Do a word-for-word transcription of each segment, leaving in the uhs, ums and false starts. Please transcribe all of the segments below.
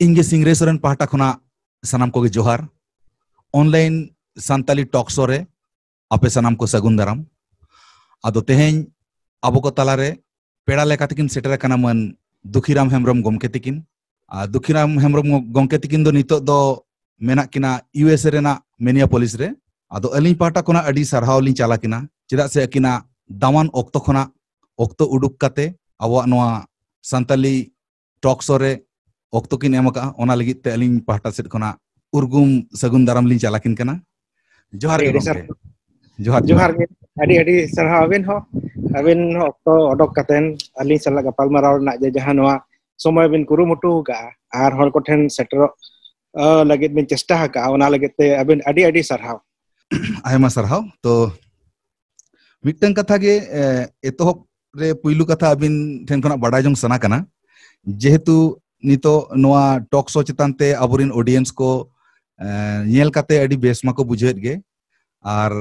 ᱤᱧ ᱜᱮ ᱥᱤᱝᱨᱟᱹᱭ ᱥᱚᱨᱮᱱ ᱯᱟᱦᱴᱟ ᱠᱷᱚᱱᱟᱜ ᱥᱟᱱᱟᱢ ᱠᱚᱜᱮ ᱡᱚᱦᱟᱨ᱾ ᱚᱱᱞᱟᱭᱤᱱ ᱥᱟᱱᱛᱟᱞᱤ ᱴᱚᱠ ᱥᱳ ᱨᱮ ᱟᱯᱮ ᱥᱟᱱᱟᱢ ᱠᱚ ᱥᱟᱹᱜᱩᱱ ᱫᱟᱨᱟᱢ᱾ ᱟᱫᱚ ᱛᱮᱦᱮᱧ ᱟᱵᱚ ᱠᱚ ᱛᱟᱞᱟᱨᱮ ᱯᱮᱲᱟ ᱞᱮᱠᱟ ᱛᱮᱠᱤᱱ ᱥᱮᱴᱮᱨ ᱟᱠᱟᱱᱟ ᱢᱟᱹᱱ ᱫᱩᱠᱷᱤᱨᱟᱢ ᱦᱮᱢᱵᱨᱚᱢ ᱜᱚᱢᱠᱮ ᱛᱤᱠᱤᱱ᱾ ᱟᱨ ᱫᱩᱠᱷᱤᱨᱟᱢ ᱦᱮᱢᱵᱨᱚᱢ ᱜᱚᱢᱠᱮ ᱛᱤᱠᱤᱱ ᱫᱚ ᱱᱤᱛᱚᱜ ᱫᱚ ᱢᱮᱱᱟᱜ ᱠᱤᱱᱟ ᱤᱭᱩ ᱮᱥ ᱮ ᱨᱮᱱᱟᱜ ᱢᱮᱱᱤᱭᱟᱯᱚᱞᱤᱥ ᱨᱮ᱾ ᱟᱫᱚ ᱟᱹᱞᱤᱧ ᱯᱟᱦᱴᱟ ᱠᱷᱚᱱᱟᱜ ᱟᱹᱰᱤ ᱥᱟᱨᱦᱟᱣ ᱞᱤᱧ ᱪᱟᱞ ᱟᱠᱤᱱᱟ, ᱪᱮᱫᱟᱜ ᱥᱮ ᱟᱹᱠᱤᱱᱟᱜ ᱫᱟᱢᱟᱱ ᱚᱠᱛᱚ ᱠᱷᱚᱱᱟᱜ ᱚᱠᱛᱚ ᱩᱰᱩᱠ ᱠᱟᱛᱮ ᱟᱵᱚᱣᱟᱜ ᱱᱚᱣᱟ ᱥᱟᱱᱛᱟᱞᱤ ᱴᱚᱠ ᱥᱳ ᱨᱮ ᱚᱠᱛᱚ ᱠᱤᱱ ᱮᱢ ᱟᱠᱟᱫᱼᱟ, ᱚᱱᱟ ᱞᱟᱹᱜᱤᱫ ᱛᱮ ᱟᱹᱞᱤᱧ ᱯᱟᱦᱴᱟ ᱥᱮᱫ ᱠᱷᱚᱱᱟᱜ ᱩᱨᱜᱩᱢ ᱥᱟᱹᱜᱩᱱ ᱫᱟᱨᱟᱢ ᱞᱤᱧ ᱪᱟᱞ ᱟᱹᱠᱤᱱ ᱠᱟᱱᱟ᱾ ᱡᱚᱦᱟᱨ ᱜᱮ ᱟᱹᱰᱤ ᱜᱚᱢᱠᱮ᱾ ᱥᱟᱨᱦᱟᱣ᱾ ᱡᱚᱦᱟᱨ, ᱡᱚᱦᱟᱨ ᱡᱚᱦᱟᱨ᱾ ᱜᱮ᱾ ᱟᱹᱰᱤ ᱟᱹᱰᱤ ᱥᱟᱨᱦᱟᱣ ᱟᱹᱵᱤᱱ ᱦᱚᱸ, ᱟᱹᱵᱤᱱ ᱦᱚᱸ ᱚᱠᱛᱚ ᱚᱰᱚᱠ ᱠᱟᱛᱮᱱ ᱟᱹᱞᱤᱧ ᱥᱟᱞᱟᱜ ᱜᱟᱯᱟᱞ ᱢᱟᱨᱟᱣ ᱨᱮᱱᱟᱜ ᱡᱮ ᱡᱟᱦᱟᱸ ᱱᱚᱣᱟ ᱥᱚᱢᱚᱭ ᱵᱤᱱ ᱠᱩᱨᱩᱢᱩᱴᱩ ᱟᱠᱟᱫᱼᱟ ᱟᱨ ᱦᱚᱲ ᱠᱚᱴᱷᱮᱱ ᱥᱮᱴᱮᱨᱚᱜ, ᱟᱹ, ᱞᱟᱹᱜᱤᱫ ᱵᱤᱱ ᱪᱮᱥᱴᱟ ᱟᱠᱟᱫᱼᱟ, ᱚᱱᱟ ᱞᱟᱹᱜᱤᱫ ᱛᱮ ᱟᱹᱵᱤᱱ ᱟᱹᱰᱤ ᱟᱹᱰᱤ ᱥᱟᱨᱦᱟᱣ᱾ ᱟᱭᱢᱟ ᱥᱟᱨᱦᱟᱣ᱾ ᱛᱚ, ᱢᱤᱫᱴᱟᱝ ᱠᱟᱛᱷᱟ ᱜᱮ, ᱮ, ᱮᱛᱚᱦᱚᱵ ᱨᱮ ᱯᱩᱭᱞᱩ ᱠᱟᱛᱷᱟ ᱟᱹᱵᱤᱱ ᱴᱷᱮᱱ ᱠᱷᱚᱱᱟᱜ ᱵᱟᱰᱟᱭ ᱡᱚᱝ ᱥᱟᱱᱟ ᱠᱟᱱᱟ, ᱡᱮᱦᱮᱛᱩ ᱱᱤᱛᱚᱜ ᱱᱚᱣᱟ ᱴᱚᱠ ᱥᱳ ᱪᱮᱛᱟᱱ ᱛᱮ ᱟᱵᱚᱨᱮᱱ ᱚᱰᱤᱭᱮᱱᱥ ᱠᱚ, ᱮ, ᱧᱮᱞ ᱠᱟᱛᱮ ᱟᱹᱰᱤ ᱵᱮᱥ ᱢᱟᱠᱚ ᱵᱩᱡᱷᱟᱹᱣᱮᱫ ᱜᱮ, ᱟᱨ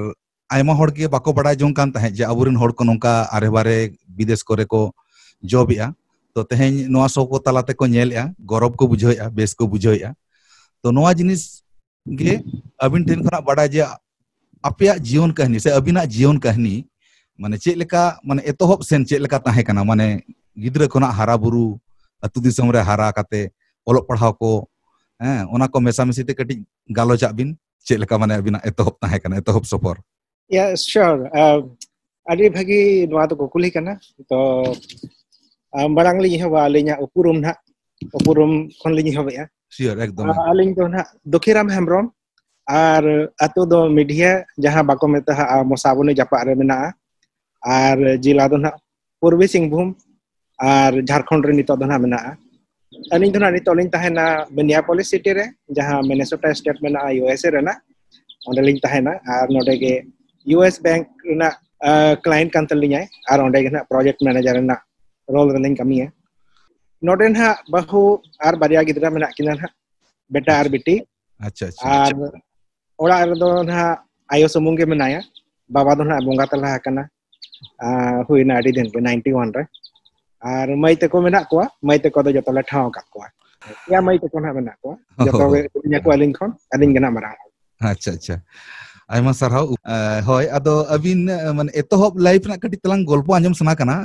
ᱟᱭᱢᱟ ᱦᱚᱲ ᱜᱮ ᱵᱟᱠᱚ ᱵᱟᱰᱟᱭ ᱡᱚᱝ ᱠᱟᱱ ᱛᱟᱦᱮᱸᱫ ᱡᱮ ᱟᱵᱚᱨᱮᱱ ᱦᱚᱲ ᱠᱚ ᱱᱚᱝᱠᱟ ᱟᱨᱮ ᱵᱟᱨᱮ ᱵᱤᱫᱮᱥ ᱠᱚᱨᱮ ᱠᱚ ᱡᱚᱵ ᱮᱜᱼᱟ᱾ ᱛᱚ, ᱛᱮᱦᱮᱧ ᱱᱚᱣᱟ ᱥᱳ ᱠᱚ ᱛᱟᱞᱟ ᱛᱮᱠᱚ ᱧᱮᱞᱮᱜᱼᱟ, ᱜᱚᱨᱚᱵ ᱠᱚ ᱵᱩᱡᱷᱟᱹᱣᱮᱜᱼᱟ, ᱵᱮᱥ ᱠᱚ ᱵᱩᱡᱷᱟᱹᱣᱮᱜᱼᱟ᱾ ᱛᱚ, ᱱᱚᱣᱟ ᱡᱤᱱᱤᱥ ᱜᱮ ᱟᱹᱵᱤᱱ ᱴᱷᱮᱱ ᱠᱷᱚᱱᱟᱜ ᱵᱟᱰᱟᱭ ᱡᱮ ᱟᱯᱮᱭᱟᱜ ᱡᱤᱭᱚᱱ ᱠᱟᱹᱦᱱᱤ ᱥᱮ ᱟᱹᱵᱤᱱᱟᱜ ᱡᱤᱭᱚᱱ ᱠᱟᱹᱦᱱᱤ, ᱢᱟᱱᱮ, ᱪᱮᱫ ᱞᱮᱠᱟ, ᱢᱟᱱᱮ, ᱮᱛᱚᱦᱚᱵ ᱥᱮᱱ ᱪᱮᱫ ᱞᱮᱠᱟ ᱛᱟᱦᱮᱸ ᱠᱟᱱᱟ? ᱢᱟᱱᱮ, ᱜᱤᱫᱽᱨᱟᱹ ᱠᱷᱚᱱᱟᱜ ᱦᱟᱨᱟ ᱵᱩᱨᱩ, ᱟᱹᱛᱩ ᱫᱤᱥᱚᱢ ᱨᱮ ᱦᱟᱨᱟ ᱠᱟᱛᱮ, ᱚᱞᱚᱜ ᱯᱟᱲᱦᱟᱣ ᱠᱚ, ᱦᱮᱸ, ᱚᱱᱟ ᱠᱚ ᱢᱮᱥᱟᱢᱤᱥᱤ ᱛᱮ ᱠᱟᱹᱴᱤᱡ ᱜᱟᱞᱚᱪᱟᱜ ᱵᱤᱱ, ᱪᱮᱫ ᱞᱮᱠᱟ, ᱢᱟᱱᱮ, ᱟᱹᱵᱤᱱᱟᱜ ᱮᱛᱚᱦᱚᱵ ᱛᱟᱦᱮᱸ ᱠᱟᱱᱟ, ᱮᱛᱚᱦᱚᱵ ᱥᱚᱯᱚᱨ? Yeah, sure. ᱟᱹᱰᱤ ᱵᱷᱟᱹᱜᱤ ᱱᱚᱣᱟ ᱫᱚ ᱠᱩᱠᱞᱤ ᱠᱟᱱᱟ᱾ ᱛᱚ, ᱟᱨ ᱢᱟᱲᱟᱝ ᱞᱤᱧ ᱮᱦᱚᱵᱟ ᱟᱹᱞᱤᱧᱟᱜ ᱩᱯᱨᱩᱢ ᱱᱟᱦᱟᱜ, ᱩᱯᱨᱩᱢ ᱠᱷᱚᱱ ᱞᱤᱧ ᱮᱦᱚᱵᱮᱜᱼᱟ᱾ Sure, ᱮᱠᱫᱚᱢ, ᱟᱨ ᱮᱠᱫᱚᱢ᱾ ᱟᱹᱞᱤᱧ ᱫᱚ ᱱᱟᱦᱟᱜ ᱫᱩᱠᱷᱤᱨᱟᱢ ᱦᱮᱢᱵᱨᱚᱢ, ᱟᱨ ᱟᱹᱛᱩ ᱫᱚ ᱢᱤᱰᱷᱤᱭᱟ, ᱡᱟᱦᱟᱸ ᱵᱟᱠᱚ ᱢᱮᱛᱟᱜᱼᱟ, ᱢᱚᱥᱟᱵᱚᱱᱤ ᱡᱟᱯᱟᱜ ᱨᱮ ᱢᱮᱱᱟᱜᱼᱟ᱾ ᱟᱨ ᱡᱮᱞᱟ ᱫᱚ ᱱᱟᱦᱟᱜ ᱯᱩᱨᱵᱤ ᱥᱤᱝᱵᱷᱩᱢ, ᱟᱨ ᱡᱷᱟᱲᱠᱷᱚᱸᱰ ᱨᱮ ᱱᱤᱛᱚᱜ ᱫᱚ ᱱᱟᱦᱟᱜ ᱢᱮᱱᱟᱜᱼᱟ᱾ ᱟᱹᱞᱤᱧ ᱫᱚ ᱱᱟᱦᱟᱜ ᱱᱤᱛᱚᱜ ᱞᱤᱧ ᱛᱟᱦᱮᱱᱟ ᱢᱤᱱᱤᱭᱟᱯᱚᱞᱤᱥ ᱥᱤᱴᱤ ᱨᱮ, ᱡᱟᱦᱟᱸ ᱢᱤᱱᱮᱥᱳᱴᱟ ᱥᱴᱮᱴ ᱢᱮᱱᱟᱜᱼᱟ, ᱤᱭᱩ ᱮᱥ ᱮ ᱨᱮᱱᱟᱜ᱾ ᱚᱸᱰᱮ ᱞᱤᱧ ᱛᱟᱦᱮᱱᱟ, ᱟᱨ ᱱᱚᱰᱮ ᱜᱮ ᱤᱭᱩ ᱮᱥ ᱵᱮᱝᱠ ᱨᱮᱱᱟᱜ, ᱟ, ᱠᱞᱟᱭᱮᱱᱴ ᱠᱟᱱ ᱛᱟᱹᱞᱤᱧᱟᱭ, ᱟᱨ ᱚᱸᱰᱮ ᱜᱮ ᱱᱟᱦᱟᱜ ᱯᱨᱚᱡᱮᱠᱴ ᱢᱮᱱᱮᱡᱟᱨ ᱨᱮᱱᱟᱜ ᱨᱳᱞ ᱨᱮᱞᱤᱧ ᱠᱟᱹᱢᱤᱭᱟ᱾ ᱱᱚᱰᱮ ᱱᱟᱦᱟᱜ ᱵᱟᱹᱦᱩ ᱟᱨ ᱵᱟᱨᱭᱟ ᱜᱤᱫᱽᱨᱟᱹ ᱢᱮᱱᱟᱜ ᱠᱤᱱᱟ ᱱᱟᱦᱟᱜ, ᱵᱮᱴᱟ ᱟᱨ ᱵᱤᱴᱤ᱾ ᱟᱪᱪᱷᱟ, ᱟᱪᱪᱷᱟ, ᱟᱨ ᱟᱪᱪᱷᱟ᱾ ᱚᱲᱟᱜ ᱨᱮᱫᱚ ᱱᱟᱦᱟᱜ ᱟᱭᱳ ᱥᱩᱢᱩᱝ ᱜᱮ ᱢᱮᱱᱟᱭᱟ, ᱵᱟᱵᱟ ᱫᱚ ᱱᱟᱦᱟᱜ ᱵᱚᱸᱜᱟ ᱛᱟᱞᱟ ᱟᱠᱟᱱᱟ᱾ ᱟ, ᱦᱩᱭᱱᱟ ᱟᱹᱰᱤ ᱫᱤᱱ ᱜᱮ, ᱱᱟᱭᱤᱱᱴᱤ ᱣᱟᱱ ᱨᱮ᱾ ᱟᱨ ᱢᱟᱹᱭ ᱛᱟᱠᱚ ᱢᱮᱱᱟᱜ ᱠᱚᱣᱟ, ᱢᱟᱹᱭ ᱛᱟᱠᱚ ᱫᱚ ᱡᱚᱛᱚ ᱞᱮ ᱴᱷᱟᱶ ᱟᱠᱟᱫ ᱠᱚᱣᱟ᱾ ᱯᱮᱭᱟ ᱢᱟᱹᱭ ᱛᱟᱠᱚ ᱱᱟᱦᱟᱜ ᱢᱮᱱᱟᱜ ᱠᱚᱣᱟ᱾ ᱡᱚᱛᱚ ᱜᱮ ᱦᱩᱰᱤᱧ ᱟᱠᱚ ᱟᱹᱞᱤᱧ ᱠᱷᱚᱱ, ᱟᱹᱞᱤᱧ ᱜᱮ ᱱᱟᱦᱟᱜ ᱢᱟᱨᱟᱝ ᱦᱚᱲ᱾ ᱟᱪᱪᱷᱟ, ᱟᱪᱪᱷᱟ᱾ ᱟᱭᱢᱟ ᱥᱟᱨᱦᱟᱣ᱾ ᱮ, ᱦᱳᱭ, ᱟᱫᱚ ᱟᱹᱵᱤᱱ, ᱮ, ᱢᱟᱱᱮ, ᱮᱛᱚᱦᱚᱵ life ᱨᱮᱱᱟᱜ ᱠᱟᱹᱴᱤᱡ ᱛᱟᱞᱟᱝ ᱜᱚᱞᱯᱚ ᱟᱸᱡᱚᱢ ᱥᱟᱱᱟ ᱠᱟᱱᱟ᱾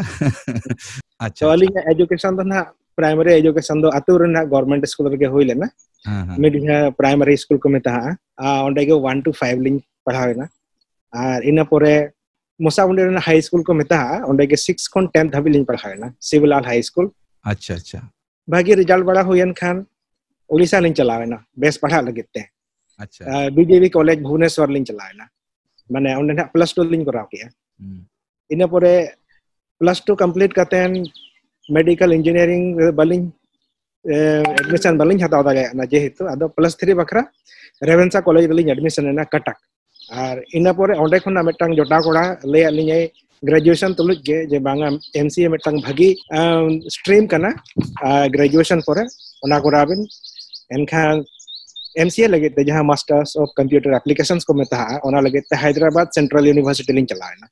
ᱟᱪᱪᱷᱟ, ᱛᱚ, ᱟᱪᱪᱷᱟ᱾ ᱟᱹᱞᱤᱧᱟᱜ education ᱫᱚ ᱱᱟᱦᱟᱜ primary education ᱫᱚ ᱟᱹᱛᱩ ᱨᱮ ᱱᱟᱦᱟᱜ government school ᱨᱮᱜᱮ ᱦᱩᱭ ᱞᱮᱱᱟ᱾ ᱦᱮᱸ, ᱦᱮᱸ᱾ ᱢᱤᱫ ᱡᱟᱦᱟᱸ primary school ᱠᱚ ᱢᱮᱛᱟᱜᱼᱟ, ᱟ, ᱚᱸᱰᱮ ᱜᱮ one to five ᱞᱤᱧ ᱯᱟᱲᱦᱟᱣ ᱮᱱᱟ᱾ ᱟᱨ ᱤᱱᱟᱹ ᱯᱚᱨᱮ ᱢᱚᱥᱟᱢᱩᱱᱰᱤ ᱨᱮᱱᱟᱜ high school ᱠᱚ ᱢᱮᱛᱟᱜᱼᱟ, ᱚᱸᱰᱮ ᱜᱮ six ᱠᱷᱚᱱ ten ᱫᱷᱟᱹᱵᱤᱡ ᱞᱤᱧ ᱯᱟᱲᱦᱟᱣ ᱮᱱᱟ, ᱥᱤᱵᱩᱞᱟᱞ high school᱾ ᱟᱪᱪᱷᱟ, ᱟᱪᱪᱷᱟ᱾ ᱵᱷᱟᱹᱜᱤ result ᱵᱟᱲᱟ ᱦᱩᱭᱮᱱ ᱠᱷᱟᱱ ᱩᱲᱤᱥᱥᱟ ᱞᱤᱧ ᱪᱟᱞᱟᱣ ᱮᱱᱟ ᱵᱮᱥ ᱯᱟᱲᱦᱟᱜ ᱞᱟᱹᱜᱤᱫ ᱛᱮ᱾ ᱟᱪᱪᱷᱟ᱾ ᱟ, B J B college ᱵᱷᱩᱵᱽᱱᱮᱥᱣᱚᱨ ᱞᱤᱧ ᱪᱟᱞᱟᱣ ᱮᱱᱟ᱾ ᱢᱟᱱᱮ ᱚᱸᱰᱮ ᱱᱟᱦᱟᱜ plus two ᱞᱤᱧ ᱠᱚᱨᱟᱣ ᱠᱮᱜᱼᱟ᱾ ᱦᱩᱸ᱾ ᱤᱱᱟᱹ ᱯᱚᱨᱮ plus two complete ᱠᱟᱛᱮᱱ medical engineering ᱨᱮ ᱵᱟᱹᱞᱤᱧ, ᱮ, admission ᱵᱟᱹᱞᱤᱧ ᱦᱟᱛᱟᱣ ᱫᱟᱲᱮᱭᱟᱜ ᱠᱟᱱᱟ, ᱡᱮᱦᱮᱛᱩ ᱟᱫᱚ plus three ᱵᱟᱠᱷᱨᱟ ᱨᱮᱵᱷᱮᱱᱥᱟ college ᱨᱮᱞᱤᱧ admission ᱮᱱᱟ, ᱠᱟᱴᱟᱠ᱾ ᱟᱨ ᱤᱱᱟᱹ ᱯᱚᱨᱮ ᱚᱸᱰᱮ ᱠᱷᱚᱱᱟᱜ ᱢᱤᱫᱴᱟᱝ ᱡᱚᱴᱟᱣ ᱠᱚᱲᱟ ᱞᱟᱹᱭᱟᱫ ᱞᱤᱧᱟᱭ graduation ᱛᱩᱞᱩᱡ ᱜᱮ, ᱡᱮ ᱵᱟᱝᱟ, M C A ᱢᱤᱫᱴᱟᱝ ᱵᱷᱟᱹᱜᱤ, ᱟᱢ, stream ᱠᱟᱱᱟ, ᱟᱨ graduation ᱯᱚᱨᱮ ᱚᱱᱟ ᱠᱚᱨᱟᱣ ᱵᱤᱱ᱾ ᱮᱱᱠᱷᱟᱱ M C A ᱞᱟᱹᱜᱤᱫ ᱛᱮ ᱡᱟᱦᱟᱸ Masters of Computer Applications ᱠᱚ ᱢᱮᱛᱟᱜᱼᱟ, ᱚᱱᱟ ᱞᱟᱹᱜᱤᱫ ᱛᱮ ᱦᱟᱭᱫᱨᱟᱵᱟᱫ Central University ᱞᱤᱧ ᱪᱟᱞᱟᱣ ᱮᱱᱟ᱾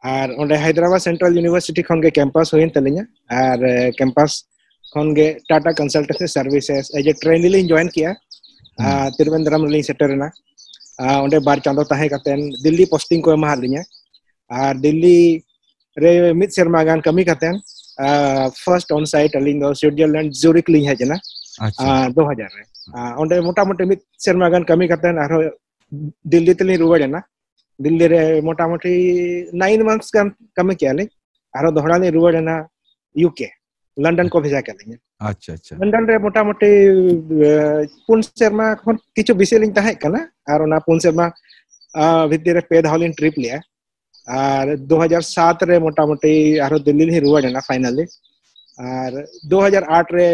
ᱟᱨ ᱚᱸᱰᱮ ᱦᱟᱭᱫᱨᱟᱵᱟᱫ Central University ᱠᱷᱚᱱ ᱜᱮ campus ᱦᱩᱭᱮᱱ ᱛᱟᱹᱞᱤᱧᱟ᱾ ᱟᱨ, ᱮ, campus ᱠᱷᱚᱱ ᱜᱮ Tata Consultancy Services as a trainee ᱞᱤᱧ join ᱠᱮᱜᱼᱟ᱾ ᱦᱩᱸ᱾ ᱟᱨ ᱛᱤᱨᱩᱵᱚᱱᱫᱨᱚᱢ ᱨᱮᱞᱤᱧ ᱥᱮᱴᱮᱨ ᱮᱱᱟ᱾ ᱟᱨ ᱚᱸᱰᱮ ᱵᱟᱨ ᱪᱟᱸᱫᱚ ᱛᱟᱦᱮᱸ ᱠᱟᱛᱮᱱ ᱫᱤᱞᱞᱤ posting ᱠᱚ ᱮᱢᱟᱦᱟᱫ ᱞᱤᱧᱟ᱾ ᱟᱨ ᱫᱤᱞᱞᱤ ᱨᱮ ᱢᱤᱫ ᱥᱮᱨᱢᱟ ᱜᱟᱱ ᱠᱟᱹᱢᱤ ᱠᱟᱛᱮᱱ, ᱟᱨ first on site ᱟᱹᱞᱤᱧ ᱫᱚ Switzerland Zurich ᱞᱤᱧ ᱦᱮᱡ ᱮᱱᱟ, ᱟᱪᱪᱷᱟ᱾ ᱟᱨ ᱫᱩ ᱦᱟᱡᱟᱨ ᱨᱮ᱾ ᱟᱨ ᱚᱸᱰᱮ ᱢᱚᱴᱟᱢᱩᱴᱤ ᱢᱤᱫ ᱥᱮᱨᱢᱟ ᱜᱟᱱ ᱠᱟᱹᱢᱤ ᱠᱟᱛᱮᱱ ᱟᱨᱦᱚᱸ ᱫᱤᱞᱞᱤ ᱛᱮᱞᱤᱧ ᱨᱩᱣᱟᱹᱲ ᱮᱱᱟ᱾ ᱫᱤᱞᱞᱤ ᱨᱮ ᱢᱚᱴᱟᱢᱩᱴᱤ nine months ᱜᱟᱱ ᱠᱟᱹᱢᱤ ᱠᱮᱜᱼᱟ ᱞᱤᱧ᱾ ᱟᱨᱦᱚᱸ ᱫᱚᱦᱲᱟ ᱞᱤᱧ ᱨᱩᱣᱟᱹᱲ ᱮᱱᱟ U K, London ᱠᱚ ᱵᱷᱮᱡᱟ ᱠᱮᱫ ᱞᱤᱧᱟ᱾ ᱟᱪᱪᱷᱟ, ᱟᱪᱪᱷᱟ᱾ London ᱨᱮ ᱢᱚᱴᱟᱢᱩᱴᱤ, ᱮ, ᱯᱩᱱ ᱥᱮᱨᱢᱟ ᱠᱷᱚᱱ ᱠᱤᱪᱷᱩ ᱵᱮᱥᱤ ᱞᱤᱧ ᱛᱟᱦᱮᱸ ᱠᱟᱱᱟ᱾ ᱟᱨ ᱚᱱᱟ ᱯᱩᱱ ᱥᱮᱨᱢᱟ, ᱟ, ᱵᱷᱤᱛᱤᱨ ᱨᱮ ᱯᱮ ᱫᱷᱟᱣ ᱞᱤᱧ trip ᱞᱮᱜᱼᱟ᱾ ᱟᱨ ᱫᱩ ᱦᱟᱡᱟᱨ ᱥᱟᱛ ᱨᱮ ᱢᱚᱴᱟᱢᱩᱴᱤ ᱟᱨᱦᱚᱸ ᱫᱤᱞᱞᱤ ᱞᱤᱧ ᱨᱩᱣᱟᱹᱲ ᱮᱱᱟ finally᱾ ᱟᱨ ᱫᱩ ᱦᱟᱡᱟᱨ ᱟᱴ ᱨᱮ,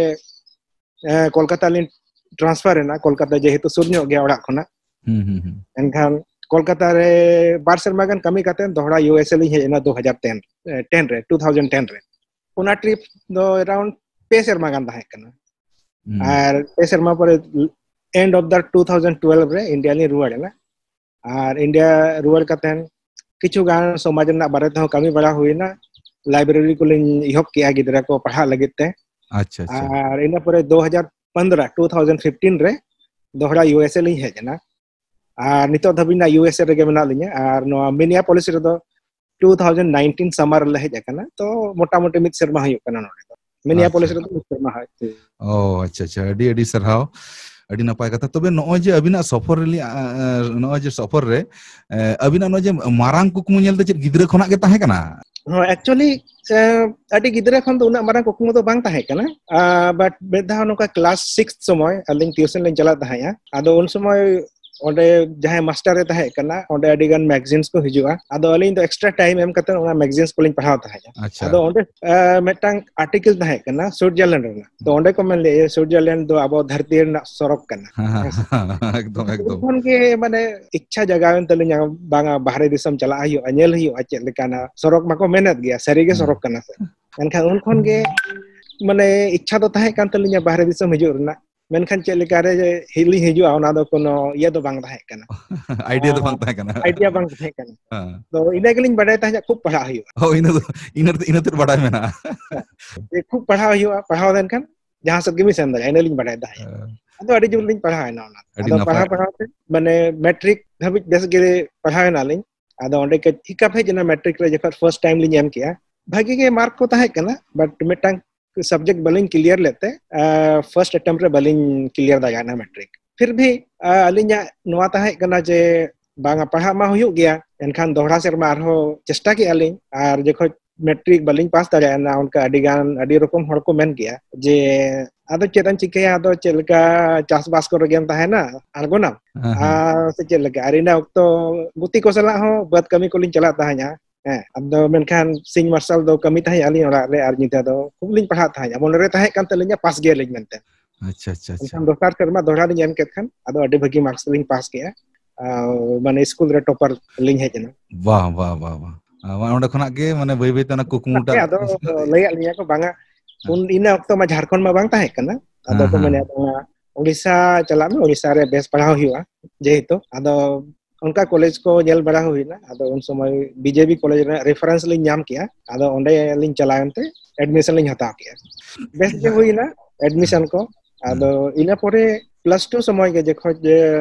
ᱮ, ᱠᱳᱞᱠᱟᱛᱟ ᱞᱤᱧ transfer ᱮᱱᱟ, ᱠᱳᱞᱠᱟᱛᱟ ᱡᱮᱦᱮᱛᱩ ᱥᱩᱨ ᱧᱚᱜ ᱜᱮᱭᱟ ᱚᱲᱟᱜ ᱠᱷᱚᱱᱟᱜ᱾ ᱦᱩᱸ, ᱦᱩᱸ, ᱦᱩᱸ᱾ ᱮᱱᱠᱷᱟᱱ ᱠᱳᱞᱠᱟᱛᱟ ᱨᱮ ᱵᱟᱨ ᱥᱮᱨᱢᱟ ᱜᱟᱱ ᱠᱟᱹᱢᱤ ᱠᱟᱛᱮ ᱫᱚᱦᱲᱟ U S A ᱞᱤᱧ ᱦᱮᱡ ᱮᱱᱟ ᱫᱩ ᱦᱟᱡᱟᱨ ᱛᱮᱱ, ᱮ, ten ᱨᱮ, two thousand ten ᱨᱮ᱾ ᱚᱱᱟ trip ᱫᱚ around ᱯᱮ ᱥᱮᱨᱢᱟ ᱜᱟᱱ ᱛᱟᱦᱮᱸ ᱠᱟᱱᱟ᱾ ᱦᱩᱸ᱾ ᱟᱨ ᱯᱮ ᱥᱮᱨᱢᱟ ᱯᱚᱨᱮ end of the two thousand twelve ᱨᱮ India ᱞᱤᱧ ᱨᱩᱣᱟᱹᱲ ᱮᱱᱟ᱾ ᱟᱨ India ᱨᱩᱣᱟᱹᱲ ᱠᱟᱛᱮᱱ ᱠᱤᱪᱷᱩ ᱜᱟᱱ ᱥᱚᱢᱟᱡᱽ ᱨᱮᱱᱟᱜ ᱵᱟᱨᱮ ᱛᱮᱦᱚᱸ ᱠᱟᱹᱢᱤ ᱵᱟᱲᱟ ᱦᱩᱭᱱᱟ᱾ Library ᱠᱚᱞᱤᱧ ᱮᱦᱚᱵ ᱠᱮᱜᱼᱟ ᱜᱤᱫᱽᱨᱟᱹ ᱠᱚ ᱯᱟᱲᱦᱟᱜ ᱞᱟᱹᱜᱤᱫ ᱛᱮ᱾ ᱟᱪᱪᱷᱟ, ᱟᱪᱪᱷᱟ᱾ ᱟᱨ ᱤᱱᱟᱹ ᱯᱚᱨᱮ ᱫᱩ ᱦᱟᱡᱟᱨ ᱯᱚᱱᱫᱽᱨᱚ, ᱴᱩ ᱛᱷᱟᱣᱡᱮᱱᱰ ᱯᱷᱤᱯᱴᱤᱱ ᱨᱮ ᱫᱚᱦᱲᱟ ᱤᱭᱩ ᱮᱥ ᱮ ᱞᱤᱧ ᱦᱮᱡ ᱮᱱᱟ᱾ ᱟᱨ ᱱᱤᱛᱚᱜ ᱫᱷᱟᱹᱵᱤᱡ ᱱᱟᱜ ᱤᱭᱩ ᱮᱥ ᱮ ᱨᱮᱜᱮ ᱢᱮᱱᱟᱜ ᱞᱤᱧᱟ᱾ ᱟᱨ ᱱᱚᱣᱟ ᱢᱤᱱᱤᱭᱟᱯᱚᱞᱤᱥ ᱨᱮᱫᱚ ᱴᱩ ᱛᱷᱟᱣᱡᱮᱱᱰ ᱱᱟᱭᱤᱱᱴᱤᱱ ᱥᱟᱢᱟᱨ ᱨᱮᱞᱮ ᱦᱮᱡ ᱟᱠᱟᱱᱟ᱾ ᱛᱚ ᱢᱚᱴᱟᱢᱩᱴᱤ ᱢᱤᱫ ᱥᱮᱨᱢᱟ ᱦᱩᱭᱩᱜ ᱠᱟᱱᱟ ᱱᱚᱰᱮ ᱫᱚ᱾ ᱢᱤᱱᱤᱭᱟᱯᱚᱞᱤᱥ ᱟᱪᱪᱷᱟ᱾ ᱨᱮᱫᱚ ᱢᱤᱫ ᱥᱮᱨᱢᱟ ᱦᱩᱭ᱾ ᱚ, ᱟᱪᱪᱷᱟ, ᱟᱪᱪᱷᱟ᱾ ᱟᱹᱰᱤ, ᱟᱹᱰᱤ ᱥᱟᱨᱦᱟᱣ᱾ ᱟᱹᱰᱤ ᱱᱟᱯᱟᱭ ᱠᱟᱛᱷᱟ᱾ ᱛᱚᱵᱮ ᱱᱚᱜᱼᱚᱭ ᱡᱮ ᱟᱹᱵᱤᱱᱟᱜ ᱥᱚᱯᱷᱚᱨ ᱨᱮᱞᱤᱧ, ᱟ, ᱟ, ᱱᱚᱜᱼᱚᱭ ᱡᱮ ᱥᱚᱯᱷᱚᱨ ᱨᱮ, ᱮ, ᱟᱹᱵᱤᱱᱟᱜ ᱱᱚᱜᱼᱚᱭ ᱡᱮ ᱢᱟᱨᱟᱝ ᱠᱩᱠᱢᱩ ᱧᱮᱞ ᱫᱚ ᱪᱮᱫ ᱜᱤᱫᱽᱨᱟᱹ ᱠᱷᱚᱱᱟᱜ ᱜᱮ ᱛᱟᱦᱮᱸ ᱠᱟᱱᱟ? ᱦᱚᱸ, actually, ᱮ, ᱟᱹᱰᱤ ᱜᱤᱫᱽᱨᱟᱹ ᱠᱷᱚᱱ ᱫᱚ ᱩᱱᱟᱹᱜ ᱢᱟᱨᱟᱝ ᱠᱩᱠᱢᱩ ᱫᱚ ᱵᱟᱝ ᱛᱟᱦᱮᱸ ᱠᱟᱱᱟ᱾ ᱟ, but ᱢᱤᱫ ᱫᱷᱟᱣ ᱱᱚᱝᱠᱟ ᱠᱞᱟᱥ ᱥᱤᱠᱥ ᱥᱚᱢᱚᱭ ᱟᱹᱞᱤᱧ ᱴᱤᱭᱩᱥᱚᱱ ᱞᱤᱧ ᱪᱟᱞᱟᱜ ᱛᱟᱦᱮᱸᱜᱼᱟ᱾ ᱟᱫᱚ ᱩᱱ ᱥᱚᱢᱚᱭ ᱚᱸᱰᱮ ᱡᱟᱦᱟᱸᱭ ᱢᱟᱥᱴᱟᱨ ᱮ ᱛᱟᱦᱮᱸ ᱠᱟᱱᱟ, ᱚᱸᱰᱮ ᱟᱹᱰᱤ ᱜᱟᱱ ᱢᱮᱜᱟᱡᱤᱱᱥ ᱠᱚ ᱦᱤᱡᱩᱜᱼᱟ᱾ ᱟᱫᱚ ᱟᱹᱞᱤᱧ ᱫᱚ ᱮᱠᱥᱴᱨᱟ ᱴᱟᱭᱤᱢ ᱮᱢ ᱠᱟᱛᱮ ᱚᱱᱟ ᱢᱮᱜᱟᱡᱤᱱᱥ ᱠᱚᱞᱤᱧ ᱯᱟᱲᱦᱟᱣ ᱛᱟᱦᱮᱸᱜᱼᱟ᱾ ᱟᱪᱪᱷᱟ᱾ ᱟᱫᱚ ᱚᱸᱰᱮ, ᱟ, ᱢᱤᱫᱴᱟᱝ ᱟᱨᱴᱤᱠᱮᱞ ᱛᱟᱦᱮᱸ ᱠᱟᱱᱟ ᱥᱩᱭᱡᱟᱨᱞᱮᱱᱰ ᱨᱮᱱᱟᱜ᱾ ᱛᱚ ᱚᱸᱰᱮ ᱠᱚ ᱢᱮᱱ ᱞᱮᱫᱼᱟ, "ᱥᱩᱭᱡᱟᱨᱞᱮᱱᱰ ᱫᱚ ᱟᱵᱚ ᱫᱷᱟᱹᱨᱛᱤ ᱨᱮᱱᱟᱜ ᱥᱚᱨᱚᱜ ᱠᱟᱱᱟ᱾" ᱦᱮᱸ, ᱦᱮᱸ, ᱦᱮᱸ ᱥᱮ? ᱦᱮᱸ, ᱮᱠᱫᱚᱢ, ᱩᱱ ᱮᱠᱫᱚᱢ᱾ ᱠᱷᱚᱱ ᱜᱮ ᱢᱟᱱᱮ ᱤᱪᱪᱷᱟ ᱡᱟᱜᱟᱣᱮᱱ ᱛᱟᱹᱞᱤᱧᱟ, ᱵᱟᱝᱟ, ᱵᱟᱦᱨᱮ ᱫᱤᱥᱚᱢ ᱪᱟᱞᱟᱜ ᱦᱩᱭᱩᱜᱼᱟ, ᱧᱮᱞ ᱦᱩᱭᱩᱜᱼᱟ ᱪᱮᱫ ᱞᱮᱠᱟᱱᱟ᱾ ᱥᱚᱨᱚᱜ ᱢᱟᱠᱚ ᱢᱮᱱᱮᱫ ᱜᱮᱭᱟ, ᱥᱟᱹᱨᱤ ᱜᱮ ᱦᱮᱸ᱾ ᱥᱚᱨᱚᱜ ᱠᱟᱱᱟ ᱥᱮ᱾ ᱢᱮᱱᱠᱷᱟᱱ ᱩᱱ ᱠᱷᱚᱱ ᱜᱮ ᱢᱟᱱᱮ ᱤᱪᱪᱷᱟ ᱫᱚ ᱛᱟᱦᱮᱸ ᱠᱟᱱ ᱛᱟᱹᱞᱤᱧᱟ ᱵᱟᱦᱨᱮ ᱫᱤᱥᱚᱢ ᱦᱤᱡᱩᱜ ᱨᱮᱱᱟᱜ᱾ ᱢᱮᱱᱠᱷᱟᱱ ᱪᱮᱫ ᱞᱮᱠᱟ ᱨᱮ ᱡᱮ ᱦᱤ-, ᱞᱤᱧ ᱦᱤᱡᱩᱜᱼᱟ, ᱚᱱᱟ ᱫᱚ ᱠᱳᱱᱳ ᱤᱭᱟᱹ ᱫᱚ ᱵᱟᱝ ᱛᱟᱦᱮᱸ ᱠᱟᱱᱟ᱾ ᱟᱭᱰᱤᱭᱟ ᱫᱚ ᱵᱟᱝ ᱛᱟᱦᱮᱸ ᱠᱟᱱᱟ᱾ ᱟᱭᱰᱤᱭᱟ ᱵᱟᱝ ᱛᱟᱦᱮᱸ ᱠᱟᱱᱟ᱾ ᱦᱮᱸ᱾ ᱛᱚ ᱤᱱᱟᱹ ᱜᱮᱞᱤᱧ ᱵᱟᱰᱟᱭ ᱛᱟᱦᱮᱸᱫ, ᱠᱷᱩᱵ ᱯᱟᱲᱦᱟᱜ ᱦᱩᱭᱩᱜᱼᱟ᱾ ᱦᱳᱭ, ᱤᱱᱟᱹ ᱫᱚ, ᱤᱱᱟᱹ, ᱤᱱᱟᱹ ᱛᱮᱫ ᱵᱟᱰᱟᱭ ᱢᱮᱱᱟᱜᱼᱟ᱾ ᱡᱮ ᱠᱷᱩᱵ ᱯᱟᱲᱦᱟᱣ ᱦᱩᱭᱩᱜᱼᱟ, ᱯᱟᱲᱦᱟᱣ ᱞᱮᱱᱠᱷᱟᱱ ᱡᱟᱦᱟᱸ ᱥᱮᱫ ᱜᱮᱵᱤᱱ ᱥᱮᱱ ᱫᱟᱲᱮᱭᱟᱜᱼᱟ, ᱤᱱᱟᱹ ᱞᱤᱧ ᱵᱟᱰᱟᱭ ᱛᱟᱦᱮᱸᱫ᱾ ᱦᱮᱸ᱾ ᱟᱫᱚ ᱟᱹᱰᱤ ᱡᱳᱨ ᱞᱤᱧ ᱯᱟᱲᱦᱟᱣᱮᱱᱟ ᱚᱱᱟ᱾ ᱟᱹᱰᱤ ᱟᱫᱚ ᱱᱟᱯᱟᱭ᱾ ᱯᱟᱲᱦᱟᱣ, ᱯᱟᱲᱦᱟᱣ ᱛᱮ ᱢᱟᱱᱮ ᱢᱮᱴᱨᱤᱠ ᱫᱷᱟᱹᱵᱤᱡ ᱵᱮᱥ ᱜᱮ ᱯᱟᱲᱦᱟᱣ ᱮᱱᱟᱞᱤᱧ᱾ ᱟᱫᱚ ᱚᱸᱰᱮ ᱠᱟᱹᱡ ᱦᱤᱠᱟᱯ ᱦᱮᱡ ᱮᱱᱟ, ᱢᱮᱴᱨᱤᱠ ᱨᱮ ᱡᱚᱠᱷᱚᱱ ᱯᱷᱟᱨᱥᱴ ᱴᱟᱭᱤᱢ ᱞᱤᱧ ᱮᱢ ᱠᱮᱜᱼᱟ᱾ ᱵᱷᱟᱜᱤ ᱜᱮ ᱢᱟᱨᱠ ᱠᱚ ᱛᱟᱦᱮᱸ ᱠᱟᱱᱟ, but ᱢᱤᱫᱴᱟᱝ ᱥᱟᱵᱡᱮᱠᱴ ᱵᱟᱹᱞᱤᱧ ᱠᱞᱤᱭᱟᱨ ᱞᱮᱫ ᱛᱮ, ᱟ, ᱯᱷᱟᱨᱥᱴ ᱮᱴᱮᱢᱯᱴ ᱨᱮ ᱵᱟᱹᱞᱤᱧ ᱠᱞᱤᱭᱟᱨ ᱫᱟᱲᱮᱭᱟᱜᱼᱟ ᱢᱮᱴᱨᱤᱠ᱾ ᱯᱷᱤᱨ ᱵᱷᱤ, ᱟ, ᱟᱹᱞᱤᱧᱟᱜ ᱱᱚᱣᱟ ᱛᱟᱦᱮᱸ ᱠᱟᱱᱟ ᱡᱮ ᱵᱟᱝᱟ, ᱯᱟᱲᱦᱟᱜ ᱢᱟ ᱦᱩᱭᱩᱜ ᱜᱮᱭᱟ, ᱮᱱᱠᱷᱟᱱ ᱫᱚᱦᱲᱟ ᱥᱮᱨᱢᱟ ᱟᱨᱦᱚᱸ ᱪᱮᱥᱴᱟ ᱠᱮᱜᱼᱟ ᱞᱤᱧ᱾ ᱟᱨ ᱡᱚᱠᱷᱚᱡ ᱢᱮᱴᱨᱤᱠ ᱵᱟᱹᱞᱤᱧ ᱯᱟᱥ ᱫᱟᱲᱮᱭᱟᱜᱼᱟ, ᱚᱱᱠᱟ ᱟᱹᱰᱤ ᱜᱟᱱ, ᱟᱹᱰᱤ ᱨᱚᱠᱚᱢ ᱦᱚᱲ ᱠᱚ ᱢᱮᱱ ᱜᱮᱭᱟ ᱡᱮ, "ᱟᱫᱚ ᱪᱮᱫ ᱮᱢ ᱪᱤᱠᱟᱹᱭᱟ, ᱟᱫᱚ ᱪᱮᱫ ᱞᱮᱠᱟ ᱪᱟᱥᱵᱟᱥ ᱠᱚᱨᱮ ᱜᱮᱢ ᱛᱟᱦᱮᱱᱟ, ᱟᱬᱜᱚᱱᱟᱢ?" ᱦᱮᱸ, ᱦᱮᱸ᱾ ᱟᱨ ᱥᱮ ᱪᱮᱫ ᱞᱮᱠᱟ? ᱟᱨ ᱤᱱᱟᱹ ᱚᱠᱛᱚ ᱜᱩᱛᱤ ᱠᱚ ᱥᱟᱞᱟᱜ ᱦᱚᱸ ᱵᱟᱹᱫᱽ ᱠᱟᱹᱢᱤ ᱠᱚᱞᱤᱧ ᱪᱟᱞᱟᱜ ᱛᱟᱦᱮᱸᱫᱼᱟ᱾ ᱦᱮᱸ, ᱟᱫᱚ ᱢᱮᱱᱠᱷᱟᱱ ᱥᱤᱧ ᱢᱟᱨᱥᱟᱞ ᱫᱚ ᱠᱟᱹᱢᱤ ᱛᱟᱦᱮᱸᱫ ᱟᱹᱞᱤᱧ ᱚᱲᱟᱜ ᱨᱮ, ᱟᱨ ᱧᱤᱫᱟᱹ ᱫᱚ ᱠᱷᱩᱵ ᱞᱤᱧ ᱯᱟᱲᱦᱟᱜ ᱛᱟᱦᱮᱸᱫᱼᱟ᱾ ᱢᱚᱱᱮ ᱨᱮ ᱛᱟᱦᱮᱸ ᱠᱟᱱ ᱛᱟᱹᱞᱤᱧᱟ ᱯᱟᱥ ᱜᱮᱭᱟᱞᱤᱧ ᱢᱮᱱᱛᱮ᱾ ᱟᱪᱪᱷᱟ, ᱟᱪᱪᱷᱟ, ᱟᱪᱪᱷᱟ᱾ ᱮᱱᱠᱷᱟᱱ ᱫᱚᱥᱟᱨ ᱥᱮᱨᱢᱟ ᱫᱚᱦᱲᱟ ᱞᱤᱧ ᱮᱢ ᱠᱮᱫ ᱠᱷᱟᱱ, ᱟᱫᱚ ᱟᱹᱰᱤ ᱵᱷᱟᱹᱜᱤ ᱢᱟᱨᱠᱥ ᱞᱤᱧ ᱯᱟᱥ ᱠᱮᱜᱼᱟ᱾ ᱟᱨ ᱢᱟᱱᱮ ᱥᱠᱩᱞ ᱨᱮ ᱴᱚᱯᱟᱨ ᱞᱤᱧ ᱦᱮᱡ ᱮᱱᱟ᱾ ᱵᱟᱦ, ᱵᱟᱦ, ᱵᱟᱦ, ᱵᱟᱦ᱾ ᱟᱨ ᱚᱸᱰᱮ ᱠᱷᱚᱱᱟᱜ ᱜᱮ ᱢᱟᱱᱮ ᱵᱟᱹᱭ ᱵᱟᱹᱭ ᱛᱮ ᱚᱱᱟ ᱠᱩᱠᱢᱩᱴᱟᱜ ᱟᱫᱚ ᱞᱟᱹᱭᱟᱫ ᱞᱤᱧᱟ ᱠᱚ, ᱵᱟᱝᱟ, ᱦᱮᱸ᱾ ᱩᱱ, ᱤᱱᱟᱹ ᱚᱠᱛᱚ ᱢᱟ ᱡᱷᱟᱲᱠᱷᱚᱸᱰ ᱢᱟ ᱵᱟᱝ ᱛᱟᱦᱮᱸ ᱠᱟᱱᱟ᱾ ᱟᱫᱚ ᱦᱮᱸ, ᱠᱚ ᱦᱮᱸ᱾ ᱢᱮᱱᱮᱫ, "ᱵᱟᱝᱟ, ᱩᱲᱤᱥᱥᱟ ᱪᱟᱞᱟᱜ ᱢᱮ, ᱩᱲᱤᱥᱥᱟ ᱨᱮ ᱵᱮᱥ ᱯᱟᱲᱦᱟᱣ ᱦᱩᱭᱩᱜᱼᱟ᱾" ᱡᱮᱦᱮᱛᱩ ᱟᱫᱚ ᱚᱱᱠᱟ ᱠᱚᱞᱮᱡᱽ ᱠᱚ ᱧᱮᱞ ᱵᱟᱲᱟ ᱦᱩᱭᱱᱟ᱾ ᱟᱫᱚ ᱩᱱ ᱥᱚᱢᱚᱭ ᱵᱤᱡᱮᱵᱤ ᱠᱚᱞᱮᱡᱽ ᱨᱮᱱᱟᱜ ᱨᱮᱯᱷᱟᱨᱮᱱᱥ ᱞᱤᱧ ᱧᱟᱢ ᱠᱮᱜᱼᱟ᱾ ᱟᱫᱚ ᱚᱸᱰᱮ ᱞᱤᱧ ᱪᱟᱞᱟᱣ ᱮᱱᱛᱮ ᱮᱰᱢᱤᱥᱚᱱ ᱞᱤᱧ ᱦᱟᱛᱟᱣ ᱠᱮᱜᱼᱟ᱾ ᱵᱮᱥ ᱜᱮ ᱦᱩᱭᱱᱟ ᱮᱰᱢᱤᱥᱚᱱ ᱠᱚ᱾ ᱟᱫᱚ ᱤᱱᱟᱹ ᱯᱚᱨᱮ ᱯᱞᱟᱥ ᱴᱩ ᱥᱚᱢᱚᱭ ᱜᱮ ᱡᱚᱠᱷᱚᱱ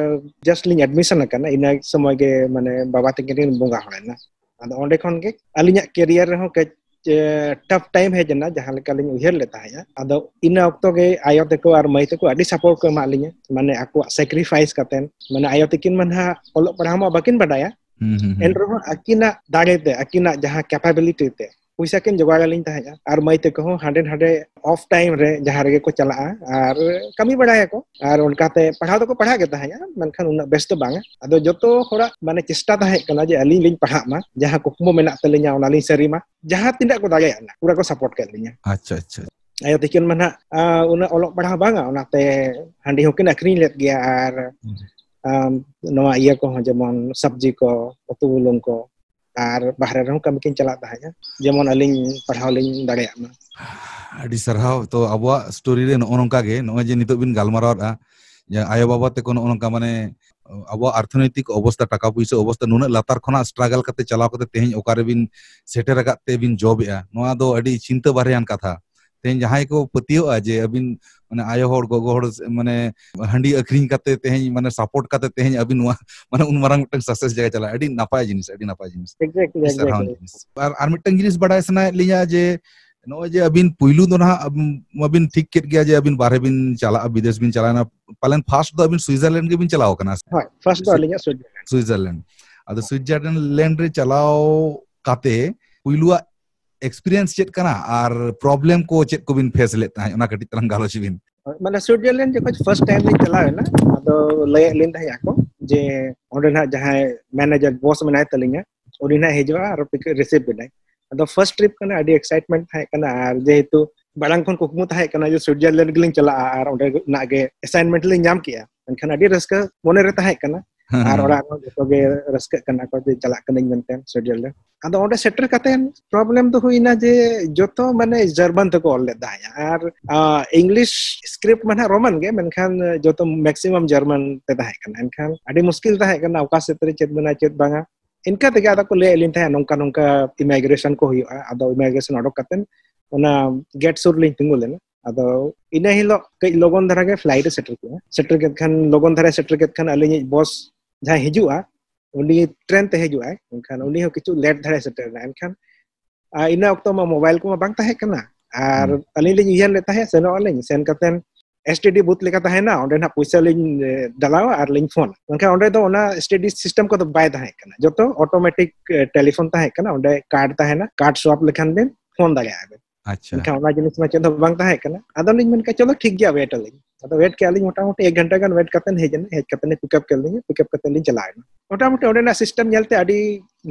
ᱡᱟᱥᱴ ᱞᱤᱧ ᱮᱰᱢᱤᱥᱚᱱ ᱟᱠᱟᱱᱟ, ᱤᱱᱟᱹ ᱥᱚᱢᱚᱭ ᱜᱮ ᱢᱟᱱᱮ ᱵᱟᱵᱟ ᱛᱟᱹᱠᱤᱱ ᱠᱤᱱ ᱵᱚᱸᱜᱟ ᱦᱚᱲᱮᱱᱟ᱾ ᱟᱫᱚ ᱚᱸᱰᱮ ᱠᱷᱚᱱ ᱜᱮ ᱟᱹᱞᱤᱧᱟᱜ ᱠᱮᱨᱤᱭᱟᱨ ᱨᱮᱦᱚᱸ ᱠᱟᱹᱡ ᱴᱟᱯ ᱴᱟᱭᱤᱢ ᱦᱮᱡ ᱮᱱᱟ, ᱡᱟᱦᱟᱸ ᱞᱮᱠᱟ ᱞᱤᱧ ᱩᱭᱦᱟᱹᱨ ᱞᱮᱫ ᱛᱟᱦᱮᱸᱫᱼᱟ᱾ ᱟᱫᱚ ᱤᱱᱟᱹ ᱚᱠᱛᱚ ᱜᱮ ᱟᱭᱳ ᱛᱟᱠᱚ ᱟᱨ ᱢᱟᱹᱭ ᱛᱟᱠᱚ ᱟᱹᱰᱤ ᱥᱟᱯᱳᱨᱴ ᱠᱚ ᱮᱢᱟᱜ ᱞᱤᱧᱟ, ᱢᱟᱱᱮ ᱟᱠᱚᱣᱟᱜ ᱥᱮᱠᱨᱤᱯᱷᱟᱭᱤᱥ ᱠᱟᱛᱮ᱾ ᱢᱟᱱᱮ ᱟᱭᱳ ᱛᱟᱹᱠᱤᱱ ᱢᱟ ᱱᱟᱦᱟᱜ ᱚᱞᱚᱜ ᱯᱟᱲᱦᱟᱣ ᱢᱟ ᱵᱟᱹᱠᱤᱱ ᱵᱟᱰᱟᱭᱟ, ᱦᱩᱸ, ᱦᱩᱸ, ᱦᱩᱸ᱾ ᱮᱱ ᱨᱮᱦᱚᱸ ᱟᱹᱠᱤᱱᱟᱜ ᱫᱟᱲᱮ ᱛᱮ, ᱟᱹᱠᱤᱱᱟᱜ ᱡᱟᱦᱟᱸ ᱠᱮᱯᱟᱵᱤᱞᱤᱴᱤ ᱛᱮ ᱯᱚᱭᱥᱟ ᱠᱤᱱ ᱡᱚᱜᱟᱲ ᱟᱹᱞᱤᱧ ᱛᱟᱦᱮᱸᱫᱼᱟ᱾ ᱟᱨ ᱢᱟᱹᱭ ᱛᱟᱠᱚ ᱦᱚᱸ ᱦᱟᱸᱰᱮ ᱱᱟᱰᱮ ᱚᱯᱷ ᱴᱟᱭᱤᱢ ᱨᱮ ᱡᱟᱦᱟᱸ ᱨᱮᱜᱮ ᱠᱚ ᱪᱟᱞᱟᱜᱼᱟ ᱟᱨ ᱠᱟᱹᱢᱤ ᱵᱟᱲᱟᱭᱟᱠᱚ, ᱟᱨ ᱚᱱᱠᱟᱛᱮ ᱯᱟᱲᱦᱟᱣ ᱫᱚᱠᱚ ᱯᱟᱲᱦᱟᱜ ᱜᱮ ᱛᱟᱦᱮᱸᱫᱼᱟ, ᱢᱮᱱᱠᱷᱟᱱ ᱩᱱᱟᱹᱜ ᱵᱮᱥ ᱫᱚ ᱵᱟᱝᱟ᱾ ᱟᱫᱚ ᱡᱚᱛᱚ ᱦᱚᱲᱟᱜ ᱢᱟᱱᱮ ᱪᱮᱥᱴᱟ ᱛᱟᱦᱮᱸ ᱠᱟᱱᱟ ᱡᱮ ᱟᱹᱞᱤᱧ ᱞᱤᱧ ᱯᱟᱲᱦᱟᱜ ᱢᱟ, ᱡᱟᱦᱟᱸ ᱠᱩᱠᱢᱩ ᱢᱮᱱᱟᱜ ᱛᱟᱹᱞᱤᱧᱟ ᱚᱱᱟ ᱞᱤᱧ ᱥᱟᱹᱨᱤ ᱢᱟ, ᱡᱟᱦᱟᱸ ᱛᱤᱱᱟᱹᱜ ᱠᱚ ᱫᱟᱲᱮᱭᱟᱜᱼᱟ ᱯᱩᱨᱟᱹ ᱠᱚ ᱥᱟᱯᱳᱨᱴ ᱠᱮᱫ ᱞᱤᱧᱟ᱾ ᱟᱪᱪᱷᱟ, ᱟᱪᱪᱷᱟ᱾ ᱟᱭᱳ ᱛᱟᱹᱠᱤᱱ ᱢᱟ ᱱᱟᱦᱟᱜ ᱟᱸ, ᱩᱱᱟᱹᱜ ᱚᱞᱚᱜ ᱯᱟᱲᱦᱟᱣ ᱵᱟᱝᱟ, ᱚᱱᱟᱛᱮ ᱦᱟᱺᱰᱤ ᱦᱚᱸᱠᱤᱱ ᱟᱹᱠᱷᱨᱤᱧ ᱞᱮᱫ ᱜᱮᱭᱟ ᱟᱨ ᱦᱩᱸ᱾ ᱟᱢ, ᱱᱚᱣᱟ ᱤᱭᱟᱹ ᱠᱚᱦᱚᱸ, ᱡᱮᱢᱚᱱ ᱥᱚᱵᱽᱡᱤ ᱠᱚ, ᱩᱛᱩ ᱵᱩᱞᱩᱝ ᱠᱚ, ᱟᱨ ᱵᱟᱦᱨᱮ ᱨᱮᱦᱚᱸ ᱠᱟᱹᱢᱤ ᱠᱤᱱ ᱪᱟᱞᱟᱜ ᱛᱟᱦᱮᱸᱫᱼᱟ, ᱡᱮᱢᱚᱱ ᱟᱹᱞᱤᱧ ᱯᱟᱲᱦᱟᱣ ᱞᱤᱧ ᱫᱟᱲᱮᱭᱟᱜ ᱢᱟ᱾ ᱟᱹᱰᱤ ᱥᱟᱨᱦᱟᱣ᱾ ᱛᱚ ᱟᱵᱚᱣᱟᱜ ᱥᱴᱳᱨᱤ ᱨᱮ ᱱᱚᱜᱼᱚ ᱱᱚᱝᱠᱟ ᱜᱮ, ᱱᱚᱜᱼᱚᱭ ᱡᱮ ᱱᱤᱛᱚᱜ ᱵᱤᱱ ᱜᱟᱞᱢᱟᱨᱟᱣᱮᱫᱼᱟ, ᱡᱮ ᱟᱭᱳ ᱵᱟᱵᱟ ᱛᱟᱠᱚ ᱱᱚᱜᱼᱚ ᱱᱚᱝᱠᱟ ᱢᱟᱱᱮ ᱟᱵᱚᱣᱟᱜ ᱚᱨᱛᱷᱚᱱᱳᱭᱛᱤᱠ ᱚᱵᱚᱥᱛᱟ, ᱴᱟᱠᱟ ᱯᱩᱭᱥᱟᱹ ᱚᱵᱚᱥᱛᱟ ᱱᱩᱱᱟᱹᱜ ᱞᱟᱛᱟᱨ ᱠᱷᱚᱱᱟᱜ ᱥᱴᱨᱟᱜᱚᱞ ᱠᱟᱛᱮ ᱪᱟᱞᱟᱣ ᱠᱟᱛᱮ ᱛᱮᱦᱮᱧ ᱚᱠᱟᱨᱮ ᱵᱤᱱ ᱥᱮᱴᱮᱨ ᱟᱠᱟᱫ ᱛᱮ ᱵᱤᱱ ᱡᱚᱵᱮᱜᱼᱟ, ᱱᱚᱣᱟ ᱫᱚ ᱟᱹᱰᱤ ᱪᱤᱱᱛᱟᱹ ᱵᱟᱨᱦᱮᱭᱟᱱ ᱠᱟᱛᱷᱟ᱾ ᱛᱮᱦᱮᱧ ᱡᱟᱦᱟᱸᱭ ᱠᱚ ᱯᱟᱹᱛᱭᱟᱹᱣᱚᱜᱼᱟ ᱡᱮ ᱟᱹᱵᱤᱱ ᱢᱟᱱᱮ ᱟᱭᱳ ᱦᱚᱲ, ᱜᱚᱜᱚ ᱦᱚᱲ ᱢᱟᱱᱮ ᱦᱟᱺᱰᱤ ᱟᱹᱠᱷᱨᱤᱧ ᱠᱟᱛᱮ ᱛᱮᱦᱮᱧ ᱢᱟᱱᱮ ᱥᱟᱯᱳᱨᱴ ᱠᱟᱛᱮ ᱛᱮᱦᱮᱧ ᱟᱹᱵᱤᱱ ᱱᱚᱣᱟ ᱢᱟᱱᱮ ᱩᱱ ᱢᱟᱨᱟᱝ ᱢᱤᱫᱴᱟᱝ ᱥᱟᱠᱥᱮᱥ ᱡᱟᱭᱜᱟ ᱪᱟᱞᱟᱜᱼᱟ, ᱟᱹᱰᱤ ᱱᱟᱯᱟᱭ ᱡᱤᱱᱤᱥ, ᱟᱹᱰᱤ ᱱᱟᱯᱟᱭ ᱡᱤᱱᱤᱥ᱾ ᱮᱠᱡᱮᱠᱴᱞᱤ, ᱟᱹᱰᱤ ᱥᱟᱨᱦᱟᱣ ᱮᱠᱡᱮᱠᱴᱞᱤ᱾ ᱡᱤᱱᱤᱥ᱾ ᱟᱨ, ᱟᱨ ᱢᱤᱫᱴᱟᱝ ᱡᱤᱱᱤᱥ ᱵᱟᱰᱟᱭ ᱥᱟᱱᱟᱭᱮᱫ ᱞᱤᱧᱟ ᱡᱮ ᱱᱚᱜᱼᱚᱭ ᱡᱮ ᱟᱹᱵᱤᱱ ᱯᱩᱭᱞᱩ ᱫᱚ ᱱᱟᱦᱟᱜ ᱟᱹᱵᱤᱱ ᱢᱟᱵᱤᱱ ᱴᱷᱤᱠ ᱠᱮᱫ ᱜᱮᱭᱟ ᱡᱮ ᱟᱹᱵᱤᱱ ᱵᱟᱦᱨᱮ ᱵᱤᱱ ᱪᱟᱞᱟᱜᱼᱟ, ᱵᱤᱫᱮᱥ ᱵᱤᱱ ᱪᱟᱞᱟᱣᱮᱱᱟ, ᱯᱟᱞᱮᱱ ᱯᱷᱟᱥᱴ ᱫᱚ ᱟᱹᱵᱤᱱ ᱥᱩᱭᱡᱟᱨᱞᱮᱱᱰ ᱜᱮᱵᱤᱱ ᱪᱟᱞᱟᱣ ᱠᱟᱱᱟ? ᱦᱳᱭ, ᱯᱷᱟᱥᱴ ᱫᱚ ᱥᱩᱭ-, ᱟᱹᱞᱤᱧᱟᱜ ᱥᱩᱭᱡᱟᱨᱞᱮᱱᱰ᱾ ᱥᱩᱭᱡᱟᱨᱞᱮᱱᱰ᱾ ᱟᱫᱚ ᱥᱩᱭᱡᱟᱨᱞᱮᱱᱰ ᱨᱮ ᱪᱟᱞᱟᱣ ᱠᱟᱛᱮ ᱯᱩᱭᱞᱩᱣᱟᱜ ᱮᱠᱥᱯᱤᱨᱤᱭᱮᱱᱥ ᱪᱮᱫ ᱠᱟᱱᱟ ᱟᱨ ᱯᱨᱚᱵᱞᱮᱢ ᱠᱚ ᱪᱮᱫ ᱠᱚᱵᱤᱱ ᱯᱷᱮᱥ ᱞᱮᱫ ᱛᱟᱦᱮᱸᱫ, ᱚᱱᱟ ᱠᱟᱹᱴᱤᱡ ᱛᱟᱞᱟᱝ ᱜᱟᱞᱚᱪ ᱵᱤᱱ᱾ ᱢᱟᱱᱮ ᱥᱩᱭᱡᱟᱨᱞᱮᱱᱰ ᱡᱚᱠᱷᱚᱱ ᱯᱷᱟᱨᱥᱴ ᱴᱟᱭᱤᱢ ᱞᱤᱧ ᱪᱟᱞᱟᱣ ᱮᱱᱟ, ᱟᱫᱚ ᱞᱟᱹᱭᱟᱫ ᱞᱤᱧ ᱛᱟᱦᱮᱸᱫ ᱟᱠᱚ ᱡᱮ ᱚᱸᱰᱮ ᱱᱟᱦᱟᱜ ᱡᱟᱦᱟᱸᱭ ᱢᱮᱱᱮᱡᱟᱨ, ᱵᱚᱥ ᱢᱮᱱᱟᱭ ᱛᱟᱹᱞᱤᱧᱟ, ᱩᱱᱤ ᱱᱟᱦᱟᱜ ᱦᱤᱡᱩᱜᱼᱟ ᱟᱨ ᱨᱤᱥᱤᱵᱷ ᱵᱮᱱᱟᱭ᱾ ᱟᱫᱚ ᱯᱷᱟᱨᱥᱴ ᱴᱨᱤᱯ ᱠᱟᱱᱟ, ᱟᱹᱰᱤ ᱮᱠᱥᱟᱭᱤᱴᱢᱮᱱᱴ ᱛᱟᱦᱮᱸ ᱠᱟᱱᱟ, ᱟᱨ ᱡᱮᱦᱮᱛᱩ ᱢᱟᱲᱟᱝ ᱠᱷᱚᱱ ᱠᱩᱠᱢᱩ ᱛᱟᱦᱮᱸ ᱠᱟᱱᱟ ᱡᱮ ᱥᱩᱭᱡᱟᱨᱞᱮᱱᱰ ᱜᱮᱞᱤᱧ ᱪᱟᱞᱟᱜᱼᱟ ᱟᱨ ᱚᱸᱰᱮᱱᱟᱜ ᱜᱮ ᱮᱥᱟᱭᱤᱱᱢᱮᱱᱴ ᱞᱤᱧ ᱧᱟᱢ ᱠᱮᱜᱼᱟ, ᱢᱮᱱᱠᱷᱟᱱ ᱟᱹᱰᱤ ᱨᱟᱹᱥᱠᱟᱹ ᱢᱚᱱᱮᱨᱮ ᱛᱟᱦᱮᱸ ᱠᱟᱱᱟ᱾ ᱟᱨ ᱚᱲᱟᱜ ᱨᱮᱦᱚᱸ ᱡᱚᱛᱚ ᱜᱮ ᱨᱟᱹᱥᱠᱟᱹᱜ ᱠᱟᱱᱟ ᱠᱚ ᱡᱮ ᱪᱟᱞᱟᱜ ᱠᱟᱹᱱᱟᱹᱧ ᱢᱮᱱᱛᱮ ᱥᱩᱭᱡᱟᱨᱞᱮᱱᱰ᱾ ᱟᱫᱚ ᱚᱸᱰᱮ ᱥᱮᱴᱮᱨ ᱠᱟᱛᱮ ᱯᱨᱚᱵᱞᱮᱢ ᱫᱚ ᱦᱩᱭᱱᱟ ᱡᱮ ᱡᱚᱛᱚ ᱢᱟᱱᱮ ᱡᱟᱨᱢᱟᱱ ᱛᱮᱠᱚ ᱚᱞ ᱞᱮᱫ ᱛᱟᱦᱮᱸᱫ, ᱟᱨ ᱤᱝᱞᱤᱥ ᱥᱠᱨᱤᱯᱴ ᱢᱟ ᱱᱟᱦᱟᱜ ᱨᱳᱢᱟᱱ ᱜᱮ, ᱢᱮᱱᱠᱷᱟᱱ ᱡᱚᱛᱚ ᱢᱮᱠᱥᱤᱢᱟᱢ ᱡᱟᱨᱢᱟᱱ ᱛᱮ ᱛᱟᱦᱮᱸ ᱠᱟᱱᱟ᱾ ᱮᱱᱠᱷᱟᱱ ᱟᱹᱰᱤ ᱢᱩᱥᱠᱤᱞ ᱛᱟᱦᱮᱸ ᱠᱟᱱᱟ ᱚᱠᱟ ᱥᱮᱫ ᱨᱮ ᱪᱮᱫ ᱢᱮᱱᱟᱜᱼᱟ ᱪᱮᱫ ᱵᱟᱝᱟ᱾ ᱤᱱᱠᱟ ᱛᱮᱜᱮ ᱟᱫᱚ ᱠᱚ ᱞᱟᱹᱭ ᱟᱹᱞᱤᱧ ᱛᱟᱦᱮᱸᱫ, ᱱᱚᱝᱠᱟ ᱱᱚᱝᱠᱟ ᱤᱢᱤᱜᱨᱮᱥᱚᱱ ᱠᱚ ᱦᱩᱭᱩᱜᱼᱟ᱾ ᱟᱫᱚ ᱤᱢᱤᱜᱨᱮᱥᱚᱱ ᱚᱰᱚᱠ ᱠᱟᱛᱮ ᱚᱱᱟ ᱜᱮᱴ ᱥᱩᱨ ᱞᱤᱧ ᱛᱤᱸᱜᱩ ᱞᱮᱱᱟ᱾ ᱟᱫᱚ ᱤᱱᱟᱹ ᱦᱤᱞᱳᱜ ᱠᱟᱹᱡ ᱞᱚᱜᱚᱱ ᱫᱷᱟᱨᱟ ᱜᱮ ᱯᱷᱞᱟᱭᱤᱴ ᱮ ᱥᱮᱴᱮᱨ ᱠᱮᱫᱟ᱾ ᱥᱮᱴᱮᱨ ᱠᱮᱫ ᱠᱷᱟᱱ, ᱞᱚᱜᱚᱱ ᱫᱷᱟᱨᱟ ᱥᱮᱴᱮᱨ ᱠᱮᱫ ᱠᱷᱟᱱ ᱟᱹᱞᱤᱧᱤᱡ ᱵᱚᱥ ᱡᱟᱦᱟᱸᱭ ᱦᱤᱡᱩᱜᱼᱟ, ᱩᱱᱤ ᱴᱨᱮᱱ ᱛᱮ ᱦᱤᱡᱩᱜᱼᱟᱭ, ᱮᱱᱠᱷᱟᱱ ᱩᱱᱤ ᱦᱚᱸ ᱠᱤᱪᱷᱩ ᱞᱮᱴ ᱫᱷᱟᱨᱟ ᱥᱮᱴᱮᱨ ᱮᱱᱟ᱾ ᱮᱱᱠᱷᱟᱱ ᱟᱨ ᱤᱱᱟᱹ ᱚᱠᱛᱚ ᱢᱟ ᱢᱳᱵᱟᱭᱤᱞ ᱠᱚᱢᱟ ᱵᱟᱝ ᱛᱟᱦᱮᱸ ᱠᱟᱱᱟ᱾ ᱟᱨ ᱦᱩᱸ᱾ ᱟᱹᱞᱤᱧ ᱞᱤᱧ ᱩᱭᱦᱟᱹᱨ ᱞᱮᱫ ᱛᱟᱦᱮᱸᱫ, ᱥᱮᱱᱚᱜ ᱟᱹᱞᱤᱧ, ᱥᱮᱱ ᱠᱟᱛᱮ ᱮᱥ ᱴᱤ ᱰᱤ ᱵᱩᱛᱷ ᱞᱮᱠᱟ ᱛᱟᱦᱮᱱᱟ, ᱚᱸᱰᱮ ᱱᱟᱦᱟᱜ ᱯᱚᱭᱥᱟ ᱞᱤᱧ, ᱮ, ᱰᱟᱞᱟᱣᱟ ᱟᱨ ᱞᱤᱧ ᱯᱷᱳᱱᱟ᱾ ᱢᱮᱱᱠᱷᱟᱱ ᱚᱸᱰᱮ ᱫᱚ ᱚᱱᱟ ᱮᱥ ᱴᱤ ᱰᱤ ᱥᱤᱥᱴᱮᱢ ᱠᱚᱫᱚ ᱵᱟᱭ ᱛᱟᱦᱮᱸ ᱠᱟᱱᱟ, ᱡᱚᱛᱚ ᱚᱴᱳᱢᱮᱴᱤᱠ, ᱮ, ᱴᱮᱞᱤᱯᱷᱳᱱ ᱛᱟᱦᱮᱸ ᱠᱟᱱᱟ, ᱚᱸᱰᱮ ᱠᱟᱨᱰ ᱛᱟᱦᱮᱱᱟ, ᱠᱟᱨᱰ ᱥᱣᱟᱯ ᱞᱮᱠᱷᱟᱱ ᱵᱮᱱ ᱯᱷᱳᱱ ᱫᱟᱲᱮᱭᱟᱜᱼᱟ ᱵᱮᱱ᱾ ᱟᱪᱪᱷᱟ᱾ ᱢᱮᱱᱠᱷᱟᱱ ᱚᱱᱟ ᱡᱤᱱᱤᱥ ᱢᱟ ᱪᱮᱫ ᱦᱚᱸ ᱵᱟᱝ ᱛᱟᱦᱮᱸ ᱠᱟᱱᱟ᱾ ᱟᱫᱚ ᱞᱤᱧ ᱢᱮᱱ ᱠᱮᱫᱟ, "ᱪᱚᱞᱚ ᱴᱷᱤᱠ ᱜᱮᱭᱟ, ᱣᱮᱴ ᱟᱹᱞᱤᱧ᱾" ᱟᱫᱚ ᱣᱮᱴ ᱠᱮᱫᱼᱟ ᱞᱤᱧ ᱢᱚᱴᱟᱢᱩᱴᱤ ᱮᱠ ᱜᱷᱚᱱᱴᱟ ᱜᱟᱱ ᱣᱮᱴ ᱠᱟᱛᱮ ᱦᱮᱡ ᱮᱱᱟ, ᱦᱮᱡ ᱠᱟᱛᱮ ᱯᱤᱠᱟᱯ ᱠᱮᱫ ᱞᱤᱧᱟ, ᱯᱤᱠᱟᱯ ᱠᱟᱛᱮ ᱞᱤᱧ ᱪᱟᱞᱟᱣ ᱮᱱᱟ᱾ ᱢᱚᱴᱟᱢᱩᱴᱤ ᱚᱸᱰᱮᱱᱟᱜ ᱥᱤᱥᱴᱮᱢ ᱧᱮᱞᱛᱮ ᱟᱹᱰᱤ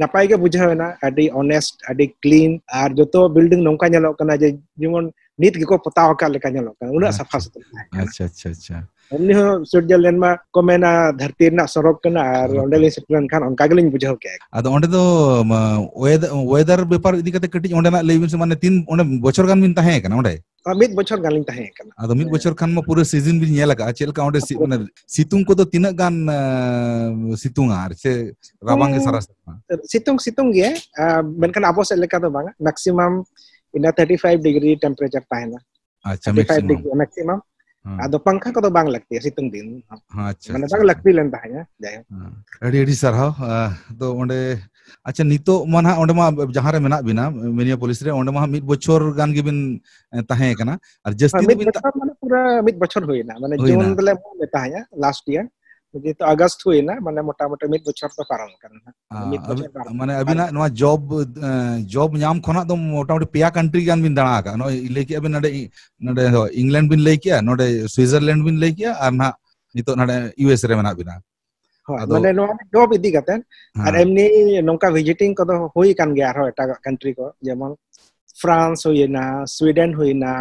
ᱱᱟᱯᱟᱭ ᱜᱮ ᱵᱩᱡᱷᱟᱹᱣ ᱮᱱᱟ, ᱟᱹᱰᱤ ᱚᱱᱮᱥᱴ, ᱟᱹᱰᱤ ᱠᱞᱤᱱ, ᱟᱨ ᱡᱚᱛᱚ ᱵᱤᱞᱰᱤᱝ ᱱᱚᱝᱠᱟ ᱧᱮᱞᱚᱜ ᱠᱟᱱᱟ ᱡᱮ ᱡᱮᱢᱚᱱ ᱱᱤᱛ ᱜᱮᱠᱚ ᱯᱚᱛᱟᱣ ᱟᱠᱟᱫ ᱞᱮᱠᱟ ᱧᱮᱞᱚᱜ ᱠᱟᱱᱟ, ᱩᱱᱟᱹᱜ ᱟᱪᱪᱷᱟ, ᱥᱟᱯᱷᱟ ᱥᱩᱛᱨᱟᱹ ᱛᱟᱦᱮᱸ ᱠᱟᱱᱟ᱾ ᱟᱪᱪᱷᱟ, ᱟᱪᱪᱷᱟ, ᱟᱪᱪᱷᱟ᱾ ᱮᱢᱱᱤ ᱦᱚᱸ ᱥᱩᱭᱡᱟᱨᱞᱮᱱᱰ ᱢᱟ ᱠᱚ ᱢᱮᱱᱟ ᱫᱷᱟᱹᱨᱛᱤ ᱨᱮᱱᱟᱜ ᱥᱚᱨᱚᱜ ᱠᱟᱱᱟ, ᱟᱨ ᱥᱚᱨᱚᱜ ᱚᱸᱰᱮ ᱠᱟᱱᱟ᱾ ᱞᱤᱧ ᱥᱮᱴᱮᱨ ᱞᱮᱱᱠᱷᱟᱱ ᱚᱱᱠᱟ ᱜᱮᱞᱤᱧ ᱵᱩᱡᱷᱟᱹᱣ ᱠᱮᱫᱼᱟ᱾ ᱟᱫᱚ ᱚᱸᱰᱮ ᱫᱚ, ᱢᱟ, ᱣᱮᱫ-, ᱣᱮᱫᱟᱨ ᱵᱮᱯᱟᱨ ᱤᱫᱤ ᱠᱟᱛᱮ ᱠᱟᱹᱴᱤᱡ ᱚᱸᱰᱮᱱᱟᱜ ᱞᱟᱹᱭ ᱵᱤᱱ ᱥᱮ, ᱢᱟᱱᱮ ᱛᱤᱱ, ᱚᱸᱰᱮ ᱵᱚᱪᱷᱚᱨ ᱜᱟᱱ ᱵᱤᱱ ᱛᱟᱦᱮᱸ ᱠᱟᱱᱟ ᱚᱸᱰᱮ? ᱟᱨ ᱢᱤᱫ ᱵᱚᱪᱷᱚᱨ ᱜᱟᱱ ᱞᱤᱧ ᱛᱟᱦᱮᱸ ᱠᱟᱱᱟ᱾ ᱟᱫᱚ ᱢᱤᱫ ᱦᱮᱸ᱾ ᱵᱚᱪᱷᱚᱨ ᱠᱷᱟᱱ ᱢᱟ ᱯᱩᱨᱟᱹ ᱥᱤᱡᱤᱱ ᱵᱤᱱ ᱧᱮᱞ ᱟᱠᱟᱫᱼᱟ, ᱪᱮᱫ ᱞᱮᱠᱟ ᱚᱸᱰᱮ ᱥᱤ-, ᱯᱩᱨᱟᱹ᱾ ᱢᱟᱱᱮ ᱥᱤᱛᱩᱝ ᱠᱚᱫᱚ ᱛᱤᱱᱟᱹᱜ ᱜᱟᱱ, ᱟ, ᱥᱤᱛᱩᱝᱟ ᱟᱨ ᱪᱮ ᱨᱟᱵᱟᱝ ᱜᱮ ᱥᱤᱛᱩᱝ, ᱥᱟᱨᱟ ᱥᱮᱨᱢᱟ? ᱥᱤᱛᱩᱝ, ᱥᱤᱛᱩᱝ ᱜᱮᱭᱟ, ᱟ, ᱢᱮᱱᱠᱷᱟᱱ ᱟᱵᱚ ᱥᱮᱫ ᱞᱮᱠᱟ ᱫᱚ ᱵᱟᱝᱟ, ᱢᱮᱠᱥᱤᱢᱟᱢ ᱤᱱᱟᱹ ᱛᱷᱟᱨᱴᱤ ᱯᱷᱟᱭᱤᱵᱷ ᱰᱤᱜᱽᱨᱤ ᱴᱮᱢᱯᱟᱨᱮᱪᱟᱨ ᱛᱟᱦᱮᱱᱟ᱾ ᱟᱪᱪᱷᱟ, thirty five maximum. Degree maximum. ᱦᱮᱸ᱾ ᱟᱫᱚ ᱯᱟᱝᱠᱷᱟ ᱠᱚᱫᱚ ᱵᱟᱝ ᱞᱟᱹᱠᱛᱤᱭᱟ ᱥᱤᱛᱩᱝ ᱫᱤᱱ᱾ ᱦᱮᱸ, ᱟᱪᱪᱷᱟ, ᱢᱟᱱᱮ ᱟᱪᱪᱷᱟ, ᱵᱟᱝ ᱟᱪᱪᱷᱟ᱾ ᱞᱟᱹᱠᱛᱤ ᱞᱮᱱ ᱛᱟᱦᱮᱸᱫᱼᱟ, ᱡᱟᱭᱦᱳᱠ᱾ ᱦᱮᱸ᱾ ᱟᱹᱰᱤ, ᱟᱹᱰᱤ ᱥᱟᱨᱦᱟᱣ᱾ ᱟ, ᱛᱚ ᱚᱸᱰᱮ, ᱟᱪᱪᱷᱟ, ᱱᱤᱛᱚᱜ ᱢᱟ ᱱᱟᱦᱟᱜ ᱚᱸᱰᱮ ᱢᱟ ᱡᱟᱦᱟᱸ ᱨᱮ ᱢᱮᱱᱟᱜ ᱵᱤᱱᱟ, ᱢᱤᱱᱤᱭᱟᱯᱳᱞᱤᱥ ᱨᱮ, ᱚᱸᱰᱮ ᱢᱟ ᱦᱟᱸᱜ ᱢᱤᱫ ᱵᱚᱪᱷᱚᱨ ᱜᱟᱱ ᱜᱮᱵᱤᱱ, ᱮ, ᱛᱟᱦᱮᱸ ᱠᱟᱱᱟ᱾ ᱟᱨ ᱡᱟᱹᱥᱛᱤ ᱦᱳᱭ, ᱫᱚ ᱢᱤᱫ ᱵᱤᱱ ᱛᱟ-, ᱵᱚᱪᱷᱚᱨ ᱢᱟᱱᱮ ᱯᱩᱨᱟᱹ ᱢᱤᱫ ᱵᱚᱪᱷᱚᱨ ᱦᱩᱭᱱᱟ᱾ ᱢᱟᱱᱮ ᱦᱩᱭᱱᱟ᱾ ᱡᱩᱱ ᱨᱮᱞᱮ ᱮᱢᱟᱜ ᱢᱮ ᱛᱟᱦᱮᱸᱫᱼᱟ, ᱞᱟᱥᱴ ᱤᱭᱟᱨ᱾ ᱡᱮᱦᱮᱛᱩ ᱟᱜᱚᱥᱴ ᱦᱩᱭᱱᱟ, ᱢᱟᱱᱮ ᱢᱚᱴᱟᱢᱩᱴᱤ ᱢᱤᱫ ᱵᱚᱪᱷᱚᱨ ᱫᱚ ᱯᱟᱨᱚᱢ ᱟᱠᱟᱱᱟ ᱱᱟᱦᱟᱜ᱾ ᱟ, ᱢᱤᱫ ᱟᱵᱤ-, ᱵᱚᱪᱷᱚᱨ ᱯᱟᱨᱚᱢ ᱢᱟᱱᱮ ᱟᱠᱟᱱᱟ᱾ ᱟᱹᱵᱤᱱᱟᱜ ᱱᱚᱣᱟ ᱡᱚᱵ, ᱮ, ᱡᱚᱵ ᱧᱟᱢ ᱠᱷᱚᱱᱟᱜ ᱫᱚ ᱢᱚᱴᱟᱢᱩᱴᱤ ᱯᱮᱭᱟ ᱠᱟᱱᱴᱨᱤ ᱜᱟᱱ ᱵᱤᱱ ᱫᱟᱬᱟ ᱟᱠᱟᱫᱼᱟ᱾ ᱱᱚᱜᱼᱚᱭ ᱞᱟᱹᱭ ᱠᱮᱜᱼᱟ ᱵᱤᱱ ᱱᱚᱰᱮ ᱤ-, ᱱᱚᱰᱮ ᱫᱚ ᱤᱝᱞᱮᱱᱰ ᱵᱤᱱ ᱞᱟᱹᱭ ᱠᱮᱜᱼᱟ, ᱱᱚᱰᱮ ᱥᱩᱭᱡᱟᱨᱞᱮᱱᱰ ᱵᱤᱱ ᱞᱟᱹᱭ ᱠᱮᱜᱼᱟ, ᱟᱨ ᱱᱟᱦᱟᱜ ᱱᱤᱛᱚᱜ ᱱᱚᱰᱮ ᱤᱭᱩ ᱮᱥ ᱨᱮ ᱢᱮᱱᱟᱜ ᱵᱤᱱᱟ᱾ ᱦᱳᱭ, ᱟᱫᱚ ᱢᱟᱱᱮ ᱱᱚᱣᱟ ᱡᱚᱵ ᱤᱫᱤ ᱠᱟᱛᱮ, ᱟᱨ ᱦᱮᱸ᱾ ᱮᱢᱱᱤ ᱱᱚᱝᱠᱟ ᱵᱷᱤᱡᱤᱴᱤᱝ ᱠᱚᱫᱚ ᱦᱩᱭ ᱟᱠᱟᱱ ᱜᱮᱭᱟ ᱟᱨᱦᱚᱸ ᱮᱴᱟᱜᱟᱜ ᱠᱟᱱᱴᱨᱤ ᱠᱚ, ᱡᱮᱢᱚᱱ ᱯᱷᱨᱟᱱᱥ ᱦᱩᱭᱮᱱᱟ, ᱥᱩᱭᱰᱮᱱ ᱦᱩᱭᱮᱱᱟ,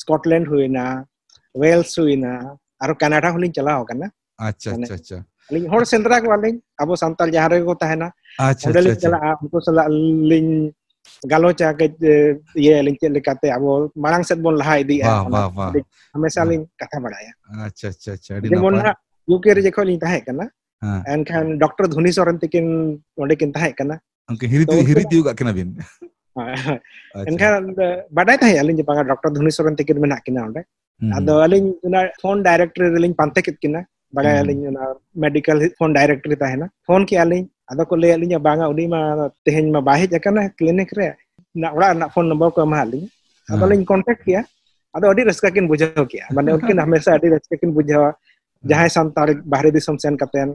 ᱥᱠᱚᱴᱞᱮᱱᱰ ᱦᱩᱭᱮᱱᱟ, ᱣᱮᱞᱥ ᱦᱩᱭᱮᱱᱟ, ᱟᱨᱦᱚᱸ ᱠᱟᱱᱟᱰᱟ ᱦᱚᱸᱞᱤᱧ ᱪᱟᱞᱟᱣ ᱟᱠᱟᱱᱟ᱾ ᱟᱪᱪᱷᱟ, ᱢᱟᱱᱮ ᱟᱪᱪᱷᱟ, ᱟᱪᱪᱷᱟ᱾ ᱟᱹᱞᱤᱧ ᱦᱚᱲ ᱥᱮᱸᱫᱽᱨᱟ ᱠᱚᱣᱟᱞᱤᱧ, ᱟᱵᱚ ᱥᱟᱱᱛᱟᱲ ᱡᱟᱦᱟᱸ ᱨᱮᱜᱮ ᱠᱚ ᱛᱟᱦᱮᱱᱟ, ᱟᱪᱪᱷᱟ ᱚᱸᱰᱮ ᱟᱪᱪᱷᱟ ᱞᱤᱧ ᱟᱪᱪᱷᱟ ᱪᱟᱞᱟᱜᱼᱟ, ᱩᱱᱠᱩ ᱥᱟᱞᱟᱜ ᱞᱤᱧ ᱜᱟᱞᱚᱪᱟ, ᱠᱟᱹᱡ ᱮ, ᱤᱭᱟᱹ ᱟᱹᱞᱤᱧ ᱪᱮᱫ ᱞᱮᱠᱟᱛᱮ ᱟᱵᱚ ᱢᱟᱲᱟᱝ ᱥᱮᱫ ᱵᱚᱱ ᱞᱟᱦᱟ ᱤᱫᱤᱜᱼᱟ, ᱵᱟᱦ ᱚᱱᱟ ᱵᱟᱦ ᱵᱟᱦ ᱟᱹᱰᱤ ᱦᱟᱢᱮᱥᱟ ᱦᱮᱸ, ᱞᱤᱧ ᱠᱟᱛᱷᱟ ᱵᱟᱲᱟᱭᱟ᱾ ᱟᱪᱪᱷᱟ ᱟᱪᱪᱷᱟ ᱟᱪᱪᱷᱟ, ᱟᱹᱰᱤ ᱡᱮᱢᱚᱱ ᱱᱟᱯᱟᱭ᱾ ᱦᱟᱸᱜ ᱭᱩᱠᱮ ᱨᱮ ᱡᱚᱠᱷᱚᱱ ᱞᱤᱧ ᱛᱟᱦᱮᱸ ᱠᱟᱱᱟ, ᱦᱮᱸ, ᱮᱱᱠᱷᱟᱱ ᱰᱚᱠᱴᱚᱨ ᱫᱷᱩᱱᱤ ᱥᱚᱨᱮᱱ ᱛᱤᱠᱤᱱ ᱚᱸᱰᱮ ᱠᱤᱱ ᱛᱟᱦᱮᱸ ᱠᱟᱱᱟ᱾ ᱩᱱᱠᱤᱱ ᱦᱤᱨᱤ ᱛᱚ ᱛᱤ- ᱩᱱᱠᱤᱱ ᱦᱤᱨᱤ ᱦᱚᱸ ᱛᱤᱭᱳᱜ ᱠᱟᱜ ᱠᱤᱱᱟ ᱵᱤᱱ᱾ ᱦᱳᱭ, ᱦᱳᱭ᱾ ᱟᱪᱪᱷᱟ᱾ ᱮᱱᱠᱷᱟᱱ ᱵᱟᱰᱟᱭ ᱛᱟᱦᱮᱸ ᱟᱹᱞᱤᱧ ᱡᱮ ᱵᱟᱝᱟ ᱰᱚᱠᱴᱚᱨ ᱫᱷᱩᱱᱤ ᱥᱚᱨᱮᱱ ᱛᱤᱠᱤᱱ ᱢᱮᱱᱟᱜ ᱠᱤᱱᱟ ᱚᱸᱰᱮ᱾ ᱦᱩᱸ, ᱟᱫᱚ ᱦᱩᱸ᱾ ᱟᱹᱞᱤᱧ ᱚᱱᱟ ᱯᱷᱳᱱ ᱰᱟᱭᱨᱮᱠᱴᱚᱨᱤ ᱨᱮᱞᱤᱧ ᱯᱟᱱᱛᱮ ᱠᱮᱫ ᱠᱤᱱᱟ, ᱵᱟᱲᱟᱭ ᱦᱩᱸ, ᱟᱹᱞᱤᱧ ᱚᱱᱟ ᱢᱮᱰᱤᱠᱟᱞ ᱯᱷᱳᱱ ᱰᱟᱭᱨᱮᱠᱴᱚᱨᱤ ᱛᱟᱦᱮᱱᱟ᱾ ᱯᱷᱳᱱ ᱠᱮᱜᱼᱟ ᱞᱤᱧ, ᱟᱫᱚ ᱠᱚ ᱞᱟᱹᱭᱟᱫ ᱞᱤᱧᱟ, "ᱵᱟᱝᱟ, ᱩᱱᱤ ᱢᱟ ᱛᱮᱦᱮᱧ ᱢᱟ ᱵᱟᱭ ᱦᱮᱡ ᱟᱠᱟᱱᱟ ᱠᱞᱤᱱᱤᱠ ᱨᱮ, ᱚᱱᱟ ᱚᱲᱟᱜ ᱨᱮᱱᱟᱜ ᱯᱷᱳᱱ ᱱᱚᱢᱵᱚᱨ ᱠᱚ ᱮᱢᱟᱫ ᱞᱤᱧᱟ᱾" ᱟᱫᱚ ᱦᱮᱸ᱾ ᱞᱤᱧ ᱠᱚᱱᱴᱟᱠᱴ ᱠᱮᱜᱼᱟ, ᱟᱫᱚ ᱟᱹᱰᱤ ᱨᱟᱹᱥᱠᱟᱹ ᱠᱤᱱ ᱵᱩᱡᱷᱟᱹᱣ ᱠᱮᱜᱼᱟ᱾ ᱢᱟᱱᱮ ᱩᱱᱠᱤᱱ ᱦᱟᱢᱮᱥᱟ ᱟᱹᱰᱤ ᱨᱟᱹᱥᱠᱟᱹ ᱠᱤᱱ ᱵᱩᱡᱷᱟᱹᱣᱟ, ᱦᱮᱸ᱾ ᱡᱟᱦᱟᱸᱭ ᱥᱟᱱᱛᱟᱲ ᱵᱟᱦᱨᱮ ᱫᱤᱥᱚᱢ ᱥᱮᱱ ᱠᱟᱛᱮᱱ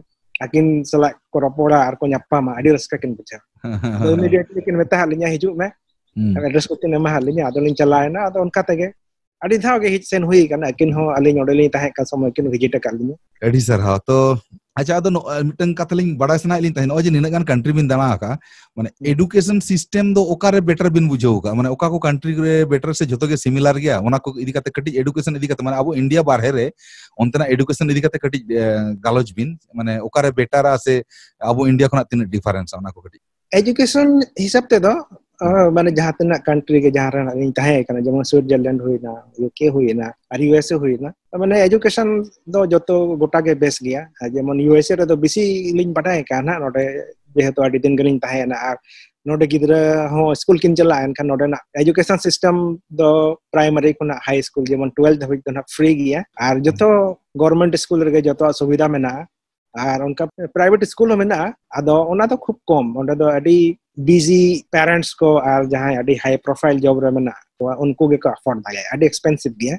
ᱟᱹᱠᱤᱱ ᱥᱟᱞᱟᱜ ᱠᱚ ᱨᱚᱯᱚᱲᱟ ᱟᱨ ᱠᱚ ᱧᱟᱯᱟᱢᱟ, ᱟᱹᱰᱤ ᱨᱟᱹᱥᱠᱟᱹ ᱠᱤᱱ ᱵᱩᱡᱷᱟᱹᱣᱟ᱾ ᱟᱫᱚ ᱤᱢᱤᱰᱤᱭᱮᱴᱞᱤ ᱠᱤᱱ ᱢᱮᱛᱟ ᱦᱟᱫ ᱞᱤᱧᱟ, "ᱦᱤᱡᱩᱜ ᱢᱮ," ᱦᱩᱸ᱾ ᱮᱰᱨᱮᱥ ᱠᱚᱠᱤᱱ ᱮᱢᱟ ᱦᱟᱫ ᱞᱤᱧᱟ, ᱟᱫᱚ ᱞᱤᱧ ᱪᱟᱞᱟᱣ ᱮᱱᱟ᱾ ᱟᱫᱚ ᱚᱱᱠᱟ ᱛᱮᱜᱮ ᱟᱹᱰᱤ ᱫᱷᱟᱣ ᱜᱮ ᱦᱮᱡ ᱥᱮᱱ ᱦᱩᱭ ᱟᱠᱟᱱᱟ, ᱟᱹᱠᱤᱱ ᱦᱚᱸ ᱟᱹᱞᱤᱧ ᱚᱸᱰᱮ ᱞᱤᱧ ᱛᱟᱦᱮᱸ ᱠᱟᱱ ᱥᱚᱢᱚᱭ ᱠᱤᱱ ᱵᱷᱤᱡᱤᱴ ᱟᱠᱟᱫ ᱞᱤᱧᱟ᱾ ᱟᱹᱰᱤ ᱥᱟᱨᱦᱟᱣ᱾ ᱛᱚ ᱟᱪᱪᱷᱟ, ᱟᱫᱚ ᱱᱚ-, ᱢᱤᱫᱴᱟᱝ ᱠᱟᱛᱷᱟ ᱞᱤᱧ ᱵᱟᱲᱟᱭ ᱥᱟᱱᱟᱭᱮᱫ ᱞᱤᱧ ᱛᱟᱦᱮᱸᱫ, ᱱᱚᱜᱼᱚᱭ ᱡᱮ ᱱᱤᱱᱟᱹᱜ ᱜᱟᱱ ᱠᱟᱱᱴᱨᱤ ᱵᱤᱱ ᱫᱟᱬᱟ ᱟᱠᱟᱫᱼᱟ, ᱢᱟᱱᱮ ᱦᱩᱸ᱾ ᱮᱰᱩᱠᱮᱥᱚᱱ ᱥᱤᱥᱴᱮᱢ ᱫᱚ ᱚᱠᱟᱨᱮ ᱵᱮᱴᱟᱨ ᱵᱤᱱ ᱵᱩᱡᱷᱟᱹᱣ ᱟᱠᱟᱫᱼᱟ? ᱢᱟᱱᱮ ᱚᱠᱟ ᱠᱚ ᱠᱟᱱᱴᱨᱤ ᱨᱮ ᱵᱮᱴᱟᱨ ᱥᱮ ᱡᱷᱚᱛᱚ ᱜᱮ ᱥᱤᱢᱤᱞᱟᱨ ᱜᱮᱭᱟ? ᱚᱱᱟ ᱠᱚ ᱤᱫᱤ ᱠᱟᱛᱮ ᱠᱟᱹᱴᱤᱡ, ᱮᱰᱩᱠᱮᱥᱚᱱ ᱤᱫᱤ ᱠᱟᱛᱮ, ᱢᱟᱱᱮ ᱟᱵᱚ ᱤᱱᱰᱤᱭᱟ ᱵᱟᱨᱦᱮ ᱨᱮ ᱚᱱᱛᱮᱱᱟᱜ ᱮᱰᱩᱠᱮᱥᱚᱱ ᱤᱫᱤ ᱠᱟᱛᱮ ᱠᱟᱹᱴᱤᱡ, ᱮ, ᱜᱟᱞᱚᱪ ᱵᱤᱱ, ᱢᱟᱱᱮ ᱚᱠᱟᱨᱮ ᱵᱮᱴᱟᱨᱟ ᱥᱮ ᱟᱵᱚ ᱤᱱᱰᱤᱭᱟ ᱠᱷᱚᱱᱟᱜ ᱛᱤᱱᱟᱹᱜ ᱰᱤᱯᱷᱟᱨᱮᱱᱥᱟ, ᱚᱱᱟ ᱠᱚ ᱠᱟᱹᱴᱤᱡ᱾ ᱮᱡᱩᱠᱮᱥᱚᱱ ᱦᱤᱥᱟᱹᱵ ᱛᱮᱫᱚ, ᱟᱸ, ᱢᱟᱱᱮ ᱡᱟᱦᱟᱸ ᱛᱤᱱᱟᱹᱜ ᱠᱟᱱᱴᱨᱤ ᱜᱮ ᱡᱟᱦᱟᱸ ᱨᱮ ᱞᱤᱧ ᱛᱟᱦᱮᱸ ᱠᱟᱱᱟ, ᱡᱮᱢᱚᱱ ᱥᱩᱭᱡᱟᱨᱞᱮᱱᱰ ᱦᱩᱭᱱᱟ, ᱭᱩᱠᱮ ᱦᱩᱭᱱᱟ, ᱟᱨ ᱭᱩ ᱮᱥ ᱮ ᱦᱩᱭᱱᱟ, ᱢᱟᱱᱮ ᱮᱡᱩᱠᱮᱥᱚᱱ ᱫᱚ ᱡᱚᱛᱚ ᱜᱚᱴᱟ ᱜᱮ ᱵᱮᱥ ᱜᱮᱭᱟ᱾ ᱟᱨ ᱡᱮᱢᱚᱱ ᱭᱩ ᱮᱥ ᱮ ᱨᱮᱫᱚ ᱵᱮᱥᱤ ᱞᱤᱧ ᱵᱟᱰᱟᱭ ᱟᱠᱟᱫᱼᱟ ᱱᱟᱦᱟᱜ, ᱱᱚᱰᱮ ᱡᱮᱦᱮᱛᱩ ᱟᱹᱰᱤ ᱫᱤᱱ ᱜᱮᱞᱤᱧ ᱛᱟᱦᱮᱸᱭᱮᱱᱟ, ᱟᱨ ᱱᱚᱰᱮ ᱜᱤᱫᱽᱨᱟᱹ ᱦᱚᱸ ᱥᱠᱩᱞ ᱠᱤᱱ ᱪᱟᱞᱟᱜᱼᱟ, ᱮᱱᱠᱷᱟᱱ ᱱᱚᱰᱮᱱᱟᱜ ᱮᱡᱩᱠᱮᱥᱚᱱ ᱥᱤᱥᱴᱮᱢ ᱫᱚ ᱯᱨᱟᱭᱢᱟᱨᱤ ᱠᱷᱚᱱᱟᱜ ᱦᱟᱭ ᱥᱠᱩᱞ, ᱡᱮᱢᱚᱱ ᱴᱩᱭᱮᱞᱵᱷ ᱫᱷᱟᱹᱵᱤᱡ ᱫᱚ ᱱᱟᱦᱟᱜ ᱯᱷᱨᱤ ᱜᱮᱭᱟ, ᱟᱨ ᱡᱚᱛᱚ ᱜᱚᱵᱷᱚᱨᱢᱮᱱᱴ ᱥᱠᱩᱞ ᱨᱮᱜᱮ ᱡᱚᱛᱚᱣᱟᱜ ᱥᱩᱵᱤᱫᱷᱟ ᱢᱮᱱᱟᱜᱼᱟ᱾ ᱟᱨ ᱚᱱᱠᱟ ᱯᱨᱟᱭᱵᱷᱮᱴ ᱥᱠᱩᱞ ᱦᱚᱸ ᱢᱮᱱᱟᱜᱼᱟ, ᱟᱫᱚ ᱚᱱᱟ ᱫᱚ ᱠᱷᱩᱵ ᱠᱚᱢ, ᱚᱸᱰᱮ ᱫᱚ ᱟᱹᱰᱤ ᱵᱤᱡᱤ ᱯᱮᱨᱮᱱᱴᱥ ᱠᱚ ᱟᱨ ᱡᱟᱦᱟᱸᱭ ᱟᱹᱰᱤ ᱦᱟᱭ ᱯᱨᱚᱯᱷᱟᱭᱤᱞ ᱡᱚᱵ ᱨᱮ ᱢᱮᱱᱟᱜ ᱠᱚᱣᱟ, ᱩᱱᱠᱩ ᱜᱮᱠᱚ ᱟᱯᱷᱳᱨᱰ ᱫᱟᱲᱮᱭᱟᱜᱼᱟ, ᱟᱹᱰᱤ ᱮᱠᱥᱯᱮᱱᱥᱤᱵᱷ ᱜᱮᱭᱟ᱾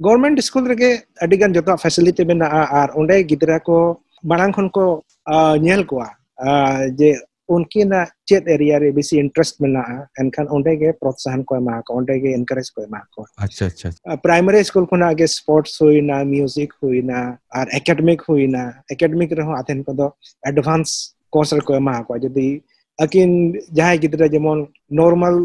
ᱜᱚᱵᱷᱚᱨᱢᱮᱱᱴ ᱥᱠᱩᱞ ᱨᱮᱜᱮ ᱟᱹᱰᱤ ᱜᱟᱱ ᱡᱚᱛᱚᱣᱟᱜ ᱯᱷᱮᱥᱤᱞᱤᱴᱤ ᱢᱮᱱᱟᱜᱼᱟ, ᱟᱨ ᱚᱸᱰᱮ ᱜᱤᱫᱽᱨᱟᱹ ᱠᱚ ᱢᱟᱲᱟᱝ ᱠᱷᱚᱱ ᱠᱚ, ᱟ, ᱧᱮᱞ ᱠᱚᱣᱟ, ᱟ, ᱡᱮ ᱩᱱᱠᱤᱱᱟᱜ ᱪᱮᱫ ᱮᱨᱤᱭᱟ ᱨᱮ ᱵᱮᱥᱤ ᱤᱱᱴᱟᱨᱮᱥᱴ ᱢᱮᱱᱟᱜᱼᱟ, ᱮᱱᱠᱷᱟᱱ ᱚᱸᱰᱮ ᱜᱮ ᱯᱨᱚᱛᱥᱟᱦᱚᱱ ᱠᱚ ᱮᱢᱟ ᱠᱚᱣᱟ, ᱚᱸᱰᱮ ᱜᱮ ᱮᱱᱠᱟᱨᱮᱡᱽ ᱠᱚ ᱮᱢᱟ ᱠᱚᱣᱟ᱾ ᱟᱪᱪᱷᱟ, ᱟᱪᱪᱷᱟ, ᱟᱪᱪᱷᱟ᱾ ᱟ, ᱯᱨᱟᱭᱢᱟᱨᱤ ᱥᱠᱩᱞ ᱠᱷᱚᱱᱟᱜ ᱜᱮ ᱥᱯᱳᱨᱴᱥ ᱦᱩᱭᱱᱟ, ᱢᱤᱣᱡᱤᱠ ᱦᱩᱭᱱᱟ, ᱟᱨ ᱮᱠᱟᱰᱮᱢᱤᱠ ᱦᱩᱭᱱᱟ᱾ ᱮᱠᱟᱰᱮᱢᱤᱠ ᱨᱮᱦᱚᱸ ᱟᱫᱷᱮᱱ ᱠᱚᱫᱚ ᱮᱰᱵᱷᱟᱱᱥ ᱠᱳᱨᱥ ᱨᱮᱠᱚ ᱮᱢᱟ ᱠᱚᱣᱟ᱾ ᱡᱩᱫᱤ ᱟᱹᱠᱤᱱ ᱡᱟᱦᱟᱸᱭ ᱜᱤᱫᱽᱨᱟᱹ ᱡᱮᱢᱚᱱ ᱱᱚᱨᱢᱟᱞ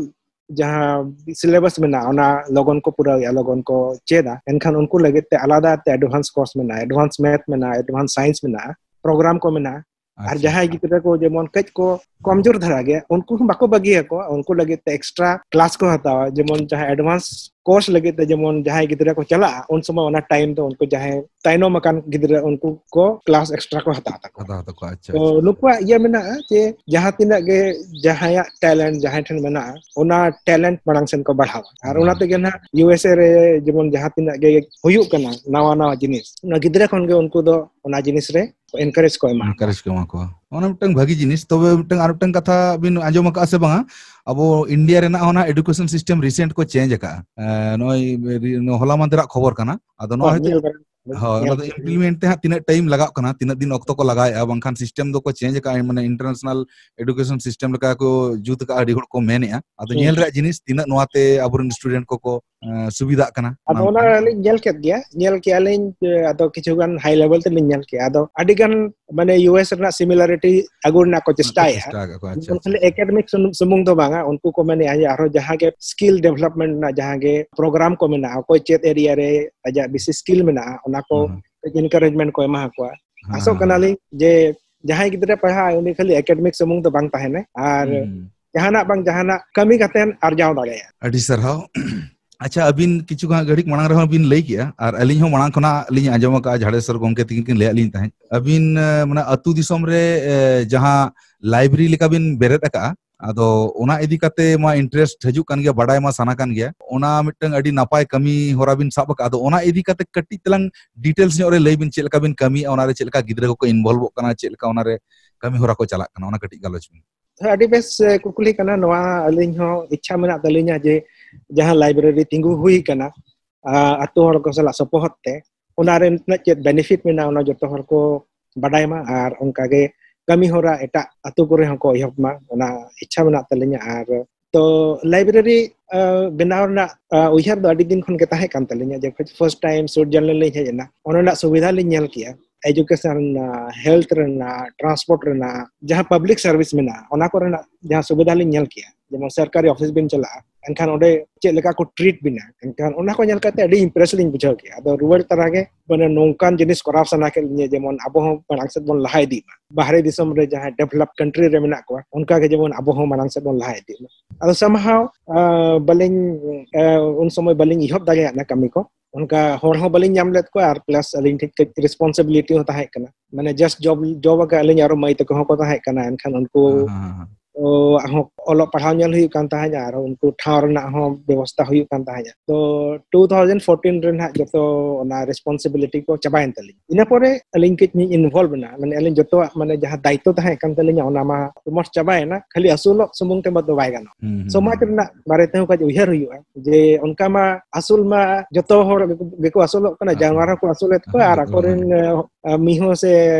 ᱡᱟᱦᱟᱸ ᱥᱤᱞᱮᱵᱟᱥ ᱢᱮᱱᱟᱜᱼᱟ, ᱚᱱᱟ ᱞᱚᱜᱚᱱ ᱠᱚ ᱯᱩᱨᱟᱹᱣᱮᱫᱼᱟ, ᱞᱚᱜᱚᱱ ᱠᱚ ᱪᱮᱫᱟ, ᱮᱱᱠᱷᱟᱱ ᱩᱱᱠᱩ ᱞᱟᱹᱜᱤᱫ ᱛᱮ ᱟᱞᱟᱫᱟ ᱛᱮ ᱮᱰᱵᱷᱟᱱᱥ ᱠᱳᱨᱥ ᱢᱮᱱᱟᱜᱼᱟ, ᱮᱰᱵᱷᱟᱱᱥ ᱢᱮᱛᱷ ᱢᱮᱱᱟᱜᱼᱟ, ᱮᱰᱵᱷᱟᱱᱥ ᱥᱟᱭᱮᱱᱥ ᱢᱮᱱᱟᱜᱼᱟ᱾ program ᱠᱚ ᱢᱮᱱᱟᱜᱼᱟ᱾ ᱟᱨ ᱟᱪᱪᱷᱟ, ᱡᱟᱦᱟᱸᱭ ᱟᱪᱪᱷᱟ᱾ ᱜᱤᱫᱽᱨᱟᱹ ᱠᱚ ᱡᱮᱢᱚᱱ ᱠᱟᱹᱡ ᱠᱚ ᱠᱚᱢᱡᱳᱨ ᱫᱷᱟᱨᱟ ᱜᱮᱭᱟ, ᱩᱱᱠᱩ ᱦᱚᱸ ᱵᱟᱠᱚ ᱵᱟᱹᱜᱤᱭᱟᱠᱚᱣᱟ, ᱩᱱᱠᱩ ᱞᱟᱹᱜᱤᱫ ᱛᱮ extra class ᱠᱚ ᱦᱟᱛᱟᱣᱟ᱾ ᱡᱮᱢᱚᱱ ᱡᱟᱦᱟᱸ advance course ᱞᱟᱹᱜᱤᱫ ᱛᱮ ᱡᱮᱢᱚᱱ ᱡᱟᱦᱟᱸᱭ ᱜᱤᱫᱽᱨᱟᱹ ᱠᱚ ᱪᱟᱞᱟᱜᱼᱟ, ᱩᱱ ᱥᱚᱢᱚᱭ ᱚᱱᱟ time ᱫᱚ ᱩᱱᱠᱩ ᱡᱟᱦᱟᱸᱭ ᱛᱟᱭᱱᱚᱢ ᱟᱠᱟᱱ ᱜᱤᱫᱽᱨᱟᱹ, ᱩᱱᱠᱩ ᱠᱚ class extra ᱠᱚ ᱦᱟᱛᱟᱣ ᱛᱟᱠᱚᱣᱟ᱾ ᱦᱟᱛᱟᱣ ᱛᱟᱠᱚᱣᱟ, ᱟᱪᱪᱷᱟ, ᱛᱚ ᱟᱪᱪᱷᱟ᱾ ᱱᱩᱠᱩᱣᱟᱜ ᱤᱭᱟᱹ ᱢᱮᱱᱟᱜᱼᱟ ᱡᱮ ᱡᱟᱦᱟᱸ ᱛᱤᱱᱟᱹᱜ ᱜᱮ ᱡᱟᱦᱟᱸᱭᱟᱜ talent ᱡᱟᱦᱟᱸᱭ ᱴᱷᱮᱱ ᱢᱮᱱᱟᱜᱼᱟ, ᱚᱱᱟ talent ᱢᱟᱲᱟᱝ ᱥᱮᱱ ᱠᱚ ᱵᱟᱲᱦᱟᱣᱟ᱾ ᱟᱨ ᱚᱱᱟ ᱵᱟᱲᱦᱟᱣ᱾ ᱛᱮᱜᱮ ᱱᱟᱦᱟᱜ U S A ᱨᱮ ᱡᱮᱢᱚᱱ ᱡᱟᱦᱟᱸ ᱛᱤᱱᱟᱹᱜ ᱜᱮ ᱦᱩᱭᱩᱜ ᱠᱟᱱᱟ ᱱᱟᱣᱟ ᱱᱟᱣᱟ ᱡᱤᱱᱤᱥ, ᱚᱱᱟ ᱜᱤᱫᱽᱨᱟᱹ ᱠᱷᱚᱱ ᱜᱮ ᱩᱱᱠᱩ ᱫᱚ ᱚᱱᱟ ᱡᱤᱱᱤᱥ ᱨᱮ encourage ᱠᱚ ᱮᱢᱟ ᱠᱚᱣᱟ᱾ Encourage ᱠᱚ ᱮᱢᱟ ᱠᱚᱣᱟ᱾ ᱚᱱᱟ ᱢᱤᱫᱴᱟᱝ ᱵᱷᱟᱹᱜᱤ ᱡᱤᱱᱤᱥ᱾ ᱛᱚᱵᱮ ᱢᱤᱫᱴᱟᱝ, ᱟᱨ ᱢᱤᱫᱴᱟᱝ ᱠᱟᱛᱷᱟ ᱵᱤᱱ ᱟᱸᱡᱚᱢ ᱟᱠᱟᱫᱼᱟ ᱥᱮ ᱵᱟᱝᱟ? ᱟᱵᱚ India ᱨᱮᱱᱟᱜ ᱦᱚᱸ ᱚᱱᱟ education system recent ᱠᱚ change ᱟᱠᱟᱫᱼᱟ᱾ ᱮ, ᱱᱚᱜᱼᱚᱭ ᱨᱤ-, ᱦᱚᱞᱟ ᱢᱟᱫᱷᱮᱨᱟᱜ ᱠᱷᱚᱵᱚᱨ ᱠᱟᱱᱟ᱾ ᱟᱫᱚ ᱱᱚᱣᱟ ᱦᱳᱭ, ᱦᱚᱭᱛᱳ, ᱧᱮᱞ ᱵᱟᱲᱟ, ᱦᱳᱭ, ᱧᱮᱞ ᱚᱱᱟ ᱫᱚ ᱠᱮᱫ ᱜᱮ᱾ Implement ᱛᱮ ᱦᱟᱸᱜ ᱛᱤᱱᱟᱹᱜ time ᱞᱟᱜᱟᱜ ᱠᱟᱱᱟ, ᱛᱤᱱᱟᱹᱜ ᱫᱤᱱ ᱚᱠᱛᱚ ᱠᱚ ᱞᱟᱜᱟᱣᱮᱫᱼᱟ, ᱵᱟᱝᱠᱷᱟᱱ system ᱫᱚᱠᱚ change ᱟᱠᱟᱫᱼᱟ, ᱢᱟᱱᱮ international education system ᱞᱮᱠᱟ ᱠᱚ ᱡᱩᱛ ᱟᱠᱟᱫᱼᱟ, ᱟᱹᱰᱤ ᱦᱚᱲ ᱠᱚ ᱢᱮᱱᱮᱫᱼᱟ᱾ ᱟᱫᱚ ᱦᱩᱸ᱾ ᱧᱮᱞ ᱨᱮᱭᱟᱜ ᱡᱤᱱᱤᱥ ᱛᱤᱱᱟᱹᱜ ᱱᱚᱣᱟᱛᱮ ᱟᱵᱚᱨᱮᱱ student ᱠᱚᱠᱚ, ᱮ, ᱥᱩᱵᱤᱫᱷᱟᱜ ᱠᱟᱱᱟ, ᱟᱫᱚ ᱚᱱᱟ ᱚᱱᱟ ᱢᱤᱫᱴᱟᱝ᱾ ᱞᱤᱧ ᱧᱮᱞ ᱠᱮᱫ ᱜᱮᱭᱟ, ᱧᱮᱞ ᱠᱮᱜᱼᱟ ᱞᱤᱧ, ᱮ, ᱟᱫᱚ ᱠᱤᱪᱷᱩ ᱜᱟᱱ high level ᱛᱮᱞᱤᱧ ᱧᱮᱞ ᱠᱮᱜᱼᱟ᱾ ᱟᱫᱚ ᱟᱹᱰᱤ ᱜᱟᱱ ᱢᱟᱱᱮ U S ᱨᱮᱱᱟᱜ similarity ᱟᱹᱜᱩ ᱨᱮᱱᱟᱜ ᱠᱚ ᱚᱱᱟ ᱠᱚ ᱪᱮᱥᱴᱟᱭᱮᱫᱼᱟ᱾ ᱪᱮᱥᱴᱟ ᱟᱠᱟᱫ ᱠᱚ, ᱟᱪᱪᱷᱟ, ᱡᱮᱢᱚᱱ ᱟᱪᱪᱷᱟ, ᱠᱷᱟᱹᱞᱤ ᱟᱪᱪᱷᱟ᱾ Academic ᱥᱩᱢᱩᱝ, ᱥᱩᱢᱩᱝ ᱫᱚ ᱵᱟᱝᱟ, ᱩᱱᱠᱩ ᱠᱚ ᱢᱮᱱᱮᱫᱼᱟ ᱡᱮ ᱟᱨᱦᱚᱸ ᱡᱟᱦᱟᱸ ᱜᱮ skill development ᱨᱮᱱᱟᱜ ᱡᱟᱦᱟᱸ ᱜᱮ program ᱠᱚ ᱢᱮᱱᱟᱜᱼᱟ, ᱚᱠᱚᱭ ᱪᱮᱫ area ᱨᱮ ᱟᱡᱟᱜ ᱵᱮᱥᱤ skill ᱢᱮᱱᱟᱜᱼᱟ, ᱚᱱᱟ ᱠᱚ ᱦᱩᱸ, ᱦᱩᱸ᱾ ᱠᱟᱹᱡ encouragement ᱠᱚ ᱮᱢᱟ ᱠᱚᱣᱟ᱾ ᱦᱮᱸ, ᱟᱥᱚᱜ ᱦᱮᱸ, ᱠᱟᱱᱟᱞᱤᱧ ᱡᱮ ᱡᱟᱦᱟᱸᱭ ᱜᱤᱫᱽᱨᱟᱹ ᱯᱟᱲᱦᱟᱜᱼᱟᱭ, ᱩᱱᱤ ᱠᱷᱟᱹᱞᱤ academic ᱥᱩᱢᱩᱝ ᱫᱚ ᱵᱟᱝ ᱛᱟᱦᱮᱱᱟᱭ, ᱟᱨ ᱦᱩᱸ, ᱦᱩᱸ᱾ ᱡᱟᱦᱟᱱᱟᱜ ᱵᱟᱝ ᱡᱟᱦᱟᱱᱟᱜ ᱠᱟᱹᱢᱤ ᱠᱟᱛᱮ ᱟᱨᱡᱟᱣ ᱫᱟᱲᱮᱭᱟᱜᱼᱟ᱾ ᱟᱹᱰᱤ ᱥᱟᱨᱦᱟᱣ᱾ ᱟᱪᱪᱷᱟ, ᱟᱹᱵᱤᱱ ᱠᱤᱪᱷᱩ ᱜᱷᱟᱹᱲᱤᱡ ᱢᱟᱲᱟᱝ ᱨᱮᱦᱚᱸ ᱵᱤᱱ ᱞᱟᱹᱭ ᱠᱮᱜᱼᱟ, ᱟᱨ ᱟᱹᱞᱤᱧ ᱦᱚᱸ ᱢᱟᱲᱟᱝ ᱠᱷᱚᱱᱟᱜ ᱞᱤᱧ ᱟᱸᱡᱚᱢ ᱟᱠᱟᱫᱼᱟ, ᱡᱷᱟᱲᱮᱥᱥᱚᱨ ᱜᱚᱢᱠᱮ ᱛᱤᱠᱤᱱ ᱠᱤᱱ ᱞᱟᱹᱭᱟᱫ ᱞᱤᱧ ᱛᱟᱦᱮᱸᱫ᱾ ᱟᱹᱵᱤᱱ, ᱮ, ᱢᱟᱱᱮ, ᱟᱹᱛᱩ ᱫᱤᱥᱚᱢ ᱨᱮ, ᱮ, ᱡᱟᱦᱟᱸ library ᱞᱮᱠᱟ ᱵᱤᱱ ᱵᱮᱨᱮᱫ ᱟᱠᱟᱫᱼᱟ, ᱟᱫᱚ ᱚᱱᱟ ᱤᱫᱤ ᱠᱟᱛᱮ ᱢᱟ interest ᱦᱤᱡᱩᱜ ᱠᱟᱱ ᱜᱮᱭᱟ, ᱵᱟᱰᱟᱭ ᱢᱟ ᱥᱟᱱᱟ ᱠᱟᱱ ᱜᱮᱭᱟ᱾ ᱚᱱᱟ ᱢᱤᱫᱴᱟᱝ ᱟᱹᱰᱤ ᱱᱟᱯᱟᱭ ᱠᱟᱹᱢᱤ ᱦᱚᱨᱟ ᱵᱤᱱ ᱥᱟᱵ ᱟᱠᱟᱫᱼᱟ᱾ ᱟᱫᱚ ᱚᱱᱟ ᱤᱫᱤ ᱠᱟᱛᱮ ᱠᱟᱹᱴᱤᱡ ᱛᱟᱞᱟᱝ details ᱧᱚᱜ ᱨᱮ ᱞᱟᱹᱭ ᱵᱤᱱ, ᱪᱮᱫ ᱞᱮᱠᱟ ᱵᱤᱱ ᱠᱟᱹᱢᱤᱭᱮᱫᱼᱟ, ᱚᱱᱟ ᱨᱮ ᱪᱮᱫ ᱞᱮᱠᱟ ᱜᱤᱫᱽᱨᱟᱹ ᱠᱚᱠᱚ involveᱚᱜ ᱠᱟᱱᱟ, ᱪᱮᱫ ᱞᱮᱠᱟ ᱚᱱᱟ ᱨᱮ ᱠᱟᱹᱢᱤ ᱦᱚᱨᱟ ᱠᱚ ᱪᱟᱞᱟᱜ ᱠᱟᱱᱟ, ᱚᱱᱟ ᱠᱟᱹᱴᱤᱡ ᱜᱟᱞᱚᱪ ᱵᱤᱱ᱾ ᱦᱮᱸ, ᱟᱹᱰᱤ ᱵᱮᱥ, ᱮ, ᱠᱩᱠᱞᱤ ᱠᱟᱱᱟ ᱱᱚᱣᱟ᱾ ᱟᱹᱞᱤᱧ ᱦᱚᱸ ᱤᱪᱪᱷᱟ ᱢᱮᱱᱟᱜ ᱛᱟᱹᱞᱤᱧᱟ ᱡᱮ ᱡᱟᱦᱟᱸ library ᱛᱤᱸᱜᱩ ᱦᱩᱭ ᱠᱟᱱᱟ, ᱟ, ᱟᱛᱳ ᱦᱚᱲ ᱠᱚ ᱥᱟᱞᱟᱜ ᱥᱚᱯᱚᱦᱚᱫ ᱛᱮ, ᱚᱱᱟ ᱨᱮ ᱛᱤᱱᱟᱹᱜ ᱪᱮᱫ benefit ᱢᱮᱱᱟᱜᱼᱟ, ᱚᱱᱟ ᱡᱚᱛᱚ ᱦᱚᱲ ᱠᱚ ᱵᱟᱰᱟᱭ ᱢᱟ, ᱟᱨ ᱚᱱᱠᱟ ᱜᱮ ᱠᱟᱹᱢᱤ ᱦᱚᱨᱟ ᱮᱴᱟᱜ ᱟᱛᱳ ᱠᱚᱨᱮ ᱦᱚᱸᱠᱚ ᱮᱦᱚᱵ ᱢᱟ, ᱚᱱᱟ ᱤᱪᱪᱷᱟ ᱢᱮᱱᱟᱜ ᱛᱟᱹᱞᱤᱧᱟ᱾ ᱟᱨ ᱛᱚ library, ᱟ, ᱵᱮᱱᱟᱣ ᱨᱮᱱᱟᱜ, ᱟ, ᱩᱭᱦᱟᱹᱨ ᱫᱚ ᱟᱹᱰᱤ ᱫᱤᱱ ᱠᱷᱚᱱ ᱜᱮ ᱛᱟᱦᱮᱸ ᱠᱟᱱ ᱛᱟᱹᱞᱤᱧᱟ᱾ ᱡᱚᱠᱷᱚᱱ first time Switzerland ᱞᱤᱧ ᱦᱮᱡ ᱮᱱᱟ, ᱚᱱᱟ ᱨᱮᱱᱟᱜ ᱥᱩᱵᱤᱫᱷᱟ ᱞᱤᱧ ᱧᱮᱞ ᱠᱮᱜᱼᱟ᱾ education ᱨᱮᱱᱟᱜ, health ᱨᱮᱱᱟᱜ, transport ᱨᱮᱱᱟᱜ, ᱡᱟᱦᱟᱸ public service ᱢᱮᱱᱟᱜᱼᱟ, ᱚᱱᱟ ᱠᱚᱨᱮᱱᱟᱜ ᱡᱟᱦᱟᱸ ᱥᱩᱵᱤᱫᱷᱟ ᱞᱤᱧ ᱧᱮᱞ ᱠᱮᱜᱼᱟ, ᱡᱮᱢᱚᱱ ᱥᱚᱨᱠᱟᱨᱤ office ᱵᱤᱱ ᱪᱟᱞᱟᱜᱼᱟ, ᱮᱱᱠᱷᱟᱱ ᱚᱸᱰᱮ ᱪᱮᱫ ᱞᱮᱠᱟ ᱠᱚ treat ᱵᱤᱱᱟ, ᱮᱱᱠᱷᱟᱱ ᱚᱱᱟ ᱠᱚ ᱧᱮᱞ ᱠᱟᱛᱮ ᱟᱹᱰᱤ impress ᱞᱤᱧ ᱵᱩᱡᱷᱟᱹᱣ ᱠᱮᱜᱼᱟ᱾ ᱟᱫᱚ ᱨᱩᱣᱟᱹᱲ ᱛᱚᱨᱟ ᱜᱮ ᱢᱟᱱᱮ ᱱᱚᱝᱠᱟᱱ ᱡᱤᱱᱤᱥ ᱠᱚᱨᱟᱣ ᱥᱟᱱᱟ ᱠᱮᱫ ᱞᱤᱧᱟ, ᱡᱮᱢᱚᱱ ᱟᱵᱚ ᱦᱚᱸ ᱢᱟᱲᱟᱝ ᱥᱮᱫ ᱵᱚᱱ ᱞᱟᱦᱟ ᱤᱫᱤᱜ ᱢᱟ, ᱵᱟᱦᱨᱮ ᱫᱤᱥᱚᱢ ᱨᱮ ᱡᱟᱦᱟᱸᱭ developed country ᱨᱮ ᱢᱮᱱᱟᱜ ᱠᱚᱣᱟ, ᱚᱱᱠᱟ ᱜᱮ ᱡᱮᱢᱚᱱ ᱟᱵᱚ ᱦᱚᱸ ᱢᱟᱲᱟᱝ ᱥᱮᱫ ᱵᱚᱱ ᱞᱟᱦᱟ ᱤᱫᱤᱜ ᱢᱟ᱾ ᱟᱫᱚ somehow, ᱟᱸ, ᱵᱟᱹᱞᱤᱧ, ᱟᱸ, ᱩᱱ ᱥᱚᱢᱚᱭ ᱵᱟᱹᱞᱤᱧ ᱮᱦᱚᱵ ᱫᱟᱲᱮᱭᱟᱜ ᱠᱟᱱᱟ ᱠᱟᱹᱢᱤ ᱠᱚ, ᱚᱱᱠᱟ ᱦᱚᱲ ᱦᱚᱸ ᱵᱟᱹᱞᱤᱧ ᱧᱟᱢ ᱞᱮᱫ ᱠᱚᱣᱟ, ᱟᱨ plus ᱟᱹᱞᱤᱧ ᱴᱷᱮᱱ ᱠᱟᱹᱡ responsibility ᱦᱚᱸ ᱛᱟᱦᱮᱸ ᱠᱟᱱᱟ᱾ ᱢᱟᱱᱮ just job, job ᱟᱠᱟᱫ ᱟᱹᱞᱤᱧ, ᱟᱨᱚ ᱢᱟᱹᱭ ᱛᱟᱠᱚ ᱦᱚᱸᱠᱚ ᱛᱟᱦᱮᱸ ᱠᱟᱱᱟ, ᱮᱱᱠᱷᱟᱱ ᱩᱱᱠᱩ ᱦᱮᱸ, ᱦᱮᱸ, ᱦᱮᱸ᱾ ᱚ, ᱦᱚᱸ ᱚᱞᱚᱜ ᱯᱟᱲᱦᱟᱣ ᱧᱮᱞ ᱦᱩᱭᱩᱜ ᱠᱟᱱ ᱛᱟᱦᱮᱸᱫ, ᱟᱨ ᱩᱱᱠᱩ ᱴᱷᱟᱶ ᱨᱮᱱᱟᱜ ᱦᱚᱸ ᱵᱮᱵᱚᱥᱛᱷᱟ ᱦᱩᱭᱩᱜ ᱠᱟᱱ ᱛᱟᱦᱮᱸᱫ᱾ ᱛᱚ two thousand fourteen ᱨᱮ ᱱᱟᱦᱟᱜ ᱡᱚᱛᱚ ᱚᱱᱟ responsibility ᱠᱚ ᱪᱟᱵᱟᱭᱮᱱ ᱛᱟᱹᱞᱤᱧᱟ᱾ ᱤᱱᱟᱹ ᱯᱚᱨᱮ ᱟᱹᱞᱤᱧ ᱠᱟᱹᱡ ᱞᱤᱧ involve ᱮᱱᱟ, ᱢᱟᱱᱮ ᱟᱹᱞᱤᱧ ᱡᱚᱛᱚᱣᱟᱜ ᱢᱟᱱᱮ ᱡᱟᱦᱟᱸ ᱫᱟᱭᱤᱛᱛᱚ ᱛᱟᱦᱮᱸ ᱠᱟᱱ ᱛᱟᱹᱞᱤᱧᱟ ᱚᱱᱟ ᱢᱟ almost ᱪᱟᱵᱟᱭᱮᱱᱟ, ᱠᱷᱟᱹᱞᱤ ᱟᱹᱥᱩᱞᱚᱜ ᱥᱩᱢᱩᱝ ᱛᱮᱢᱟ ᱫᱚ ᱵᱟᱭ ᱜᱟᱱᱚᱜᱼᱟ᱾ ᱦᱩᱸ, ᱦᱩᱸ, ᱥᱚᱢᱟᱡᱽ ᱦᱩᱸ᱾ ᱨᱮᱱᱟᱜ ᱵᱟᱨᱮ ᱛᱮᱦᱚᱸ ᱠᱟᱹᱡ ᱩᱭᱦᱟᱹᱨ ᱦᱩᱭᱩᱜᱼᱟ, ᱡᱮ ᱚᱱᱠᱟ ᱢᱟ ᱟᱹᱥᱩᱞ ᱢᱟ ᱡᱚᱛᱚ ᱦᱚᱲ ᱜᱮᱠᱚ ᱟᱹᱥᱩᱞᱚᱜ ᱠᱟᱱᱟ, ᱟᱹᱥᱩᱞ᱾ ᱡᱟᱱᱣᱟᱨ ᱦᱚᱸᱠᱚ ᱟᱹᱥᱩᱞᱮᱫ ᱠᱚᱣᱟ ᱦᱮᱸ, ᱟᱨ ᱡᱚᱛᱚ ᱟᱠᱚᱨᱮᱱ, ᱦᱚᱲ᱾ ᱟᱸ, ᱢᱤᱦᱩ ᱥᱮ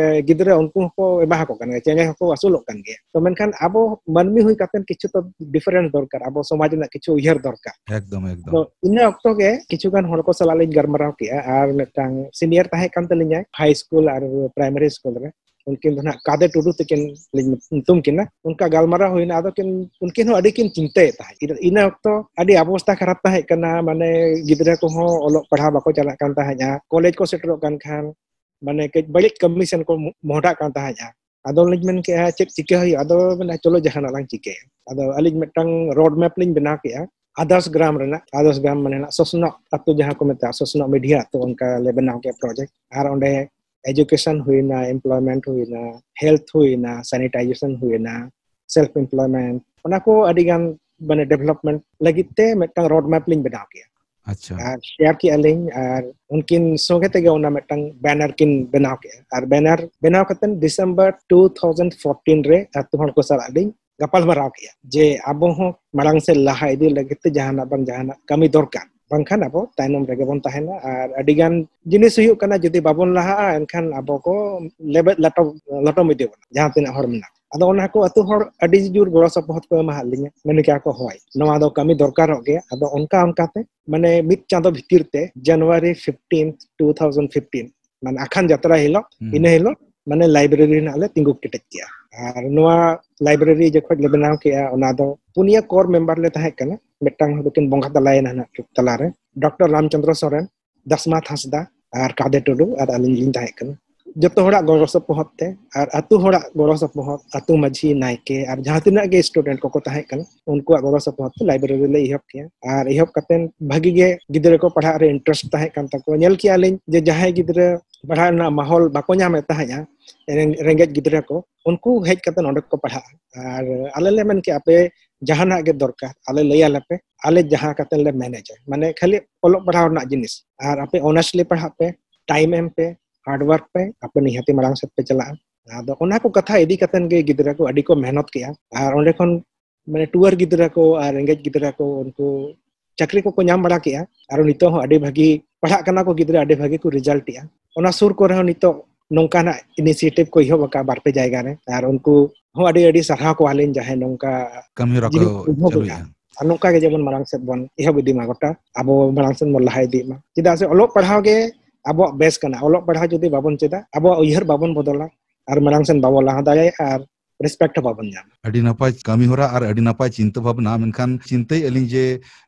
ᱜᱤᱫᱽᱨᱟᱹ ᱩᱱᱠᱩ ᱦᱚᱸᱠᱚ ᱮᱢᱟ ᱟᱠᱚ ᱠᱟᱱ ᱜᱮᱭᱟ, ᱪᱮᱬᱮ ᱦᱚᱸᱠᱚ ᱟᱹᱥᱩᱞᱚᱜ ᱠᱟᱱ ᱜᱮᱭᱟ᱾ ᱛᱚ ᱢᱮᱱᱠᱷᱟᱱ ᱟᱵᱚ ᱢᱟᱹᱱᱢᱤ ᱦᱩᱭ ᱠᱟᱛᱮ ᱠᱤᱪᱷᱩ ᱛᱚ different ᱫᱚᱨᱠᱟᱨ, ᱟᱵᱚ ᱥᱚᱢᱟᱡᱽ ᱨᱮᱱᱟᱜ ᱠᱤᱪᱷᱩ ᱩᱭᱦᱟᱹᱨ ᱫᱚᱨᱠᱟᱨ᱾ ᱮᱠᱫᱚᱢ, ᱮᱠᱫᱚᱢ᱾ ᱟᱫᱚ ᱤᱱᱟᱹ ᱚᱠᱛᱚ ᱜᱮ ᱠᱤᱪᱷᱩ ᱜᱟᱱ ᱦᱚᱲ ᱠᱚ ᱥᱟᱞᱟᱜ ᱞᱤᱧ ᱜᱟᱞᱢᱟᱨᱟᱣ ᱠᱮᱜᱼᱟ, ᱟᱨ ᱢᱤᱫᱴᱟᱝ senior ᱛᱟᱦᱮᱸ ᱠᱟᱱ ᱛᱟᱹᱞᱤᱧᱟᱭ high school ᱟᱨ primary school ᱨᱮ, ᱩᱱᱠᱤᱱ ᱫᱚ ᱱᱟᱦᱟᱜ ᱠᱟᱫᱮ ᱴᱩᱰᱩ ᱛᱟᱹᱠᱤᱱ ᱞᱤᱧ ᱧᱩᱛᱩᱢ ᱠᱤᱱᱟ᱾ ᱚᱱᱠᱟ ᱜᱟᱞᱢᱟᱨᱟᱣ ᱦᱩᱭᱱᱟ, ᱟᱫᱚ ᱠᱤᱱ, ᱩᱱᱠᱤᱱ ᱦᱚᱸ ᱟᱹᱰᱤ ᱠᱤᱱ ᱪᱤᱱᱛᱟᱹᱭᱮᱫ ᱛᱟᱦᱮᱸᱫ᱾ ᱤᱱᱟᱹ, ᱤᱱᱟᱹ ᱚᱠᱛᱚ ᱟᱹᱰᱤ ᱚᱵᱚᱥᱛᱟ ᱠᱷᱟᱨᱟᱯ ᱛᱟᱦᱮᱸ ᱠᱟᱱᱟ, ᱢᱟᱱᱮ ᱜᱤᱫᱽᱨᱟᱹ ᱠᱚᱦᱚᱸ ᱚᱞᱚᱜ ᱯᱟᱲᱦᱟᱣ ᱵᱟᱠᱚ ᱪᱟᱞᱟᱜ ᱠᱟᱱ ᱛᱟᱦᱮᱸᱫᱼᱟ, ᱠᱚᱞᱮᱡᱽ ᱠᱚ ᱥᱮᱴᱮᱨᱚᱜ ᱠᱟᱱ ᱠᱷᱟᱱ ᱢᱟᱱᱮ ᱠᱟᱹᱡ ᱵᱟᱹᱲᱤᱡ ᱠᱟᱹᱢᱤ ᱥᱮᱱ ᱠᱚ ᱢᱚ-, ᱢᱚᱦᱰᱟᱜ ᱠᱟᱱ ᱛᱟᱦᱮᱸᱫᱼᱟ᱾ ᱟᱫᱚ ᱞᱤᱧ ᱢᱮᱱ ᱠᱮᱜᱼᱟ, "ᱪᱮᱫ ᱪᱤᱠᱟᱹ ᱦᱩᱭᱩᱜᱼᱟ?" ᱟᱫᱚ ᱢᱮᱱᱟ, "ᱪᱚᱞᱚ ᱡᱟᱦᱟᱱᱟᱜ ᱞᱟᱝ ᱪᱤᱠᱟᱹᱭᱟ᱾" ᱟᱫᱚ ᱟᱹᱞᱤᱧ ᱢᱤᱫᱴᱟᱝ road map ᱞᱤᱧ ᱵᱮᱱᱟᱣ ᱠᱮᱜᱼᱟ, ᱟᱫᱟᱨᱥ ᱜᱨᱟᱢ ᱨᱮᱱᱟᱜ, ᱟᱫᱟᱨᱥ ᱜᱨᱟᱢ ᱢᱟᱱᱮ ᱱᱟᱜ ᱥᱚᱥᱱᱚᱜ ᱟᱹᱛᱩ ᱡᱟᱦᱟᱸ ᱠᱚ ᱢᱮᱛᱟᱜᱼᱟ, ᱥᱚᱥᱱᱚᱜ ᱢᱤᱰᱤᱭᱟ ᱟᱹᱛᱩ, ᱚᱱᱠᱟ ᱞᱮ ᱵᱮᱱᱟᱣ ᱠᱮᱜᱼᱟ project᱾ ᱟᱨ ᱚᱸᱰᱮ education ᱦᱩᱭᱱᱟ, employment ᱦᱩᱭᱱᱟ, health ᱦᱩᱭᱱᱟ, sanitization ᱦᱩᱭᱱᱟ, self employment, ᱚᱱᱟ ᱠᱚ ᱟᱹᱰᱤ ᱜᱟᱱ ᱢᱟᱱᱮ development ᱞᱟᱹᱜᱤᱫ ᱛᱮ ᱢᱤᱫᱴᱟᱝ road map ᱞᱤᱧ ᱵᱮᱱᱟᱣ ᱠᱮᱜᱼᱟ᱾ ᱟᱪᱪᱷᱟ᱾ ᱟᱨ share ᱠᱮᱜᱼᱟ ᱞᱤᱧ, ᱟᱨ ᱩᱱᱠᱤᱱ ᱥᱚᱸᱜᱮ ᱛᱮᱜᱮ ᱚᱱᱟ ᱢᱤᱫᱴᱟᱝ banner ᱠᱤᱱ ᱵᱮᱱᱟᱣ ᱠᱮᱜᱼᱟ᱾ ᱟᱨ banner ᱵᱮᱱᱟᱣ ᱠᱟᱛᱮ December two thousand fourteen ᱨᱮ ᱟᱹᱛᱩ ᱦᱚᱲ ᱠᱚ ᱥᱟᱞᱟᱜ ᱞᱤᱧ ᱜᱟᱯᱟᱞ ᱢᱟᱨᱟᱣ ᱠᱮᱜᱼᱟ ᱡᱮ ᱟᱵᱚ ᱦᱚᱸ ᱢᱟᱲᱟᱝ ᱥᱮᱫ ᱞᱟᱦᱟ ᱤᱫᱤ ᱞᱟᱹᱜᱤᱫ ᱛᱮ ᱡᱟᱦᱟᱱᱟᱜ ᱵᱟᱝ ᱡᱟᱦᱟᱱᱟᱜ ᱠᱟᱹᱢᱤ ᱫᱚᱨᱠᱟᱨ, ᱵᱟᱝᱠᱷᱟᱱ ᱟᱵᱚ ᱛᱟᱭᱱᱚᱢ ᱨᱮᱜᱮ ᱵᱚᱱ ᱛᱟᱦᱮᱱᱟ᱾ ᱟᱨ ᱟᱹᱰᱤ ᱜᱟᱱ ᱡᱤᱱᱤᱥ ᱦᱩᱭᱩᱜ ᱠᱟᱱᱟ, ᱡᱩᱫᱤ ᱵᱟᱵᱚᱱ ᱞᱟᱦᱟᱜᱼᱟ, ᱮᱱᱠᱷᱟᱱ ᱟᱵᱚ ᱠᱚ ᱞᱮᱵᱮᱫ ᱞᱚᱴᱚᱢ, ᱞᱚᱴᱚᱢ ᱤᱫᱤ ᱵᱚᱱᱟ, ᱡᱟᱦᱟᱸ ᱛᱤᱱᱟᱹᱜ ᱦᱚᱲ ᱢᱮᱱᱟᱜ᱾ ᱟᱫᱚ ᱚᱱᱟ ᱠᱚ ᱟᱹᱛᱩ ᱦᱚᱲ ᱟᱹᱰᱤ ᱡᱳᱨ ᱜᱚᱲᱚ ᱥᱚᱯᱚᱦᱚᱫ ᱠᱚ ᱮᱢᱟᱦᱟᱫ ᱞᱤᱧᱟ, ᱢᱮᱱ ᱠᱮᱜᱼᱟ ᱠᱚ, "ᱦᱳᱭ, ᱱᱚᱣᱟ ᱫᱚ ᱠᱟᱹᱢᱤ ᱫᱚᱨᱠᱟᱨᱚᱜ ᱜᱮᱭᱟ᱾" ᱟᱫᱚ ᱚᱱᱠᱟ ᱚᱱᱠᱟᱛᱮ ᱢᱟᱱᱮ ᱢᱤᱫ ᱪᱟᱸᱫᱚ ᱵᱷᱤᱛᱤᱨ ᱛᱮ, January fifteenth, two thousand fifteen, ᱢᱟᱱᱮ ᱟᱠᱷᱟᱱ ᱡᱟᱛᱨᱟ ᱦᱤᱞᱳᱜ, ᱦᱩᱸ᱾ ᱤᱱᱟᱹ ᱦᱤᱞᱳᱜ ᱢᱟᱱᱮ library ᱨᱮᱱᱟᱜ ᱞᱮ ᱛᱤᱸᱜᱩ ᱠᱮᱴᱮᱡ ᱠᱮᱜᱼᱟ᱾ ᱟᱨ ᱱᱚᱣᱟ library ᱡᱚᱠᱷᱚᱱ ᱞᱮ ᱵᱮᱱᱟᱣ ᱠᱮᱜᱼᱟ, ᱚᱱᱟ ᱫᱚ ᱯᱩᱱᱭᱟᱹ core member ᱞᱮ ᱛᱟᱦᱮᱸ ᱠᱟᱱᱟ᱾ ᱢᱤᱫᱴᱟᱝ ᱫᱚᱠᱤᱱ ᱵᱚᱸᱜᱟ ᱛᱟᱞᱟᱭᱮᱱᱟ ᱱᱟᱜ ᱛᱟᱞᱟᱨᱮ, ᱰᱚᱠᱴᱚᱨ ᱨᱟᱢᱪᱚᱸᱫᱽᱨᱚ ᱥᱚᱨᱮᱱ, ᱫᱟᱥᱢᱟᱛ ᱦᱟᱸᱥᱫᱟ ᱟᱨ ᱠᱟᱫᱮ ᱴᱩᱰᱩ ᱟᱨ ᱟᱹᱞᱤᱧ ᱞᱤᱧ ᱛᱟᱦᱮᱸ ᱠᱟᱱᱟ᱾ ᱡᱚᱛᱚ ᱦᱚᱲᱟᱜ ᱜᱚᱲᱚ ᱥᱚᱯᱚᱦᱚᱫ ᱛᱮ ᱟᱨ ᱟᱹᱛᱩ ᱦᱚᱲᱟᱜ ᱜᱚᱲᱚ ᱥᱚᱯᱚᱦᱚᱫ, ᱟᱹᱛᱩ ᱢᱟᱹᱡᱷᱤ, ᱱᱟᱭᱠᱮ ᱟᱨ ᱡᱟᱦᱟᱸ ᱛᱤᱱᱟᱹᱜ ᱜᱮ student ᱠᱚᱠᱚ ᱛᱟᱦᱮᱸ ᱠᱟᱱᱟ, ᱩᱱᱠᱩᱣᱟᱜ ᱜᱚᱲᱚ ᱥᱚᱯᱚᱦᱚᱫ ᱛᱮ library ᱞᱮ ᱮᱦᱚᱵ ᱠᱮᱜᱼᱟ᱾ ᱟᱨ ᱮᱦᱚᱵ ᱠᱟᱛᱮ ᱵᱷᱟᱹᱜᱤ ᱜᱮ ᱜᱤᱫᱽᱨᱟᱹ ᱠᱚ ᱯᱟᱲᱦᱟᱜ ᱨᱮ interest ᱛᱟᱦᱮᱸ ᱠᱟᱱ ᱛᱟᱠᱚᱣᱟ᱾ ᱧᱮᱞ ᱠᱮᱜᱼᱟ ᱞᱤᱧ ᱡᱮ ᱡᱟᱦᱟᱸᱭ ᱜᱤᱫᱽᱨᱟᱹ ᱯᱟᱲᱦᱟᱜ ᱨᱮᱱᱟᱜ ᱢᱟᱦᱚᱞ ᱵᱟᱠᱚ ᱧᱟᱢᱮᱫ ᱛᱟᱦᱮᱸᱫᱼᱟ, ᱨᱮᱸᱜ-, ᱨᱮᱸᱜᱮᱡ ᱜᱤᱫᱽᱨᱟᱹ ᱠᱚ, ᱩᱱᱠᱩ ᱦᱮᱡ ᱠᱟᱛᱮ ᱱᱚᱸᱰᱮ ᱠᱚ ᱯᱟᱲᱦᱟᱜᱼᱟ᱾ ᱟᱨ ᱟᱞᱮ ᱞᱮ ᱢᱮᱱ ᱠᱮᱜᱼᱟ, "ᱟᱯᱮ ᱡᱟᱦᱟᱱᱟᱜ ᱜᱮ ᱫᱚᱨᱠᱟᱨ, ᱟᱞᱮ ᱞᱟᱹᱭ ᱟᱞᱮ ᱯᱮ, ᱟᱞᱮ ᱡᱟᱦᱟᱸ ᱠᱟᱛᱮ ᱞᱮ ᱢᱮᱱᱮᱡᱟ, ᱢᱟᱱᱮ ᱠᱷᱟᱹᱞᱤ ᱚᱞᱚᱜ ᱯᱟᱲᱦᱟᱣ ᱨᱮᱱᱟᱜ ᱡᱤᱱᱤᱥ, ᱟᱨ ᱟᱯᱮ honestly ᱯᱟᱲᱦᱟᱜ ᱯᱮ, time ᱮᱢ ᱯᱮ, hard work ᱯᱮ, ᱟᱯᱮ ᱱᱤᱦᱟᱹᱛᱤ ᱢᱟᱲᱟᱝ ᱥᱮᱫ ᱯᱮ ᱪᱟᱞᱟᱜᱼᱟ᱾" ᱟᱫᱚ ᱚᱱᱟ ᱠᱚ ᱠᱟᱛᱷᱟ ᱤᱫᱤ ᱠᱟᱛᱮ ᱜᱮ ᱜᱤᱫᱽᱨᱟᱹ ᱠᱚ ᱟᱹᱰᱤ ᱠᱚ ᱢᱮᱦᱱᱚᱛ ᱠᱮᱜᱼᱟ᱾ ᱟᱨ ᱚᱸᱰᱮ ᱠᱷᱚᱱ ᱢᱟᱱᱮ ᱴᱩᱣᱟᱹᱨ ᱜᱤᱫᱽᱨᱟᱹ ᱠᱚ ᱟᱨ ᱨᱮᱸᱜᱮᱡ ᱜᱤᱫᱽᱨᱟᱹ ᱠᱚ, ᱩᱱᱠᱩ ᱪᱟᱹᱠᱨᱤ ᱠᱚᱠᱚ ᱧᱟᱢ ᱵᱟᱲᱟ ᱠᱮᱜᱼᱟ᱾ ᱟᱨ ᱱᱤᱛᱚᱜ ᱦᱚᱸ ᱟᱹᱰᱤ ᱵᱷᱟᱹᱜᱤ ᱯᱟᱲᱦᱟᱜ ᱠᱟᱱᱟ ᱠᱚ ᱜᱤᱫᱽᱨᱟᱹ, ᱟᱹᱰᱤ ᱵᱷᱟᱹᱜᱤ ᱠᱚ result ᱮᱜᱼᱟ᱾ ᱚᱱᱟ ᱥᱩᱨ ᱠᱚᱨᱮ ᱦᱚᱸ ᱱᱤᱛᱚᱜ ᱱᱚᱝᱠᱟᱱᱟᱜ initiative ᱠᱚ ᱮᱦᱚᱵ ᱟᱠᱟᱫᱼᱟ ᱵᱟᱨ ᱯᱮ ᱡᱟᱭᱜᱟ ᱨᱮ, ᱟᱨ ᱩᱱᱠᱩ ᱦᱚᱸ ᱟᱹᱰᱤ ᱟᱹᱰᱤ ᱥᱟᱨᱦᱟᱣ ᱠᱚᱣᱟᱞᱤᱧ, ᱡᱟᱦᱟᱸᱭ ᱱᱚᱝᱠᱟ ᱠᱟᱹᱢᱤ ᱦᱚᱨᱟ ᱡᱤᱱᱤᱥ ᱠᱚ ᱠᱚ ᱮᱦᱚᱵ ᱪᱟᱹᱞᱩᱭᱮᱫᱼᱟ᱾ ᱮᱫᱼᱟ᱾ ᱟᱨ ᱱᱚᱝᱠᱟ ᱜᱮ ᱡᱮᱢᱚᱱ ᱢᱟᱲᱟᱝ ᱥᱮᱫ ᱵᱚᱱ ᱮᱦᱚᱵ ᱤᱫᱤ ᱢᱟ, ᱜᱚᱴᱟ ᱟᱵᱚ ᱢᱟᱲᱟᱝ ᱥᱮᱫ ᱵᱚᱱ ᱞᱟᱦᱟ ᱤᱫᱤᱜ ᱢᱟ᱾ ᱪᱮᱫᱟᱜ ᱥᱮ ᱚᱞᱚᱜ ᱯᱟᱲᱦᱟᱣ ᱜᱮ ᱟᱵᱚᱣᱟᱜ ᱵᱮᱥ ᱠᱟᱱᱟ᱾ ᱚᱞᱚᱜ ᱯᱟᱲᱦᱟᱣ ᱡᱩᱫᱤ ᱵᱟᱵᱚᱱ ᱪᱮᱫᱟ, ᱟᱵᱚᱣᱟᱜ ᱩᱭᱦᱟᱹᱨ ᱵᱟᱵᱚᱱ ᱵᱚᱫᱚᱞᱟ, ᱟᱨ ᱢᱟᱲᱟᱝ ᱥᱮᱫ ᱵᱟᱵᱚᱱ ᱞᱟᱦᱟ ᱫᱟᱲᱮᱭᱟᱜᱼᱟ, ᱟᱨ respect ᱦᱚᱸ ᱵᱟᱵᱚᱱ ᱧᱟᱢᱟ᱾ ᱟᱹᱰᱤ ᱱᱟᱯᱟᱭ ᱠᱟᱹᱢᱤ ᱦᱚᱨᱟ ᱟᱨ ᱟᱹᱰᱤ ᱱᱟᱯᱟᱭ ᱪᱤᱱᱛᱟᱹ ᱵᱷᱟᱵᱽᱱᱟ᱾ ᱢᱮᱱᱠᱷᱟᱱ ᱪᱤᱱᱛᱟᱹᱭᱮᱫᱼᱟ ᱞᱤᱧ ᱡᱮ,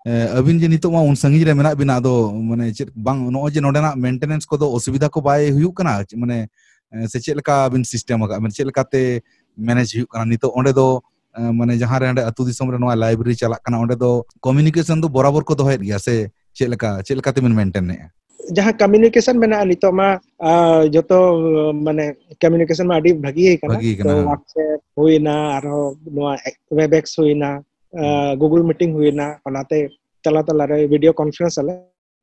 ᱮ, ᱟᱹᱵᱤᱱ ᱡᱮ ᱱᱤᱛᱚᱜ ᱢᱟ ᱩᱱ ᱥᱟᱺᱜᱤᱧ ᱨᱮ ᱢᱮᱱᱟᱜ ᱵᱤᱱᱟ, ᱟᱫᱚ ᱢᱟᱱᱮ ᱪᱮᱫ ᱵᱟᱝ, ᱱᱚᱜᱼᱚᱭ ᱡᱮ ᱱᱚᱰᱮᱱᱟᱜ maintenance ᱠᱚᱫᱚ ᱚᱥᱩᱵᱤᱫᱷᱟ ᱠᱚ ᱵᱟᱭ ᱦᱩᱭᱩᱜ ᱠᱟᱱᱟ? ᱢᱟᱱᱮ, ᱮ, ᱥᱮ ᱪᱮᱫ ᱞᱮᱠᱟ ᱵᱤᱱ system ᱟᱠᱟᱫ ᱵᱤᱱ, ᱪᱮᱫ ᱞᱮᱠᱟᱛᱮ manage ᱦᱩᱭᱩᱜ ᱠᱟᱱᱟ ᱱᱤᱛᱚᱜ ᱚᱸᱰᱮ ᱫᱚ? ᱮ, ᱢᱟᱱᱮ ᱡᱟᱦᱟᱸ ᱨᱮ ᱚᱸᱰᱮ ᱟᱹᱛᱩ ᱫᱤᱥᱚᱢ ᱨᱮ ᱱᱚᱣᱟ library ᱪᱟᱞᱟᱜ ᱠᱟᱱᱟ, ᱚᱸᱰᱮ ᱫᱚ communication ᱫᱚ ᱵᱚᱨᱟᱵᱚᱨ ᱠᱚ ᱫᱚᱦᱚᱭᱮᱫ ᱜᱮᱭᱟ ᱥᱮ ᱪᱮᱫ ᱞᱮᱠᱟ, ᱪᱮᱫ ᱞᱮᱠᱟ ᱛᱮᱵᱤᱱ maintain ᱮᱫᱼᱟ? ᱡᱟᱦᱟᱸ communication ᱢᱮᱱᱟᱜᱼᱟ ᱱᱤᱛᱚᱜ ᱢᱟ, ᱟ, ᱡᱚᱛᱚ, ᱢᱟᱱᱮ communication ᱢᱟ ᱟᱹᱰᱤ ᱵᱷᱟᱹᱜᱤ ᱟᱠᱟᱱᱟ᱾ ᱵᱷᱟᱹᱜᱤ ᱟᱠᱟᱱᱟ, ᱛᱚ ᱦᱮᱸ᱾ WhatsApp ᱦᱩᱭᱱᱟ, ᱟᱨᱦᱚᱸ ᱱᱚᱣᱟ WebEx ᱦᱩᱭᱱᱟ, ᱟ, ᱦᱩᱸ᱾ Google Meeting ᱦᱩᱭᱱᱟ, ᱚᱱᱟᱛᱮ ᱛᱟᱞᱟ ᱛᱟᱞᱟᱨᱮ video conference ᱟᱞᱮ᱾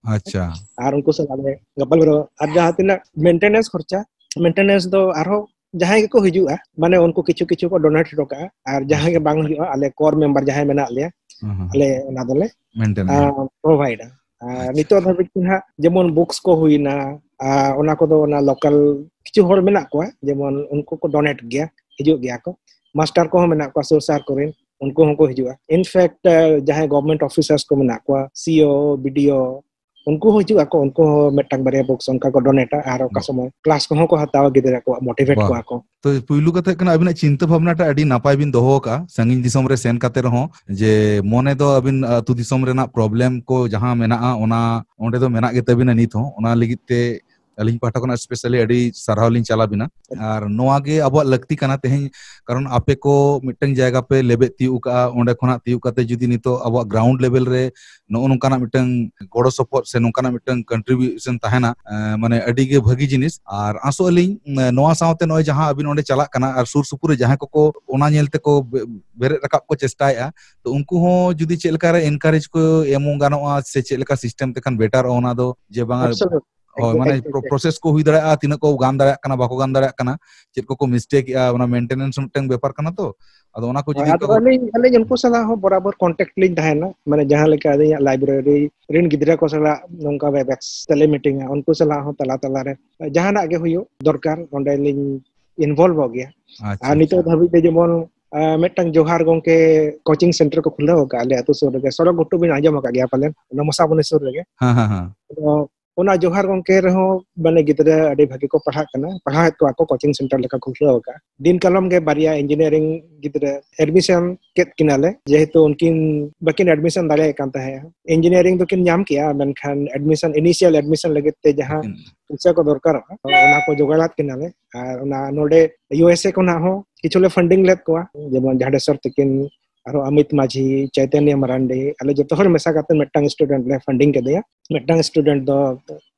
ᱟᱪᱪᱷᱟ᱾ ᱟᱨ ᱩᱱᱠᱩ ᱥᱟᱞᱟᱜ ᱞᱮ ᱜᱟᱯᱟᱞᱢᱟᱨᱟᱣ᱾ ᱟᱨ ᱡᱟᱦᱟᱸ ᱛᱤᱱᱟᱹᱜ maintenance ᱠᱷᱚᱨᱪᱟ, maintenance ᱫᱚ ᱟᱨᱦᱚᱸ ᱡᱟᱦᱟᱸᱭ ᱜᱮᱠᱚ ᱦᱤᱡᱩᱜᱼᱟ, ᱢᱟᱱᱮ ᱩᱱᱠᱩ ᱠᱤᱪᱷᱩ ᱠᱤᱪᱷᱩ ᱠᱚ donate ᱦᱚᱴᱚ ᱠᱟᱜᱼᱟ, ᱟᱨ ᱡᱟᱦᱟᱸᱭ ᱜᱮ ᱟᱪᱪᱷᱟ᱾ ᱵᱟᱝ ᱦᱤᱡᱩᱜᱼᱟ, ᱟᱞᱮ core member ᱡᱟᱦᱟᱸᱭ ᱢᱮᱱᱟᱜ ᱞᱮᱭᱟ, ᱦᱩᱸ, ᱦᱩᱸ᱾ ᱟᱞᱮ ᱚᱱᱟ ᱫᱚᱞᱮ, maintain ᱟ, ᱮᱫᱼᱟ᱾ Provide ᱟ᱾ ᱟᱨ ᱟᱪᱪᱷᱟ᱾ ᱱᱤᱛᱚᱜ ᱫᱷᱟᱹᱵᱤᱡ ᱛᱮ ᱱᱟᱦᱟᱜ ᱡᱮᱢᱚᱱ books ᱠᱚ ᱦᱩᱭᱱᱟ, ᱟ, ᱚᱱᱟ ᱠᱚᱫᱚ ᱚᱱᱟ local ᱠᱤᱪᱷᱩ ᱦᱚᱲ ᱢᱮᱱᱟᱜ ᱠᱚᱣᱟ, ᱡᱮᱢᱚᱱ ᱩᱱᱠᱩ ᱠᱚ donate ᱜᱮᱭᱟ, ᱦᱤᱡᱩᱜ ᱜᱮᱭᱟ ᱠᱚ᱾ Master ᱠᱚᱦᱚᱸ ᱢᱮᱱᱟᱜ ᱠᱚᱣᱟ ᱥᱩᱨ ᱥᱟᱨ ᱠᱚᱨᱮᱱ, ᱩᱱᱠᱩ ᱦᱚᱸᱠᱚ ᱦᱤᱡᱩᱜᱼᱟ᱾ In fact, ᱟ, ᱡᱟᱦᱟᱸᱭ government officers ᱠᱚ ᱢᱮᱱᱟᱜ ᱠᱚᱣᱟ, CO, BDO, ᱩᱱᱠᱩ ᱦᱚᱸ ᱦᱤᱡᱩᱜ ᱟᱠᱚ, ᱩᱱᱠᱩ ᱦᱚᱸ ᱢᱤᱫᱴᱟᱝ ᱵᱟᱨᱭᱟ ᱵᱚᱠᱥ ᱚᱱᱠᱟ ᱠᱚ ᱰᱚᱱᱮᱴᱟ, ᱟᱨ ᱚᱠᱟ ᱵᱟ᱾ ᱥᱚᱢᱚᱭ ᱠᱞᱟᱥ ᱠᱚᱦᱚᱸ ᱠᱚ ᱦᱟᱛᱟᱣᱟ, ᱜᱤᱫᱽᱨᱟᱹ ᱠᱚᱣᱟᱜ ᱢᱳᱴᱤᱵᱷᱮᱴ ᱵᱟ᱾ ᱠᱚᱣᱟ ᱠᱚ᱾ ᱛᱚ, ᱯᱩᱭᱞᱩ ᱠᱟᱛᱷᱟ ᱦᱩᱭᱩᱜ ᱠᱟᱱᱟ, ᱟᱵᱤᱱᱟᱜ ᱪᱤᱱᱛᱟᱹ ᱵᱷᱟᱵᱽᱱᱟ ᱴᱟᱜ ᱟᱹᱰᱤ ᱱᱟᱯᱟᱭ ᱵᱤᱱ ᱫᱚᱦᱚ ᱟᱠᱟᱫᱼᱟ᱾ ᱥᱟᱺᱜᱤᱧ ᱫᱤᱥᱚᱢ ᱨᱮ ᱥᱮᱱ ᱠᱟᱛᱮ ᱨᱮᱦᱚᱸ, ᱡᱮ ᱢᱚᱱᱮ ᱫᱚ ᱟᱹᱵᱤᱱ ᱟᱹᱛᱩ ᱫᱤᱥᱚᱢ ᱨᱮᱱᱟᱜ ᱯᱨᱚᱵᱞᱮᱢ ᱠᱚ ᱡᱟᱦᱟᱸ ᱢᱮᱱᱟᱜᱼᱟ, ᱚᱱᱟ ᱚᱸᱰᱮ ᱫᱚ ᱢᱮᱱᱟᱜ ᱜᱮ ᱛᱟᱹᱵᱤᱱᱟ ᱱᱤᱛ ᱦᱚᱸ᱾ ᱚᱱᱟ ᱞᱟᱹᱜᱤᱫ ᱛᱮ ᱟᱹᱞᱤᱧ ᱯᱟᱦᱴᱟ ᱠᱷᱚᱱᱟᱜ ᱥᱯᱮᱥᱟᱞᱤ ᱟᱹᱰᱤ ᱥᱟᱨᱦᱟᱣ ᱞᱤᱧ ᱪᱟᱞ ᱟᱵᱤᱱᱟ᱾ ᱟᱨ ᱱᱚᱣᱟ ᱜᱮ ᱟᱵᱚᱣᱟᱜ ᱞᱟᱹᱠᱛᱤ ᱠᱟᱱᱟ ᱛᱮᱦᱮᱧ, ᱠᱟᱨᱚᱱ ᱟᱯᱮ ᱠᱚ ᱢᱤᱫᱴᱟᱝ ᱡᱟᱭᱜᱟ ᱯᱮ ᱞᱮᱵᱮᱫ ᱛᱤᱭᱳᱜ ᱠᱟᱜᱼᱟ, ᱚᱸᱰᱮ ᱠᱷᱚᱱᱟᱜ ᱛᱤᱭᱳᱜ ᱠᱟᱛᱮ ᱡᱩᱫᱤ ᱱᱤᱛᱚᱜ ᱟᱵᱚᱣᱟᱜ ᱜᱨᱟᱣᱩᱱᱰ ᱞᱮᱵᱮᱞ ᱨᱮ ᱱᱚᱜᱼᱚ ᱱᱚᱝᱠᱟᱱᱟᱜ ᱢᱤᱫᱴᱟᱝ ᱜᱚᱲᱚ ᱥᱚᱯᱚᱦᱚᱫ ᱥᱮ ᱱᱚᱝᱠᱟᱱᱟᱜ ᱢᱤᱫᱴᱟᱝ ᱠᱚᱱᱴᱨᱤᱵᱤᱭᱩᱥᱚᱱ ᱛᱟᱦᱮᱱᱟ, ᱮᱸ, ᱢᱟᱱᱮ ᱟᱹᱰᱤ ᱜᱮ ᱵᱷᱟᱹᱜᱤ ᱡᱤᱱᱤᱥ᱾ ᱟᱨ ᱟᱥᱚᱜ ᱟᱹᱞᱤᱧ, ᱮᱸ, ᱱᱚᱣᱟ ᱥᱟᱶᱛᱮ ᱱᱚᱜᱼᱚᱭ ᱡᱟᱦᱟᱸ ᱟᱹᱵᱤᱱ ᱚᱸᱰᱮ ᱪᱟᱞᱟᱜ ᱠᱟᱱᱟ ᱟᱨ ᱥᱩᱨ ᱥᱩᱯᱩᱨ ᱨᱮ ᱡᱟᱦᱟᱸᱭ ᱠᱚᱠᱚ ᱚᱱᱟ ᱧᱮᱞ ᱛᱮᱠᱚ ᱵᱮ-, ᱵᱮᱨᱮᱫ ᱨᱟᱠᱟᱵ ᱠᱚ ᱪᱮᱥᱴᱟᱭᱮᱫᱼᱟ, ᱛᱚ ᱩᱱᱠᱩ ᱦᱚᱸ ᱡᱩᱫᱤ ᱪᱮᱫ ᱞᱮᱠᱟ ᱨᱮ ᱮᱱᱠᱟᱨᱮᱡᱽ ᱠᱚ ᱮᱢ ᱜᱟᱱᱚᱜᱼᱟ ᱥᱮ ᱪᱮᱫ ᱞᱮᱠᱟ ᱥᱤᱥᱴᱮᱢ ᱛᱮᱠᱷᱟᱱ ᱵᱮᱴᱟᱨᱚᱜᱼᱟ, ᱚᱱᱟ ᱫᱚ ᱡᱮ ᱵᱟᱝᱟ, Absolutely. ᱦᱳᱭ, ᱢᱟᱱᱮ ᱮᱠᱫᱚᱢ, ᱯᱨᱚ-, ᱮᱠᱫᱚᱢ᱾ ᱯᱨᱚᱥᱮᱥ ᱠᱚ ᱦᱩᱭ ᱫᱟᱲᱮᱭᱟᱜᱼᱟ, ᱛᱤᱱᱟᱹᱜ ᱠᱚ ᱜᱟᱱ ᱫᱟᱲᱮᱭᱟᱜ ᱠᱟᱱᱟ, ᱵᱟᱠᱚ ᱜᱟᱱ ᱫᱟᱲᱮᱭᱟᱜ ᱠᱟᱱᱟ, ᱪᱮᱫ ᱠᱚᱠᱚ ᱢᱤᱥᱴᱮᱠ ᱮᱜᱼᱟ, ᱚᱱᱟ ᱢᱮᱱᱴᱮᱱᱮᱱᱥ ᱢᱤᱫᱴᱟᱝ ᱵᱮᱯᱟᱨ ᱠᱟᱱᱟ ᱛᱚ᱾ ᱟᱫᱚ ᱚᱱᱟ ᱠᱚ ᱦᱳᱭ, ᱡᱩᱫᱤ ᱟᱫᱚ ᱠᱚ ᱟᱹᱞᱤᱧ, ᱟᱹᱞᱤᱧ ᱩᱱᱠᱩ ᱥᱟᱞᱟᱜ ᱦᱚᱸ ᱵᱚᱨᱟᱵᱚᱨ ᱠᱚᱱᱴᱮᱠᱴ ᱞᱤᱧ ᱛᱟᱦᱮᱱᱟ, ᱢᱟᱱᱮ ᱡᱟᱦᱟᱸ ᱞᱮᱠᱟ ᱟᱹᱞᱤᱧᱟᱜ ᱞᱟᱭᱵᱨᱮᱨᱤ ᱨᱮᱱ ᱜᱤᱫᱽᱨᱟᱹ ᱠᱚ ᱥᱟᱞᱟᱜ ᱱᱚᱝᱠᱟ ᱣᱮᱵᱮᱠᱥ ᱛᱮᱞᱮ ᱢᱤᱴᱤᱝᱟ, ᱩᱱᱠᱩ ᱥᱟᱞᱟᱜ ᱦᱚᱸ ᱛᱟᱞᱟ ᱛᱟᱞᱟᱨᱮ ᱡᱟᱦᱟᱱᱟᱜ ᱜᱮ ᱦᱩᱭᱩᱜ ᱫᱚᱨᱠᱟᱨ, ᱚᱸᱰᱮ ᱞᱤᱧ ᱤᱱᱵᱷᱚᱞᱵᱷᱚᱜ ᱜᱮᱭᱟ᱾ ᱟᱪᱪᱷᱟ, ᱟᱨ ᱱᱤᱛᱚᱜ ᱟᱪᱪᱷᱟ᱾ ᱫᱷᱟᱹᱵᱤᱡ ᱛᱮ ᱡᱮᱢᱚᱱ, ᱟ, ᱢᱤᱫᱴᱟᱝ ᱡᱚᱦᱟᱨ ᱜᱚᱝᱠᱮ ᱠᱳᱪᱤᱝ ᱥᱮᱱᱴᱟᱨ ᱠᱚ ᱠᱷᱩᱞᱟᱹᱣ ᱟᱠᱟᱫᱼᱟ ᱟᱞᱮ ᱟᱹᱛᱩ ᱥᱩᱨ ᱨᱮᱜᱮ, ᱥᱚᱲᱚᱠ ᱜᱷᱩᱴᱩ ᱵᱤᱱ ᱟᱸᱡᱚᱢ ᱟᱠᱟᱫ ᱜᱮᱭᱟ ᱯᱟᱞᱮᱱ, ᱚᱱᱟ ᱢᱚᱥᱟᱵᱚᱱᱤ ᱥᱩᱨ ᱨᱮᱜᱮ᱾ ᱦᱮᱸ, ᱦᱮᱸ, ᱦᱮᱸ᱾ ᱟᱫᱚ ᱚᱱᱟ ᱡᱚᱦᱟᱨ ᱜᱚᱝᱠᱮ ᱨᱮᱦᱚᱸ ᱢᱟᱱᱮ ᱜᱤᱫᱽᱨᱟᱹ ᱟᱹᱰᱤ ᱵᱷᱟᱹᱜᱤ ᱠᱚ ᱯᱟᱲᱦᱟᱜ ᱠᱟᱱᱟ, ᱯᱟᱲᱦᱟᱣᱮᱫ ᱠᱚᱣᱟ ᱠᱚ, ᱠᱳᱪᱤᱝ ᱥᱮᱱᱴᱟᱨ ᱞᱮᱠᱟ ᱠᱚ ᱠᱷᱩᱞᱟᱹᱣ ᱟᱠᱟᱫᱼᱟ᱾ ᱫᱤᱱ ᱠᱟᱞᱚᱢ ᱜᱮ ᱵᱟᱨᱭᱟ ᱤᱧᱡᱤᱱᱤᱭᱟᱨᱤᱝ ᱜᱤᱫᱽᱨᱟᱹ ᱮᱰᱢᱤᱥᱚᱱ ᱠᱮᱫ ᱠᱤᱱᱟᱞᱮ, ᱡᱮᱦᱮᱛᱩ ᱩᱱᱠᱤᱱ ᱵᱟᱹᱠᱤᱱ ᱮᱰᱢᱤᱥᱚᱱ ᱫᱟᱲᱮᱭᱟᱜ ᱠᱟᱱ ᱛᱟᱦᱮᱸᱜᱼᱟ᱾ ᱤᱧᱡᱤᱱᱤᱭᱟᱨᱤᱝ ᱫᱚᱠᱤᱱ ᱧᱟᱢ ᱠᱮᱜᱼᱟ, ᱢᱮᱱᱠᱷᱟᱱ ᱮᱰᱢᱤᱥᱚᱱ, ᱤᱱᱤᱥᱤᱭᱟᱞ ᱮᱰᱢᱤᱥᱚᱱ ᱞᱟᱹᱜᱤᱫ ᱛᱮ ᱡᱟᱦᱟᱸ ᱞᱮᱠᱤᱱ ᱯᱚᱭᱥᱟ ᱠᱚ ᱫᱚᱨᱠᱟᱨᱚᱜᱼᱟ, ᱚᱱᱟ ᱠᱚ ᱡᱚᱜᱟᱲᱟᱫ ᱠᱤᱱᱟᱞᱮ᱾ ᱟᱨ ᱚᱱᱟ ᱱᱚᱰᱮ ᱤᱭᱩ ᱮᱥ ᱮ ᱠᱷᱚᱱᱟᱜ ᱦᱚᱸ ᱠᱤᱪᱷᱩ ᱞᱮ ᱯᱷᱟᱱᱰᱤᱝ ᱞᱮᱫ ᱠᱚᱣᱟ, ᱡᱮᱢᱚᱱ ᱡᱟᱰᱮᱥᱚᱨ ᱛᱤᱠᱤᱱ, ᱟᱨᱦᱚᱸ ᱟᱢᱤᱛ ᱢᱟᱹᱡᱷᱤ, ᱪᱳᱭᱛᱚᱱᱭᱚ ᱢᱟᱨᱟᱱᱰᱤ, ᱟᱞᱮ ᱡᱚᱛᱚ ᱦᱚᱲ ᱢᱮᱥᱟ ᱠᱟᱛᱮ ᱢᱤᱫᱴᱟᱝ ᱥᱴᱩᱰᱮᱱᱴ ᱞᱮ ᱯᱷᱟᱱᱰᱤᱝ ᱠᱮᱫᱮᱭᱟ᱾ ᱢᱤᱫᱴᱟᱝ ᱥᱴᱩᱰᱮᱱᱴ ᱫᱚ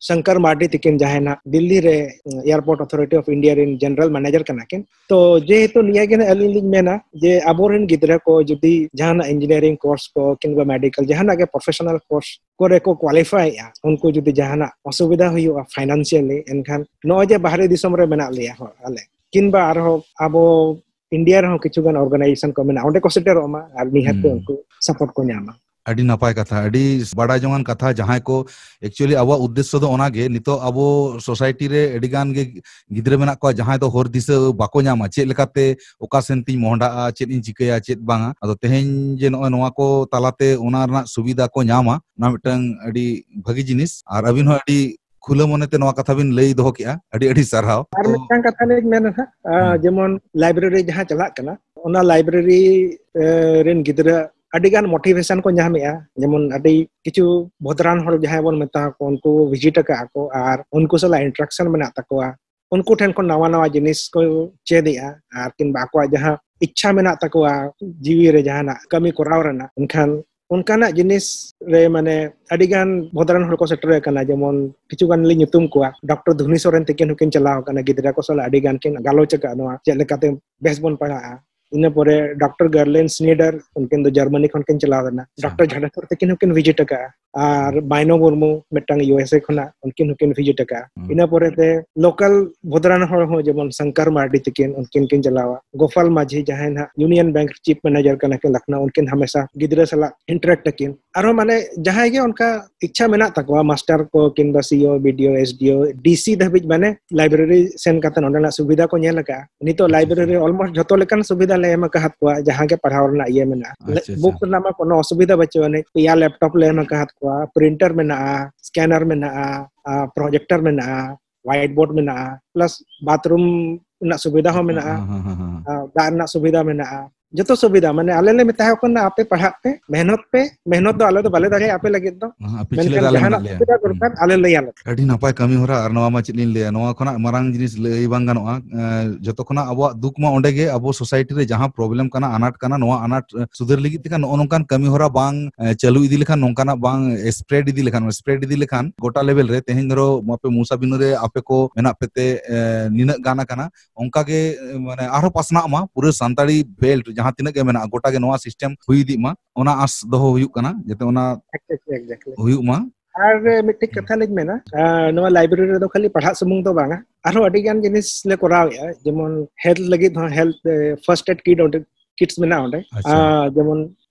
ᱥᱚᱝᱠᱚᱨ ᱢᱟᱨᱰᱤ ᱛᱤᱠᱤᱱ, ᱡᱟᱦᱟᱸᱭ ᱱᱟᱜ ᱫᱤᱞᱞᱤ ᱨᱮ ᱮᱭᱟᱨᱯᱳᱨᱴ ᱚᱛᱷᱚᱨᱤᱴᱤ ᱚᱯᱷ ᱤᱱᱰᱤᱭᱟ ᱨᱮᱱ ᱡᱮᱱᱟᱨᱟᱞ ᱢᱮᱱᱮᱡᱟᱨ ᱠᱟᱱᱟ ᱠᱤᱱ᱾ ᱛᱚ ᱡᱮᱦᱮᱛᱩ ᱱᱤᱭᱟᱹ ᱜᱮ ᱱᱟᱜ ᱟᱹᱞᱤᱧ ᱞᱤᱧ ᱢᱮᱱᱟ ᱡᱮ ᱟᱵᱚᱨᱮᱱ ᱜᱤᱫᱽᱨᱟᱹ ᱠᱚ ᱡᱩᱫᱤ ᱡᱟᱦᱟᱱᱟᱜ ᱤᱧᱡᱤᱱᱤᱭᱟᱨᱤᱝ ᱠᱳᱨᱥ ᱠᱚ ᱠᱤᱝᱵᱟ ᱢᱮᱰᱤᱠᱮᱞ ᱡᱟᱦᱟᱱᱟᱜ ᱜᱮ ᱯᱨᱚᱯᱷᱮᱥᱚᱱᱟᱞ ᱠᱳᱨᱥ ᱠᱚᱨᱮ ᱠᱚ ᱠᱣᱟᱞᱤᱯᱷᱟᱭᱮᱫᱼᱟ, ᱩᱱᱠᱩ ᱡᱩᱫᱤ ᱡᱟᱦᱟᱱᱟᱜ ᱚᱥᱩᱵᱤᱫᱷᱟ ᱦᱩᱭᱩᱜᱼᱟ ᱯᱷᱟᱭᱱᱟᱱᱥᱤᱭᱟᱞᱤ, ᱮᱱᱠᱷᱟᱱ ᱱᱚᱜᱼᱚᱭ ᱡᱮ ᱵᱟᱦᱨᱮ ᱫᱤᱥᱚᱢ ᱨᱮ ᱢᱮᱱᱟᱜ ᱞᱮᱭᱟ ᱦᱚᱲ ᱟᱞᱮ, ᱠᱤᱝᱵᱟ ᱟᱨᱦᱚᱸ ᱟᱵᱚ ᱤᱱᱰᱤᱭᱟ ᱨᱮᱦᱚᱸ ᱠᱤᱪᱷᱩ ᱜᱟᱱ ᱚᱨᱜᱟᱱᱟᱭᱡᱮᱥᱚᱱ ᱠᱚ ᱢᱮᱱᱟᱜᱼᱟ, ᱚᱸᱰᱮ ᱠᱚ ᱥᱮᱴᱮᱨᱚᱜ ᱢᱟ ᱟᱨ ᱱᱤᱦᱟᱹᱛ ᱜᱮ ᱦᱩᱸ᱾ ᱩᱱᱠᱩ ᱥᱟᱯᱳᱨᱴ ᱠᱚ ᱧᱟᱢᱟ᱾ ᱟᱹᱰᱤ ᱱᱟᱯᱟᱭ ᱠᱟᱛᱷᱟ, ᱟᱹᱰᱤ ᱵᱟᱰᱟᱭ ᱡᱚᱝᱟᱱ ᱠᱟᱛᱷᱟ᱾ ᱡᱟᱦᱟᱸᱭ ᱠᱚ, actually ᱟᱵᱚᱣᱟᱜ ᱩᱫᱽᱫᱮᱥᱥᱚ ᱫᱚ ᱚᱱᱟᱜᱮ, ᱱᱤᱛᱚᱜ ᱟᱵᱚ society ᱨᱮ ᱟᱹᱰᱤ ᱜᱟᱱ ᱜᱮ ᱜᱤᱫᱽᱨᱟᱹ ᱢᱮᱱᱟᱜ ᱠᱚᱣᱟ ᱡᱟᱦᱟᱸᱭ ᱫᱚ ᱦᱚᱨ ᱫᱤᱥᱟᱹ ᱵᱟᱠᱚ ᱧᱟᱢᱟ, ᱪᱮᱫ ᱞᱮᱠᱟᱛᱮ ᱚᱠᱟ ᱥᱮᱱ ᱛᱤᱧ ᱢᱚᱦᱰᱟᱜᱼᱟ, ᱪᱮᱫ ᱤᱧ ᱪᱤᱠᱟᱹᱭᱟ, ᱪᱮᱫ ᱵᱟᱝᱟ᱾ ᱟᱫᱚ ᱛᱮᱦᱮᱧ ᱡᱮ ᱱᱚᱜᱼᱚᱭ ᱱᱚᱣᱟ ᱠᱚ ᱛᱟᱞᱟᱛᱮ ᱚᱱᱟ ᱨᱮᱱᱟᱜ ᱥᱩᱵᱤᱫᱷᱟ ᱠᱚ ᱧᱟᱢᱟ, ᱚᱱᱟ ᱢᱤᱫᱴᱟᱝ ᱟᱹᱰᱤ ᱵᱷᱟᱹᱜᱤ ᱡᱤᱱᱤᱥ᱾ ᱟᱨ ᱟᱹᱵᱤᱱ ᱦᱚᱸ ᱟᱹᱰᱤ ᱠᱷᱩᱞᱟᱹ ᱢᱚᱱᱮᱛᱮ ᱱᱚᱣᱟ ᱠᱟᱛᱷᱟ ᱵᱤᱱ ᱞᱟᱹᱭ ᱫᱚᱦᱚ ᱠᱮᱜᱼᱟ, ᱟᱹᱰᱤ ᱟᱹᱰᱤ ᱥᱟᱨᱦᱟᱣ᱾ ᱟᱨ ᱛᱚ, ᱢᱤᱫᱴᱟᱝ ᱠᱟᱛᱷᱟ ᱞᱤᱧ ᱢᱮᱱᱟ ᱦᱟᱸᱜ, ᱟᱸ, ᱦᱩᱸ᱾ ᱡᱮᱢᱚᱱ library ᱡᱟᱦᱟᱸ ᱪᱟᱞᱟᱜ ᱠᱟᱱᱟ, ᱚᱱᱟ library, ᱮ, ᱨᱮᱱ ᱜᱤᱫᱽᱨᱟᱹ ᱟᱹᱰᱤ ᱜᱟᱱ motivation ᱠᱚ ᱧᱟᱢᱮᱜᱼᱟ᱾ ᱡᱮᱢᱚᱱ ᱟᱹᱰᱤ ᱠᱤᱪᱷᱩ ᱵᱷᱚᱫᱨᱟᱱ ᱦᱚᱲ ᱡᱟᱦᱟᱸᱭ ᱵᱚᱱ ᱢᱮᱛᱟ ᱠᱚ, ᱩᱱᱠᱩ visit ᱟᱠᱟᱫᱼᱟ ᱠᱚ ᱟᱨ ᱩᱱᱠᱩ ᱥᱟᱞᱟᱜ interaction ᱢᱮᱱᱟᱜ ᱛᱟᱠᱚᱣᱟ᱾ ᱩᱱᱠᱩ ᱴᱷᱮᱱ ᱠᱷᱚᱱ ᱱᱟᱣᱟ ᱱᱟᱣᱟ ᱡᱤᱱᱤᱥ ᱠᱚ ᱪᱮᱫ ᱮᱜᱼᱟ, ᱟᱨ ᱠᱤᱝᱵᱟ ᱟᱠᱚᱣᱟᱜ ᱡᱟᱦᱟᱸ ᱤᱪᱪᱷᱟ ᱢᱮᱱᱟᱜ ᱛᱟᱠᱚᱣᱟ ᱡᱤᱣᱤ ᱨᱮ ᱡᱟᱦᱟᱱᱟᱜ ᱠᱟᱹᱢᱤ ᱠᱚᱨᱟᱣ ᱨᱮᱱᱟᱜ, ᱮᱱᱠᱷᱟᱱ ᱚᱱᱠᱟᱱᱟᱜ ᱡᱤᱱᱤᱥ ᱨᱮ ᱢᱟᱱᱮ ᱟᱹᱰᱤ ᱜᱟᱱ ᱵᱷᱚᱫᱨᱟᱱ ᱦᱚᱲ ᱠᱚ ᱥᱮᱴᱮᱨ ᱟᱠᱟᱱᱟ᱾ ᱡᱮᱢᱚᱱ ᱠᱤᱪᱷᱩ ᱜᱟᱱ ᱞᱤᱧ ᱧᱩᱛᱩᱢ ᱠᱚᱣᱟ, ᱰᱚᱠᱴᱚᱨ ᱫᱷᱩᱱᱤ ᱥᱚᱨᱮᱱ ᱛᱤᱠᱤᱱ ᱦᱚᱸᱠᱤᱱ ᱪᱟᱞᱟᱣ ᱟᱠᱟᱱᱟ, ᱜᱤᱫᱽᱨᱟᱹ ᱠᱚ ᱥᱟᱞᱟᱜ ᱟᱹᱰᱤ ᱜᱟᱱ ᱠᱤᱱ ᱜᱟᱞᱚᱪ ᱟᱠᱟᱫᱼᱟ ᱱᱚᱣᱟ ᱪᱮᱫ ᱞᱮᱠᱟᱛᱮ ᱵᱮᱥ ᱵᱚᱱ ᱯᱟᱲᱦᱟᱜᱼᱟ᱾ ᱤᱱᱟᱹ ᱯᱚᱨᱮ ᱰᱚᱠᱴᱚᱨ ᱜᱟᱨᱞᱮᱱ ᱥᱱᱤᱰᱟᱨ, ᱩᱱᱠᱤᱱ ᱫᱚ ᱡᱟᱨᱢᱟᱱᱤ ᱠᱷᱚᱱ ᱠᱤᱱ ᱪᱟᱞᱟᱣ ᱞᱮᱱᱟ᱾ ᱟᱪᱪᱷᱟ᱾ ᱰᱚᱠᱴᱚᱨ ᱡᱷᱟᱰᱮᱥᱚᱨ ᱛᱤᱠᱤᱱ ᱦᱚᱸᱠᱤᱱ visit ᱟᱠᱟᱫᱼᱟ᱾ ᱟᱨ ᱦᱩᱸ᱾ ᱵᱟᱭᱱᱚ ᱢᱩᱨᱢᱩ, ᱢᱤᱫᱴᱟᱝ ᱤᱭᱩ ᱮᱥ ᱮ ᱠᱷᱚᱱᱟᱜ, ᱩᱱᱠᱤᱱ ᱦᱚᱸᱠᱤᱱ visit ᱟᱠᱟᱫᱼᱟ᱾ ᱦᱩᱸ᱾ ᱤᱱᱟᱹ ᱯᱚᱨᱮᱛᱮ local ᱵᱷᱚᱫᱨᱟᱱ ᱦᱚᱲ ᱦᱚᱸ, ᱡᱮᱢᱚᱱ ᱥᱚᱝᱠᱚᱨ ᱢᱟᱨᱰᱤ ᱛᱤᱠᱤᱱ, ᱩᱱᱠᱤᱱ ᱠᱤᱱ ᱪᱟᱞᱟᱣᱟ᱾ ᱜᱳᱯᱟᱞ ᱢᱟᱡᱷᱤ, ᱡᱟᱦᱟᱸᱭ ᱱᱟᱦᱟᱜ Union Bank chief manager ᱠᱟᱱᱟ ᱠᱤᱱ ᱞᱚᱠᱷᱱᱚᱣ, ᱩᱱᱠᱤᱱ ᱦᱟᱢᱮᱥᱟ ᱜᱤᱫᱽᱨᱟᱹ ᱥᱟᱞᱟᱜ interact ᱟᱹᱠᱤᱱ᱾ ᱟᱨᱦᱚᱸ ᱢᱟᱱᱮ ᱡᱟᱦᱟᱸᱭ ᱜᱮ ᱚᱱᱠᱟ ᱤᱪᱪᱷᱟ ᱢᱮᱱᱟᱜ ᱛᱟᱠᱚᱣᱟ, ᱢᱟᱥᱴᱟᱨ ᱠᱚ ᱠᱤᱝᱵᱟ ᱥᱤ ᱤ ᱳ, ᱵᱤ ᱰᱤ ᱳ, ᱮᱥ ᱰᱤ ᱳ, ᱰᱤ ᱥᱤ ᱫᱷᱟᱹᱵᱤᱡ ᱢᱟᱱᱮ library ᱥᱮᱱ ᱠᱟᱛᱮ ᱱᱚᱸᱰᱮᱱᱟᱜ ᱥᱩᱵᱤᱫᱷᱟ ᱠᱚ ᱧᱮᱞ ᱟᱠᱟᱫᱼᱟ᱾ ᱱᱤᱛᱚᱜ ᱟᱪᱪᱷᱟ, ᱟᱪᱪᱷᱟ᱾ Library ᱨᱮ almost ᱡᱷᱚᱛᱚ ᱞᱮᱠᱟᱱ ᱥᱩᱵᱤᱫᱷᱟ ᱞᱮ ᱮᱢ ᱟᱠᱟᱫ ᱠᱚᱣᱟ, ᱡᱟᱦᱟᱸ ᱜᱮ ᱯᱟᱲᱦᱟᱣ ᱨᱮᱱᱟᱜ ᱤᱭᱟᱹ ᱢᱮᱱᱟᱜᱼᱟ᱾ ᱟᱪᱪᱷᱟ, ᱟᱪᱪᱷᱟ᱾ Book ᱨᱮᱱᱟᱜ ᱢᱟ ᱠᱳᱱᱳ ᱚᱥᱩᱵᱤᱫᱷᱟ ᱵᱟᱹᱪᱩᱜ ᱟᱹᱱᱤᱡ᱾ ᱯᱮᱭᱟ laptop ᱞᱮ ᱮᱢ ᱟᱠᱟᱫ ᱠᱚᱣᱟ, printer ᱢᱮᱱᱟᱜᱼᱟ, scanner ᱢᱮᱱᱟᱜᱼᱟ, ᱟᱨ projector ᱢᱮᱱᱟᱜᱼᱟ, plus bathroom ᱨᱮᱱᱟᱜ ᱥᱩᱵᱤᱫᱷᱟ ᱦᱚᱸ ᱢᱮᱱᱟᱜᱼᱟ᱾ ᱦᱮᱸ, ᱦᱮᱸ, ᱦᱮᱸ, ᱦᱮᱸ᱾ ᱟᱨ ᱫᱟᱜ ᱨᱮᱱᱟᱜ ᱥᱩᱵᱤᱫᱷᱟ ᱢᱮᱱᱟᱜᱼᱟ᱾ ᱡᱚᱛᱚ ᱥᱩᱵᱤᱫᱷᱟ, ᱢᱟᱱᱮ ᱟᱞᱮ ᱞᱮ ᱢᱮᱛᱟ ᱠᱚ ᱠᱟᱱᱟ, "ᱟᱯᱮ ᱯᱟᱲᱦᱟᱜ ᱯᱮ, ᱢᱮᱦᱱᱚᱛ ᱯᱮ, ᱢᱮᱦᱱᱚᱛ ᱫᱚ ᱟᱞᱮ ᱫᱚ ᱵᱟᱞᱮ ᱫᱟᱲᱮᱭᱟᱜᱼᱟ ᱟᱯᱮ ᱞᱟᱹᱜᱤᱫ ᱫᱚ, ᱦᱮᱸ, ᱯᱤᱪᱷᱞᱟᱹ ᱢᱮᱱᱠᱷᱟᱱ ᱨᱮ ᱟᱞᱮ ᱡᱟᱦᱟᱱᱟᱜ ᱢᱮᱱᱟᱜ ᱞᱮᱭᱟ᱾ ᱥᱩᱵᱤᱫᱷᱟ ᱦᱩᱸ᱾ ᱫᱚᱨᱠᱟᱨ ᱟᱞᱮ ᱞᱟᱹᱭ ᱟᱞᱮ ᱯᱮ᱾" ᱟᱹᱰᱤ ᱱᱟᱯᱟᱭ ᱠᱟᱹᱢᱤ ᱦᱚᱨᱟ, ᱟᱨ ᱱᱚᱣᱟ ᱢᱟ ᱪᱮᱫ ᱞᱤᱧ ᱞᱟᱹᱭᱟ, ᱱᱚᱣᱟ ᱠᱷᱚᱱᱟᱜ ᱢᱟᱨᱟᱝ ᱡᱤᱱᱤᱥ ᱞᱟᱹᱭ ᱵᱟᱝ ᱜᱟᱱᱚᱜᱼᱟ᱾ ᱮᱸ, ᱡᱚᱛᱚ ᱠᱷᱚᱱᱟᱜ ᱟᱵᱚᱣᱟᱜ ᱫᱩᱠ ᱢᱟ ᱚᱸᱰᱮ ᱜᱮ, ᱟᱵᱚ society ᱨᱮ ᱡᱟᱦᱟᱸ problem ᱠᱟᱱᱟ, ᱟᱱᱟᱴ ᱠᱟᱱᱟ, ᱱᱚᱣᱟ ᱟᱱᱟᱴ, ᱮᱸ, ᱥᱩᱫᱷᱟᱹᱨ ᱞᱟᱹᱜᱤᱫ ᱛᱮᱠᱷᱟᱱ ᱱᱚᱜᱼᱚ ᱱᱚᱝᱠᱟᱱ ᱠᱟᱹᱢᱤ ᱦᱚᱨᱟ ᱵᱟᱝ, ᱮᱸ, ᱪᱟᱹᱞᱩ ᱤᱫᱤ ᱞᱮᱠᱷᱟᱱ, ᱱᱚᱝᱠᱟᱱᱟᱜ ᱵᱟᱝ spread ᱤᱫᱤ ᱞᱮᱠᱷᱟᱱ, spread ᱤᱫᱤ ᱞᱮᱠᱷᱟᱱ ᱜᱚᱴᱟ level ᱨᱮ, ᱛᱮᱦᱮᱧ ᱫᱷᱚᱨᱚ ᱟᱯᱮ ᱢᱩᱥᱟ ᱵᱤᱱᱩ ᱨᱮ ᱟᱯᱮ ᱠᱚ ᱢᱮᱱᱟᱜ ᱯᱮ ᱛᱮ, ᱮᱸ, ᱱᱤᱱᱟᱹᱜ ᱜᱟᱱ ᱟᱠᱟᱱᱟ, ᱚᱱᱠᱟ ᱜᱮ, ᱢᱟᱱᱮ, ᱟᱨᱦᱚᱸ ᱯᱟᱥᱱᱟᱜ ᱢᱟ ᱯᱩᱨᱟᱹ ᱥᱟᱱᱛᱟᱲᱤ belt ᱡᱟᱦᱟᱸ ᱛᱤᱱᱟᱹᱜ ᱜᱮ ᱢᱮᱱᱟᱜᱼᱟ, ᱜᱚᱴᱟ ᱜᱮ ᱱᱚᱣᱟ system ᱦᱩᱭ ᱤᱫᱤᱜ ᱢᱟ, ᱚᱱᱟ ᱟᱸᱥ ᱫᱚᱦᱚ ᱦᱩᱭᱩᱜ ᱠᱟᱱᱟ, ᱡᱟᱛᱮ ᱚᱱᱟ Exactly, exactly. ᱦᱩᱭᱩᱜ ᱢᱟ᱾ ᱟᱨ ᱢᱤᱫᱴᱤᱡ ᱦᱩᱸ᱾ ᱠᱟᱛᱷᱟ ᱞᱤᱧ ᱢᱮᱱᱟ, ᱟᱸ, ᱱᱚᱣᱟ library ᱨᱮᱫᱚ ᱠᱷᱟᱹᱞᱤ ᱯᱟᱲᱦᱟᱜ ᱥᱩᱢᱩᱝ ᱫᱚ ᱵᱟᱝᱟ, ᱟᱨᱦᱚᱸ ᱟᱹᱰᱤ ᱜᱟᱱ ᱡᱤᱱᱤᱥ ᱞᱮ ᱠᱚᱨᱟᱣᱮᱫᱼᱟ, ᱡᱮᱢᱚᱱ health ᱞᱟᱹᱜᱤᱫ ᱦᱚᱸ, health, ᱮ, first aid kit ᱚᱸᱰᱮ ᱠᱤᱴᱥ ᱢᱮᱱᱟᱜᱼᱟ ᱚᱸᱰᱮ᱾ ᱟᱪᱪᱷᱟ᱾ ᱟᱨ ᱡᱮᱢᱚᱱ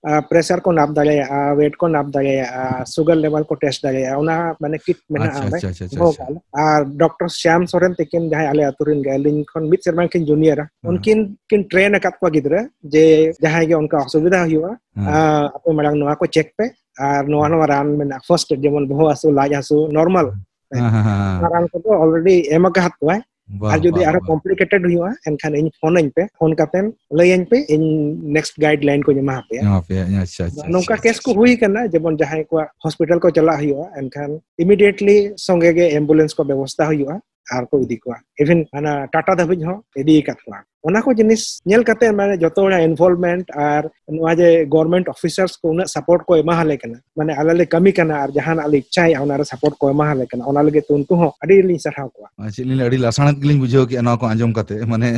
ᱯᱨᱮᱥᱟᱨ ᱠᱚ ᱱᱟᱯ ᱫᱟᱲᱮᱭᱟᱜᱼᱟ, ᱣᱮᱴ ᱠᱚ ᱱᱟᱯ ᱫᱟᱲᱮᱭᱟᱜᱼᱟ, ᱥᱩᱜᱟᱨ ᱞᱮᱵᱮᱞ ᱠᱚ ᱴᱮᱥᱴ ᱫᱟᱲᱮᱭᱟᱜᱼᱟ, ᱚᱱᱟ ᱢᱟᱱᱮ ᱠᱤᱴ ᱢᱮᱱᱟᱜᱼᱟ ᱟᱪᱪᱷᱟ, ᱚᱸᱰᱮ᱾ ᱟᱪᱪᱷᱟ, ᱟᱪᱪᱷᱟ, ᱫᱚᱦᱚ ᱟᱪᱪᱷᱟ᱾ ᱠᱟᱜᱼᱟ ᱞᱮ᱾ ᱟᱨ ᱰᱚᱠᱴᱚᱨ ᱥᱭᱟᱢ ᱥᱚᱨᱮᱱ ᱛᱤᱠᱤᱱ, ᱡᱟᱦᱟᱸᱭ ᱟᱞᱮ ᱟᱹᱛᱩ ᱨᱮᱱ ᱜᱮ, ᱟᱹᱞᱤᱧ ᱠᱷᱚᱱ ᱢᱤᱫ ᱥᱮᱨᱢᱟ ᱠᱤᱱ ᱡᱩᱱᱤᱭᱟᱨᱟ, ᱦᱮᱸ᱾ ᱩᱱᱠᱤᱱ ᱠᱤᱱ ᱴᱨᱮᱱ ᱟᱠᱟᱫ ᱠᱚᱣᱟ ᱜᱤᱫᱽᱨᱟᱹ ᱡᱮ ᱡᱟᱦᱟᱸᱭ ᱜᱮ ᱚᱱᱠᱟ ᱚᱥᱩᱵᱤᱫᱷᱟ ᱦᱩᱭᱩᱜᱼᱟ, ᱦᱮᱸ᱾ ᱟᱨ ᱟᱯᱮ ᱢᱟᱲᱟᱝ ᱱᱚᱣᱟ ᱠᱚ ᱪᱮᱠ ᱯᱮ ᱟᱨ ᱱᱚᱣᱟ ᱦᱮᱸ᱾ ᱱᱚᱣᱟ ᱨᱟᱱ ᱢᱮᱱᱟᱜᱼᱟ, ᱯᱷᱟᱨᱥᱴ ᱮᱰ, ᱡᱮᱢᱚᱱ ᱵᱚᱦᱚᱜ ᱦᱟᱹᱥᱩ, ᱞᱟᱡ ᱦᱟᱹᱥᱩ, ᱱᱚᱨᱢᱟᱞ᱾ ᱦᱮᱸ, ᱦᱮᱸ, ᱦᱮᱸ, ᱦᱮᱸ᱾ ᱚᱱᱟ ᱨᱟᱱ ᱠᱚᱫᱚ ᱚᱞᱨᱮᱰᱤ ᱮᱢ ᱟᱠᱟᱫ ᱠᱚᱣᱟᱭ᱾ ᱵᱟᱦ, ᱟᱨ ᱡᱩᱫᱤ ᱵᱟᱦ, ᱟᱨᱦᱚᱸ ᱵᱟᱦ᱾ ᱠᱚᱢᱯᱞᱤᱠᱮᱴᱮᱰ ᱦᱩᱭᱩᱜᱼᱟ, ᱮᱱᱠᱷᱟᱱ ᱤᱧ ᱯᱷᱳᱱ ᱟᱹᱧ ᱯᱮ, ᱯᱷᱳᱱ ᱠᱟᱛᱮᱢ ᱞᱟᱹᱭᱟᱹᱧ ᱯᱮ, ᱤᱧ ᱱᱮᱠᱥᱴ ᱜᱟᱭᱤᱰ ᱞᱟᱭᱤᱱ ᱠᱚᱧ ᱮᱢᱟ ᱯᱮᱭᱟ᱾ ᱮᱢᱟ ᱯᱮᱭᱟ, ᱟᱪᱪᱷᱟ, ᱟᱪᱪᱷᱟ, ᱱᱚᱝᱠᱟ ᱟᱪᱪᱷᱟ, ᱠᱮᱥ ᱠᱚ ᱟᱪᱪᱷᱟ᱾ ᱦᱩᱭ ᱠᱟᱱᱟ, ᱡᱮᱢᱚᱱ ᱡᱟᱦᱟᱸᱭ ᱠᱚᱣᱟᱜ ᱦᱚᱥᱯᱤᱴᱟᱞ ᱠᱚ ᱪᱟᱞᱟᱜ ᱦᱩᱭᱩᱜᱼᱟ, ᱮᱱᱠᱷᱟᱱ ᱤᱢᱤᱰᱤᱭᱮᱴᱞᱤ ᱥᱚᱸᱜᱮ ᱜᱮ ᱮᱢᱵᱩᱞᱮᱱᱥ ᱠᱚ ᱵᱮᱵᱚᱥᱛᱷᱟ ᱦᱩᱭᱩᱜᱼᱟ ᱟᱨ ᱠᱚ ᱤᱫᱤ ᱠᱚᱣᱟ᱾ ᱤᱵᱷᱮᱱ ᱦᱟᱱᱟ ᱴᱟᱴᱟ ᱫᱷᱟᱹᱵᱤᱡ ᱦᱚᱸ ᱤᱫᱤ ᱟᱠᱟᱫ ᱠᱚᱣᱟ᱾ ᱚᱱᱟ ᱠᱚ ᱡᱤᱱᱤᱥ ᱧᱮᱞ ᱠᱟᱛᱮ, ᱢᱟᱱᱮ, ᱡᱚᱛᱚ ᱦᱚᱲᱟᱜ ᱤᱱᱵᱷᱚᱞᱵᱷᱢᱮᱱᱴ ᱟᱨ ᱱᱚᱣᱟ ᱡᱮ ᱜᱚᱵᱷᱚᱨᱢᱮᱱᱴ ᱚᱯᱷᱤᱥᱟᱨᱥ ᱠᱚ ᱩᱱᱟᱹᱜ ᱥᱟᱯᱳᱨᱴ ᱠᱚ ᱮᱢᱟ ᱞᱮ ᱠᱟᱱᱟ, ᱢᱟᱱᱮ, ᱟᱞᱮ ᱞᱮ ᱠᱟᱹᱢᱤ ᱠᱟᱱᱟ ᱟᱨ ᱡᱟᱦᱟᱱᱟᱜ ᱞᱮ ᱤᱪᱪᱷᱟᱭᱮᱫᱼᱟ, ᱚᱱᱟ ᱨᱮ ᱥᱟᱯᱳᱨᱴ ᱠᱚ ᱮᱢᱟ ᱞᱮ ᱠᱟᱱᱟ, ᱚᱱᱟ ᱞᱟᱹᱜᱤᱫ ᱛᱮ ᱩᱱᱠᱩ ᱦᱚᱸ ᱟᱹᱰᱤ ᱞᱤᱧ ᱥᱟᱨᱦᱟᱣ ᱠᱚᱣᱟ᱾ ᱟᱨ ᱪᱮᱫ ᱞᱤᱧ ᱞᱟᱹᱭᱟ, ᱟᱹᱰᱤ ᱞᱟᱥᱟᱬᱦᱮᱫ ᱜᱮᱞᱤᱧ ᱵᱩᱡᱷᱟᱹᱣ ᱠᱮᱫᱼᱟ ᱱᱚᱣᱟ ᱠᱚ ᱟᱸᱡᱚᱢ ᱠᱟᱛᱮ᱾ ᱢᱟᱱᱮ,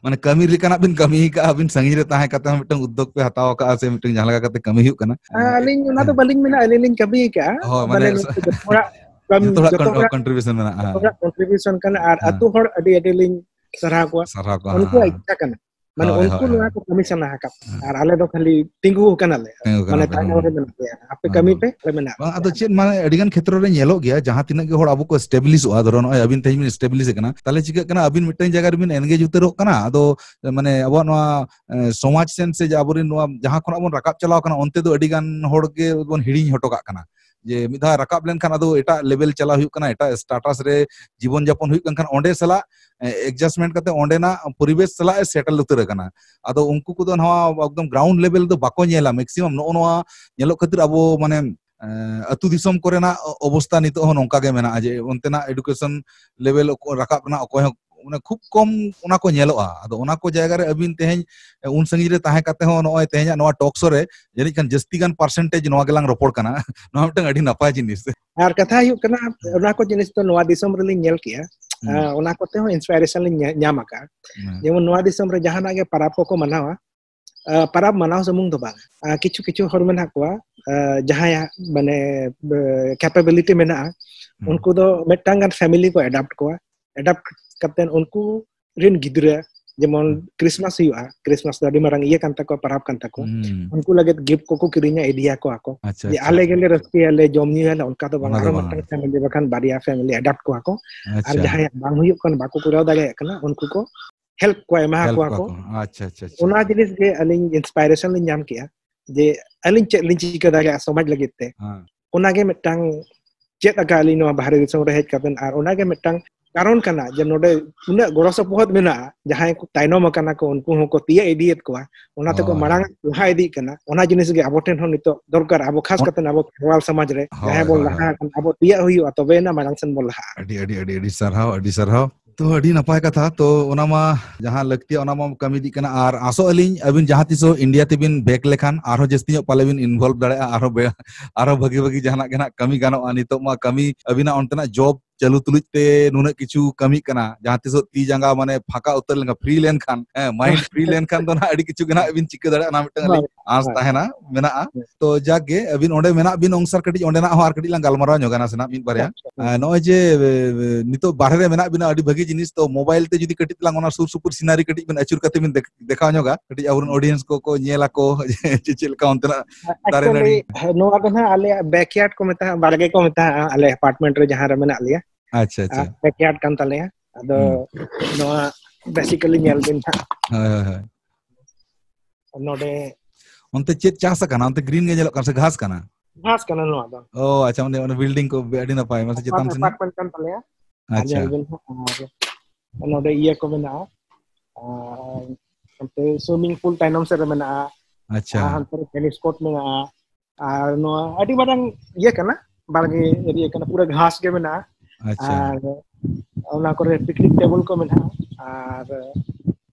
ᱢᱟᱱᱮ, ᱠᱟᱹᱢᱤ ᱞᱮᱠᱟᱱᱟᱜ ᱵᱤᱱ ᱠᱟᱹᱢᱤ ᱠᱟᱜᱼᱟ, ᱟᱹᱵᱤᱱ ᱥᱟᱺᱜᱤᱧ ᱨᱮ ᱛᱟᱦᱮᱸ ᱠᱟᱛᱮ ᱦᱚᱸ ᱢᱤᱫᱴᱟᱝ ᱩᱫᱽᱫᱳᱜᱽ ᱯᱮ ᱦᱟᱛᱟᱣ ᱠᱟᱜᱼᱟ ᱥᱮ ᱢᱤᱫᱴᱟᱝ ᱡᱟᱦᱟᱸ ᱞᱮᱠᱟ ᱠᱟᱛᱮ ᱠᱟᱹᱢᱤ ᱦᱩᱭᱩᱜ ᱠᱟᱱᱟ᱾ ᱟᱹᱞᱤᱧ ᱚᱱᱟ ᱫᱚ ᱵᱟᱹᱞᱤᱧ ᱢᱮᱱᱟ, ᱟᱹᱞᱤᱧ ᱞᱤᱧ ᱠᱟᱹᱢᱤ ᱠᱟᱜᱼᱟ᱾ ᱦᱳᱭ, ᱢᱟᱱᱮ, ᱢᱟᱱᱮ, ᱱᱚᱣᱟ ᱫᱚ ᱡᱚᱛᱚ ᱦᱚᱲᱟᱜ ᱠᱟᱹᱢᱤ, ᱡᱚᱛᱚ ᱦᱚᱲᱟᱜ ᱡᱚᱛᱚ ᱦᱚᱲᱟᱜ ᱠᱚᱱᱴᱨᱤᱵᱤᱭᱩᱥᱚᱱ ᱢᱮᱱᱟᱜᱼᱟ᱾ ᱡᱚᱛᱚ ᱦᱚᱲᱟᱜ ᱠᱚᱱᱴᱨᱤᱵᱤᱭᱩᱥᱚᱱ ᱠᱟᱱᱟ ᱟᱨ ᱦᱮᱸ᱾ ᱟᱹᱛᱩ ᱦᱚᱲ ᱟᱹᱰᱤ ᱟᱹᱰᱤ ᱞᱤᱧ ᱥᱟᱨᱦᱟᱣ ᱠᱚᱣᱟ᱾ ᱥᱟᱨᱦᱟᱣ ᱠᱚᱣᱟ, ᱩᱱᱠᱩᱣᱟᱜ ᱦᱮᱸ᱾ ᱤᱪᱪᱷᱟ ᱠᱟᱱᱟ᱾ ᱢᱟᱱᱮ, ᱦᱳᱭ, ᱩᱱᱠᱩ ᱦᱳᱭ, ᱱᱚᱣᱟ ᱦᱳᱭ᱾ ᱠᱚ ᱠᱟᱹᱢᱤ ᱥᱟᱱᱟ ᱟᱠᱟᱫ ᱠᱚᱣᱟ᱾ ᱦᱮᱸ᱾ ᱟᱨ ᱟᱞᱮ ᱫᱚ ᱠᱷᱟᱹᱞᱤ ᱛᱤᱸᱜᱩ ᱟᱠᱟᱱᱟᱞᱮ᱾ ᱛᱤᱸᱜᱩ ᱢᱟᱱᱮ, ᱠᱟᱱᱟᱯᱮ, ᱛᱟᱭᱱᱚᱢ ᱦᱩᱸ᱾ ᱨᱮ ᱢᱮᱱᱟᱜ ᱞᱮᱭᱟ᱾ ᱟᱯᱮ ᱦᱩᱸ, ᱠᱟᱹᱢᱤ ᱦᱩᱸ᱾ ᱯᱮ, ᱟᱞᱮ ᱢᱮᱱᱟᱜ ᱵᱟᱝ, ᱞᱮᱭᱟ᱾ ᱟᱫᱚ ᱪᱮᱫ, ᱢᱟᱱᱮ, ᱟᱹᱰᱤ ᱜᱟᱱ ᱠᱷᱮᱛᱨᱚ ᱨᱮ ᱧᱮᱞᱚᱜ ᱜᱮᱭᱟ, ᱡᱟᱦᱟᱸ ᱛᱤᱱᱟᱹᱜ ᱜᱮ ᱦᱚᱲ ᱟᱵᱚ ᱠᱚ ᱮᱥᱴᱟᱵᱞᱤᱥᱚᱜᱼᱟ, ᱫᱷᱚᱨᱚ, ᱱᱚᱜᱼᱚᱭ ᱟᱹᱵᱤᱱ ᱛᱮᱦᱮᱧ ᱵᱤᱱ ᱮᱥᱴᱟᱵᱞᱤᱥ ᱟᱠᱟᱱᱟ, ᱛᱟᱦᱞᱮ ᱪᱤᱠᱟᱹᱜ ᱠᱟᱱᱟ, ᱟᱹᱵᱤᱱ ᱢᱤᱫᱴᱟᱝ ᱡᱟᱭᱜᱟ ᱨᱮᱵᱤᱱ ᱮᱱᱜᱮᱡᱽ ᱩᱛᱟᱹᱨᱚᱜ ᱠᱟᱱᱟ, ᱟᱫᱚ, ᱢᱟᱱᱮ, ᱟᱵᱚᱣᱟᱜ ᱱᱚᱣᱟ, ᱮ, ᱥᱚᱢᱟᱡᱽ ᱥᱮᱱ ᱥᱮ ᱡᱮ ᱟᱵᱚᱨᱮᱱ ᱱᱚᱣᱟ ᱡᱟᱦᱟᱸ ᱠᱷᱚᱱᱟᱜ ᱵᱚᱱ ᱨᱟᱠᱟᱵ ᱪᱟᱞᱟᱣ ᱠᱟᱱᱟ, ᱚᱱᱛᱮ ᱫᱚ ᱟᱹᱰᱤ ᱜᱟᱱ ᱦᱚᱲ ᱜᱮ ᱵᱚᱱ ᱦᱤᱲᱤᱧ ᱦᱚᱴᱚ ᱠᱟᱜ ᱠᱟᱱᱟ᱾ ᱡᱮ ᱢᱤᱫ ᱫᱷᱟᱣ ᱨᱟᱠᱟᱵ ᱞᱮᱱᱠᱷᱟᱱ ᱟᱫᱚ ᱮᱴᱟᱜ ᱞᱮᱵᱮᱞ ᱪᱟᱞᱟᱣ ᱦᱩᱭᱩᱜ ᱠᱟᱱᱟ, ᱮᱴᱟᱜ ᱥᱴᱮᱴᱟᱥ ᱨᱮ ᱡᱤᱵᱚᱱ ᱡᱟᱯᱚᱱ ᱦᱩᱭᱩᱜ ᱠᱟᱱ ᱠᱷᱟᱱ, ᱚᱸᱰᱮ ᱥᱟᱞᱟᱜ, ᱮ, ᱮᱰᱡᱟᱥᱴᱢᱮᱱᱴ ᱠᱟᱛᱮ ᱚᱸᱰᱮᱱᱟᱜ ᱯᱚᱨᱤᱵᱮᱥ ᱥᱟᱞᱟᱜ ᱮ ᱥᱮᱴᱮᱞ ᱩᱛᱟᱹᱨ ᱟᱠᱟᱱᱟ᱾ ᱟᱫᱚ ᱩᱱᱠᱩ ᱠᱚᱫᱚ ᱱᱚᱣᱟ ᱮᱠᱫᱚᱢ ᱜᱨᱟᱣᱩᱱᱰ ᱞᱮᱵᱮᱞ ᱫᱚ ᱵᱟᱠᱚ ᱧᱮᱞᱟ᱾ ᱢᱮᱠᱥᱤᱢᱟᱢ ᱱᱚᱜᱼᱚ ᱱᱚᱣᱟ ᱧᱮᱞᱚᱜ ᱠᱷᱟᱹᱛᱤᱨ ᱟᱵᱚ, ᱢᱟᱱᱮ, ᱮ, ᱟᱹᱛᱩ ᱫᱤᱥᱚᱢ ᱠᱚᱨᱮᱱᱟᱜ ᱚ-, ᱚᱵᱚᱥᱛᱟ ᱱᱤᱛᱚᱜ ᱦᱚᱸ ᱱᱚᱝᱠᱟ ᱜᱮ ᱢᱮᱱᱟᱜᱼᱟ, ᱡᱮ ᱚᱱᱛᱮᱱᱟᱜ ᱮᱰᱩᱠᱮᱥᱚᱱ ᱞᱮᱵᱮᱞ ᱚᱠᱚ-, ᱨᱟᱠᱟᱵ ᱨᱮᱱᱟᱜ ᱚᱠᱚᱭ ᱦᱚᱸ, ᱢᱟᱱᱮ, ᱠᱷᱩᱵ ᱠᱚᱢ ᱚᱱᱟ ᱠᱚ ᱧᱮᱞᱚᱜᱼᱟ᱾ ᱟᱫᱚ ᱚᱱᱟ ᱠᱚ ᱡᱟᱭᱜᱟ ᱨᱮ ᱟᱹᱵᱤᱱ ᱛᱮᱦᱮᱧ, ᱮ, ᱩᱱ ᱥᱟᱺᱜᱤᱧ ᱨᱮ ᱛᱟᱦᱮᱸ ᱠᱟᱛᱮ ᱦᱚᱸ ᱱᱚᱜᱼᱚᱭ ᱛᱮᱦᱮᱧᱟᱜ ᱱᱚᱣᱟ ᱴᱚᱠ ᱥᱳ ᱨᱮ ᱡᱟᱹᱱᱤᱡ ᱠᱷᱟᱱ ᱡᱟᱹᱥᱛᱤ ᱜᱟᱱ ᱯᱟᱨᱥᱮᱱᱴᱮᱡᱽ ᱱᱚᱣᱟ ᱜᱮᱞᱟᱝ ᱨᱚᱯᱚᱲ ᱠᱟᱱᱟ᱾ ᱱᱚᱣᱟ ᱢᱤᱫᱴᱟᱝ ᱟᱹᱰᱤ ᱱᱟᱯᱟᱭ ᱡᱤᱱᱤᱥ᱾ ᱟᱨ ᱠᱟᱛᱷᱟ ᱦᱩᱭᱩᱜ ᱠᱟᱱᱟ, ᱦᱩᱸ᱾ ᱚᱱᱟ ᱠᱚ ᱡᱤᱱᱤᱥ ᱫᱚ ᱱᱚᱣᱟ ᱫᱤᱥᱚᱢ ᱨᱮᱞᱤᱧ ᱧᱮᱞ ᱠᱮᱜᱼᱟ᱾ ᱦᱩᱸ᱾ ᱟ, ᱚᱱᱟ ᱠᱚᱛᱮ ᱦᱚᱸ ᱤᱱᱥᱯᱟᱭᱨᱮᱥᱚᱱ ᱞᱤᱧ ᱧᱟ-, ᱧᱟᱢ ᱟᱠᱟᱜᱼᱟ᱾ ᱦᱩᱸ᱾ ᱡᱮᱢᱚᱱ ᱱᱚᱣᱟ ᱫᱤᱥᱚᱢ ᱨᱮ ᱡᱟᱦᱟᱱᱟᱜ ᱜᱮ ᱯᱟᱨᱟᱵᱽ ᱠᱚᱠᱚ ᱢᱟᱱᱟᱣᱟ, ᱟ, ᱯᱟᱨᱟᱵᱽ ᱢᱟᱱᱟᱣ ᱥᱩᱢᱩᱝ ᱫᱚ ᱵᱟᱝ, ᱟ, ᱠᱤᱪᱷᱩ ᱠᱤᱪᱷᱩ ᱦᱚᱲ ᱢᱮᱱᱟᱜ ᱠᱚᱣᱟ, ᱟ, ᱡᱟᱦᱟᱸᱭᱟᱜ, ᱢᱟᱱᱮ, ᱮ, ᱠᱮᱯᱮᱵᱤᱞᱤᱴᱤ ᱢᱮᱱᱟᱜᱼᱟ, ᱦᱩᱸ᱾ ᱩᱱᱠᱩ ᱫᱚ ᱢᱤᱫᱴᱟᱝ ᱜᱟᱱ ᱯᱷᱮᱢᱤᱞᱤ ᱠᱚ ᱮᱰᱟᱯᱴ ᱠᱚᱣᱟ᱾ ᱮᱰᱟᱯᱴ ᱠᱟᱛᱮ ᱩᱱᱠᱩ ᱨᱮᱱ ᱜᱤᱫᱽᱨᱟᱹ ᱡᱮᱢᱚᱱ ᱠᱨᱤᱥᱢᱟᱥ ᱦᱩᱭᱩᱜᱼᱟ, ᱠᱨᱤᱥᱢᱟᱥ ᱫᱚ ᱟᱹᱰᱤ ᱢᱟᱨᱟᱝ ᱤᱭᱟᱹ ᱠᱟᱱ ᱛᱟᱠᱚᱣᱟ, ᱯᱟᱨᱟᱵᱽ ᱠᱟᱱ ᱛᱟᱠᱚᱣᱟ᱾ ᱩᱱᱠᱩ ᱞᱟᱹᱜᱤᱫ ᱜᱤᱯᱷᱴ ᱠᱚᱠᱚ ᱠᱤᱨᱤᱧᱟ, ᱤᱫᱤᱭᱟᱠᱚ ᱟᱠᱚ᱾ ᱟᱪᱪᱷᱟ, ᱡᱮ ᱟᱪᱪᱷᱟ, ᱟᱞᱮ ᱟᱪᱪᱷᱟ᱾ ᱜᱮᱞᱮ ᱨᱟᱹᱥᱠᱟᱹᱭᱟᱞᱮ, ᱡᱚᱢ ᱧᱩᱭᱟᱞᱮ, ᱚᱱᱠᱟ ᱫᱚ ᱵᱟᱝ᱾ ᱚᱱᱟ ᱫᱚ ᱟᱨᱦᱚᱸ ᱵᱟᱝ᱾ ᱢᱤᱫᱴᱟᱝ family ᱵᱟᱠᱷᱟᱱ ᱵᱟᱨᱭᱟ family adopt ᱠᱚᱣᱟ ᱠᱚ᱾ ᱟᱨ ᱟᱪᱪᱷᱟ᱾ ᱡᱟᱦᱟᱸᱭᱟᱜ ᱵᱟᱝ ᱦᱩᱭᱩᱜ ᱠᱟᱱᱟ, ᱵᱟᱠᱚ ᱠᱚᱨᱟᱣ ᱫᱟᱲᱮᱭᱟᱜ ᱠᱟᱱᱟ, ᱩᱱᱠᱩ ᱠᱚ help ᱠᱚᱣᱟ, ᱮᱢᱟ help ᱠᱚᱣᱟ ᱠᱚᱣᱟ ᱠᱚ᱾ ᱠᱚ᱾ ᱟᱪᱪᱷᱟ, ᱟᱪᱪᱷᱟ, ᱟᱪᱪᱷᱟ᱾ ᱚᱱᱟ ᱡᱤᱱᱤᱥ ᱜᱮ ᱟᱹᱞᱤᱧ inspiration ᱞᱤᱧ ᱧᱟᱢ ᱠᱮᱜᱼᱟ, ᱡᱮ ᱟᱹᱞᱤᱧ ᱪᱮᱫ ᱞᱤᱧ ᱪᱤᱠᱟᱹ ᱫᱟᱲᱮᱭᱟᱜᱼᱟ ᱥᱚᱢᱟᱡᱽ ᱞᱟᱹᱜᱤᱫ ᱛᱮ᱾ ᱦᱮᱸ᱾ ᱚᱱᱟᱜᱮ ᱢᱤᱫᱴᱟᱝ ᱪᱮᱫ ᱟᱠᱟᱫ ᱟᱹᱞᱤᱧ ᱱᱚᱣᱟ ᱵᱟᱦᱨᱮ ᱫᱤᱥᱚᱢ ᱨᱮ ᱦᱮᱡ ᱠᱟᱛᱮ, ᱟᱨ ᱚᱱᱟᱜᱮ ᱢᱤᱫᱴᱟᱝ ᱠᱟᱨᱚᱱ ᱠᱟᱱᱟ ᱡᱮ ᱱᱚᱰᱮ ᱩᱱᱟᱹᱜ ᱜᱚᱲᱚ ᱥᱚᱯᱚᱦᱚᱫ ᱢᱮᱱᱟᱜᱼᱟ, ᱡᱟᱦᱟᱸᱭ ᱠᱚ ᱛᱟᱭᱱᱚᱢ ᱟᱠᱟᱱᱟ ᱠᱚ, ᱩᱱᱠᱩ ᱦᱚᱸᱠᱚ ᱛᱤᱭᱟᱹᱜ ᱤᱫᱤᱭᱮᱫ ᱠᱚᱣᱟ, ᱚᱱᱟ ᱛᱮᱠᱚ ᱦᱳᱭ, ᱢᱟᱲᱟᱝ ᱦᱳᱭ᱾ ᱞᱟᱦᱟ ᱤᱫᱤᱜ ᱠᱟᱱᱟ᱾ ᱚᱱᱟ ᱡᱤᱱᱤᱥ ᱜᱮ ᱟᱵᱚ ᱴᱷᱮᱱ ᱦᱚᱸ ᱱᱤᱛᱚᱜ ᱫᱚᱨᱠᱟᱨ, ᱟᱵᱚ ᱠᱷᱟᱥ ᱚᱱ- ᱠᱟᱛᱮ ᱟᱵᱚ ᱠᱷᱮᱨᱣᱟᱞ ᱥᱚᱢᱟᱡᱽ ᱨᱮ ᱦᱳᱭ, ᱡᱟᱦᱟᱸᱭ ᱵᱚᱱ ᱦᱳᱭ, ᱞᱟᱦᱟ ᱦᱳᱭ᱾ ᱟᱠᱟᱱᱟ, ᱟᱵᱚ ᱛᱤᱭᱟᱹᱜ ᱦᱩᱭᱩᱜᱼᱟ, ᱛᱚᱵᱮᱭᱮᱱᱟ ᱢᱟᱲᱟᱝ ᱥᱮᱱ ᱵᱚᱱ ᱞᱟᱦᱟᱜᱼᱟ᱾ ᱟᱹᱰᱤ, ᱟᱹᱰᱤ, ᱟᱹᱰᱤ, ᱟᱹᱰᱤ ᱥᱟᱨᱦᱟᱣ, ᱟᱹᱰᱤ ᱥᱟᱨᱦᱟᱣ᱾ ᱛᱚ, ᱟᱹᱰᱤ ᱱᱟᱯᱟᱭ ᱠᱟᱛᱷᱟ᱾ ᱛᱚ, ᱚᱱᱟ ᱢᱟ ᱡᱟᱦᱟᱸ ᱞᱟᱹᱠᱛᱤᱭᱟ, ᱚᱱᱟ ᱢᱟ ᱠᱟᱹᱢᱤ ᱤᱫᱤᱜ ᱠᱟᱱᱟ᱾ ᱟᱨ ᱟᱥᱚᱜ ᱟᱹᱞᱤᱧ, ᱟᱹᱵᱤᱱ ᱡᱟᱦᱟᱸ ᱛᱤᱥᱚᱜ ᱤᱱᱰᱤᱭᱟ ᱛᱮᱵᱤᱱ ᱵᱮᱠ ᱞᱮᱠᱷᱟᱱ, ᱟᱨᱦᱚᱸ ᱡᱟᱹᱥᱛᱤ ᱧᱚᱜ ᱯᱟᱞᱮ ᱵᱤᱱ involve ᱫᱟᱲᱮᱭᱟᱜᱼᱟ, ᱟᱨᱦᱚᱸ ᱵᱮ-, ᱟᱨᱦᱚᱸ ᱵᱷᱟᱹᱜᱤ, ᱵᱷᱟᱹᱜᱤ ᱡᱟᱦᱟᱱᱟᱜ ᱜᱮ ᱱᱟᱜ ᱠᱟᱹᱢᱤ ᱜᱟᱱᱚᱜᱼᱟ᱾ ᱱᱤᱛᱚᱜ ᱢᱟ ᱠᱟᱹᱢᱤ, ᱟᱹᱵᱤᱱᱟᱜ ᱚᱱᱛᱮᱱᱟᱜ job ᱪᱟᱹᱞᱩ ᱛᱩᱞᱩᱡ ᱛᱮ ᱱᱩᱱᱟᱹᱜ ᱠᱤᱪᱷᱩ ᱠᱟᱹᱢᱤᱜ ᱠᱟᱱᱟ᱾ ᱡᱟᱦᱟᱸ ᱛᱤᱥᱚᱜ ᱛᱤ ᱡᱟᱸᱜᱟ ᱢᱟᱱᱮ ᱯᱷᱟᱸᱠᱟ ᱩᱛᱟᱹᱨ ᱞᱮᱱᱠᱷᱟᱱ, free ᱞᱮᱱᱠᱷᱟᱱ, ᱦᱮᱸ, mind free ᱞᱮᱱᱠᱷᱟᱱ ᱫᱚ ᱱᱟᱜ ᱟᱹᱰᱤ ᱠᱤᱪᱷᱩ ᱜᱮ ᱱᱟᱜ ᱵᱤᱱ ᱪᱤᱠᱟᱹ ᱫᱟᱲᱮᱭᱟᱜᱼᱟ, ᱚᱱᱟ ᱢᱤᱫᱴᱟᱝ ᱦᱳᱭ, ᱟᱹᱞᱤᱧ ᱟᱸᱥ ᱦᱳᱭ᱾ ᱛᱟᱦᱮᱱᱟ, ᱢᱮᱱᱟᱜᱼᱟ᱾ ᱦᱮᱸ᱾ ᱛᱚ, ᱡᱟᱠ ᱜᱮ, ᱟᱹᱵᱤᱱ ᱚᱸᱰᱮ ᱢᱮᱱᱟᱜ ᱵᱤᱱ ᱚᱝᱥᱟᱨ ᱠᱟᱹᱴᱤᱡ ᱚᱸᱰᱮᱱᱟᱜ ᱦᱚᱸ ᱟᱨ ᱠᱟᱹᱴᱤᱡ ᱞᱟᱝ ᱜᱟᱞᱢᱟᱨᱟᱣ ᱧᱚᱜᱟ ᱱᱟᱥᱮᱱᱟᱜ ᱢᱤᱫ ᱵᱟᱨᱭᱟ᱾ ᱟᱪᱪᱷᱟ᱾ ᱟᱨ ᱱᱚᱜᱼᱚᱭ ᱡᱮ, ᱮ, ᱮ, ᱱᱤᱛᱚᱜ ᱵᱟᱦᱨᱮ ᱨᱮ ᱢᱮᱱᱟᱜ ᱵᱤᱱᱟ, ᱟᱹᱰᱤ ᱵᱷᱟᱹᱜᱤ ᱡᱤᱱᱤᱥ᱾ ᱛᱚ, mobile ᱛᱮ ᱡᱩᱫᱤ ᱠᱟᱹᱴᱤᱡ ᱛᱟᱞᱟᱝ ᱚᱱᱟ ᱥᱩᱨ ᱥᱩᱯᱩᱨ scenery ᱠᱟᱹᱴᱤᱡ ᱵᱤᱱ ᱟᱹᱪᱩᱨ ᱠᱟᱛᱮ ᱵᱤᱱ ᱫᱮᱠ-, ᱫᱮᱠᱷᱟᱣ ᱧᱚᱜᱟ, ᱠᱟᱹᱴᱤᱡ ᱟᱵᱚᱨᱮᱱ audience ᱠᱚᱠᱚ ᱧᱮᱞ ᱟᱠᱚ ᱡᱮ ᱪᱮᱫ ᱞᱮᱠᱟ ᱚᱱᱛᱮᱱᱟᱜ ᱫᱟᱨᱮ ᱱᱟᱹᱲᱤ᱾ Actually, ᱱᱚᱣᱟ ᱫᱚ ᱱᱟᱦᱟᱜ ᱟᱞᱮᱭᱟᱜ backyard ᱠᱚ ᱢᱮᱛᱟᱜᱼᱟ, ᱵᱟᱲᱜᱮ ᱠᱚ ᱢᱮᱛᱟᱜᱼᱟ, ᱟᱞᱮ apartment ᱨᱮ ᱡᱟᱦᱟᱸ ᱨᱮ ᱢᱮᱱᱟᱜ ᱞᱮᱭᱟ᱾ ᱟᱪᱪᱷᱟ, ᱟᱪᱪᱷᱟ᱾ ᱟᱨ backyard ᱠᱟᱱ ᱛᱟᱞᱮᱭᱟ᱾ ᱟᱫᱚ ᱦᱩᱸ᱾ ᱱᱚᱣᱟ basically ᱧᱮᱞ ᱵᱤᱱ ᱦᱟᱸᱜ᱾ ᱦᱳᱭ, ᱦᱳᱭ, ᱦᱳᱭ᱾ ᱱᱚᱰᱮ ᱚᱱᱛᱮ ᱪᱮᱫ ᱪᱟᱥ ᱟᱠᱟᱱᱟ? ᱚᱱᱛᱮ green ᱜᱮ ᱧᱮᱞᱚᱜ ᱠᱟᱱᱟ ᱥᱮ ᱜᱷᱟᱥ ᱠᱟᱱᱟ? ᱜᱷᱟᱥ ᱠᱟᱱᱟ ᱱᱚᱣᱟ ᱫᱚ᱾ ᱚ, ᱟᱪᱪᱷᱟ, ᱚᱱᱮ, ᱚᱱᱮ building ᱠᱚ ᱟᱹᱰᱤ ᱱᱟᱯᱟᱭ, ᱢᱟᱥᱮ ᱪᱮᱛᱟᱱ ᱟᱯᱟᱨᱴ-, ᱥᱮᱱᱟᱜ? Apartment ᱠᱟᱱ ᱛᱟᱞᱮᱭᱟ᱾ ᱟᱨ ᱟᱪᱪᱷᱟ᱾ ᱧᱮᱞ ᱵᱤᱱ ᱦᱟᱸᱜ, ᱟᱨ ᱱᱚᱰᱮ ᱤᱭᱟᱹ ᱠᱚ ᱢᱮᱱᱟᱜᱼᱟ, ᱟᱨ ᱦᱟᱱᱛᱮ swimming pool ᱛᱟᱭᱱᱚᱢ ᱥᱮᱫ ᱨᱮ ᱢᱮᱱᱟᱜᱼᱟ, ᱟᱪᱪᱷᱟ᱾ ᱟᱨ ᱦᱟᱱᱛᱮ ᱨᱮ tennis court ᱢᱮᱱᱟᱜᱼᱟ, ᱟᱨ ᱱᱚᱣᱟ ᱟᱹᱰᱤ ᱢᱟᱨᱟᱝ ᱤᱭᱟᱹ ᱠᱟᱱᱟ, ᱵᱟᱲᱜᱮ area ᱠᱟᱱᱟ, ᱯᱩᱨᱟᱹ ᱜᱷᱟᱥ ᱜᱮ ᱢᱮᱱᱟᱜᱼᱟ᱾ ᱟᱪᱪᱷᱟ᱾ ᱟᱨ ᱚᱱᱟ ᱠᱚᱨᱮ picnic table ᱠᱚ ᱢᱮᱱᱟᱜᱼᱟ, ᱟᱨ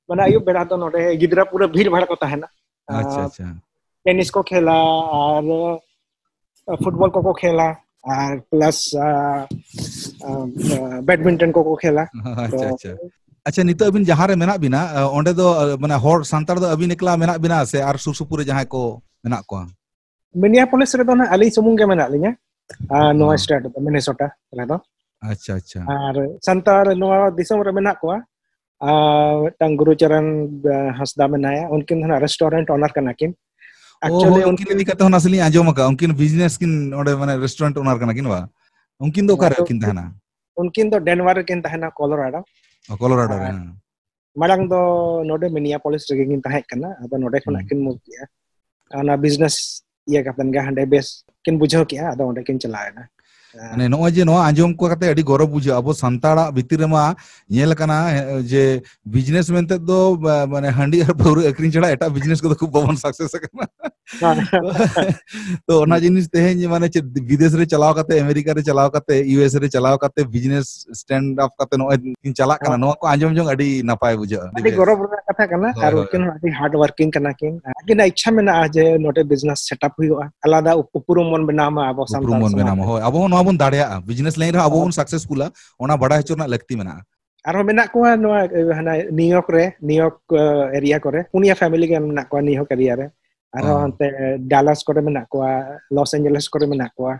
ᱢᱟᱱᱮ ᱟᱹᱭᱩᱵ ᱵᱮᱲᱟ ᱫᱚ ᱱᱚᱰᱮ ᱜᱤᱫᱽᱨᱟᱹ ᱯᱩᱨᱟᱹ ᱵᱷᱤᱲ ᱵᱷᱟᱲ ᱠᱚ ᱛᱟᱦᱮᱱᱟ᱾ ᱟᱪᱪᱷᱟ, ᱟᱨ ᱟᱪᱪᱷᱟ᱾ Tennis ᱠᱚ ᱠᱷᱮᱞᱟ, ᱟᱨ football ᱠᱚᱠᱚ ᱠᱷᱮᱞᱟ, ᱟᱨ plus, ᱟ, ᱟ, badminton ᱠᱚᱠᱚ ᱠᱷᱮᱞᱟ᱾ ᱟᱪᱪᱷᱟ, ᱛᱚ ᱟᱪᱪᱷᱟ᱾ ᱟᱪᱪᱷᱟ, ᱱᱤᱛᱚᱜ ᱟᱹᱵᱤᱱ ᱡᱟᱦᱟᱸ ᱨᱮ ᱢᱮᱱᱟᱜ ᱵᱤᱱᱟ, ᱟ, ᱚᱸᱰᱮ ᱫᱚ, ᱟ, ᱢᱟᱱᱮ ᱦᱚᱲ ᱥᱟᱱᱛᱟᱲ ᱫᱚ ᱟᱹᱵᱤᱱ ᱮᱠᱞᱟ ᱢᱮᱱᱟᱜ ᱵᱤᱱᱟ ᱥᱮ ᱟᱨ ᱥᱩᱨ ᱥᱩᱯᱩᱨ ᱨᱮ ᱡᱟᱦᱟᱸᱭ ᱠᱚ ᱢᱮᱱᱟᱜ ᱠᱚᱣᱟ? Minneapolis ᱨᱮᱫᱚ ᱱᱟᱦᱟᱜ ᱟᱹᱞᱤᱧ ᱥᱩᱢᱩᱝ ᱜᱮ ᱢᱮᱱᱟᱜ ᱞᱤᱧᱟ, ᱟ, ᱱᱚᱣᱟ ᱚ᱾ State ᱨᱮᱫᱚ, Minnesota ᱨᱮᱫᱚ᱾ ᱟᱪᱪᱷᱟ, ᱟᱪᱪᱷᱟ᱾ ᱟᱨ ᱥᱟᱱᱛᱟᱲ ᱱᱚᱣᱟ ᱫᱤᱥᱚᱢ ᱨᱮ ᱢᱮᱱᱟᱜ ᱠᱚᱣᱟ, ᱟᱨ ᱢᱤᱫᱴᱟᱝ ᱜᱩᱨᱩᱪᱚᱨᱚᱱ, ᱟ, ᱦᱟᱸᱥᱫᱟ ᱢᱮᱱᱟᱭᱟ, ᱩᱱᱠᱤᱱ ᱫᱚ ᱱᱟᱜ restaurant owner ᱠᱟᱱᱟ ᱠᱤᱱ᱾ ᱚ, actually ᱦᱳᱭ, ᱩᱱᱠᱤᱱ ᱩᱱᱠᱤᱱ ᱤᱫᱤ ᱠᱟᱛᱮ ᱦᱚᱸ ᱱᱟᱥᱮ ᱞᱤᱧ ᱟᱸᱡᱚᱢ ᱟᱠᱟᱫᱼᱟ, ᱩᱱᱠᱤᱱ business ᱠᱤᱱ ᱚᱸᱰᱮ ᱢᱟᱱᱮ restaurant owner ᱠᱟᱱᱟ ᱠᱤᱱ ᱵᱟ? ᱩᱱᱠᱤᱱ ᱫᱚ ᱚᱠᱟᱨᱮ ᱟᱫᱚ ᱠᱤᱱ ᱛᱟᱦᱮᱱᱟ? ᱩᱱᱠᱤᱱ ᱫᱚ ᱰᱮᱱᱣᱟᱨ ᱨᱮᱠᱤᱱ ᱛᱟᱦᱮᱱᱟ, ᱠᱚᱞᱳᱨᱟᱰᱳ᱾ ᱚ, ᱠᱚᱞᱳᱨᱟᱰᱳ ᱨᱮ, ᱟᱨ ᱦᱮᱸ᱾ ᱢᱟᱲᱟᱝ ᱫᱚ ᱱᱚᱰᱮ ᱢᱤᱱᱤᱭᱟᱯᱚᱞᱤᱥ ᱨᱮᱜᱮ ᱠᱤᱱ ᱛᱟᱦᱮᱸ ᱠᱟᱱᱟ, ᱟᱫᱚ ᱱᱚᱰᱮ ᱠᱷᱚᱱᱟᱜ ᱦᱩᱸ᱾ ᱠᱤᱱ move ᱠᱮᱜᱼᱟ᱾ ᱚᱱᱟ business ᱤᱭᱟᱹ ᱠᱟᱛᱮᱱ ᱜᱮ ᱦᱟᱸᱰᱮ ᱵᱮᱥ ᱠᱤᱱ ᱵᱩᱡᱷᱟᱹᱣ ᱠᱮᱜᱼᱟ, ᱟᱫᱚ ᱚᱸᱰᱮ ᱠᱤᱱ ᱪᱟᱞᱟᱣ ᱮᱱᱟ᱾ ᱢᱟᱱᱮ ᱱᱚᱜᱼᱚᱭ ᱡᱮ ᱱᱚᱣᱟ ᱟᱸᱡᱚᱢ ᱠᱚ ᱠᱟᱛᱮ ᱟᱹᱰᱤ ᱜᱚᱨᱚᱵᱽ ᱵᱩᱡᱷᱟᱹᱜᱼᱟ᱾ ᱟᱵᱚ ᱥᱟᱱᱛᱟᱲᱟᱜ ᱵᱷᱤᱛᱤᱨ ᱨᱮᱢᱟ ᱧᱮᱞ ᱟᱠᱟᱱᱟ, ᱮ, ᱡᱮ business ᱢᱮᱱᱛᱮ ᱫᱚ, ᱵᱟ-, ᱢᱟᱱᱮ ᱦᱟᱺᱰᱤ ᱟᱨ ᱯᱟᱹᱣᱨᱟᱹ ᱟᱹᱠᱷᱨᱤᱧ ᱪᱷᱟᱲᱟ ᱮᱴᱟᱜ business ᱠᱚᱫᱚ ᱠᱷᱩᱵ ᱵᱟᱵᱚᱱ success ᱟᱠᱟᱱᱟ᱾ ᱛᱚ, ᱛᱚ ᱚᱱᱟ ᱦᱩᱸ᱾ ᱡᱤᱱᱤᱥ ᱛᱮᱦᱮᱧ ᱢᱟᱱᱮ ᱪᱮᱫ ᱵᱤᱫᱮᱥ ᱨᱮ ᱪᱟᱞᱟᱣ ᱠᱟᱛᱮ, ᱟᱢᱮᱨᱤᱠᱟ ᱨᱮ ᱪᱟᱞᱟᱣ ᱠᱟᱛᱮ, ᱤᱭᱩ ᱮᱥ ᱮ ᱨᱮ ᱪᱟᱞᱟᱣ ᱠᱟᱛᱮ business stand up ᱠᱟᱛᱮ ᱱᱚᱜᱼᱚᱭ ᱠᱤᱱ ᱪᱟᱞᱟᱜ ᱠᱟᱱᱟ, ᱦᱳᱭ᱾ ᱱᱚᱣᱟ ᱠᱚ ᱟᱸᱡᱚᱢ ᱡᱚᱝ ᱟᱹᱰᱤ ᱱᱟᱯᱟᱭ ᱵᱩᱡᱷᱟᱹᱜᱼᱟ, ᱟᱹᱰᱤ ᱟᱹᱰᱤ ᱵᱮᱥ᱾ ᱜᱚᱨᱚᱵᱽ ᱨᱮᱱᱟᱜ ᱠᱟᱛᱷᱟ ᱠᱟᱱᱟ, ᱦᱳᱭ, ᱟᱨ ᱦᱳᱭ, ᱩᱱᱠᱤᱱ ᱦᱳᱭ᱾ ᱦᱚᱸ ᱟᱹᱰᱤ hard working ᱠᱟᱱᱟ ᱠᱤᱱ᱾ ᱟᱹᱠᱤᱱᱟᱜ ᱤᱪᱪᱷᱟ ᱢᱮᱱᱟᱜᱼᱟ ᱡᱮ ᱱᱚᱰᱮ business set up ᱦᱩᱭᱩᱜᱼᱟ, ᱟᱞᱟᱫᱟ ᱩᱯ-, ᱩᱯᱨᱩᱢ ᱵᱚᱱ ᱵᱮᱱᱟᱣ ᱢᱟ ᱟᱵᱚ ᱩᱯᱨᱩᱢ ᱥᱟᱱᱛᱟᱲ ᱵᱚᱱ ᱥᱚᱢᱟᱡᱽ ᱵᱮᱱᱟᱣ ᱢᱟ, ᱨᱮ᱾ ᱦᱳᱭ, ᱟᱵᱚ ᱦᱚᱸ ᱱᱚᱣᱟ ᱵᱚᱱ ᱫᱟᱲᱮᱭᱟᱜᱼᱟ, business line ᱨᱮᱦᱚᱸ ᱟᱵᱚ ᱦᱳᱭ᱾ ᱵᱚᱱ successful ᱟ, ᱚᱱᱟ ᱵᱟᱰᱟᱭ ᱦᱚᱪᱚ ᱨᱮᱱᱟᱜ ᱞᱟᱹᱠᱛᱤ ᱢᱮᱱᱟᱜᱼᱟ᱾ ᱟᱨᱦᱚᱸ ᱢᱮᱱᱟᱜ ᱠᱚᱣᱟ ᱱᱚᱣᱟ, ᱮ, ᱦᱟᱱᱟ ᱱᱤᱭᱩᱭᱚᱨᱠ ᱨᱮ, ᱱᱤᱭᱩᱭᱚᱨᱠ, ᱮ, area ᱠᱚᱨᱮ, ᱯᱩᱱᱭᱟ family ᱜᱟᱱ ᱢᱮᱱᱟᱜ ᱠᱚᱣᱟ ᱱᱤᱭᱩᱭᱚᱨᱠ area ᱨᱮ᱾ ᱟᱨᱦᱚᱸ ᱚ᱾ ᱦᱟᱱᱛᱮ ᱰᱟᱞᱟᱥ ᱠᱚᱨᱮ ᱢᱮᱱᱟᱜ ᱠᱚᱣᱟ, ᱞᱚᱥ ᱮᱧᱡᱮᱞᱮᱥ ᱠᱚᱨᱮ ᱢᱮᱱᱟᱜ ᱠᱚᱣᱟ᱾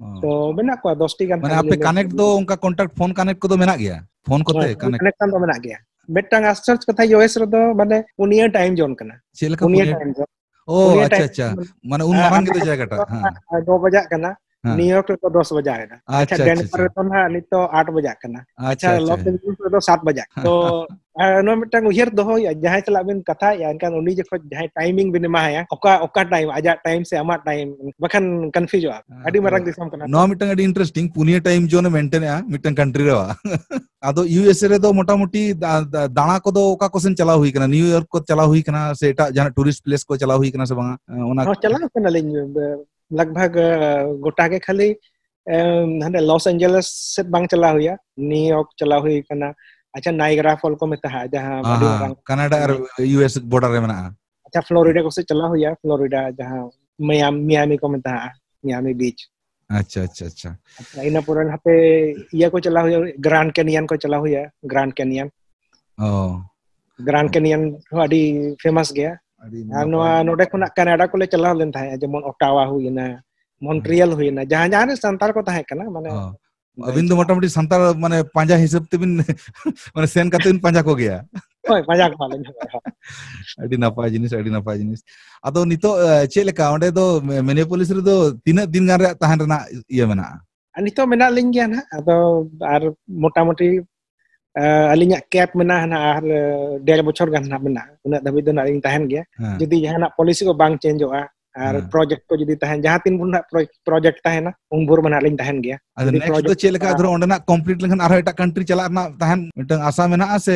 ᱚ᱾ ᱛᱚ, ᱢᱮᱱᱟᱜ ᱠᱚᱣᱟ ᱫᱚᱥ ᱴᱤ ᱜᱟᱱ ᱢᱟᱱᱮ family ᱟᱯᱮ ᱧᱮᱞ connect ᱠᱚ ᱫᱚ ᱢᱮᱱᱟᱜ ᱚᱱᱠᱟ contact, phone connect ᱠᱚᱫᱚ ᱢᱮᱱᱟᱜ ᱜᱮᱭᱟ?ᱯᱷᱳᱱ ᱠᱚᱛᱮ ᱦᱳᱭ, phone connect? Connection ᱫᱚ ᱢᱮᱱᱟᱜ ᱜᱮᱭᱟ᱾ ᱢᱤᱫᱴᱟᱝ ᱟᱥᱪᱚᱨᱡᱽ ᱠᱟᱛᱷᱟ, ᱤᱭᱩ ᱮᱥ ᱨᱮᱫᱚ ᱢᱟᱱᱮ ᱪᱮᱫ ᱞᱮᱠᱟ ᱯᱩᱱᱭᱟᱹ ᱯᱩᱱᱭᱟᱹ? Time zone ᱠᱟᱱᱟ᱾ ᱚ, ᱯᱩᱱᱭᱟᱹ ᱟᱪᱪᱷᱟ, time ᱟᱪᱪᱷᱟ᱾ zone᱾ ᱢᱟᱱᱮ ᱩᱱ ᱟᱨ ᱢᱟᱨᱟᱝ ᱜᱮᱛᱚ ᱟᱢᱮᱨᱤᱠᱟ ᱡᱟᱭᱜᱟᱴᱟᱜ, ᱨᱮᱫᱚ ᱦᱮᱸ᱾ ᱦᱟᱸᱜ ᱱᱚ ᱵᱟᱡᱟᱜ ᱠᱟᱱᱟ, ᱦᱮᱸ᱾ ᱱᱤᱭᱩᱭᱚᱨᱠ ᱨᱮᱫᱚ ᱫᱚᱥ ᱵᱟᱡᱟᱣ ᱮᱱᱟ᱾ ᱟᱪᱪᱷᱟ, ᱟᱪᱪᱷᱟ, ᱰᱮᱱᱵᱷᱟᱨ ᱟᱪᱪᱷᱟ᱾ ᱨᱮᱫᱚ ᱦᱟᱸᱜ ᱱᱤᱛᱚᱜ ᱟᱴ ᱵᱟᱡᱟᱜ ᱠᱟᱱᱟ᱾ ᱟᱪᱪᱷᱟ, ᱟᱪᱪᱷᱟ, ᱞᱚᱥ ᱟᱪᱪᱷᱟ᱾ ᱮᱧᱡᱮᱞᱮᱥ ᱨᱮᱫᱚ ᱥᱟᱛ ᱵᱟᱡᱟᱜ᱾ ᱛᱚ, ᱟᱨ ᱱᱚᱣᱟ ᱢᱤᱫᱴᱟᱝ ᱩᱭᱦᱟᱹᱨ ᱫᱚᱦᱚ ᱦᱩᱭᱩᱜᱼᱟ, ᱡᱟᱦᱟᱸᱭ ᱥᱟᱞᱟᱜ ᱵᱤᱱ ᱠᱟᱛᱷᱟᱭᱮᱫᱼᱟ, ᱮᱱᱠᱷᱟᱱ ᱩᱱᱤ ᱡᱚᱠᱷᱚᱡ ᱡᱟᱦᱟᱸᱭ timing ᱵᱤᱱ ᱮᱢᱟᱭᱟ, ᱚᱠᱟ, ᱚᱠᱟ time, ᱟᱡᱟᱜ time ᱥᱮ ᱟᱢᱟᱜ time, ᱵᱟᱠᱷᱟᱱ confuse ᱚᱜᱼᱟ᱾ ᱦᱮᱸ, ᱟᱹᱰᱤ ᱢᱟᱨᱟᱝ ᱦᱳᱭ᱾ ᱫᱤᱥᱚᱢ ᱠᱟᱱᱟ ᱛᱚ᱾ ᱱᱚᱣᱟ ᱢᱤᱫᱴᱟᱝ ᱟᱹᱰᱤ interesting, ᱯᱩᱱᱭᱟᱹ time zone ᱮ maintain ᱮᱜᱼᱟ ᱢᱤᱫᱴᱟᱝ country ᱨᱮ᱾ ᱟᱫᱚ ᱤᱭᱩ ᱮᱥ ᱮ ᱨᱮᱫᱚ ᱢᱚᱴᱟᱢᱩᱴᱤ ᱫᱟ-, ᱫᱟ-, ᱫᱟᱬᱟ ᱠᱚᱫᱚ ᱚᱠᱟ ᱠᱚ ᱥᱮᱱ ᱪᱟᱞᱟᱣ ᱦᱩᱭ ᱠᱟᱱᱟ? ᱱᱤᱭᱩ ᱭᱚᱨᱠ ᱠᱚ ᱪᱟᱞᱟᱣ ᱦᱩᱭ ᱠᱟᱱᱟ ᱥᱮ ᱮᱴᱟᱜ ᱡᱟᱦᱟᱱᱟᱜ tourist place ᱠᱚ ᱪᱟᱞᱟᱣ ᱦᱩᱭ ᱠᱟᱱᱟ ᱥᱮ ᱵᱟᱝᱟ? ᱚᱱᱟ ᱦᱚᱸ, ᱪᱟᱞᱟᱣ ᱠᱟᱱᱟᱞᱤᱧ, ᱵᱮ-, ᱞᱟᱜᱽ ᱵᱷᱟᱜᱽ, ᱮ, ᱜᱚᱴᱟ ᱜᱮ, ᱠᱷᱟᱹᱞᱤ, ᱮᱢ, ᱦᱟᱸᱰᱮ ᱞᱚᱥ ᱮᱧᱡᱮᱞᱮᱥ ᱥᱮᱫ ᱵᱟᱝ ᱪᱟᱞᱟᱣ ᱦᱩᱭᱟ, ᱱᱤᱭᱩ ᱭᱚᱨᱠ ᱪᱟᱞᱟᱣ ᱦᱩᱭ ᱠᱟᱱᱟ᱾ ᱟᱪᱪᱷᱟ, ᱱᱟᱭᱜᱨᱟ ᱯᱷᱚᱞ ᱠᱚ ᱢᱮᱛᱟᱜᱼᱟ, ᱡᱟᱦᱟᱸ ᱦᱮᱸ, ᱟᱹᱰᱤ ᱦᱮᱸ, ᱢᱟᱨᱟᱝ ᱠᱟᱱᱟᱰᱟ ᱟᱨ ᱤᱭᱩ ᱮᱥ border ᱨᱮ ᱢᱮᱱᱟᱜᱼᱟ᱾ ᱟᱪᱪᱷᱟ, ᱯᱷᱞᱳᱨᱤᱰᱟ ᱠᱚ ᱥᱮᱫ ᱪᱟᱞᱟᱣ ᱦᱩᱭᱟ, ᱯᱷᱞᱳᱨᱤᱰᱟ ᱡᱟᱦᱟᱸ ᱢᱤᱭᱟᱢ-, ᱢᱤᱭᱟᱢᱤ ᱠᱚ ᱢᱮᱛᱟᱜᱼᱟ, ᱢᱤᱭᱟᱢᱤ beach᱾ ᱟᱪᱪᱷᱟ, ᱟᱪᱪᱷᱟ, ᱟᱪᱪᱷᱟ᱾ ᱟᱪᱪᱷᱟ, ᱤᱱᱟᱹ ᱯᱚᱨᱮ ᱦᱟᱯᱮ ᱤᱭᱟᱹ ᱠᱚ ᱪᱟᱞᱟᱣ ᱦᱩᱭᱩᱜᱼᱟ, Grand Canyon ᱠᱚ ᱪᱟᱞᱟᱣ ᱦᱩᱭᱩᱜᱼᱟ, Grand Canyon᱾ ᱚ᱾ Grand Canyon ᱦᱚᱸ ᱟᱹᱰᱤ famous ᱜᱮᱭᱟ᱾ ᱟᱹᱰᱤ ᱟᱨ ᱱᱟᱯᱟᱭ᱾ ᱱᱚᱣᱟ ᱱᱚᱰᱮ ᱠᱷᱚᱱᱟᱜ ᱠᱟᱱᱟᱰᱟ ᱠᱚᱞᱮ ᱪᱟᱞᱟᱣ ᱞᱮᱱ ᱛᱟᱦᱮᱸᱫ, ᱡᱮᱢᱚᱱ ᱚᱴᱟᱣᱟ ᱦᱩᱭᱮᱱᱟ, ᱦᱩᱸ᱾ ᱢᱚᱱᱴᱨᱤᱭᱟᱞ ᱦᱩᱭᱮᱱᱟ, ᱡᱟᱦᱟᱸ, ᱡᱟᱦᱟᱸ ᱨᱮ ᱥᱟᱱᱛᱟᱲ ᱠᱚ ᱛᱟᱦᱮᱸ ᱠᱟᱱᱟ, ᱢᱟᱱᱮ ᱚ᱾ ᱟᱹᱵᱤᱱ ᱫᱚ ᱢᱚᱴᱟᱢᱩᱴᱤ ᱥᱟᱱᱛᱟᱲ ᱢᱟᱱᱮ ᱯᱟᱸᱡᱟ ᱦᱤᱥᱟᱹᱵ ᱛᱮᱵᱤᱱ ᱢᱟᱱᱮ ᱥᱮᱱ ᱠᱟᱛᱮ ᱵᱤᱱ ᱯᱟᱸᱡᱟ ᱠᱚᱜᱮᱭᱟ᱾ ᱦᱳᱭ, ᱯᱟᱸᱡᱟ ᱠᱚᱣᱟᱞᱤᱧ᱾ ᱦᱳᱭ, ᱦᱳᱭ᱾ ᱟᱹᱰᱤ ᱱᱟᱯᱟᱭ ᱡᱤᱱᱤᱥ, ᱟᱹᱰᱤ ᱱᱟᱯᱟᱭ ᱡᱤᱱᱤᱥ᱾ ᱟᱫᱚ ᱱᱤᱛᱚᱜ, ᱮ, ᱪᱮᱫ ᱞᱮᱠᱟ ᱚᱸᱰᱮ ᱫᱚ ᱢᱮ-, ᱢᱤᱱᱤᱭᱟᱯᱳᱞᱤᱥ ᱨᱮᱫᱚ ᱛᱤᱱᱟᱹᱜ ᱫᱤᱱ ᱜᱟᱱ ᱨᱮᱭᱟᱜ ᱛᱟᱦᱮᱱ ᱨᱮᱱᱟᱜ ᱤᱭᱟᱹ ᱢᱮᱱᱟᱜᱼᱟ? ᱟᱨ ᱱᱤᱛᱚᱜ ᱢᱮᱱᱟᱜ ᱞᱤᱧ ᱜᱮᱭᱟ ᱱᱟᱦᱟᱜ, ᱟᱫᱚ ᱟᱨ ᱢᱚᱴᱟᱢᱩᱴᱤ, ᱮ, ᱟᱹᱞᱤᱧᱟᱜ ᱠᱮᱯ ᱢᱮᱱᱟᱜᱼᱟ ᱱᱟᱦᱟᱜ ᱟᱨ, ᱮ, ᱰᱮᱲ ᱵᱚᱪᱷᱚᱨ ᱜᱟᱱ ᱱᱟᱦᱟᱜ ᱢᱮᱱᱟᱜᱼᱟ, ᱩᱱᱟᱹᱜ ᱫᱷᱟᱹᱵᱤᱡ ᱫᱚ ᱱᱟᱦᱟᱜ ᱞᱤᱧ ᱛᱟᱦᱮᱱ ᱜᱮᱭᱟ᱾ ᱦᱮᱸ᱾ ᱡᱩᱫᱤ ᱡᱟᱦᱟᱱᱟᱜ ᱯᱚᱞᱤᱥᱤ ᱠᱚ ᱵᱟᱝ ᱪᱮᱧᱡᱚᱜᱼᱟ ᱟᱨ ᱦᱮᱸ᱾ ᱯᱨᱚᱡᱮᱠᱴ ᱠᱚ ᱡᱩᱫᱤ ᱛᱟᱦᱮᱱ, ᱡᱟᱦᱟᱸ ᱛᱤᱱ ᱵᱷᱳᱨ ᱱᱟᱦᱟᱜ ᱯᱨᱚ-, ᱯᱨᱚᱡᱮᱠᱴ ᱛᱟᱦᱮᱱᱟ, ᱩᱱ ᱵᱷᱳᱨ ᱢᱟ ᱱᱟᱦᱟᱜ ᱞᱤᱧ ᱛᱟᱦᱮᱱ ᱜᱮᱭᱟ᱾ ᱟᱫᱚ ᱡᱩᱫᱤ ᱱᱮᱠᱥᱴ ᱯᱨᱚᱡᱮᱠᱴ ᱫᱚ ᱪᱮᱫ ᱞᱮᱠᱟ? ᱫᱷᱚᱨᱚ ᱚᱸᱰᱮᱱᱟᱜ ᱠᱚᱢᱯᱞᱤᱴ ᱞᱮᱱᱠᱷᱟᱱ ᱟᱨᱦᱚᱸ ᱮᱴᱟᱜ ᱠᱟᱱᱴᱨᱤ ᱪᱟᱞᱟᱜ ᱨᱮᱱᱟᱜ ᱛᱟᱦᱮᱱ ᱢᱤᱫᱴᱟᱝ ᱟᱥᱟ ᱢᱮᱱᱟᱜᱼᱟ ᱥᱮ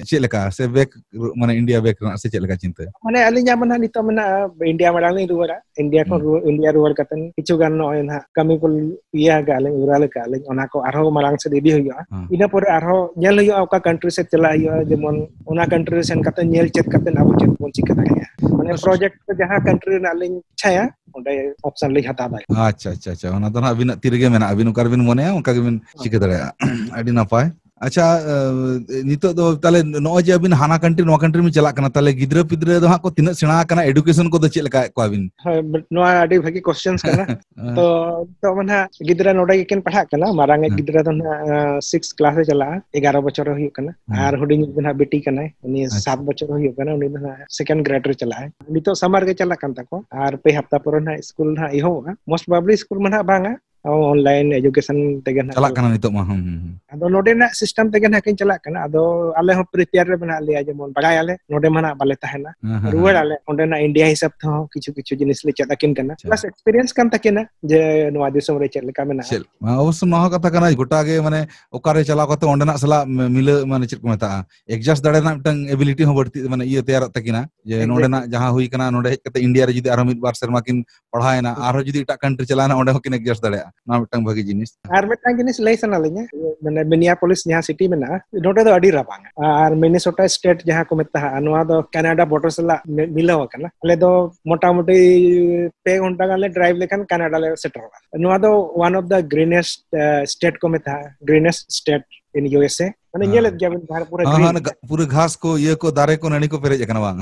ᱪᱮᱫ ᱞᱮᱠᱟ? ᱥᱮ ᱵᱮᱠ ᱨᱩ-, ᱢᱟᱱᱮ ᱤᱱᱰᱤᱭᱟ ᱵᱮᱠ ᱨᱮᱱᱟᱜ ᱥᱮ ᱪᱮᱫ ᱞᱮᱠᱟ ᱪᱤᱱᱛᱟᱹ? ᱢᱟᱱᱮ ᱟᱹᱞᱤᱧᱟᱜ ᱢᱟ ᱱᱟᱦᱟᱜ ᱱᱤᱛᱚᱜ ᱢᱮᱱᱟᱜᱼᱟ, ᱤᱱᱰᱤᱭᱟ ᱢᱟᱲᱟᱝ ᱞᱤᱧ ᱨᱩᱣᱟᱹᱲᱟ᱾ ᱤᱱᱰᱤᱭᱟ ᱠᱷᱚᱱ ᱦᱩᱸ᱾ ᱨᱩᱣᱟᱹᱲ, ᱤᱱᱰᱤᱭᱟ ᱨᱩᱣᱟᱹᱲ ᱠᱟᱛᱮ ᱠᱤᱪᱷᱩ ᱜᱟᱱ ᱱᱚᱜᱼᱚᱭ ᱱᱟᱦᱟᱜ ᱠᱟᱹᱢᱤ ᱠᱚ ᱤᱭᱟᱹ ᱟᱠᱟᱫ ᱞᱤᱧ, ᱩᱨᱟᱞ ᱟᱠᱟᱫ ᱞᱤᱧ, ᱚᱱᱟ ᱠᱚ ᱟᱨᱦᱚᱸ ᱢᱟᱲᱟᱝ ᱥᱮᱫ ᱤᱫᱤ ᱦᱩᱭᱩᱜᱼᱟ᱾ ᱦᱩᱸ᱾ ᱤᱱᱟᱹ ᱯᱚᱨᱮ ᱟᱨᱦᱚᱸ ᱧᱮᱞ ᱦᱩᱭᱩᱜᱼᱟ ᱚᱠᱟ ᱠᱟᱱᱴᱨᱤ ᱥᱮᱫ ᱪᱟᱞᱟᱜ ᱦᱩᱭᱩᱜᱼᱟ, ᱡᱮᱢᱚᱱ ᱚᱱᱟ ᱠᱟᱱᱴᱨᱤ ᱨᱮ ᱥᱮᱱ ᱠᱟᱛᱮ ᱧᱮᱞ ᱪᱮᱫ ᱠᱟᱛᱮ ᱟᱵᱚ ᱪᱮᱫ ᱵᱚᱱ ᱪᱤᱠᱟᱹ ᱫᱟᱲᱮᱭᱟᱜᱼᱟ᱾ ᱢᱟᱱᱮ ᱟᱪᱪᱷᱟ᱾ ᱯᱨᱚᱡᱮᱠᱴ ᱠᱚ ᱡᱟᱦᱟᱸ ᱠᱟᱱᱴᱨᱤ ᱨᱮᱱᱟᱜ ᱞᱤᱧ ᱤᱪᱪᱷᱟᱭᱟ, ᱚᱸᱰᱮ ᱚᱯᱥᱚᱱ ᱞᱤᱧ ᱦᱟᱛᱟᱣ ᱫᱟᱲᱮᱭᱟᱜᱼᱟ᱾ ᱟᱪᱪᱷᱟ, ᱟᱪᱪᱷᱟ, ᱟᱪᱪᱷᱟ᱾ ᱚᱱᱟ ᱫᱚ ᱱᱟᱦᱟᱜ ᱟᱹᱵᱤᱱᱟᱜ ᱛᱤ ᱨᱮᱜᱮ ᱢᱮᱱᱟᱜᱼᱟ, ᱟᱹᱵᱤᱱ ᱚᱠᱟ ᱨᱮᱵᱤᱱ ᱢᱚᱱᱮᱭᱟ ᱚᱱᱠᱟ ᱜᱮᱵᱤᱱ ᱦᱳᱭ᱾ ᱪᱤᱠᱟᱹ ᱫᱟᱲᱮᱭᱟᱜᱼᱟ᱾ ᱟᱹᱰᱤ ᱱᱟᱯᱟᱭ᱾ ᱟᱪᱪᱷᱟ, ᱮ, ᱱᱤᱛᱚᱜ ᱫᱚ ᱛᱟᱦᱞᱮ ᱱᱚᱜᱼᱚᱭ ᱡᱮ ᱟᱹᱵᱤᱱ ᱦᱟᱱᱟ ᱠᱟᱱᱴᱨᱤ ᱱᱚᱣᱟ ᱠᱟᱱᱴᱨᱤ ᱵᱤᱱ ᱪᱟᱞᱟᱜ ᱠᱟᱱᱟ, ᱛᱟᱦᱞᱮ ᱜᱤᱫᱽᱨᱟᱹ ᱯᱤᱫᱽᱨᱟᱹ ᱫᱚ ᱦᱟᱸᱜ ᱠᱚ ᱛᱤᱱᱟᱹᱜ ᱥᱮᱬᱟ ᱟᱠᱟᱱᱟ, ᱮᱰᱩᱠᱮᱥᱚᱱ ᱠᱚᱫᱚ ᱪᱮᱫ ᱞᱮᱠᱟᱭᱮᱫ ᱠᱚᱣᱟ ᱵᱤᱱ? ᱦᱳᱭ, but ᱱᱚᱣᱟ ᱟᱹᱰᱤ ᱵᱷᱟᱹᱜᱤ questions ᱠᱟᱱᱟ᱾ ᱦᱮᱸ᱾ ᱛᱚ, ᱱᱤᱛᱚᱜ ᱢᱟ ᱱᱟᱦᱟᱜ ᱜᱤᱫᱽᱨᱟᱹ ᱱᱚᱰᱮ ᱜᱮᱠᱤᱱ ᱯᱟᱲᱦᱟᱜ ᱠᱟᱱᱟ᱾ ᱢᱟᱨᱟᱝ ᱤᱡ ᱦᱮᱸ᱾ ᱜᱤᱫᱽᱨᱟᱹ ᱫᱚ ᱱᱟᱦᱟᱜ, ᱟ, ᱥᱤᱠᱥ ᱠᱞᱟᱥ ᱮ ᱪᱟᱞᱟᱜᱼᱟ, ᱮᱜᱟᱨᱚ ᱵᱚᱪᱷᱚᱨ ᱮ ᱦᱩᱭᱩᱜ ᱠᱟᱱᱟ᱾ ᱦᱮᱸ᱾ ᱟᱨ ᱦᱩᱰᱤᱧ ᱤᱡ ᱫᱚ ᱱᱟᱦᱟᱜ ᱵᱤᱴᱤ ᱠᱟᱱᱟᱭ, ᱩᱱᱤ ᱟᱪᱪᱷᱟ᱾ ᱥᱟᱛ ᱵᱚᱪᱷᱚᱨ ᱮ ᱦᱩᱭᱩᱜ ᱠᱟᱱᱟ, ᱩᱱᱤ ᱫᱚ ᱱᱟᱦᱟᱜ ᱥᱮᱠᱮᱱᱰ ᱜᱨᱮᱰ ᱨᱮ ᱪᱟᱞᱟᱜᱼᱟᱭ᱾ ᱱᱤᱛᱚᱜ ᱥᱟᱢᱟᱨ ᱜᱮ ᱪᱟᱞᱟᱜ ᱠᱟᱱ ᱛᱟᱠᱚᱣᱟ, ᱟᱨ ᱯᱮ ᱦᱟᱯᱛᱟ ᱯᱚᱨᱮ ᱱᱟᱦᱟᱜ ᱥᱠᱩᱞ ᱱᱟᱦᱟᱜ ᱮᱦᱚᱵᱚᱜᱼᱟ᱾ most probably ᱥᱠᱩᱞ ᱢᱟ ᱱᱟᱦᱟᱜ ᱵᱟᱝᱟ, ᱚᱱᱞᱟᱭᱤᱱ ᱮᱡᱩᱠᱮᱥᱚᱱ ᱛᱮᱜᱮ ᱱᱟᱦᱟᱜ ᱪᱟᱞᱟᱜ ᱪᱟᱞᱟᱜ ᱠᱟᱱᱟ ᱱᱤᱛᱚᱜ ᱢᱟ᱾ ᱦᱩᱸ, ᱦᱩᱸ, ᱦᱩᱸ᱾ ᱟᱫᱚ ᱱᱚᱰᱮᱱᱟᱜ ᱥᱤᱥᱴᱮᱢ ᱛᱮᱜᱮ ᱱᱟᱦᱟᱜ ᱠᱤᱱ ᱪᱟᱞᱟᱜ ᱠᱟᱱᱟ᱾ ᱟᱫᱚ ᱟᱞᱮ ᱦᱚᱸ ᱯᱨᱤᱯᱮᱭᱟᱨ ᱨᱮ ᱢᱮᱱᱟᱜ ᱞᱮᱭᱟ, ᱡᱮᱢᱚᱱ ᱵᱟᱲᱟᱭᱟᱞᱮ ᱱᱚᱰᱮ ᱢᱟ ᱱᱟᱦᱟᱜ ᱵᱟᱞᱮ ᱛᱟᱦᱮᱱᱟ᱾ ᱦᱮᱸ, ᱦᱮᱸ, ᱨᱩᱣᱟᱹᱲ ᱦᱮᱸ᱾ ᱟᱞᱮ ᱚᱸᱰᱮᱱᱟᱜ ᱤᱱᱰᱤᱭᱟ ᱦᱤᱥᱟᱹᱵ ᱛᱮᱦᱚᱸ ᱠᱤᱪᱷᱩ ᱠᱤᱪᱷᱩ ᱡᱤᱱᱤᱥ ᱞᱮ ᱪᱮᱫ ᱟᱹᱠᱤᱱ ᱠᱟᱱᱟ᱾ ᱟᱪᱪᱷᱟ᱾ ᱯᱞᱟᱥ ᱮᱠᱥᱯᱮᱨᱤᱭᱮᱱᱥ ᱠᱟᱱ ᱛᱟᱹᱠᱤᱱᱟ ᱡᱮ ᱱᱚᱣᱟ ᱫᱤᱥᱚᱢ ᱨᱮ ᱪᱮᱫ ᱞᱮᱠᱟ ᱢᱮᱱᱟᱜᱼᱟ᱾ ᱪᱮᱫ, ᱚᱵᱚᱥᱥᱚ ᱱᱚᱣᱟ ᱦᱚᱸ ᱠᱟᱛᱷᱟ ᱠᱟᱱᱟ, ᱜᱚᱴᱟ ᱜᱮ ᱢᱟᱱᱮ ᱚᱠᱟᱨᱮ ᱪᱟᱞᱟᱣ ᱠᱟᱛᱮ ᱚᱸᱰᱮᱱᱟᱜ ᱥᱟᱞᱟᱜ ᱢᱤ-, ᱢᱤᱞᱟᱹ, ᱢᱟᱱᱮ ᱪᱮᱫ ᱠᱚ ᱢᱮᱛᱟᱜᱼᱟ, adjust ᱫᱟᱲᱮ ᱨᱮᱱᱟᱜ ᱢᱤᱫᱴᱟᱝ ability ᱦᱚᱸ ᱵᱟᱹᱲᱛᱤ, ᱢᱟᱱᱮ ᱤᱭᱟᱹ ᱛᱮᱭᱟᱨᱚᱜ ᱛᱟᱹᱠᱤᱱᱟ᱾ ᱡᱮ exactly᱾ ᱱᱚᱸᱰᱮᱱᱟᱜ ᱡᱟᱦᱟᱸ ᱦᱩᱭ ᱠᱟᱱᱟ, ᱱᱚᱸᱰᱮ ᱦᱮᱡ ᱠᱟᱛᱮ ᱤᱱᱰᱤᱭᱟ ᱨᱮ ᱡᱩᱫᱤ ᱟᱨᱦᱚᱸ ᱢᱤᱫ ᱵᱟᱨ ᱥᱮᱨᱢᱟ ᱠᱤᱱ ᱯᱟᱲᱦᱟᱣᱮᱱᱟ, ᱦᱩᱸ᱾ ᱟᱨᱦᱚᱸ ᱡᱩᱫᱤ ᱮᱴᱟᱜ ᱠᱟᱱᱴᱨᱤ ᱪᱟᱞᱟᱣᱮᱱᱟ, ᱚᱸᱰᱮ ᱦᱚᱸ ᱠᱤᱱ adjust ᱫᱟᱲᱮᱭᱟᱜᱼᱟ᱾ ᱱᱚᱣᱟ ᱢᱤᱫᱴᱟᱝ ᱵᱷᱟᱹᱜᱤ ᱡᱤᱱᱤᱥ᱾ ᱟᱨ ᱢᱤᱫᱴᱟᱝ ᱡᱤᱱᱤᱥ ᱞᱟᱹᱭ ᱥᱟᱱᱟ ᱞᱤᱧᱟ, ᱢᱟᱱᱮ ᱢᱤᱱᱤᱭᱟᱯᱳᱞᱤᱥ ᱡᱟᱦᱟᱸ ᱥᱤᱴᱤ ᱢᱮᱱᱟᱜᱼᱟ, ᱱᱚᱸᱰᱮ ᱫᱚ ᱟᱹᱰᱤ ᱨᱟᱵᱟᱝᱟ᱾ ᱟᱨ ᱢᱤᱱᱤᱥᱳᱴᱟ ᱥᱴᱮᱴ ᱡᱟᱦᱟᱸ ᱠᱚ ᱢᱮᱛᱟᱜᱼᱟ, ᱱᱚᱣᱟ ᱫᱚ ᱠᱟᱱᱟᱰᱟ ᱵᱚᱰᱟᱨ ᱥᱟᱞᱟᱜ ᱢᱤ-, ᱢᱤᱞᱟᱹᱣ ᱟᱠᱟᱱᱟ᱾ ᱟᱞᱮ ᱫᱚ ᱢᱚᱴᱟᱢᱩᱴᱤ ᱯᱮ ᱜᱷᱚᱱᱴᱟ ᱜᱟᱱ ᱞᱮ ᱰᱨᱟᱭᱤᱵᱷ ᱞᱮᱠᱷᱟᱱ ᱠᱟᱱᱟᱰᱟ ᱞᱮ ᱥᱮᱴᱮᱨᱚᱜᱼᱟ᱾ ᱱᱚᱣᱟ ᱫᱚ one of the greenest, A, state ᱠᱚ ᱢᱮᱛᱟᱜᱼᱟ, greenest state in USA᱾ ᱢᱟᱱᱮ ᱦᱮᱸ᱾ ᱧᱮᱞᱮᱫ ᱜᱮᱭᱟᱵᱤᱱ ᱡᱟᱦᱟᱸ ᱯᱩᱨᱟᱹ ᱦᱮᱸ, green᱾ ᱦᱮᱸ, ᱜᱟ-, ᱯᱩᱨᱟᱹ ᱜᱷᱟᱥ ᱠᱚ, ᱤᱭᱟᱹ ᱠᱚ, ᱫᱟᱨᱮ ᱠᱚ, ᱱᱟᱹᱲᱤ ᱠᱚ ᱯᱮᱨᱮᱡ ᱟᱠᱟᱱᱟ, ᱵᱟᱝ?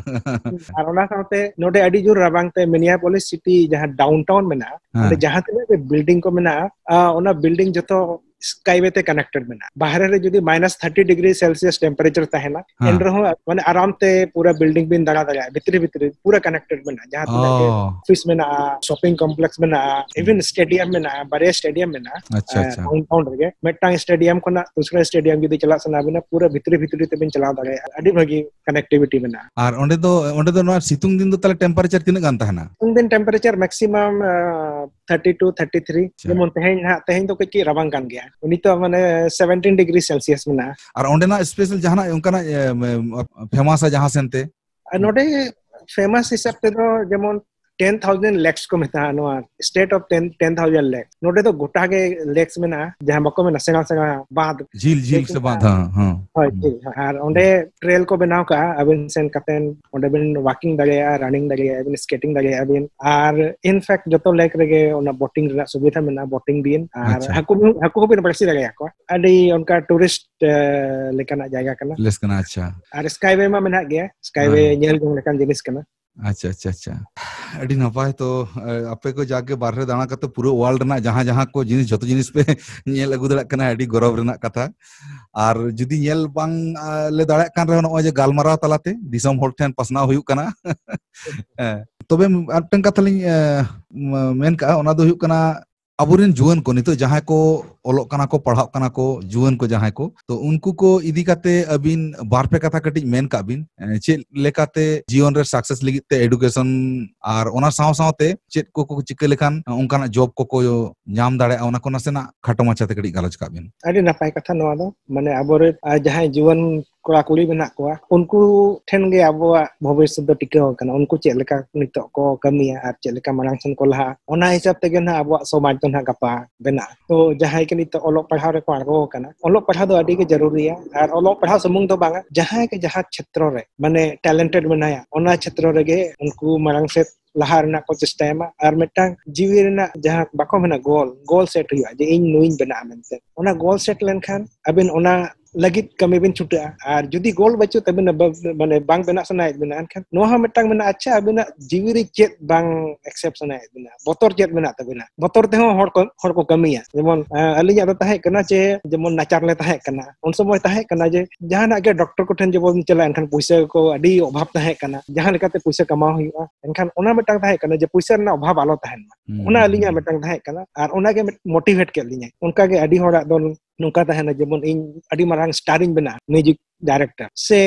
ᱟᱨ ᱚᱱᱟ ᱥᱟᱶᱛᱮ ᱱᱚᱰᱮ ᱟᱹᱰᱤ ᱡᱳᱨ ᱨᱟᱵᱟᱝ ᱛᱮ ᱢᱤᱱᱤᱭᱟᱯᱳᱞᱤᱥ ᱥᱤᱴᱤ ᱡᱟᱦᱟᱸ ᱰᱟᱣᱩᱱᱴᱟᱣᱩᱱ ᱢᱮᱱᱟᱜᱼᱟ, ᱦᱮᱸ᱾ ᱚᱸᱰᱮ ᱡᱟᱦᱟᱸ ᱛᱤᱱᱟᱹᱜ ᱜᱮ ᱵᱤᱞᱰᱤᱝ ᱠᱚ ᱢᱮᱱᱟᱜᱼᱟ, ᱟ, ᱚᱱᱟ ᱵᱤᱞᱰᱤᱝ ᱡᱚᱛᱚ Skyway ᱛᱮ connected ᱢᱮᱱᱟᱜᱼᱟ᱾ ᱵᱟᱦᱨᱮ ᱨᱮ ᱡᱩᱫᱤ minus thirty degree Celsius temperature ᱛᱟᱦᱮᱱᱟ, ᱦᱮᱸ᱾ ᱮᱱ ᱨᱮᱦᱚᱸ ᱢᱟᱱᱮ ᱟᱨᱟᱢ ᱛᱮ ᱯᱩᱨᱟᱹ building ᱵᱤᱱ ᱫᱟᱬᱟ ᱫᱟᱲᱮᱭᱟᱜᱼᱟ, ᱵᱷᱤᱛᱨᱤ ᱵᱷᱤᱛᱨᱤ ᱯᱩᱨᱟᱹ connected ᱢᱮᱱᱟᱜᱼᱟ᱾ ᱡᱟᱦᱟᱸ ᱛᱤᱱᱟᱹᱜ ᱜᱮ ᱚ᱾ office ᱢᱮᱱᱟᱜᱼᱟ, shopping complex ᱢᱮᱱᱟᱜᱼᱟ, even stadium ᱢᱮᱱᱟᱜᱼᱟ, ᱵᱟᱨᱭᱟ stadium ᱢᱮᱱᱟᱜᱼᱟ᱾ ᱟᱪᱪᱷᱟ, ᱟᱪᱪᱷᱟ᱾ Downtown ᱨᱮᱜᱮ ᱢᱤᱫᱴᱟᱝ stadium ᱠᱷᱚᱱᱟᱜ ᱫᱩᱥᱨᱟ stadium ᱡᱩᱫᱤ ᱪᱟᱞᱟᱜ ᱥᱟᱱᱟ ᱵᱤᱱᱟ, ᱯᱩᱨᱟᱹ ᱵᱷᱤᱛᱨᱤ ᱵᱷᱤᱛᱨᱤ ᱛᱮᱵᱤᱱ ᱪᱟᱞᱟᱣ ᱫᱟᱲᱮᱭᱟᱜᱼᱟ᱾ ᱟᱹᱰᱤ ᱵᱷᱟᱹᱜᱤ connectivity ᱢᱮᱱᱟᱜᱼᱟ᱾ ᱟᱨ ᱚᱸᱰᱮ ᱫᱚ, ᱚᱸᱰᱮ ᱫᱚ ᱱᱚᱣᱟ ᱥᱤᱛᱩᱝ ᱫᱤᱱ ᱫᱚ ᱛᱟᱦᱞᱮ temperature ᱛᱤᱱᱟᱹᱜ ᱜᱟᱱ ᱛᱟᱦᱮᱱᱟ? ᱥᱤᱛᱩᱝ ᱫᱤᱱ temperature maximum, ᱟᱸ, thirty two, thirty three᱾ ᱟᱪᱪᱷᱟ᱾ ᱡᱮᱢᱚᱱ ᱛᱮᱦᱮᱧ ᱱᱟᱦᱟᱜ, ᱛᱮᱦᱮᱧ ᱫᱚ ᱠᱟᱹᱡ ᱠᱟᱹᱡ ᱨᱟᱵᱟᱝ ᱠᱟᱱ ᱜᱮᱭᱟ᱾ ᱱᱤᱛᱚᱜ ᱢᱟᱱᱮ seventeen degree Celsius ᱢᱮᱱᱟᱜᱼᱟ᱾ ᱟᱨ ᱚᱸᱰᱮᱱᱟᱜ special ᱡᱟᱦᱟᱱᱟᱜ ᱚᱱᱠᱟᱱᱟᱜ, ᱮ, ᱮ, famous ᱟ ᱡᱟᱦᱟᱸ ᱥᱮᱱᱛᱮ? ᱟᱨ ᱱᱚᱰᱮ famous ᱦᱤᱥᱟᱹᱵ ᱛᱮᱫᱚ ᱡᱮᱢᱚᱱ ten thousand lakes ᱠᱚ ᱢᱮᱛᱟᱜᱼᱟ, ᱱᱚᱣᱟ state of ten, ten thousand lakes᱾ ᱱᱚᱰᱮ ᱫᱚ ᱜᱚᱴᱟ ᱜᱮ lakes ᱢᱮᱱᱟᱜᱼᱟ, ᱡᱟᱦᱟᱸ ᱵᱟᱠᱚ ᱢᱮᱱᱟ ᱥᱮᱬᱟ ᱥᱮᱬᱟ ᱵᱟᱸᱫᱷ᱾ ᱡᱷᱤᱞ, ᱡᱷᱤᱞ ᱥᱮ ᱵᱟᱸᱫᱷ, ᱦᱮᱸ, ᱦᱮᱸ᱾ ᱦᱳᱭ, ᱡᱷᱤᱞ᱾ ᱟᱨ ᱚᱸᱰᱮ trail ᱠᱚ ᱵᱮᱱᱟᱣ ᱠᱟᱜᱼᱟ, ᱟᱵᱤᱱ ᱥᱮᱱ ᱠᱟᱛᱮᱱ ᱚᱸᱰᱮ ᱵᱤᱱ walking ᱫᱟᱲᱮᱭᱟᱜᱼᱟ, running ᱫᱟᱲᱮᱭᱟᱜᱼᱟ ᱵᱤᱱ, skating ᱫᱟᱲᱮᱭᱟᱜᱼᱟ ᱵᱤᱱ᱾ ᱟᱨ in fact ᱡᱚᱛᱚ lake ᱨᱮᱜᱮ ᱚᱱᱟ boating ᱨᱮᱱᱟᱜ ᱥᱩᱵᱤᱫᱷᱟ ᱢᱮᱱᱟᱜᱼᱟ, boating ᱵᱤᱱ᱾ ᱟᱨ ᱟᱪᱪᱷᱟ᱾ ᱦᱟᱹᱠᱩ, ᱦᱟᱹᱠᱩ ᱦᱚᱸᱵᱤᱱ ᱵᱟᱹᱲᱥᱤ ᱫᱟᱲᱮᱭᱟᱠᱚᱣᱟ᱾ ᱟᱹᱰᱤ ᱚᱱᱠᱟ tourist, ᱮ, ᱞᱮᱠᱟᱱᱟᱜ ᱡᱟᱭᱜᱟ ᱠᱟᱱᱟ᱾ Place ᱠᱟᱱᱟ, ᱟᱪᱪᱷᱟ᱾ ᱟᱨ Skyway ᱢᱟ ᱢᱮᱱᱟᱜ ᱜᱮᱭᱟ, Skyway ᱦᱮᱸ᱾ ᱧᱮᱞ ᱡᱚᱝ ᱞᱮᱠᱟᱱ ᱡᱤᱱᱤᱥ ᱠᱟᱱᱟ᱾ ᱟᱪᱪᱷᱟ, ᱟᱪᱪᱷᱟ, ᱟᱪᱪᱷᱟ᱾ ᱟᱹᱰᱤ ᱱᱟᱯᱟᱭ᱾ ᱛᱚ, ᱮ, ᱟᱯᱮ ᱠᱚ ᱡᱟᱜᱮ ᱵᱟᱨᱦᱮ ᱫᱟᱬᱟ ᱠᱟᱛᱮ ᱯᱩᱨᱟᱹ world ᱨᱮᱱᱟᱜ ᱡᱟᱦᱟᱸ ᱡᱟᱦᱟᱸ ᱠᱚ ᱡᱤᱱᱤᱥ, ᱡᱚᱛᱚ ᱡᱤᱱᱤᱥ ᱯᱮ ᱧᱮᱞ ᱟᱹᱜᱩ ᱫᱟᱲᱮᱭᱟᱜ ᱠᱟᱱᱟ, ᱟᱹᱰᱤ ᱜᱚᱨᱚᱵᱽ ᱨᱮᱱᱟᱜ ᱠᱟᱛᱷᱟ᱾ ᱟᱨ ᱡᱩᱫᱤ ᱧᱮᱞ ᱵᱟᱝ, ᱟ, ᱞᱮ ᱫᱟᱲᱮᱭᱟᱜ ᱠᱟᱱ ᱨᱮᱦᱚᱸ, ᱱᱚᱜᱼᱚᱭ ᱡᱮ ᱜᱟᱞᱢᱟᱨᱟᱣ ᱛᱟᱞᱟᱛᱮ ᱫᱤᱥᱚᱢ ᱦᱚᱲ ᱴᱷᱮᱱ ᱯᱟᱥᱱᱟᱣ ᱦᱩᱭᱩᱜ ᱠᱟᱱᱟ᱾ ᱦᱮᱸ᱾ ᱛᱚᱵᱮ ᱟᱨ ᱢᱤᱫᱴᱟᱝ ᱠᱟᱛᱷᱟ ᱞᱤᱧ, ᱮ, ᱢ-, ᱢᱮᱱ ᱠᱟᱜᱼᱟ, ᱚᱱᱟ ᱫᱚ ᱦᱩᱭᱩᱜ ᱠᱟᱱᱟ, ᱟᱵᱚᱨᱮᱱ ᱡᱩᱣᱟᱹᱱ ᱠᱚ ᱱᱤᱛᱚᱜ ᱡᱟᱦᱟᱸᱭ ᱠᱚ ᱚᱞᱚᱜ ᱠᱟᱱᱟ ᱠᱚ, ᱯᱟᱲᱦᱟᱜ ᱠᱟᱱᱟ ᱠᱚ, ᱡᱩᱣᱟᱹᱱ ᱠᱚ ᱡᱟᱦᱟᱸᱭ ᱠᱚ, ᱛᱚ ᱩᱱᱠᱩ ᱠᱚ ᱤᱫᱤ ᱠᱟᱛᱮ ᱟᱹᱵᱤᱱ ᱵᱟᱨ ᱯᱮ ᱠᱟᱛᱷᱟ ᱠᱟᱹᱴᱤᱡ ᱢᱮᱱ ᱠᱟᱜ ᱵᱤᱱ, ᱮ, ᱪᱮᱫ ᱞᱮᱠᱟᱛᱮ ᱡᱤᱭᱚᱱ ᱨᱮ success ᱞᱟᱹᱜᱤᱫ ᱛᱮ education ᱟᱨ ᱚᱱᱟ ᱥᱟᱶ ᱥᱟᱶᱛᱮ ᱪᱮᱫ ᱠᱚᱠᱚ ᱪᱤᱠᱟᱹ ᱞᱮᱠᱷᱟᱱ ᱚᱱᱠᱟᱱᱟᱜ job ᱠᱚᱠᱚ ᱧᱟᱢ ᱫᱟᱲᱮᱭᱟᱜᱼᱟ, ᱚᱱᱟ ᱠᱚ ᱱᱟᱥᱮᱱᱟᱜ ᱠᱷᱟᱴᱚ ᱢᱟᱪᱷᱟ ᱛᱮ ᱠᱟᱹᱴᱤᱡ ᱜᱟᱞᱚᱪ ᱠᱟᱜ ᱵᱤᱱ᱾ ᱟᱹᱰᱤ ᱱᱟᱯᱟᱭ ᱠᱟᱛᱷᱟ ᱱᱚᱣᱟ ᱫᱚ, ᱢᱟᱱᱮ ᱟᱵᱚᱨᱮᱱ, ᱟ, ᱡᱟᱦᱟᱸᱭ ᱡᱩᱣᱟᱹᱱ ᱠᱚᱲᱟ ᱠᱩᱲᱤ ᱢᱮᱱᱟᱜ ᱠᱚᱣᱟ, ᱩᱱᱠᱩ ᱴᱷᱮᱱ ᱜᱮ ᱟᱵᱚᱣᱟᱜ ᱵᱷᱚᱵᱤᱥᱥᱚᱛ ᱫᱚ ᱴᱤᱠᱟᱹᱣ ᱟᱠᱟᱱᱟ᱾ ᱩᱱᱠᱩ ᱪᱮᱫ ᱞᱮᱠᱟ ᱱᱤᱛᱚᱜ ᱠᱚ ᱠᱟᱹᱢᱤᱭᱟ ᱟᱨ ᱪᱮᱫ ᱞᱮᱠᱟ ᱢᱟᱲᱟᱝ ᱥᱮᱱ ᱠᱚ ᱞᱟᱦᱟᱜᱼᱟ, ᱚᱱᱟ ᱦᱤᱥᱟᱹᱵ ᱛᱮᱜᱮ ᱱᱟᱦᱟᱜ ᱟᱵᱚᱣᱟᱜ ᱥᱚᱢᱟᱡᱽ ᱫᱚ ᱱᱟᱦᱟᱜ ᱜᱟᱯᱟ ᱵᱮᱱᱟᱜᱼᱟ᱾ ᱛᱚ ᱡᱟᱦᱟᱸᱭ ᱜᱮ ᱱᱤᱛᱚᱜ ᱚᱞᱚᱜ ᱯᱟᱲᱦᱟᱣ ᱨᱮᱠᱚ ᱟᱬᱜᱚ ᱟᱠᱟᱱᱟ, ᱚᱞᱚᱜ ᱯᱟᱲᱦᱟᱣ ᱫᱚ ᱟᱹᱰᱤ ᱜᱮ ᱡᱟᱹᱨᱩᱨᱤᱭᱟ᱾ ᱟᱨ ᱚᱞᱚᱜ ᱯᱟᱲᱦᱟᱣ ᱥᱩᱢᱩᱝ ᱫᱚ ᱵᱟᱝᱟ, ᱡᱟᱦᱟᱸᱭ ᱜᱮ ᱡᱟᱦᱟᱸ ᱠᱷᱮᱛᱨᱚ ᱨᱮ ᱢᱟᱱᱮ talented ᱢᱮᱱᱟᱭᱟ, ᱚᱱᱟ ᱠᱷᱮᱛᱨᱚ ᱨᱮᱜᱮ ᱩᱱᱠᱩ ᱢᱟᱲᱟᱝ ᱥᱮᱫ ᱞᱟᱦᱟ ᱨᱮᱱᱟᱜ ᱠᱚ ᱪᱮᱥᱴᱟᱭ ᱢᱟ᱾ ᱟᱨ ᱢᱤᱫᱴᱟᱝ ᱡᱤᱣᱤ ᱨᱮᱱᱟᱜ ᱡᱟᱦᱟᱸ ᱵᱟᱠᱚ ᱢᱮᱱᱟ goal, goal set ᱦᱩᱭᱩᱜᱼᱟ ᱡᱮ ᱤᱧ ᱱᱩᱭᱤᱧ ᱵᱮᱱᱟᱜᱼᱟ ᱢᱮᱱᱛᱮ᱾ ᱚᱱᱟ goal set ᱞᱮᱱᱠᱷᱟᱱ ᱟᱵᱤᱱ ᱚᱱᱟ ᱞᱟᱹᱜᱤᱫ ᱠᱟᱹᱢᱤ ᱵᱤᱱ ᱪᱷᱩᱴᱟᱹᱜᱼᱟ᱾ ᱟᱨ ᱡᱩᱫᱤ ᱜᱳᱞ ᱵᱟᱹᱪᱩᱜ ᱛᱟᱵᱤᱱᱟ, ᱵᱟ-, ᱢᱟᱱᱮ ᱵᱟᱝ ᱵᱮᱱᱟᱜ ᱥᱟᱱᱟᱭᱮᱫ ᱵᱤᱱᱟ, ᱮᱱᱠᱷᱟᱱ ᱱᱚᱣᱟ ᱦᱚᱸ ᱢᱤᱫᱴᱟᱝ ᱢᱮᱱᱟᱜᱼᱟ, ᱟᱪᱪᱷᱟ, ᱟᱵᱤᱱᱟᱜ ᱡᱤᱣᱤ ᱨᱮ ᱪᱮᱫ ᱵᱟᱝ ᱮᱠᱥᱮᱯᱴ ᱥᱟᱱᱟᱭᱮᱫ ᱵᱤᱱᱟ, ᱵᱚᱛᱚᱨ ᱪᱮᱫ ᱢᱮᱱᱟᱜ ᱛᱟᱵᱤᱱᱟ, ᱵᱚᱛᱚᱨ ᱛᱮᱦᱚᱸ ᱦᱚᱲ ᱠᱚ, ᱦᱚᱲ ᱠᱚ ᱠᱟᱹᱢᱤᱭᱟ᱾ ᱡᱮᱢᱚᱱ, ᱟᱸ, ᱟᱹᱞᱤᱧᱟᱜ ᱫᱚ ᱛᱟᱦᱮᱸ ᱠᱟᱱᱟ ᱡᱮ, ᱡᱮᱢᱚᱱ ᱱᱟᱪᱟᱨ ᱞᱮ ᱛᱟᱦᱮᱸ ᱠᱟᱱᱟ, ᱩᱱ ᱥᱚᱢᱚᱭ ᱛᱟᱦᱮᱸ ᱠᱟᱱᱟ ᱡᱮ ᱡᱟᱦᱟᱱᱟᱜ ᱜᱮ ᱰᱚᱠᱴᱚᱨ ᱠᱚᱴᱷᱮᱱ ᱡᱮᱢᱚᱱ ᱪᱟᱞᱟᱜᱼᱟ, ᱮᱱᱠᱷᱟᱱ ᱯᱩᱭᱥᱟᱹ ᱠᱚ ᱟᱹᱰᱤ ᱚᱵᱷᱟᱵ ᱛᱟᱦᱮᱸ ᱠᱟᱱᱟ, ᱡᱟᱦᱟᱸ ᱞᱮᱠᱟᱛᱮ ᱯᱩᱭᱥᱟᱹ ᱠᱟᱢᱟᱣ ᱦᱩᱭᱩᱜᱼᱟ᱾ ᱮᱱᱠᱷᱟᱱ ᱚᱱᱟ ᱢᱤᱫᱴᱟᱝ ᱛᱟᱦᱮᱸ ᱠᱟᱱᱟ ᱡᱮ ᱯᱩᱭᱥᱟᱹ ᱨᱮᱱᱟᱜ ᱚᱵᱷᱟᱵ ᱟᱞᱚ ᱛᱟᱦᱮᱱ ᱢᱟ, ᱦᱩᱸ, ᱚᱱᱟ ᱦᱩᱸ, ᱟᱹᱞᱤᱧᱟᱜ ᱦᱩᱸ᱾ ᱢᱤᱫᱴᱟᱝ ᱛᱟᱦᱮᱸ ᱠᱟᱱᱟ᱾ ᱟᱨ ᱚᱱᱟᱜᱮ ᱢᱳᱴᱤᱵᱷᱮᱴ ᱠᱮᱫ ᱞᱤᱧᱟᱹ᱾ ᱚᱱᱠᱟᱜᱮ ᱟᱹᱰᱤ ᱦᱚᱲᱟᱜ ᱫᱚ ᱱᱚᱝᱠᱟ ᱛᱟᱦᱮᱱᱟ, ᱡᱮᱢᱚᱱ ᱤᱧ ᱟᱹᱰᱤ ᱢᱟᱨᱟᱝ ᱥᱴᱟᱨ ᱤᱧ ᱵᱮᱱᱟᱜᱼᱟ, ᱢᱤᱣᱡᱤᱠ ᱰᱟᱭᱨᱮᱠᱴᱚᱨ ᱥᱮ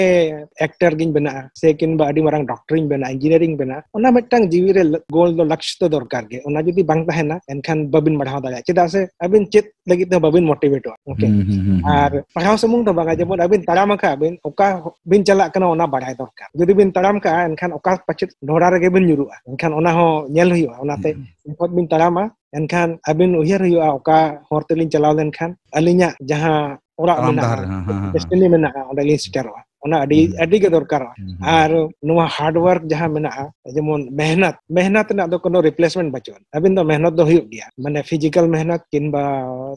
ᱮᱠᱴᱚᱨ ᱜᱤᱧ ᱵᱮᱱᱟᱜᱼᱟ, ᱥᱮ ᱠᱤᱝᱵᱟ ᱟᱹᱰᱤ ᱢᱟᱨᱟᱝ ᱰᱚᱠᱴᱚᱨ ᱤᱧ ᱵᱮᱱᱟᱜᱼᱟ, ᱤᱧᱡᱤᱱᱤᱭᱟᱨᱤᱝ ᱵᱮᱱᱟᱜᱼᱟ᱾ ᱚᱱᱟ ᱢᱤᱫᱴᱟᱝ ᱡᱤᱣᱤ ᱨᱮ ᱜᱳᱞ ᱫᱚ, ᱞᱚᱠᱥᱭᱚ ᱫᱚ ᱫᱚᱨᱠᱟᱨ ᱜᱮ᱾ ᱚᱱᱟ ᱡᱩᱫᱤ ᱵᱟᱝ ᱛᱟᱦᱮᱱᱟ, ᱮᱱᱠᱷᱟᱱ ᱵᱟᱵᱤᱱ ᱵᱟᱲᱦᱟᱣ ᱫᱟᱲᱮᱭᱟᱜᱼᱟ᱾ ᱪᱮᱫᱟᱜ ᱥᱮ ᱟᱹᱵᱤᱱ ᱪᱮᱫ ᱞᱟᱹᱜᱤᱫ ᱛᱮᱦᱚᱸ ᱵᱟᱵᱤᱱ ᱢᱳᱴᱤᱵᱷᱮᱴᱚᱜᱼᱟ᱾ ᱳᱠᱮ? ᱦᱩᱸ, ᱦᱩᱸ, ᱦᱩᱸ, ᱦᱩᱸ᱾ ᱟᱨ ᱯᱟᱲᱦᱟᱣ ᱥᱩᱢᱩᱝ ᱫᱚ ᱵᱟᱝᱟ, ᱡᱮᱢᱚᱱ ᱟᱹᱵᱤᱱ ᱛᱟᱲᱟᱢ ᱟᱠᱟᱫ ᱵᱤᱱ, ᱚᱠᱟ ᱵᱤᱱ ᱪᱟᱞᱟᱜ ᱠᱟᱱᱟ, ᱚᱱᱟ ᱵᱟᱲᱟᱭ ᱫᱚᱨᱠᱟᱨ᱾ ᱡᱩᱫᱤ ᱵᱤᱱ ᱛᱟᱲᱟᱢ ᱠᱟᱜᱼᱟ, ᱮᱱᱠᱷᱟᱱ ᱚᱠᱟ ᱯᱟᱪᱮᱫ ᱰᱷᱚᱲᱟ ᱨᱮᱜᱮ ᱵᱤᱱ ᱧᱩᱨᱩᱜᱼᱟ, ᱮᱱᱠᱷᱟᱱ ᱚᱱᱟ ᱦᱚᱸ ᱧᱮᱞ ᱦᱩᱭᱩᱜᱼᱟ᱾ ᱚᱱᱟᱛᱮ ᱦᱩᱸ᱾ ᱡᱚᱠᱷᱚᱱ ᱵᱤᱱ ᱛᱟᱲᱟᱢᱟ, ᱮᱱᱠᱷᱟᱱ ᱟᱹᱵᱤᱱ ᱩᱭᱦᱟᱹᱨ ᱦᱩᱭᱩᱜᱼᱟ, ᱚᱠᱟ ᱦᱚᱨ ᱛᱮᱞᱤᱧ ᱪᱟᱞᱟᱣ ᱞᱮᱱᱠᱷᱟᱱ ᱟᱹᱞᱤᱧᱟᱜ ᱡᱟᱦᱟᱸ ᱚᱲᱟᱜ ᱛᱟᱲᱟᱢ ᱢᱮᱱᱟᱜᱼᱟ, ᱰᱟᱦᱟᱨ ᱨᱮ, ᱦᱮᱸ, ᱦᱮᱸ, ᱦᱮᱸ, ᱦᱮᱸ᱾ ᱰᱮᱥᱴᱤᱱᱤ ᱢᱮᱱᱟᱜᱼᱟ, ᱚᱸᱰᱮ ᱞᱤᱧ ᱥᱮᱴᱮᱨᱚᱜᱼᱟ, ᱚᱱᱟ ᱟᱹᱰᱤ, ᱦᱩᱸ᱾ ᱟᱹᱰᱤ ᱜᱮ ᱫᱚᱨᱠᱟᱨᱚᱜᱼᱟ᱾ ᱦᱩᱸ, ᱦᱩᱸ᱾ ᱟᱨ ᱱᱚᱣᱟ ᱦᱟᱨᱰ ᱣᱟᱨᱠ ᱡᱟᱦᱟᱸ ᱢᱮᱱᱟᱜᱼᱟ, ᱡᱮᱢᱚᱱ ᱢᱮᱦᱱᱚᱛ, ᱢᱮᱦᱱᱚᱛ ᱨᱮᱱᱟᱜ ᱫᱚ ᱠᱳᱱᱳ ᱨᱤᱯᱞᱮᱥᱢᱮᱱᱴ ᱵᱟᱹᱪᱩᱜᱼᱟ᱾ ᱟᱹᱵᱤᱱ ᱫᱚ ᱢᱮᱦᱱᱚᱛ ᱫᱚ ᱦᱩᱭᱩᱜ ᱜᱮᱭᱟ, ᱢᱟᱱᱮ ᱯᱷᱤᱡᱤᱠᱟᱞ ᱢᱮᱦᱱᱚᱛ ᱠᱤᱝᱵᱟ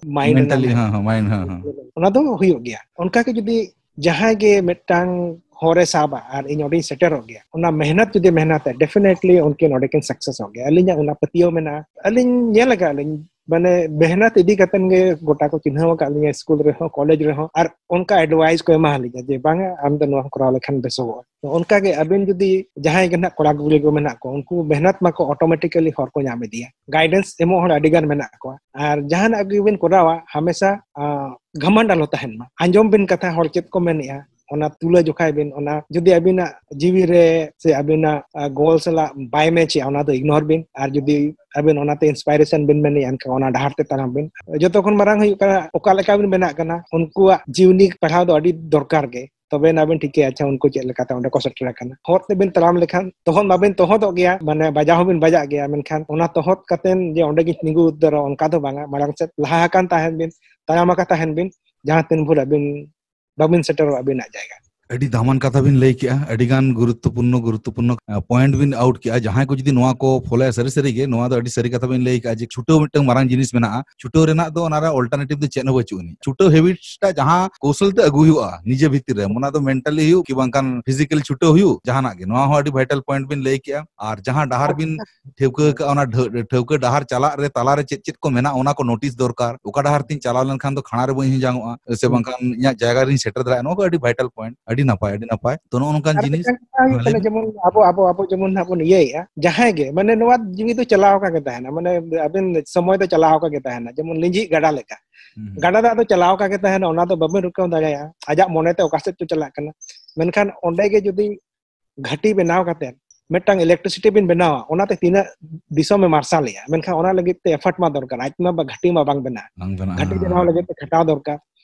ᱢᱟᱭᱤᱱᱰ ᱨᱮᱱᱟᱜ ᱢᱮᱱᱴᱟᱞᱤ, ᱢᱮᱦᱱᱚᱛ, ᱦᱮᱸ, ᱦᱮᱸ, ᱢᱟᱭᱤᱱᱰ, ᱦᱮᱸ, ᱦᱮᱸ᱾ ᱚᱱᱟ ᱫᱚ ᱦᱩᱭᱩᱜ ᱜᱮᱭᱟ᱾ ᱚᱱᱠᱟ ᱜᱮ ᱡᱩᱫᱤ ᱡᱟᱦᱟᱸᱭ ᱜᱮ ᱢᱤᱫᱴᱟᱝ ᱦᱚᱨᱮ ᱥᱟᱵᱟ ᱟᱨ ᱤᱧ ᱚᱸᱰᱮᱧ ᱥᱮᱴᱮᱨᱚᱜ ᱜᱮᱭᱟ, ᱚᱱᱟ ᱢᱮᱦᱱᱚᱛ ᱡᱩᱫᱤ ᱢᱮᱦᱱᱚᱛᱟ, ᱰᱮᱯᱷᱤᱱᱮᱴᱞᱤ ᱩᱱᱠᱤᱱ ᱚᱸᱰᱮ ᱠᱤᱱ ᱥᱟᱠᱥᱮᱥᱚᱜ ᱜᱮᱭᱟ᱾ ᱟᱹᱞᱤᱧᱟᱜ ᱚᱱᱟ ᱯᱟᱹᱛᱭᱟᱹᱣ ᱢᱮᱱᱟᱜᱼᱟ᱾ ᱟᱹᱞᱤᱧ ᱧᱮᱞ ᱟᱠᱟᱫ ᱞᱤᱧ, ᱢᱟᱱᱮ ᱢᱮᱦᱱᱚᱛ ᱤᱫᱤ ᱠᱟᱛᱮᱱ ᱜᱮ ᱜᱚᱴᱟ ᱠᱚ ᱪᱤᱱᱦᱟᱹᱣ ᱟᱠᱟᱫ ᱞᱤᱧᱟ, ᱥᱠᱩᱞ ᱨᱮᱦᱚᱸ, ᱠᱚᱞᱮᱡᱽ ᱨᱮᱦᱚᱸ, ᱟᱨ ᱚᱱᱠᱟ ᱮᱰᱵᱷᱟᱭᱤᱥ ᱠᱚ ᱮᱢᱟ ᱞᱤᱧᱟ ᱡᱮ, "ᱵᱟᱝᱟ, ᱟᱢ ᱫᱚ ᱱᱚᱣᱟ ᱠᱚᱨᱟᱣ ᱞᱮᱠᱷᱟᱱ ᱵᱮᱥᱚᱜᱚᱜᱼᱟ᱾" ᱛᱚ ᱚᱱᱠᱟ ᱜᱮ ᱟᱵᱮᱱ ᱡᱩᱫᱤ ᱡᱟᱦᱟᱸᱭ ᱜᱮ ᱱᱟᱦᱟᱜ ᱠᱚᱲᱟ ᱠᱩᱲᱤ ᱠᱚ ᱢᱮᱱᱟᱜ ᱠᱚ, ᱩᱱᱠᱩ ᱢᱮᱦᱱᱚᱛ ᱢᱟᱠᱚ, ᱚᱴᱳᱢᱮᱴᱤᱠᱟᱞᱤ ᱦᱚᱨ ᱠᱚ ᱧᱟᱢ ᱤᱫᱤᱭᱟ᱾ ᱜᱟᱭᱰᱮᱱᱥ ᱮᱢᱚᱜ ᱦᱚᱲ ᱟᱹᱰᱤ ᱜᱟᱱ ᱢᱮᱱᱟᱜ ᱠᱚᱣᱟ᱾ ᱟᱨ ᱡᱟᱦᱟᱱᱟᱜ ᱜᱮᱵᱮᱱ ᱠᱚᱨᱟᱣᱟ, ᱦᱟᱢᱮᱥᱟ, ᱟᱸ, ᱜᱷᱟᱢᱟᱱᱰ ᱟᱞᱚ ᱛᱟᱦᱮᱱ ᱢᱟ᱾ ᱟᱸᱡᱚᱢ ᱵᱤᱱ ᱠᱟᱛᱷᱟ, ᱦᱚᱲ ᱪᱮᱫ ᱠᱚ ᱢᱮᱱᱮᱜᱼᱟ, ᱚᱱᱟ ᱛᱩᱞᱟᱹ ᱡᱚᱠᱷᱟᱭ ᱵᱤᱱ᱾ ᱚᱱᱟ ᱡᱩᱫᱤ ᱟᱹᱵᱤᱱᱟᱜ ᱡᱤᱣᱤ ᱨᱮ ᱥᱮ ᱟᱹᱵᱤᱱᱟᱜ, ᱟ, ᱜᱳᱞ ᱥᱟᱞᱟᱜ ᱵᱟᱭ ᱢᱮᱪᱮᱜᱼᱟ, ᱚᱱᱟ ᱫᱚ ᱤᱜᱱᱳᱨ ᱵᱤᱱ᱾ ᱟᱨ ᱡᱩᱫᱤ ᱟᱹᱵᱤᱱ ᱚᱱᱟᱛᱮ ᱤᱱᱥᱯᱟᱭᱨᱮᱥᱚᱱ ᱵᱤᱱ ᱢᱮᱱᱮᱜᱼᱟ, ᱮᱱᱠᱷᱟᱱ ᱚᱱᱟ ᱰᱟᱦᱟᱨ ᱛᱮ ᱛᱟᱲᱟᱢ ᱵᱤᱱ᱾ ᱡᱚᱛᱚ ᱠᱷᱚᱱ ᱢᱟᱨᱟᱝ ᱦᱩᱭᱩᱜ ᱠᱟᱱᱟ, ᱚᱠᱟ ᱞᱮᱠᱟ ᱵᱤᱱ ᱵᱮᱱᱟᱜ ᱠᱟᱱᱟ, ᱩᱱᱠᱩᱣᱟᱜ ᱡᱤᱣᱱᱤ ᱯᱟᱲᱦᱟᱣ ᱫᱚ ᱟᱹᱰᱤ ᱫᱚᱨᱠᱟᱨ ᱜᱮ᱾ ᱛᱚᱵᱮ ᱟᱹᱱᱟᱜ ᱵᱤᱱ ᱴᱷᱤᱠᱟᱹᱭᱟ, ᱟᱪᱪᱷᱟ, ᱩᱱᱠᱩ ᱪᱮᱫ ᱞᱮᱠᱟᱛᱮ ᱚᱸᱰᱮ ᱠᱚ ᱥᱮᱴᱮᱨ ᱟᱠᱟᱱᱟ᱾ ᱦᱚᱨ ᱛᱮᱵᱤᱱ ᱛᱟᱲᱟᱢ ᱞᱮᱠᱷᱟᱱ ᱛᱚᱦᱚᱫ ᱢᱟᱵᱤᱱ ᱛᱚᱦᱚᱫᱚᱜ ᱜᱮᱭᱟ, ᱢᱟᱱᱮ ᱵᱟᱡᱟᱣ ᱦᱚᱸᱵᱤᱱ ᱵᱟᱡᱟᱜ ᱜᱮᱭᱟ, ᱢᱮᱱᱠᱷᱟᱱ ᱚᱱᱟ ᱛᱚᱦᱚᱫ ᱠᱟᱛᱮᱱ ᱡᱮ ᱚᱸᱰᱮ ᱜᱤᱧ ᱛᱤᱸᱜᱩ ᱩᱛᱟᱹᱨᱚᱜᱼᱟ, ᱚᱱᱠᱟ ᱫᱚ ᱵᱟᱝᱟ᱾ ᱢᱟᱲᱟᱝ ᱥᱮᱫ ᱞᱟᱦᱟ ᱟᱠᱟᱱ ᱛᱟᱦᱮᱱ ᱵᱤᱱ, ᱛᱟᱲᱟᱢ ᱟᱠᱟ ᱛᱟᱦᱮᱱ ᱵᱤᱱ, ᱡᱟᱦᱟᱸ ᱛᱤᱱ ᱵᱷᱳᱨ ᱟᱹᱵᱤᱱ ᱵᱟᱵᱤᱱ ᱥᱮᱴᱮᱨᱚᱜᱼᱟ ᱟᱹᱵᱤᱱᱟᱜ ᱡᱟᱭᱜᱟ᱾ ᱟᱹᱰᱤ ᱫᱟᱢᱟᱱ ᱠᱟᱛᱷᱟ ᱵᱤᱱ ᱞᱟᱹᱭ ᱠᱮᱜᱼᱟ, ᱟᱹᱰᱤ ᱜᱟᱱ ᱜᱩᱨᱩᱛᱛᱚᱯᱩᱨᱱᱚ ᱜᱩᱨᱩᱛᱛᱚᱯᱩᱨᱱᱚ ᱯᱚᱭᱮᱱᱴ ᱵᱤᱱ ᱟᱣᱩᱴ ᱠᱮᱜᱼᱟ᱾ ᱡᱟᱦᱟᱸᱭ ᱠᱚ ᱡᱩᱫᱤ ᱱᱚᱣᱟ ᱠᱚ ᱯᱷᱚᱞᱳᱭᱟ, ᱥᱟᱹᱨᱤ ᱥᱟᱹᱨᱤ ᱜᱮ ᱱᱚᱣᱟ ᱫᱚ ᱟᱹᱰᱤ ᱥᱟᱹᱨᱤ ᱠᱟᱛᱷᱟ ᱵᱤᱱ ᱞᱟᱹᱭ ᱠᱮᱜᱼᱟ ᱡᱮ ᱪᱷᱩᱴᱟᱹᱣ ᱢᱤᱫᱴᱟᱝ ᱢᱟᱨᱟᱝ ᱡᱤᱱᱤᱥ ᱢᱮᱱᱟᱜᱼᱟ᱾ ᱪᱷᱩᱴᱟᱹᱣ ᱨᱮᱱᱟᱜ ᱫᱚ ᱚᱱᱟᱨᱮ ᱚᱞᱴᱟᱨᱱᱮᱴᱤᱵᱷ ᱫᱚ ᱪᱮᱫ ᱦᱚᱸ ᱵᱟᱹᱪᱩᱜ ᱟᱹᱱᱤᱡ᱾ ᱪᱷᱩᱴᱟᱹᱣ ᱦᱮᱵᱤᱴᱥ ᱴᱟᱜ ᱡᱟᱦᱟᱸ ᱠᱚᱣᱥᱚᱞ ᱛᱮ ᱟᱹᱜᱩ ᱦᱩᱭᱩᱜᱼᱟ ᱱᱤᱡᱮ ᱵᱷᱤᱛᱤᱨ ᱨᱮ, ᱚᱱᱟ ᱫᱚ ᱢᱮᱱᱴᱟᱞᱤ ᱦᱩᱭᱩᱜ ᱠᱤ ᱵᱟᱝᱠᱷᱟᱱ ᱯᱷᱤᱡᱤᱠᱟᱞ ᱪᱷᱩᱴᱟᱹᱣ ᱦᱩᱭᱩᱜ, ᱡᱟᱦᱟᱱᱟᱜ ᱜᱮ, ᱱᱚᱣᱟ ᱦᱚᱸ ᱟᱹᱰᱤ ᱵᱷᱟᱭᱴᱟᱞ ᱯᱚᱭᱮᱱᱴ ᱵᱤᱱ ᱞᱟᱹᱭ ᱠᱮᱜᱼᱟ᱾ ᱟᱨ ᱡᱟᱦᱟᱸ ᱰᱟᱦᱟᱨ ᱵᱤᱱ ᱴᱷᱟᱹᱣᱠᱟᱹ ᱟᱠᱟᱫᱼᱟ, ᱚᱱᱟ ᱰᱷᱟᱹ-, ᱴᱷᱟᱹᱣᱠᱟᱹ ᱰᱟᱦᱟᱨ ᱪᱟᱞᱟᱜ ᱨᱮ ᱛᱟᱞᱟᱨᱮ ᱪᱮᱫ ᱪᱮᱫ ᱠᱚ ᱢᱮᱱᱟᱜᱼᱟ, ᱚᱱᱟ ᱠᱚ ᱱᱳᱴᱤᱥ ᱫᱚᱨᱠᱟᱨ᱾ ᱚᱠᱟ ᱰᱟᱦᱟᱨ ᱛᱤᱧ ᱪᱟᱞᱟᱣ ᱞᱮᱱᱠᱷᱟᱱ ᱫᱚ ᱠᱷᱟᱬᱟ ᱨᱮ ᱵᱟᱹᱧ ᱦᱤᱡᱟᱝᱚᱜᱼᱟ ᱥᱮ ᱦᱩᱸ᱾ ᱵᱟᱝᱠᱷᱟᱱ ᱤᱧᱟᱹᱜ ᱡᱟᱭᱜᱟ ᱨᱤᱧ ᱥᱮᱴᱮᱨ ᱫᱟᱲᱮᱭᱟᱜᱼᱟ, ᱱᱚᱣᱟ ᱠᱚ ᱟᱹᱰᱤ ᱵᱷᱟᱭᱴᱟᱞ ᱯᱚᱭᱮᱱᱴ᱾ ᱟᱹᱰᱤ ᱱᱟᱯᱟᱭ, ᱟᱹᱰᱤ ᱱᱟᱯᱟᱭ᱾ ᱛᱚ, ᱱᱚᱜᱼᱚ ᱱᱚᱝᱠᱟᱱ ᱟᱨ ᱡᱤᱱᱤᱥ᱾ ᱢᱤᱫᱴᱟᱝ ᱠᱟᱛᱷᱟ ᱦᱩᱭᱩᱜ ᱦᱮᱸ, ᱞᱟᱹᱭ ᱠᱟᱱᱟ, ᱵᱤᱱ᱾ ᱡᱮᱢᱚᱱ ᱟᱵᱚ, ᱟᱵᱚ, ᱟᱵᱚ ᱡᱮᱢᱚᱱ ᱦᱟᱸᱜ ᱵᱚᱱ ᱤᱭᱟᱹᱭᱮᱫᱼᱟ, ᱡᱟᱦᱟᱸᱭ ᱜᱮ, ᱢᱟᱱᱮ, ᱱᱚᱣᱟ ᱡᱤᱣᱤ ᱫᱚ ᱪᱟᱞᱟᱣ ᱟᱠᱟ ᱜᱮ ᱛᱟᱦᱮᱱᱟ, ᱢᱟᱱᱮ, ᱟᱵᱮᱱ ᱥᱚᱢᱚᱭ ᱫᱚ ᱪᱟᱞᱟᱣ ᱟᱠᱟ ᱜᱮ ᱛᱟᱦᱮᱱᱟ, ᱡᱮᱢᱚᱱ ᱞᱤᱸᱡᱤᱜ ᱜᱟᱰᱟ ᱞᱮᱠᱟ᱾ ᱦᱩᱸ, ᱦᱩᱸ᱾ ᱜᱟᱰᱟ ᱫᱟᱜ ᱫᱚ ᱪᱟᱞᱟᱣ ᱟᱠᱟ ᱜᱮ ᱛᱟᱦᱮᱱᱟ, ᱚᱱᱟ ᱫᱚ ᱵᱟᱵᱮᱱ ᱨᱩᱠᱟᱹᱣ ᱫᱟᱲᱮᱭᱟᱜᱼᱟ, ᱟᱡᱟᱜ ᱢᱚᱱᱮᱛᱮ ᱚᱠᱟ ᱥᱮᱫ ᱪᱚ ᱪᱟᱞᱟᱜ ᱠᱟᱱᱟ᱾ ᱢᱮᱱᱠᱷᱟᱱ ᱚᱸᱰᱮ ᱜᱮ ᱡᱩᱫᱤ ᱜᱷᱟᱹᱴᱤ ᱵᱮᱱᱟᱣ ᱠᱟᱛᱮ ᱢᱤᱫᱴᱟᱝ ᱤᱞᱮᱠᱴᱨᱤᱥᱤᱴᱤ ᱵᱤᱱ ᱵᱮᱱᱟᱣᱟ, ᱚᱱᱟᱛᱮ ᱛᱤᱱᱟᱹᱜ ᱫᱤᱥᱚᱢᱮ ᱢᱟᱨᱥᱟᱞᱮᱜᱼᱟ, ᱢᱮᱱᱠᱷᱟᱱ ᱚᱱᱟ ᱞᱟᱹᱜᱤᱫ ᱛᱮ ᱮᱯᱷᱟᱨᱴ ᱢᱟ ᱫᱚᱨᱠᱟᱨ, ᱟᱡ ᱢᱟ ᱵᱟ-, ᱜᱷᱟᱹᱴᱤ ᱢᱟ ᱵᱟᱝ ᱵᱮᱱᱟᱜᱼᱟ᱾ ᱵᱟᱝ ᱵᱮᱱᱟᱜᱼᱟ, ᱜᱷᱟᱹᱴᱤ ᱦᱮᱸ, ᱵᱮᱱᱟᱣ ᱦᱮᱸ᱾ ᱞᱟᱹᱜᱤᱫ ᱛᱮ ᱠᱷᱟᱴᱟᱣ ᱫᱚᱨᱠᱟᱨ᱾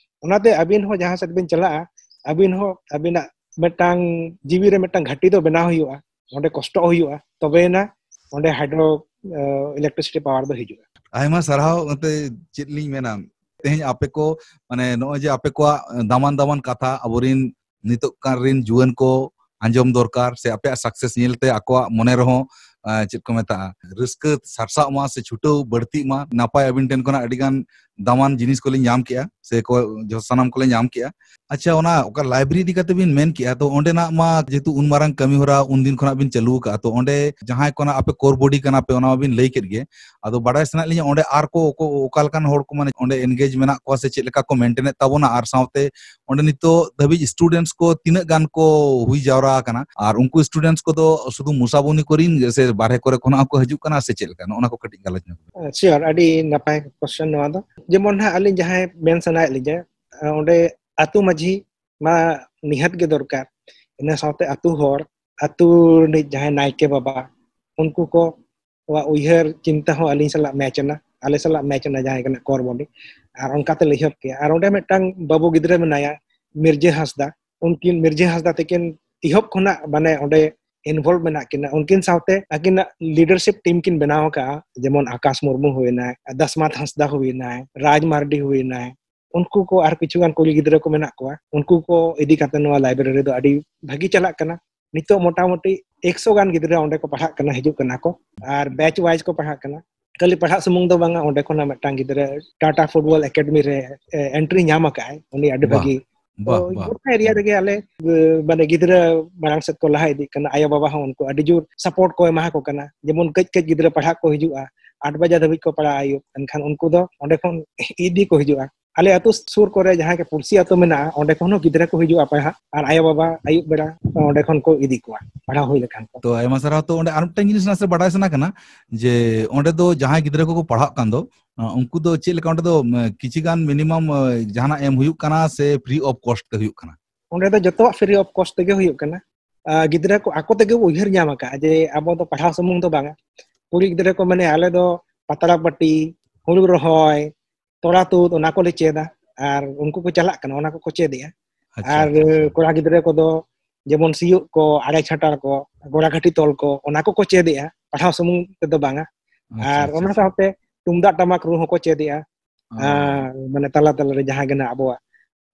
ᱚᱱᱟᱛᱮ ᱟᱹᱵᱤᱱ ᱦᱚᱸ ᱡᱟᱦᱟᱸ ᱥᱮᱫ ᱵᱤᱱ ᱪᱟᱞᱟᱜᱼᱟ, ᱟᱹᱵᱤᱱ ᱦᱚᱸ ᱟᱹᱵᱤᱱᱟᱜ ᱢᱤᱫᱴᱟᱝ ᱡᱤᱣᱤ ᱨᱮ ᱢᱤᱫᱴᱟᱝ ᱜᱷᱟᱹᱴᱤ ᱫᱚ ᱵᱮᱱᱟᱣ ᱦᱩᱭᱩᱜᱼᱟ, ᱚᱸᱰᱮ ᱠᱚᱥᱴᱚᱜ ᱦᱩᱭᱩᱜᱼᱟ, ᱛᱚᱵᱮᱭᱮᱱᱟ ᱚᱸᱰᱮ ᱦᱟᱭᱰᱨᱳ, ᱟᱸ, ᱤᱞᱮᱠᱴᱨᱤᱥᱤᱴᱤ ᱯᱟᱣᱟᱨ ᱫᱚ ᱦᱤᱡᱩᱜᱼᱟ᱾ ᱟᱭᱢᱟ ᱥᱟᱨᱦᱟᱣ᱾ ᱚᱱᱛᱮ ᱪᱮᱫ ᱞᱤᱧ ᱢᱮᱱᱟ, ᱛᱮᱦᱮᱧ ᱟᱯᱮ ᱠᱚ, ᱢᱟᱱᱮ, ᱱᱚᱜᱼᱚᱭ ᱡᱮ ᱟᱯᱮ ᱠᱚᱣᱟᱜ ᱫᱟᱢᱟᱱ ᱫᱟᱢᱟᱱ ᱠᱟᱛᱷᱟ ᱟᱵᱚᱨᱤᱱ ᱱᱤᱛᱚᱜ ᱠᱟᱱ ᱨᱤᱱ ᱡᱩᱣᱟᱹᱱ ᱠᱚ ᱟᱸᱡᱚᱢ ᱫᱚᱨᱠᱟᱨ, ᱥᱮ ᱟᱯᱮᱭᱟᱜ ᱥᱟᱠᱥᱮᱥ ᱧᱮᱞᱛᱮ ᱟᱠᱚᱣᱟᱜ ᱢᱚᱱᱮ ᱨᱮᱦᱚᱸ, ᱟᱸ, ᱪᱮᱫ ᱠᱚ ᱢᱮᱛᱟᱜᱼᱟ, ᱨᱟᱹᱥᱠᱟᱹ ᱥᱟᱨᱥᱟᱜ ᱢᱟ ᱥᱮ ᱪᱷᱩᱴᱟᱹᱣ ᱵᱟᱹᱲᱛᱤᱜ ᱢᱟ᱾ ᱱᱟᱯᱟᱭ, ᱟᱹᱵᱤᱱ ᱴᱷᱮᱱ ᱠᱷᱚᱱᱟᱜ ᱟᱹᱰᱤ ᱜᱟᱱ ᱫᱟᱢᱟᱱ ᱡᱤᱱᱤᱥ ᱠᱚᱞᱤᱧ ᱧᱟᱢ ᱠᱮᱜᱼᱟ, ᱥᱮ ᱠᱚ ᱡᱚ-, ᱥᱟᱱᱟᱢ ᱠᱚᱞᱮ ᱧᱟᱢ ᱠᱮᱜᱼᱟ᱾ ᱟᱪᱪᱷᱟ, ᱚᱱᱟ ᱚᱠᱟ ᱞᱟᱭᱵᱨᱮᱨᱤ ᱤᱫᱤ ᱠᱟᱛᱮ ᱵᱤᱱ ᱢᱮᱱ ᱠᱮᱜᱼᱟ, ᱛᱚ ᱚᱸᱰᱮᱱᱟᱜ ᱢᱟ ᱡᱮᱦᱮᱛᱩ ᱩᱱ ᱢᱟᱨᱟᱝ ᱠᱟᱹᱢᱤ ᱦᱚᱨᱟ ᱩᱱᱫᱤᱱ ᱠᱷᱚᱱᱟᱜ ᱵᱤᱱ ᱪᱟᱹᱞᱩ ᱟᱠᱟᱜᱼᱟ, ᱛᱚ ᱚᱸᱰᱮ ᱡᱟᱦᱟᱸᱭ ᱠᱚ ᱱᱟᱜ ᱟᱯᱮ ᱠᱳᱨ ᱵᱚᱰᱤ ᱠᱟᱱᱟ ᱯᱮ, ᱚᱱᱟ ᱢᱟᱵᱤᱱ ᱞᱟᱹᱭ ᱠᱮᱫ ᱜᱮ᱾ ᱟᱫᱚ ᱵᱟᱰᱟᱭ ᱥᱟᱱᱟᱭᱮᱫ ᱞᱤᱧᱟ ᱚᱸᱰᱮ ᱟᱨ ᱠᱚ ᱚᱠᱚ-, ᱚᱠᱟ ᱞᱮᱠᱟᱱ ᱦᱚᱲ ᱠᱚ ᱢᱟᱱᱮ ᱚᱸᱰᱮ ᱮᱱᱜᱮᱡᱽ ᱢᱮᱱᱟᱜ ᱠᱚᱣᱟ ᱥᱮ ᱪᱮᱫ ᱞᱮᱠᱟ ᱠᱚ ᱢᱮᱱᱴᱮᱱᱮᱫ ᱛᱟᱵᱚᱱᱟ, ᱟᱨ ᱥᱟᱶᱛᱮ ᱚᱸᱰᱮ ᱱᱤᱛᱚᱜ ᱫᱷᱟᱹᱵᱤᱡ ᱥᱴᱩᱰᱮᱱᱴᱥ ᱠᱚ ᱛᱤᱱᱟᱹᱜ ᱜᱟᱱ ᱠᱚ ᱦᱩᱭ ᱡᱟᱣᱨᱟ ᱟᱠᱟᱱᱟ, ᱟᱨ ᱩᱱᱠᱩ ᱥᱴᱩᱰᱮᱱᱴᱥ ᱠᱚᱫᱚ ᱥᱩᱫᱷᱩ ᱢᱩᱥᱟᱵᱚᱱᱤ ᱠᱚᱨᱮᱱ ᱜᱮ ᱥᱮ ᱵᱟᱨᱦᱮ ᱠᱚᱨᱮ ᱠᱷᱚᱱᱟᱜ ᱦᱚᱸᱠᱚ ᱦᱤᱡᱩᱜ ᱠᱟᱱᱟ ᱥᱮ ᱪᱮᱫ ᱞᱮᱠᱟ? ᱱᱚᱜᱼᱚ ᱱᱟ ᱠᱚ ᱠᱟᱹᱴᱤᱡ ᱜᱟᱞᱚᱪ ᱧᱚᱜ ᱵᱤᱱ᱾ Sure, ᱟᱹᱰᱤ ᱱᱟᱯᱟᱭ ᱠᱚᱥᱪᱮᱱ ᱱᱚᱣᱟ ᱫᱚ᱾ ᱡᱮᱢᱚᱱ ᱦᱟᱸᱜ ᱟᱹᱞᱤᱧ ᱡᱟᱦᱟᱸᱭ ᱢᱮᱱ ᱥᱟᱱᱟᱭᱮᱫ ᱞᱤᱧᱟ, ᱚᱸᱰᱮ ᱟᱹᱛᱩ ᱢᱟᱹᱡᱷᱤ ᱢᱟ ᱱᱤᱦᱟᱹᱛ ᱜᱮ ᱫᱚᱨᱠᱟᱨ, ᱤᱱᱟᱹ ᱥᱟᱶᱛᱮ ᱟᱹᱛᱩ ᱦᱚᱲ, ᱟᱹᱛᱩ ᱨᱤᱱᱤᱡ ᱡᱟᱦᱟᱸᱭ ᱱᱟᱭᱠᱮ ᱵᱟᱵᱟ, ᱩᱱᱠᱩ ᱠᱚᱣᱟᱜ ᱩᱭᱦᱟᱹᱨ ᱪᱤᱱᱛᱟᱹ ᱦᱚᱸ ᱟᱹᱞᱤᱧ ᱥᱟᱞᱟᱜ ᱢᱮᱪ ᱮᱱᱟ, ᱟᱞᱮ ᱥᱟᱞᱟᱜ ᱢᱮᱪ ᱮᱱᱟ ᱡᱟᱦᱟᱸᱭ ᱠᱟᱱᱟ ᱠᱳᱨ ᱵᱚᱰᱤ, ᱟᱨ ᱚᱱᱠᱟᱛᱮ ᱞᱮ ᱮᱦᱚᱵ ᱠᱮᱜᱼᱟ᱾ ᱟᱨ ᱚᱸᱰᱮ ᱢᱤᱫᱴᱟᱝ ᱵᱟᱹᱵᱩ ᱜᱤᱫᱽᱨᱟᱹ ᱢᱮᱱᱟᱭᱟ, ᱢᱤᱨᱡᱟᱹ ᱦᱟᱸᱥᱫᱟ, ᱩᱱᱠᱤᱱ ᱢᱤᱨᱡᱟᱹ ᱦᱟᱸᱥᱫᱟ ᱛᱟᱹᱠᱤᱱ ᱮᱦᱚᱵ ᱠᱷᱚᱱᱟᱜ ᱢᱟᱱᱮ ᱚᱸᱰᱮ ᱤᱱᱵᱷᱚᱞᱵᱷ ᱢᱮᱱᱟᱜ ᱠᱤᱱᱟ᱾ ᱩᱱᱠᱤᱱ ᱥᱟᱶᱛᱮ ᱟᱹᱠᱤᱱᱟᱜ ᱞᱤᱰᱟᱨᱥᱤᱯ ᱴᱤᱢ ᱠᱤᱱ ᱵᱮᱱᱟᱣ ᱟᱠᱟᱫᱼᱟ, ᱡᱮᱢᱚᱱ ᱟᱠᱟᱥ ᱢᱩᱨᱢᱩ ᱦᱩᱭᱱᱟᱭ, ᱫᱟᱥᱢᱟᱛ ᱦᱟᱸᱥᱫᱟ ᱦᱩᱭᱱᱟᱭ, ᱨᱟᱡᱽ ᱢᱟᱨᱰᱤ ᱦᱩᱭᱱᱟᱭ, ᱩᱱᱠᱩ ᱠᱚ ᱟᱨ ᱠᱤᱪᱷᱩ ᱜᱟᱱ ᱠᱩᱲᱤ ᱜᱤᱫᱽᱨᱟᱹ ᱠᱚ ᱢᱮᱱᱟᱜ ᱠᱚᱣᱟ, ᱩᱱᱠᱩ ᱠᱚ ᱤᱫᱤ ᱠᱟᱛᱮ ᱱᱚᱣᱟ library ᱫᱚ ᱟᱹᱰᱤ ᱵᱷᱟᱹᱜᱤ ᱪᱟᱞᱟᱜ ᱠᱟᱱᱟ᱾ ᱱᱤᱛᱚᱜ ᱢᱚᱴᱟᱢᱩᱴᱤ ᱮᱠᱥᱚ ᱜᱟᱱ ᱜᱤᱫᱽᱨᱟᱹ ᱚᱸᱰᱮ ᱠᱚ ᱯᱟᱲᱦᱟᱜ ᱠᱟᱱᱟ, ᱦᱤᱡᱩᱜ ᱠᱟᱱᱟ ᱠᱚ, ᱟᱨ batch wise ᱠᱚ ᱯᱟᱲᱦᱟᱜ ᱠᱟᱱᱟ᱾ ᱠᱷᱟᱹᱞᱤ ᱯᱟᱲᱦᱟᱜ ᱥᱩᱢᱩᱝ ᱫᱚ ᱵᱟᱝᱟ, ᱚᱸᱰᱮ ᱠᱷᱚᱱᱟᱜ ᱢᱤᱫᱴᱟᱝ ᱜᱤᱫᱽᱨᱟᱹ ᱴᱟᱴᱟ ᱯᱷᱩᱴᱵᱚᱞ ᱮᱠᱟᱰᱮᱢᱤ ᱨᱮ, ᱮ, entry ᱧᱟᱢ ᱟᱠᱟᱫ ᱟᱭ, ᱩᱱᱤ ᱟᱹᱰᱤ ᱵᱷᱟᱹᱜᱤ᱾ ᱛᱚ ᱜᱚᱴᱟ ᱮᱨᱤᱭᱟ ᱨᱮᱜᱮ ᱟᱞᱮ, ᱮ, ᱢᱟᱱᱮ ᱜᱤᱫᱽᱨᱟᱹ ᱢᱟᱲᱟᱝ ᱥᱮᱫ ᱠᱚ ᱞᱟᱦᱟ ᱤᱫᱤᱜ ᱠᱟᱱᱟ᱾ ᱟᱭᱳ ᱵᱟᱵᱟ ᱦᱚᱸ ᱩᱱᱠᱩ ᱟᱹᱰᱤ ᱡᱳᱨ support ᱠᱚ ᱮᱢᱟ ᱠᱚ ᱠᱟᱱᱟ᱾ ᱡᱮᱢᱚᱱ ᱠᱟᱹᱡ ᱠᱟᱹᱡ ᱜᱤᱫᱽᱨᱟᱹ ᱯᱟᱲᱦᱟᱜ ᱠᱚ ᱦᱤᱡᱩᱜᱼᱟ, ᱟᱴ ᱵᱟᱡᱟ ᱫᱷᱟᱹᱵᱤᱡ ᱠᱚ ᱯᱟᱲᱦᱟᱜᱼᱟ ᱟᱹᱭᱩᱵ, ᱮᱱᱠᱷᱟᱱ ᱩᱱᱠᱩ ᱫᱚ ᱚᱸᱰᱮ ᱠᱷᱚᱱ ᱤᱫᱤ ᱠᱚ ᱦᱤᱡᱩᱜᱼᱟ᱾ ᱟᱞᱮ ᱟᱹᱛᱩ ᱥᱩᱨ ᱠᱚᱨᱮ ᱡᱟᱦᱟᱸ ᱜᱮ ᱯᱩᱲᱥᱤ ᱟᱹᱛᱩ ᱢᱮᱱᱟᱜᱼᱟ, ᱚᱸᱰᱮ ᱠᱷᱚᱱ ᱦᱚᱸ ᱜᱤᱫᱽᱨᱟᱹ ᱠᱚ ᱦᱤᱡᱩᱜᱼᱟ ᱯᱟᱲᱦᱟᱜ, ᱟᱨ ᱟᱭᱳ ᱵᱟᱵᱟ ᱟᱹᱭᱩᱵ ᱵᱮᱲᱟ ᱚᱸᱰᱮ ᱠᱷᱚᱱ ᱠᱚ ᱤᱫᱤ ᱠᱚᱣᱟ ᱯᱟᱲᱦᱟᱣ ᱦᱩᱭ ᱞᱮᱠᱷᱟᱱ ᱠᱚ᱾ ᱛᱚ ᱟᱭᱢᱟ ᱥᱟᱨᱦᱟᱣ᱾ ᱛᱚ ᱚᱸᱰᱮ ᱟᱨ ᱢᱤᱫᱴᱟᱝ ᱡᱤᱱᱤᱥ ᱱᱟᱥᱮ ᱵᱟᱰᱟᱭ ᱥᱟᱱᱟ ᱠᱟᱱᱟ ᱡᱮ ᱚᱸᱰᱮ ᱫᱚ ᱡᱟᱦᱟᱸᱭ ᱜᱤᱫᱽᱨᱟᱹ ᱠᱚᱠᱚ ᱯᱟᱲᱦᱟᱜ ᱠᱟᱱ ᱫᱚ, ᱟᱸ, ᱩᱱᱠᱩ ᱫᱚ ᱪᱮᱫ ᱞᱮᱠᱟ ᱚᱸᱰᱮ ᱫᱚ, ᱩᱢ, ᱠᱤᱪᱷᱤ ᱜᱟᱱ minimum, ᱟᱸ, ᱡᱟᱦᱟᱱᱟᱜ ᱮᱢ ᱦᱩᱭᱩᱜ ᱠᱟᱱᱟ ᱥᱮ free of cost ᱛᱮ ᱦᱩᱭᱩᱜ ᱠᱟᱱᱟ? ᱚᱸᱰᱮ ᱫᱚ ᱡᱚᱛᱚᱣᱟᱜ free of cost ᱛᱮᱜᱮ ᱦᱩᱭᱩᱜ ᱠᱟᱱᱟ᱾ ᱟᱸ, ᱜᱤᱫᱽᱨᱟᱹ ᱠᱚ ᱟᱠᱚ ᱛᱮᱜᱮ ᱠᱚ ᱩᱭᱦᱟᱹᱨ ᱧᱟᱢ ᱟᱠᱟᱫᱼᱟ ᱡᱮ ᱟᱵᱚ ᱫᱚ ᱯᱟᱲᱦᱟᱣ ᱥᱩᱢᱩᱝ ᱫᱚ ᱵᱟᱝᱟ᱾ ᱠᱩᱲᱤ ᱜᱤᱫᱽᱨᱟᱹ ᱠᱚ ᱢᱮᱱᱮᱫᱼᱟ, "ᱟᱞᱮ ᱫᱚ ᱯᱟᱛᱲᱟ ᱯᱟᱹᱴᱤ, ᱦᱩᱲᱩ ᱨᱚᱦᱚᱭ, ᱛᱚᱲᱟ ᱛᱩᱫ, ᱚᱱᱟ ᱠᱚᱞᱮ ᱪᱮᱫᱟ", ᱟᱨ ᱩᱱᱠᱩ ᱠᱚ ᱪᱟᱞᱟᱜ ᱠᱟᱱᱟ, ᱚᱱᱟ ᱠᱚᱠᱚ ᱪᱮᱫᱮᱜᱼᱟ᱾ ᱟᱪᱪᱷᱟ, ᱟᱨ ᱟᱪᱪᱷᱟ, ᱟᱪᱪᱷᱟ᱾ ᱠᱚᱲᱟ ᱜᱤᱫᱽᱨᱟᱹ ᱠᱚᱫᱚ ᱡᱮᱢᱚᱱ ᱥᱤᱭᱳᱜ ᱠᱚ, ᱟᱲᱮ ᱪᱷᱟᱴᱟᱨ ᱠᱚ, ᱜᱚᱲᱟ ᱜᱷᱟᱹᱴᱤ ᱛᱚᱞ ᱠᱚ, ᱚᱱᱟ ᱠᱚᱠᱚ ᱪᱮᱫᱮᱜᱼᱟ, ᱯᱟᱲᱦᱟᱣ ᱥᱩᱢᱩᱝ ᱛᱮᱫᱚ ᱵᱟᱝᱟ᱾ ᱟᱪᱪᱷᱟ, ᱟᱨ ᱟᱪᱪᱷᱟ, ᱚᱱᱟ ᱟᱪᱪᱷᱟ᱾ ᱥᱟᱶᱛᱮ ᱛᱩᱢᱫᱟᱜ ᱴᱟᱢᱟᱠ ᱨᱩ ᱦᱚᱸᱠᱚ ᱪᱮᱫᱮᱜᱼᱟ᱾ ᱚ᱾ ᱟᱨ ᱢᱟᱱᱮ ᱛᱟᱞᱟ ᱛᱟᱞᱟ ᱨᱮ ᱡᱟᱦᱟᱸ ᱜᱮ ᱱᱟᱜ ᱟᱵᱚᱣᱟᱜ,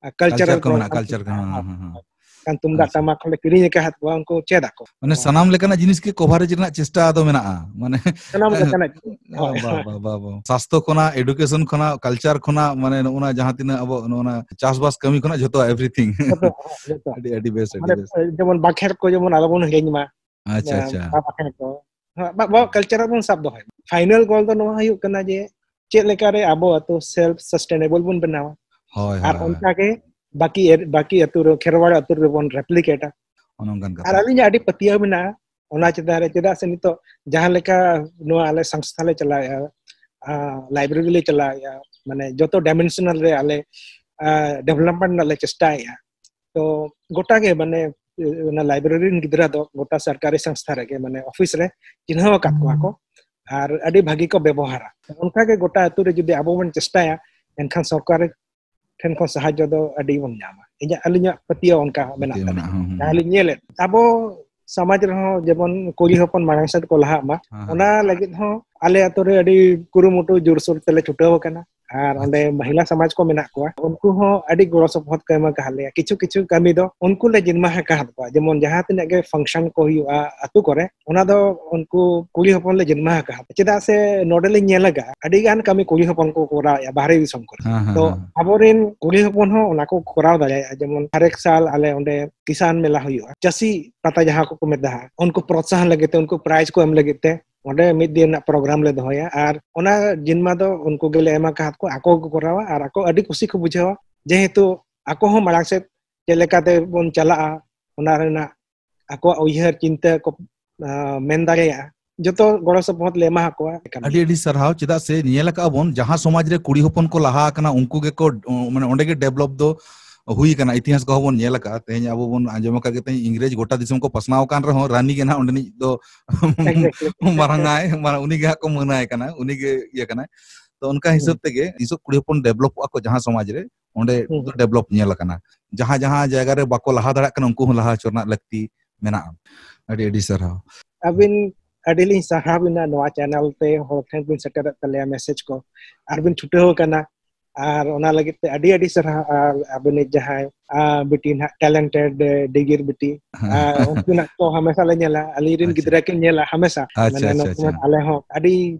ᱟ, cultural ᱠᱚ ᱢᱮᱱᱟᱜᱼᱟ, program ᱠᱚ culture ᱠᱚ, ᱢᱮᱱᱟᱜᱼᱟ, ᱦᱮᱸ, ᱦᱮᱸ, ᱦᱮᱸ᱾ ᱦᱮᱸ᱾ ᱠᱷᱟᱱ ᱛᱩᱢᱫᱟᱜ ᱟᱪᱪᱷᱟ᱾ ᱴᱟᱢᱟᱠ ᱦᱚᱸᱞᱮ ᱠᱤᱨᱤᱧ ᱟᱠᱟᱫ ᱠᱚᱣᱟ, ᱩᱱᱠᱩ ᱪᱮᱫ ᱟᱠᱚ᱾ ᱢᱟᱱᱮ ᱦᱳᱭ᱾ ᱥᱟᱱᱟᱢ ᱞᱮᱠᱟᱱᱟᱜ ᱡᱤᱱᱤᱥ ᱜᱮ coverage ᱨᱮᱱᱟᱜ ᱪᱮᱥᱴᱟ ᱫᱚ ᱢᱮᱱᱟᱜᱼᱟ, ᱢᱟᱱᱮ᱾ ᱥᱟᱱᱟᱢ ᱞᱮᱠᱟᱱᱟᱜ᱾ ᱦᱳᱭ᱾ ᱵᱟ, ᱵᱟ, ᱵᱟ, ᱵᱟ᱾ ᱥᱟᱥᱛᱷᱚ ᱠᱷᱚᱱᱟᱜ, education ᱠᱷᱚᱱᱟᱜ, culture ᱠᱷᱚᱱᱟᱜ, ᱢᱟᱱᱮ ᱱᱚᱜᱼᱚ ᱱᱟ ᱡᱟᱦᱟᱸ ᱛᱤᱱᱟᱹᱜ ᱟᱵᱚ ᱱᱚᱜᱼᱚ ᱱᱟ ᱪᱟᱥᱵᱟᱥ ᱠᱟᱹᱢᱤ ᱠᱷᱚᱱᱟᱜ ᱡᱷᱚᱛᱚ, everything᱾ ᱡᱷᱚᱛᱚ, ᱦᱳᱭ, ᱡᱷᱚᱛᱚ᱾ ᱟᱹᱰᱤ, ᱟᱹᱰᱤ ᱵᱮᱥ, ᱟᱹᱰᱤ ᱢᱟᱱᱮ, ᱵᱮᱥ᱾ ᱡᱮᱢᱚᱱ ᱵᱟᱠᱷᱮᱲ ᱠᱚ ᱡᱮᱢᱚᱱ ᱟᱞᱚᱵᱚᱱ ᱦᱤᱲᱤᱧ ᱢᱟ᱾ ᱟᱪᱪᱷᱟ, ᱟᱪᱪᱷᱟ᱾ ᱵᱟ-, ᱵᱟᱠᱷᱮᱲ ᱠᱚ᱾ ᱦᱮᱸ, ᱵᱟ-, ᱵᱟ-, culture ᱵᱚᱱ ᱥᱟᱵ ᱫᱚᱦᱚᱭ ᱢᱟ᱾ Final goal ᱫᱚ ᱱᱚᱣᱟ ᱦᱩᱭᱩᱜ ᱠᱟᱱᱟ ᱡᱮ ᱪᱮᱫ ᱞᱮᱠᱟᱨᱮ ᱟᱵᱚ ᱟᱹᱛᱩ self sustainable ᱵᱚᱱ ᱵᱮᱱᱟᱣᱟ᱾ ᱦᱳᱭ, ᱟᱨ ᱦᱳᱭ, ᱦᱳᱭ᱾ ᱚᱱᱠᱟᱜᱮ ᱵᱟᱹᱠᱤ ᱮᱨ-, ᱵᱟᱹᱠᱤ ᱟᱹᱛᱩ ᱨᱮ, ᱠᱷᱮᱨᱣᱟᱲ ᱟᱹᱛᱩ ᱨᱮᱵᱚᱱ replicateᱟ᱾ ᱚᱱᱮ ᱚᱱᱠᱟᱱ ᱟᱨ ᱠᱟᱛᱷᱟ᱾ ᱟᱹᱞᱤᱧᱟᱜ ᱟᱹᱰᱤ ᱯᱟᱹᱛᱭᱟᱹᱣ ᱢᱮᱱᱟᱜᱼᱟ ᱚᱱᱟ ᱪᱮᱛᱟᱱ ᱨᱮ, ᱪᱮᱫᱟᱜ ᱥᱮ ᱱᱤᱛᱚᱜ ᱡᱟᱦᱟᱸ ᱞᱮᱠᱟ ᱱᱚᱣᱟ ᱟᱞᱮ ᱥᱚᱝᱥᱛᱷᱟ ᱞᱮ ᱪᱟᱞᱟᱣᱮᱫᱼᱟ, ᱟᱸ, library ᱞᱮ ᱪᱟᱞᱟᱣᱮᱫᱼᱟ, ᱢᱟᱱᱮ ᱡᱚᱛᱚ dimensional ᱨᱮ ᱟᱞᱮ, ᱟᱸ, development ᱨᱮᱱᱟᱜ ᱞᱮ ᱪᱮᱥᱴᱟᱭᱮᱫᱼᱟ᱾ ᱛᱚ ᱜᱚᱴᱟ ᱜᱮ ᱢᱟᱱᱮ ᱚᱱᱟ library ᱨᱮᱱ ᱜᱤᱫᱽᱨᱟᱹ ᱫᱚ ᱜᱚᱴᱟ ᱥᱚᱨᱠᱟᱨᱤ ᱥᱚᱝᱥᱛᱷᱟ ᱨᱮᱜᱮ ᱢᱟᱱᱮ office ᱨᱮ ᱪᱤᱱᱦᱟᱹᱣ ᱟᱠᱟᱫ ᱠᱚᱣᱟ ᱠᱚ᱾ ᱟᱨ ᱟᱹᱰᱤ ᱵᱷᱟᱹᱜᱤ ᱠᱚ ᱵᱮᱵᱚᱦᱟᱨᱟ᱾ ᱚᱱᱠᱟᱜᱮ ᱜᱚᱴᱟ ᱟᱹᱛᱩ ᱨᱮ ᱡᱩᱫᱤ ᱟᱵᱚ ᱵᱚᱱ ᱪᱮᱥᱴᱟᱭᱟ, ᱮᱱᱠᱷᱟᱱ ᱥᱚᱨᱠᱟᱨ ᱴᱷᱮᱱ ᱠᱷᱚᱱ ᱥᱟᱦᱟᱡᱽᱡᱚ ᱫᱚ ᱟᱹᱰᱤ ᱵᱚᱱ ᱧᱟᱢᱟ᱾ ᱤᱧᱟᱹᱜ, ᱟᱹᱞᱤᱧᱟᱜ ᱯᱟᱹᱛᱭᱟᱹᱣ ᱚᱱᱠᱟ ᱦᱚᱸ ᱢᱮᱱᱟᱜ ᱯᱟᱹᱛᱭᱟᱹᱣ ᱛᱟᱹᱞᱤᱧᱟ᱾ ᱢᱮᱱᱟᱜᱼᱟ, ᱦᱩᱸ, ᱦᱩᱸ᱾ ᱡᱟᱦᱟᱸ ᱞᱤᱧ ᱧᱮᱞᱮᱫ, ᱟᱵᱚ ᱥᱚᱢᱟᱡᱽ ᱨᱮᱦᱚᱸ ᱡᱮᱢᱚᱱ ᱠᱩᱲᱤ ᱦᱚᱯᱚᱱ ᱢᱟᱲᱟᱝ ᱥᱮᱫ ᱠᱚ ᱞᱟᱦᱟᱜ ᱢᱟ, ᱦᱮᱸ, ᱦᱮᱸ᱾ ᱚᱱᱟ ᱞᱟᱹᱜᱤᱫ ᱦᱚᱸ ᱟᱞᱮ ᱟᱹᱛᱩ ᱨᱮ ᱟᱹᱰᱤ ᱠᱩᱨᱩᱢᱩᱴᱩ ᱡᱳᱨᱥᱳᱨ ᱛᱮᱞᱮ ᱪᱷᱩᱴᱟᱹᱣ ᱟᱠᱟᱱᱟ᱾ ᱟᱨ ᱚᱸᱰᱮ ᱢᱚᱦᱤᱞᱟ ᱥᱚᱢᱟᱡᱽ ᱠᱚ ᱢᱮᱱᱟᱜ ᱠᱚᱣᱟ, ᱩᱱᱠᱩ ᱦᱚᱸ ᱟᱹᱰᱤ ᱜᱚᱲᱚ ᱥᱚᱯᱚᱦᱚᱫ ᱠᱚ ᱮᱢ ᱟᱠᱟᱫ ᱞᱮᱭᱟ᱾ ᱠᱤᱪᱷᱩ ᱠᱤᱪᱷᱩ ᱠᱟᱹᱢᱤ ᱫᱚ ᱩᱱᱠᱩ ᱞᱮ ᱡᱤᱱᱢᱟ ᱟᱠᱟᱫ ᱠᱚᱣᱟ, ᱡᱮᱢᱚᱱ ᱡᱟᱦᱟᱸ ᱛᱤᱱᱟᱹᱜ ᱜᱮ function ᱠᱚ ᱦᱩᱭᱩᱜᱼᱟ ᱟᱹᱛᱩ ᱠᱚᱨᱮ, ᱚᱱᱟ ᱫᱚ ᱩᱱᱠᱩ ᱠᱩᱲᱤ ᱦᱚᱯᱚᱱ ᱞᱮ ᱡᱤᱱᱢᱟ ᱟᱠᱟᱫ᱾ ᱪᱮᱫᱟᱜ ᱥᱮ ᱱᱚᱰᱮ ᱞᱤᱧ ᱧᱮᱞ ᱟᱠᱟᱫᱼᱟ, ᱟᱹᱰᱤ ᱜᱟᱱ ᱠᱟᱹᱢᱤ ᱠᱩᱲᱤ ᱦᱚᱯᱚᱱ ᱠᱚ ᱠᱚᱨᱟᱣᱮᱫᱼᱟ ᱵᱟᱦᱨᱮ ᱫᱤᱥᱚᱢ ᱠᱚᱨᱮ᱾ ᱦᱮᱸ, ᱦᱮᱸ, ᱛᱚ ᱦᱮᱸ᱾ ᱟᱵᱚᱨᱮᱱ ᱠᱩᱲᱤ ᱦᱚᱯᱚᱱ ᱦᱚᱸ ᱚᱱᱟ ᱠᱚ ᱠᱚᱨᱟᱣ ᱫᱟᱲᱮᱭᱟᱜᱼᱟ᱾ ᱡᱮᱢᱚᱱ ᱦᱟᱨᱮᱠ ᱥᱟᱞ ᱟᱞᱮ ᱚᱸᱰᱮ ᱠᱤᱥᱟᱱ ᱢᱮᱞᱟ ᱦᱩᱭᱩᱜᱼᱟ, ᱪᱟᱹᱥᱤ ᱯᱟᱛᱟ ᱡᱟᱦᱟᱸ ᱠᱚᱠᱚ ᱢᱮᱛᱟᱜᱼᱟ, ᱩᱱᱠᱩ ᱯᱨᱚᱛᱥᱟᱦᱚᱱ ᱞᱟᱹᱜᱤᱫ ᱛᱮ, ᱩᱱᱠᱩ prize ᱠᱚ ᱮᱢ ᱞᱟᱹᱜᱤᱫ ᱛᱮ ᱚᱸᱰᱮ ᱢᱤᱫ ᱫᱤᱱ ᱨᱮᱱᱟᱜ program ᱞᱮ ᱫᱚᱦᱚᱭᱟ᱾ ᱟᱨ ᱚᱱᱟ ᱡᱤᱱᱢᱟ ᱫᱚ ᱩᱱᱠᱩ ᱜᱮᱞᱮ ᱮᱢ ᱟᱠᱟᱫ ᱠᱚᱣᱟ, ᱟᱠᱚ ᱜᱮᱠᱚ ᱠᱚᱨᱟᱣᱟ ᱟᱨ ᱟᱠᱚ ᱟᱹᱰᱤ ᱠᱩᱥᱤ ᱠᱚ ᱵᱩᱡᱷᱟᱹᱣᱟ, ᱡᱮᱦᱮᱛᱩ ᱟᱠᱚ ᱦᱚᱸ ᱢᱟᱲᱟᱝ ᱥᱮᱫ ᱪᱮᱫ ᱞᱮᱠᱟᱛᱮ ᱵᱚᱱ ᱪᱟᱞᱟᱜᱼᱟ, ᱚᱱᱟ ᱨᱮᱱᱟᱜ ᱟᱠᱚᱣᱟᱜ ᱩᱭᱦᱟᱹᱨ ᱪᱤᱱᱛᱟᱹ ᱠᱚ, ᱟᱸ, ᱢᱮᱱ ᱫᱟᱲᱮᱭᱟᱜᱼᱟ, ᱡᱚᱛᱚ ᱜᱚᱲᱚ ᱥᱚᱯᱚᱦᱚᱫ ᱞᱮ ᱮᱢᱟ ᱟᱠᱚᱣᱟ᱾ ᱟᱹᱰᱤ ᱟᱹᱰᱤ ᱥᱟᱨᱦᱟᱣ᱾ ᱪᱮᱫᱟᱜ ᱥᱮ ᱧᱮᱞ ᱟᱠᱟᱫᱼᱟ ᱵᱚᱱ, ᱡᱟᱦᱟᱸ ᱥᱚᱢᱟᱡᱽ ᱨᱮ ᱠᱩᱲᱤ ᱦᱚᱯᱚᱱ ᱠᱚ ᱞᱟᱦᱟ ᱟᱠᱟᱱᱟ, ᱩᱱᱠᱩ ᱜᱮᱠᱚ, ᱢᱟᱱᱮ, ᱚᱸᱰᱮ ᱜᱮ develop ᱫᱚ ᱦᱩᱭ ᱟᱠᱟᱱᱟ᱾ ᱤᱛᱤᱦᱟᱥ ᱠᱚᱦᱚᱸ ᱵᱚᱱ ᱧᱮᱞ ᱟᱠᱟᱫᱼᱟ᱾ ᱛᱮᱦᱮᱧ ᱟᱵᱚ ᱵᱚᱱ ᱟᱸᱡᱚᱢ ᱟᱠᱟᱫ ᱜᱮ, ᱛᱮᱦᱮᱧ ᱤᱝᱨᱮᱡᱽ ᱜᱚᱴᱟ ᱫᱤᱥᱚᱢ ᱠᱚ ᱯᱟᱥᱱᱟᱣ ᱟᱠᱟᱱ ᱨᱮᱦᱚᱸ, ᱨᱟᱱᱤ ᱜᱮ ᱱᱟᱦᱟᱜ ᱚᱸᱰᱮᱱᱤᱡ ᱫᱚ Exactly. ᱢᱟᱨᱟᱝ ᱟᱭ, ᱢᱟᱱᱮ, ᱩᱱᱤ ᱜᱮ ᱦᱟᱸᱜ ᱠᱚ ᱢᱟᱹᱱᱟᱭ ᱠᱟᱱᱟ, ᱩᱱᱤ ᱜᱮ ᱤᱭᱟᱹ ᱠᱟᱱᱟᱭ᱾ ᱛᱚ ᱚᱱᱠᱟ ᱦᱩᱸ᱾ ᱦᱤᱥᱟᱹᱵ ᱛᱮᱜᱮ ᱱᱤᱥᱚᱜ ᱠᱩᱲᱤ ᱦᱚᱯᱚᱱ developᱚᱜᱼᱟ ᱠᱚ, ᱡᱟᱦᱟᱸ ᱥᱚᱢᱟᱡᱽ ᱨᱮ ᱚᱸᱰᱮ ᱦᱩᱸ᱾ ᱫᱚ develop ᱧᱮᱞ ᱟᱠᱟᱱᱟ᱾ ᱡᱟᱦᱟᱸ ᱡᱟᱦᱟᱸ ᱡᱟᱭᱜᱟ ᱨᱮ ᱵᱟᱠᱚ ᱞᱟᱦᱟ ᱫᱟᱲᱮᱭᱟᱜ ᱠᱟᱱᱟ, ᱩᱱᱠᱩ ᱦᱚᱸ ᱞᱟᱦᱟ ᱦᱚᱪᱚ ᱨᱮᱱᱟᱜ ᱞᱟᱹᱠᱛᱤ ᱢᱮᱱᱟᱜᱼᱟ᱾ ᱟᱹᱰᱤ ᱟᱹᱰᱤ ᱥᱟᱨᱦᱟᱣ᱾ ᱟᱹᱵᱤᱱ ᱟᱹᱰᱤ ᱞᱤᱧ ᱥᱟᱨᱦᱟᱣ ᱵᱤᱱᱟ, ᱱᱚᱣᱟ channel ᱛᱮ ᱦᱚᱲ ᱴᱷᱮᱱ ᱵᱤᱱ ᱥᱮᱴᱮᱨᱮᱫ ᱛᱟᱞᱮᱭᱟ message ᱠᱚ, ᱟᱨ ᱵᱤᱱ ᱪᱷᱩᱴᱟᱹᱣ ᱟᱠᱟᱱᱟ᱾ ᱟᱨ ᱚᱱᱟ ᱞᱟᱹᱜᱤᱫ ᱛᱮ ᱟᱹᱰᱤ ᱟᱹᱰᱤ ᱥᱟᱨᱦᱟᱣ᱾ ᱟᱨ ᱟᱹᱵᱤᱱᱤᱡ ᱡᱟᱦᱟᱸᱭ, ᱟ, ᱵᱤᱴᱤ ᱱᱟᱦᱟᱜ talented, ᱮ, ᱰᱤᱜᱤᱨ ᱵᱤᱴᱤ, ᱦᱮᱸ᱾ ᱟ, ᱩᱱᱠᱤᱱᱟᱜ ᱠᱚ ᱦᱟᱢᱮᱥᱟ ᱞᱮ ᱧᱮᱞᱟ, ᱟᱹᱞᱤᱧ ᱨᱮᱱ ᱟᱪᱪᱷᱟ᱾ ᱜᱤᱫᱽᱨᱟᱹ ᱠᱤᱱ ᱧᱮᱞᱟ ᱦᱟᱢᱮᱥᱟ᱾ ᱟᱪᱪᱷᱟ, ᱢᱟᱱᱮ ᱟᱪᱪᱷᱟ, ᱱᱚᱛᱮ ᱟᱪᱪᱷᱟ᱾ ᱟᱞᱮ ᱦᱚᱸ ᱟᱹᱰᱤ,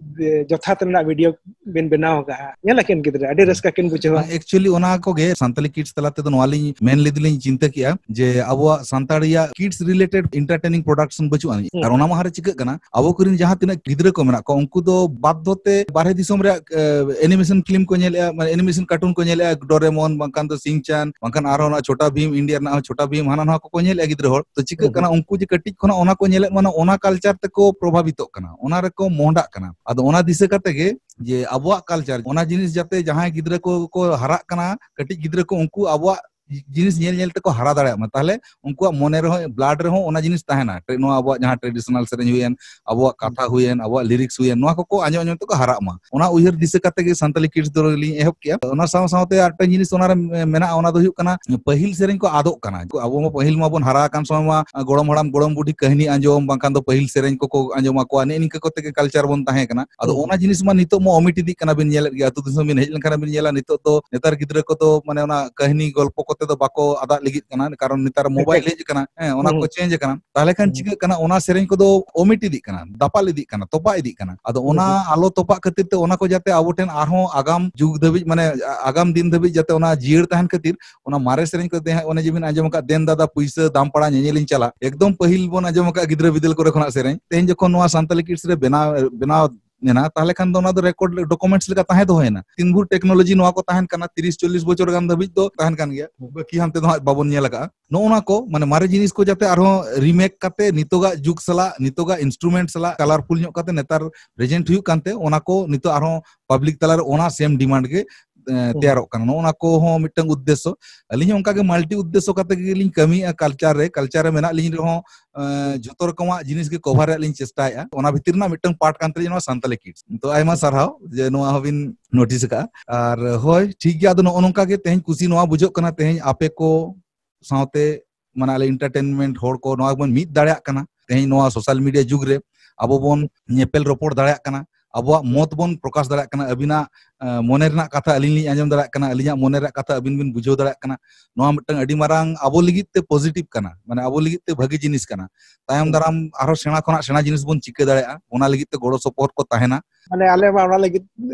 ᱮ, ᱡᱚᱛᱷᱟᱛ ᱨᱮᱱᱟᱜ video ᱵᱤᱱ ᱵᱮᱱᱟᱣ ᱟᱠᱟᱫᱼᱟ, ᱧᱮᱞ ᱟᱹᱠᱤᱱ ᱜᱤᱫᱽᱨᱟᱹ ᱟᱹᱰᱤ ᱦᱮᱸ᱾ ᱨᱟᱹᱥᱠᱟᱹ ᱠᱤᱱ ᱵᱩᱡᱷᱟᱹᱣᱟ᱾ ᱦᱮᱸ, actually ᱚᱱᱟ ᱠᱚᱜᱮ ᱥᱟᱱᱛᱟᱞᱤ kids ᱛᱟᱞᱟ ᱛᱮᱫᱚ ᱱᱚᱣᱟ ᱞᱤᱧ ᱢᱮᱱ ᱞᱮᱫ ᱞᱤᱧ ᱪᱤᱱᱛᱟᱹ ᱠᱮᱜᱼᱟ ᱡᱮ ᱟᱵᱚᱣᱟᱜ ᱥᱟᱱᱛᱟᱲᱤᱭᱟᱜ kids related entertaining production ᱵᱟᱹᱪᱩᱜ ᱟᱹᱱᱤᱡ᱾ ᱦᱩᱸ᱾ ᱟᱨ ᱚᱱᱟ ᱢᱟᱦᱟ ᱨᱮ ᱪᱤᱠᱟᱹᱜ ᱠᱟᱱᱟ, ᱟᱵᱚ ᱠᱚᱨᱮᱱ ᱡᱟᱦᱟᱸ ᱛᱤᱱᱟᱹᱜ ᱜᱤᱫᱽᱨᱟᱹ ᱠᱚ ᱢᱮᱱᱟᱜ ᱠᱚᱣᱟ, ᱩᱱᱠᱩ ᱫᱚ ᱵᱟᱫᱽᱫᱷᱚ ᱛᱮ ᱵᱟᱨᱦᱮ ᱫᱤᱥᱚᱢ ᱨᱮᱭᱟᱜ, ᱮ, animation film ᱠᱚ ᱧᱮᱞᱮᱜᱼᱟ, ᱢᱟᱱᱮ animation cartoon ᱠᱚ ᱧᱮᱞᱮᱜᱼᱟ, ᱰᱳᱨᱮᱢᱚᱱ ᱵᱟᱝᱠᱷᱟᱱ ᱫᱚ ᱥᱤᱱᱪᱟᱱ, ᱵᱟᱝᱠᱷᱟᱱ ᱟᱨᱦᱚᱸ ᱚᱱᱟ ᱪᱷᱳᱴᱟ ᱵᱷᱤᱢ, ᱤᱱᱰᱤᱭᱟ ᱨᱮᱱᱟᱜ ᱦᱚᱸ ᱪᱷᱳᱴᱟ ᱵᱷᱤᱢ, ᱦᱟᱱᱟ ᱱᱚᱣᱟ ᱠᱚᱠᱚ ᱧᱮᱞᱮᱜᱼᱟ ᱜᱤᱫᱽᱨᱟᱹ ᱦᱚᱲ᱾ ᱛᱚ ᱪᱤᱠᱟᱹᱜ ᱦᱩᱸ, ᱦᱩᱸ᱾ ᱠᱟᱱᱟ, ᱩᱱᱠᱩ ᱡᱮ ᱠᱟᱹᱴᱤᱡ ᱠᱷᱚᱱᱟᱜ ᱚᱱᱟ ᱠᱚ ᱧᱮᱞᱮᱫ, ᱢᱟᱱᱮ ᱚᱱᱟ culture ᱛᱮᱠᱚ ᱯᱨᱚᱵᱷᱟᱵᱤᱛᱚᱜ ᱠᱟᱱᱟ, ᱚᱱᱟ ᱨᱮᱠᱚ ᱢᱚᱦᱰᱟᱜ ᱠᱟᱱᱟ᱾ ᱟᱫᱚ ᱚᱱᱟ ᱫᱤᱥᱟᱹ ᱠᱟᱛᱮ ᱜᱮ ᱡᱮ ᱟᱵᱚᱣᱟᱜ culture, ᱚᱱᱟ ᱡᱤᱱᱤᱥ ᱡᱟᱛᱮ ᱡᱟᱦᱟᱸᱭ ᱜᱤᱫᱽᱨᱟᱹ ᱠᱚ ᱠᱚ ᱦᱟᱨᱟᱜ ᱠᱟᱱᱟ, ᱠᱟᱹᱴᱤᱡ ᱜᱤᱫᱽᱨᱟᱹ ᱠᱚ, ᱩᱱᱠᱩ ᱟᱵᱚᱣᱟᱜ ᱡᱤᱱᱤᱥ ᱧᱮᱞ ᱧᱮᱞ ᱛᱮᱠᱚ ᱦᱟᱨᱟ ᱫᱟᱲᱮᱭᱟᱜ ᱢᱟ, ᱛᱟᱦᱚᱞᱮ ᱩᱱᱠᱩᱣᱟᱜ ᱢᱚᱱᱮ ᱨᱮᱦᱚᱸ, ᱵᱞᱟᱰ ᱨᱮᱦᱚᱸ ᱚᱱᱟ ᱡᱤᱱᱤᱥ ᱛᱟᱦᱮᱱᱟ᱾ ᱴᱨᱮ-, ᱱᱚᱣᱟ ᱟᱵᱚᱣᱟᱜ ᱡᱟᱦᱟᱸ ᱴᱨᱮᱰᱤᱥᱚᱱᱟᱞ ᱥᱮᱨᱮᱧ ᱦᱩᱭᱮᱱ, ᱟᱵᱚᱣᱟᱜ ᱠᱟᱛᱷᱟ ᱦᱩᱭᱮᱱ, ᱟᱵᱚᱣᱟᱜ ᱞᱤᱨᱤᱠᱥ ᱦᱩᱭᱮᱱ, ᱱᱚᱣᱟ ᱠᱚᱠᱚ ᱟᱸᱡᱚᱢ ᱟᱸᱡᱚᱢ ᱛᱮᱠᱚ ᱦᱟᱨᱟᱜ ᱢᱟ, ᱚᱱᱟ ᱩᱭᱦᱟᱹᱨ ᱫᱤᱥᱟᱹ ᱠᱟᱛᱮ ᱜᱮ ᱥᱟᱱᱛᱟᱞᱤ ᱠᱤᱰᱥ ᱫᱚ ᱞᱤᱧ ᱮᱦᱚᱵ ᱠᱮᱜᱼᱟ᱾ ᱚᱱᱟ ᱥᱟᱶ ᱥᱟᱶᱛᱮ ᱟᱨ ᱢᱤᱫᱴᱟᱝ ᱡᱤᱱᱤᱥ ᱚᱱᱟᱨᱮ ᱢᱮᱱᱟᱜᱼᱟ, ᱚᱱᱟ ᱫᱚ ᱦᱩᱭᱩᱜ ᱠᱟᱱᱟ ᱯᱟᱹᱦᱤᱞ ᱥᱮᱨᱮᱧ ᱠᱚ ᱟᱫᱚᱜ ᱠᱟᱱᱟ᱾ ᱟᱵᱚ ᱢᱟ ᱯᱟᱹᱦᱤᱞ ᱢᱟᱵᱚᱱ ᱦᱟᱨᱟ ᱟᱠᱟᱱ ᱥᱚᱢᱚᱭ ᱢᱟ ᱜᱚᱲᱚᱢ ᱦᱟᱲᱟᱢ ᱜᱚᱲᱚᱢ ᱵᱩᱰᱷᱤ ᱠᱟᱹᱦᱱᱤ ᱟᱸᱡᱚᱢ, ᱵᱟᱝᱠᱷᱟᱱ ᱫᱚ ᱯᱟᱹᱦᱤᱞ ᱥᱮᱨᱮᱧ ᱠᱚᱠᱚ ᱟᱸᱡᱚᱢ ᱟᱠᱚᱣᱟ, ᱱᱮᱜᱼᱮ ᱱᱤᱝᱠᱟᱹ ᱠᱚᱛᱮ ᱜᱮ ᱠᱟᱞᱪᱟᱨ ᱵᱚᱱ ᱛᱟᱦᱮᱸ ᱠᱟᱱᱟ᱾ ᱟᱫᱚ ᱦᱩᱸ᱾ ᱚᱱᱟ ᱡᱤᱱᱤᱥ ᱢᱟ ᱱᱤᱛᱚᱜ ᱢᱟ ᱚᱢᱤᱴ ᱤᱫᱤᱜ ᱠᱟᱱᱟ, ᱵᱤᱱ ᱧᱮᱞᱮᱫ ᱜᱮᱭᱟ, ᱟᱹᱛᱩ ᱫᱤᱥᱚᱢ ᱵᱤᱱ ᱦᱮᱡ ᱞᱮᱱᱠᱷᱟᱱ ᱵᱤᱱ ᱧᱮᱞᱟ, ᱱᱤᱛᱚᱜ ᱫᱚ ᱱᱮᱛᱟᱨ ᱜᱤᱫᱽᱨᱟᱹ ᱠᱚᱫᱚ ᱢᱟᱱᱮ ᱚᱱᱟ ᱠᱟᱹᱦᱱᱤ ᱜᱚᱞᱯᱚ ᱠᱚᱛᱮ ᱫᱚ ᱵᱟᱠᱚ ᱟᱫᱟᱜ ᱞᱟᱹᱜᱤᱫ ᱠᱟᱱᱟ, ᱠᱟᱨᱚᱱ ᱱᱮᱛᱟᱨ ᱢᱳᱵᱟᱭᱤᱞ ᱦᱮᱡ ᱟᱠᱟᱱᱟ, ᱦᱮᱸ, ᱚᱱᱟ ᱠᱚ ᱦᱩᱸ᱾ ᱪᱮᱧᱡᱽ ᱟᱠᱟᱱᱟ᱾ ᱛᱟᱦᱚᱞᱮ ᱠᱷᱟᱱ ᱦᱩᱸ᱾ ᱪᱤᱠᱟᱹᱜ ᱠᱟᱱᱟ, ᱚᱱᱟ ᱥᱮᱨᱮᱧ ᱠᱚᱫᱚ ᱚᱢᱤᱴ ᱤᱫᱤᱜ ᱠᱟᱱᱟ, ᱫᱟᱯᱟᱞ ᱤᱫᱤᱜ ᱠᱟᱱᱟ, ᱛᱚᱯᱟᱜ ᱤᱫᱤᱜ ᱠᱟᱱᱟ᱾ ᱟᱫᱚ ᱦᱩᱸ, ᱚᱱᱟ ᱦᱩᱸ᱾ ᱟᱞᱚ ᱛᱚᱯᱟᱜ ᱠᱷᱟᱹᱛᱤᱨ ᱛᱮ ᱚᱱᱟ ᱠᱚ ᱡᱟᱛᱮ ᱟᱵᱚ ᱴᱷᱮᱱ ᱟᱨᱦᱚᱸ ᱟᱜᱟᱢ ᱡᱩᱜᱽ ᱫᱷᱟᱹᱵᱤᱡ, ᱢᱟᱱᱮ ᱟ-, ᱟᱜᱟᱢ ᱫᱤᱱ ᱫᱷᱟᱹᱵᱤᱡ ᱡᱟᱛᱮ ᱚᱱᱟ ᱡᱤᱭᱟᱹᱲ ᱛᱟᱦᱮᱱ ᱠᱷᱟᱹᱛᱤᱨ ᱚᱱᱟ ᱢᱟᱨᱮ ᱥᱮᱨᱮᱧ ᱠᱚ ᱛᱮᱦᱮᱧ ᱚᱱᱮ ᱡᱮᱵᱤᱱ ᱟᱸᱡᱚᱢ ᱟᱠᱟᱫ, "ᱫᱮᱱ ᱫᱟᱫᱟ ᱯᱩᱭᱥᱟᱹ ᱫᱟᱢ ᱯᱟᱲᱟ ᱧᱮᱧᱮᱞᱤᱧ ᱪᱟᱞᱟᱜ", ᱮᱠᱫᱚᱢ ᱯᱟᱹᱦᱤᱞ ᱵᱚᱱ ᱟᱸᱡᱚᱢ ᱟᱠᱟᱫ ᱜᱤᱫᱽᱨᱟᱹ ᱵᱤᱫᱟᱹᱞ ᱠᱚᱨᱮ ᱠᱷᱚᱱᱟᱜ ᱥᱮᱨᱮᱧ, ᱛᱮᱦᱮᱧ ᱡᱚᱠᱷᱚᱱ ᱱᱚᱣᱟ ᱥᱟᱱᱛᱟᱞᱤ ᱠᱤᱰᱥ ᱨᱮ ᱵᱮᱱᱟᱣ, ᱵᱮᱱᱟᱣ ᱮᱱᱟ, ᱛᱟᱦᱚᱞᱮ ᱠᱷᱟᱱ ᱫᱚ ᱚᱱᱟ ᱫᱚ ᱨᱮᱠᱚᱨᱰ ᱰᱚᱠᱩᱢᱮᱱᱴᱥ ᱞᱮᱠᱟ ᱛᱟᱦᱮᱸ ᱫᱚᱦᱚᱭᱮᱱᱟ᱾ ᱛᱤᱱ ᱵᱷᱳᱨ ᱴᱮᱠᱱᱳᱞᱚᱡᱤ ᱱᱚᱣᱟ ᱠᱚ ᱛᱟᱦᱮᱱ ᱠᱟᱱᱟ, ᱛᱤᱨᱤᱥ ᱪᱚᱞᱞᱤᱥ ᱵᱚᱪᱷᱚᱨ ᱜᱟᱱ ᱫᱷᱟᱹᱵᱤᱡ ᱫᱚ ᱛᱟᱦᱮᱱ ᱠᱟᱱ ᱜᱮᱭᱟ, ᱵᱟᱹᱠᱤ ᱦᱟᱱᱛᱮ ᱫᱚ ᱦᱟᱸᱜ ᱵᱟᱵᱚᱱ ᱧᱮᱞ ᱟᱠᱟᱫᱼᱟ᱾ ᱱᱚᱜᱼᱚ ᱱᱚᱣᱟ ᱠᱚ, ᱢᱟᱱᱮ, ᱢᱟᱨᱮ ᱡᱤᱱᱤᱥ ᱠᱚ ᱡᱟᱛᱮ ᱟᱨᱦᱚᱸ ᱨᱤᱢᱮᱠ ᱠᱟᱛᱮ ᱱᱤᱛᱚᱜᱟᱜ ᱡᱩᱜᱽ ᱥᱟᱞᱟᱜ, ᱱᱤᱛᱚᱜᱟᱜ ᱤᱱᱥᱴᱨᱩᱢᱮᱱᱴ ᱥᱟᱞᱟᱜ ᱠᱟᱞᱟᱨᱯᱷᱩᱞ ᱧᱚᱜ ᱠᱟᱛᱮ ᱱᱮᱛᱟᱨ ᱯᱨᱮᱡᱮᱱᱴ ᱦᱩᱭᱩᱜ ᱠᱟᱱᱛᱮ, ᱚᱱᱟ ᱠᱚ ᱱᱤᱛᱚᱜ ᱟᱨᱦᱚᱸ ᱯᱟᱵᱽᱞᱤᱠ ᱛᱟᱞᱟᱨᱮ ᱚᱱᱟ ᱥᱮᱢ ᱰᱤᱢᱟᱱᱰ ᱜᱮ, ᱮ, ᱦᱩᱸ᱾ ᱛᱮᱭᱟᱨᱚᱜ ᱠᱟᱱᱟ᱾ ᱱᱚᱜᱼᱚ ᱱᱚᱣᱟ ᱠᱚᱦᱚᱸ ᱢᱤᱫᱴᱟᱝ ᱩᱫᱽᱫᱮᱥᱥᱚ᱾ ᱟᱹᱞᱤᱧ ᱦᱚᱸ ᱚᱱᱠᱟ ᱜᱮ ᱢᱟᱞᱴᱤ ᱩᱫᱽᱫᱮᱥᱥᱚ ᱠᱟᱛᱮ ᱜᱮᱞᱤᱧ ᱠᱟᱹᱢᱤᱭᱮᱫᱼᱟ ᱠᱟᱞᱪᱟᱨ ᱨᱮ᱾ ᱠᱟᱞᱪᱟᱨ ᱨᱮ ᱢᱮᱱᱟᱜ ᱞᱤᱧ ᱨᱮᱦᱚᱸ, ᱮ, ᱦᱩᱸ᱾ ᱡᱷᱚᱛᱚ ᱨᱚᱠᱚᱢᱟᱜ ᱡᱤᱱᱤᱥ ᱜᱮ ᱠᱚᱵᱷᱟᱨ ᱨᱮᱭᱟᱜ ᱞᱤᱧ ᱪᱮᱥᱴᱟᱭᱮᱫᱼᱟ᱾ ᱚᱱᱟ ᱵᱷᱤᱛᱤᱨ ᱨᱮᱱᱟᱜ ᱢᱤᱫᱴᱟᱝ ᱯᱟᱨᱴ ᱠᱟᱱ ᱛᱟᱹᱞᱤᱧᱟ ᱱᱚᱣᱟ ᱥᱟᱱᱛᱟᱞᱤ ᱠᱤᱰᱥ᱾ ᱛᱚ, ᱟᱭᱢᱟ ᱦᱩᱸ᱾ ᱥᱟᱨᱦᱟᱣ ᱡᱮ ᱱᱚᱣᱟ ᱦᱚᱸᱵᱤᱱ ᱱᱳᱴᱤᱥ ᱟᱠᱟᱫᱼᱟ᱾ ᱟᱨ ᱦᱳᱭ, ᱴᱷᱤᱠ ᱜᱮᱭᱟ᱾ ᱟᱫᱚ ᱱᱚᱜᱼᱚ ᱱᱚᱝᱠᱟ ᱜᱮ ᱛᱮᱦᱮᱧ ᱠᱩᱥᱤ ᱱᱚᱣᱟ ᱵᱩᱡᱷᱟᱹᱜ ᱠᱟᱱᱟ, ᱛᱮᱦᱮᱧ ᱟᱯᱮ ᱠᱚ ᱥᱟᱶᱛᱮ, ᱢᱟᱱᱮ, ᱟᱞᱮ ᱮᱱᱴᱟᱨᱴᱮᱱᱢᱮᱱᱴ ᱦᱚᱲ ᱠᱚ ᱱᱚᱣᱟ ᱵᱚᱱ ᱢᱤᱫ ᱫᱟᱲᱮᱭᱟᱜ ᱠᱟᱱᱟ᱾ ᱛᱮᱦᱮᱧ ᱱᱚᱣᱟ ᱥᱳᱥᱟᱞ ᱢᱤᱰᱤᱭᱟ ᱡᱩᱜᱽ ᱨᱮ ᱟᱵᱚ ᱵᱚᱱ ᱧᱮᱯᱮᱞ ᱨᱚᱯᱚᱲ ᱫᱟᱲᱮᱭᱟᱜ ᱠᱟᱱᱟ, ᱟᱵᱚᱣᱟᱜ ᱢᱚᱛ ᱵᱚᱱ ᱯᱨᱚᱠᱟᱥ ᱫᱟᱲᱮᱭᱟᱜ ᱠᱟᱱᱟ, ᱟᱹᱵᱤᱱᱟᱜ, ᱮ, ᱢᱚᱱᱮ ᱨᱮᱱᱟᱜ ᱠᱟᱛᱷᱟ ᱟᱹᱞᱤᱧ ᱞᱤᱧ ᱟᱸᱡᱚᱢ ᱫᱟᱲᱮᱭᱟᱜ ᱠᱟᱱᱟ, ᱟᱹᱞᱤᱧᱟᱜ ᱢᱚᱱᱮ ᱨᱮᱱᱟᱜ ᱠᱟᱛᱷᱟ ᱟᱹᱵᱤᱱ ᱵᱤᱱ ᱵᱩᱡᱷᱟᱹᱣ ᱫᱟᱲᱮᱭᱟᱜ ᱠᱟᱱᱟ᱾ ᱱᱚᱣᱟ ᱢᱤᱫᱴᱟᱝ ᱟᱹᱰᱤ ᱢᱟᱨᱟᱝ ᱟᱵᱚ ᱞᱟᱹᱜᱤᱫ ᱛᱮ ᱯᱚᱡᱤᱴᱤᱵᱷ ᱠᱟᱱᱟ, ᱢᱟᱱᱮ, ᱟᱵᱚ ᱞᱟᱹᱜᱤᱫ ᱛᱮ ᱵᱷᱟᱹᱜᱤ ᱡᱤᱱᱤᱥ ᱠᱟᱱᱟ᱾ ᱛᱟᱭᱚᱢ ᱦᱩᱸ᱾ ᱫᱟᱨᱟᱢ ᱟᱨᱦᱚᱸ ᱥᱮᱬᱟ ᱠᱷᱚᱱᱟᱜ ᱥᱮᱬᱟ ᱡᱤᱱᱤᱥ ᱵᱚᱱ ᱪᱤᱠᱟᱹ ᱫᱟᱲᱮᱭᱟᱜᱼᱟ, ᱚᱱᱟ ᱞᱟᱹᱜᱤᱫ ᱛᱮ ᱜᱚᱲᱚ ᱥᱚᱯᱚᱦᱚᱫ ᱠᱚ ᱛᱟᱦᱮᱱᱟ᱾ ᱢᱟᱱᱮ, ᱟᱞᱮ ᱢᱟ ᱚᱱᱟ ᱞᱟᱹᱜᱤᱫ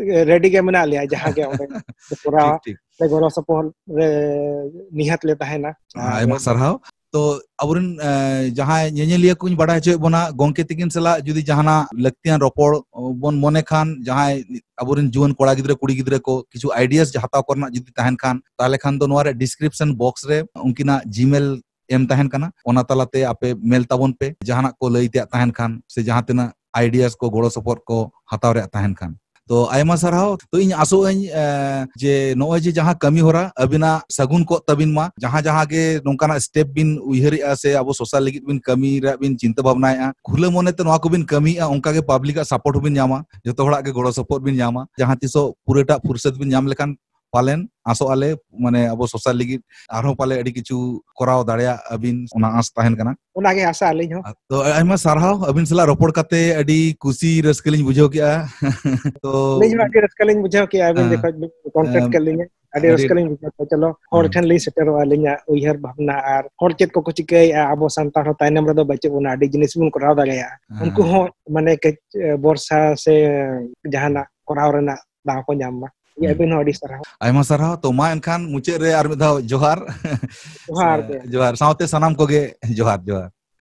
ᱨᱮᱰᱤ ᱜᱮ ᱢᱮᱱᱟᱜ ᱞᱮᱭᱟ, ᱡᱟᱦᱟᱸ ᱜᱮ ᱚᱸᱰᱮ ᱠᱚᱨᱟᱣᱟ, ᱴᱷᱤᱠ, ᱴᱷᱤᱠ᱾ ᱞᱮ ᱜᱚᱲᱚ ᱥᱚᱯᱚᱦᱚᱫ ᱨᱮ ᱱᱤᱦᱟᱹᱛ ᱞᱮ ᱛᱟᱦᱮᱱᱟ᱾ ᱟᱨ ᱟᱭᱢᱟ ᱥᱟᱨᱦᱟᱣ᱾ ᱛᱚ, ᱟᱵᱚᱨᱮᱱ, ᱮ, ᱡᱟᱦᱟᱸᱭ ᱧᱮᱧᱮᱞᱤᱭᱟᱹ ᱠᱚᱧ ᱵᱟᱰᱟᱭ ᱦᱚᱪᱚᱭᱮᱫ ᱵᱚᱱᱟ, ᱜᱚᱝᱠᱮ ᱛᱤᱠᱤᱱ ᱥᱟᱞᱟᱜ ᱡᱩᱫᱤ ᱡᱟᱦᱟᱱᱟᱜ ᱞᱟᱹᱠᱛᱤᱭᱟᱱ ᱨᱚᱯᱚᱲ ᱵᱚᱱ ᱢᱚᱱᱮ ᱠᱷᱟᱱ, ᱡᱟᱦᱟᱸᱭ ᱟᱵᱚᱨᱮᱱ ᱡᱩᱣᱟᱹᱱ ᱠᱚᱲᱟ ᱜᱤᱫᱽᱨᱟᱹ, ᱠᱩᱲᱤ ᱜᱤᱫᱽᱨᱟᱹ ᱠᱚ ᱠᱤᱪᱷᱩ ᱟᱭᱰᱤᱭᱟᱥ ᱦᱟᱛᱟᱣ ᱠᱚᱨᱮᱱᱟᱜ ᱡᱩᱫᱤ ᱛᱟᱦᱮᱱ ᱠᱷᱟᱱ, ᱛᱟᱦᱚᱞᱮ ᱠᱷᱟᱱ ᱫᱚ ᱱᱚᱣᱟ ᱨᱮ ᱰᱤᱥᱠᱨᱤᱯᱥᱚᱱ ᱵᱚᱠᱥ ᱨᱮ ᱩᱱᱠᱤᱱᱟᱜ ᱡᱤᱢᱮᱞ ᱮᱢ ᱛᱟᱦᱮᱱ ᱠᱟᱱᱟ, ᱚᱱᱟ ᱛᱟᱞᱟᱛᱮ ᱟᱯᱮ ᱢᱮᱞ ᱛᱟᱵᱚᱱ ᱯᱮ, ᱡᱟᱦᱟᱱᱟᱜ ᱠᱚ ᱞᱟᱹᱭ ᱛᱮᱭᱟᱜ ᱛᱟᱦᱮᱱ ᱠᱷᱟᱱ ᱥᱮ ᱡᱟᱦᱟᱸ ᱛᱤᱱᱟᱹᱜ ᱟᱭᱰᱤᱭᱟᱥ ᱠᱚ, ᱜᱚᱲᱚ ᱥᱚᱯᱚᱦᱚᱫ ᱠᱚ ᱦᱟᱛᱟᱣ ᱨᱮᱭᱟᱜ ᱛᱟᱦᱮᱱ ᱠᱷᱟᱱ᱾ ᱛᱚ ᱟᱭᱢᱟ ᱥᱟᱨᱦᱟᱣ᱾ ᱛᱚ ᱤᱧ ᱟᱥᱚᱜ ᱟᱹᱧ, ᱮ, ᱡᱮ ᱱᱚᱜᱼᱚᱭ ᱡᱮ ᱡᱟᱦᱟᱸ ᱠᱟᱹᱢᱤ ᱦᱚᱨᱟ ᱟᱹᱵᱤᱱᱟᱜ ᱥᱟᱹᱜᱩᱱ ᱠᱚᱜ ᱛᱟᱹᱵᱤᱱ ᱢᱟ, ᱡᱟᱦᱟᱸ ᱡᱟᱦᱟᱸ ᱜᱮ ᱱᱚᱝᱠᱟᱱᱟᱜ step ᱵᱤᱱ ᱩᱭᱦᱟᱹᱨᱮᱜᱼᱟ ᱥᱮ ᱟᱵᱚ social ᱞᱟᱹᱜᱤᱫ ᱵᱤᱱ ᱠᱟᱹᱢᱤ ᱨᱮᱭᱟᱜ ᱵᱤᱱ ᱪᱤᱱᱛᱟᱹ ᱵᱷᱟᱵᱽᱱᱟᱭᱮᱜᱼᱟ, ᱠᱷᱩᱞᱟᱹ ᱢᱚᱱᱮ ᱛᱮ ᱱᱚᱣᱟ ᱠᱚᱵᱤᱱ ᱠᱟᱹᱢᱤᱭᱮᱜᱼᱟ, ᱚᱱᱠᱟ ᱜᱮ public ᱟᱜ support ᱦᱚᱸᱵᱤᱱ ᱧᱟᱢᱟ, ᱡᱚᱛᱚ ᱦᱚᱲᱟᱜ ᱜᱮ ᱜᱚᱲᱚ support ᱵᱤᱱ ᱧᱟᱢᱟ᱾ ᱡᱟᱦᱟᱸ ᱛᱤᱥᱚᱜ ᱯᱩᱨᱟᱹᱴᱟᱜ ᱯᱷᱩᱨᱥᱟᱹᱛ ᱵᱤᱱ ᱧᱟᱢ ᱞᱮᱠᱷᱟᱱ ᱯᱟᱞᱮᱱ ᱟᱥᱚᱜ ᱟᱞᱮ, ᱢᱟᱱᱮ, ᱟᱵᱚ social ᱞᱟᱹᱜᱤᱫ ᱟᱨᱦᱚᱸ ᱯᱟᱞᱮ ᱟᱹᱰᱤ ᱠᱤᱪᱷᱩ ᱠᱚᱨᱟᱣ ᱫᱟᱲᱮᱭᱟᱜ ᱟᱵᱤᱱ, ᱚᱱᱟ ᱟᱸᱥ ᱛᱟᱦᱮᱱ ᱠᱟᱱᱟ᱾ ᱚᱱᱟᱜᱮ ᱟᱥᱟ ᱟᱹᱞᱤᱧ ᱦᱚᱸ᱾ ᱛᱚ ᱟᱭᱢᱟ ᱥᱟᱨᱦᱟᱣ, ᱟᱹᱵᱤᱱ ᱥᱟᱞᱟᱜ ᱨᱚᱯᱚᱲ ᱠᱟᱛᱮ ᱟᱹᱰᱤ ᱠᱩᱥᱤ ᱨᱟᱹᱥᱠᱟᱹ ᱞᱤᱧ ᱵᱩᱡᱷᱟᱹᱣ ᱠᱮᱜᱼᱟ᱾ ᱛᱚ ᱟᱹᱞᱤᱧ ᱦᱚᱸ ᱟᱹᱰᱤ ᱨᱟᱹᱥᱠᱟᱹ ᱞᱤᱧ ᱵᱩᱡᱷᱟᱹᱣ ᱠᱮᱜᱼᱟ, ᱟᱹᱵᱤᱱ ᱦᱮᱸ᱾ ᱡᱚᱠᱷᱚᱱ ᱵᱤᱱ contact ᱮᱢ, ᱠᱮᱫ ᱞᱤᱧᱟ᱾ ᱟᱹᱰᱤ ᱟᱹᱰᱤ ᱨᱟᱹᱥᱠᱟᱹ ᱞᱤᱧ ᱵᱩᱡᱷᱟᱹᱣ ᱠᱮᱜᱼᱟ᱾ ᱪᱚᱞᱚ, ᱦᱚᱲ ᱦᱮᱸ᱾ ᱴᱷᱮᱱ ᱞᱤᱧ ᱥᱮᱴᱮᱨᱚᱜᱼᱟ, ᱟᱹᱞᱤᱧᱟᱜ ᱩᱭᱦᱟᱹᱨ ᱵᱷᱟᱵᱽᱱᱟ ᱟᱨ ᱦᱚᱲ ᱪᱮᱫ ᱠᱚᱠᱚ ᱪᱤᱠᱟᱹᱭᱮᱜᱼᱟ, ᱟᱵᱚ ᱥᱟᱱᱛᱟᱲ ᱦᱚᱸ ᱛᱟᱭᱱᱚᱢ ᱨᱮᱫᱚ ᱵᱟᱹᱪᱩᱜ ᱵᱚᱱᱟ, ᱟᱹᱰᱤ ᱡᱤᱱᱤᱥ ᱵᱚᱱ ᱠᱚᱨᱟᱣ ᱫᱟᱲᱮᱭᱟᱜᱼᱟ᱾ ᱦᱮᱸ᱾ ᱩᱱᱠᱩ ᱦᱚᱸ ᱢᱟᱱᱮ ᱠᱟᱹᱡ, ᱮ, ᱵᱷᱚᱨᱥᱟ ᱥᱮ ᱡᱟᱦᱟᱱᱟᱜ ᱠᱚᱨᱟᱣ ᱨᱮᱱᱟᱜ ᱫᱟᱣ ᱠᱚ ᱧᱟᱢ ᱢᱟ᱾ ᱦᱩᱸ᱾ ᱟᱹᱵᱤᱱ ᱦᱚᱸ ᱟᱹᱰᱤ ᱥᱟᱨᱦᱟᱣ᱾ ᱟᱭᱢᱟ ᱥᱟᱨᱦᱟᱣ᱾ ᱛᱚ ᱢᱟ ᱮᱱᱠᱷᱟᱱ ᱢᱩᱪᱟᱹᱫ ᱨᱮ ᱟᱨ ᱢᱤᱫ ᱫᱷᱟᱣ ᱡᱚᱦᱟᱨ᱾ ᱡᱚᱦᱟᱨ ᱜᱮ᱾ ᱡᱚᱦᱟᱨ᱾ ᱥᱟᱶᱛᱮ ᱥᱟᱱᱟᱢ ᱠᱚᱜᱮ ᱡᱚᱦᱟᱨ, ᱡᱚᱦᱟᱨ᱾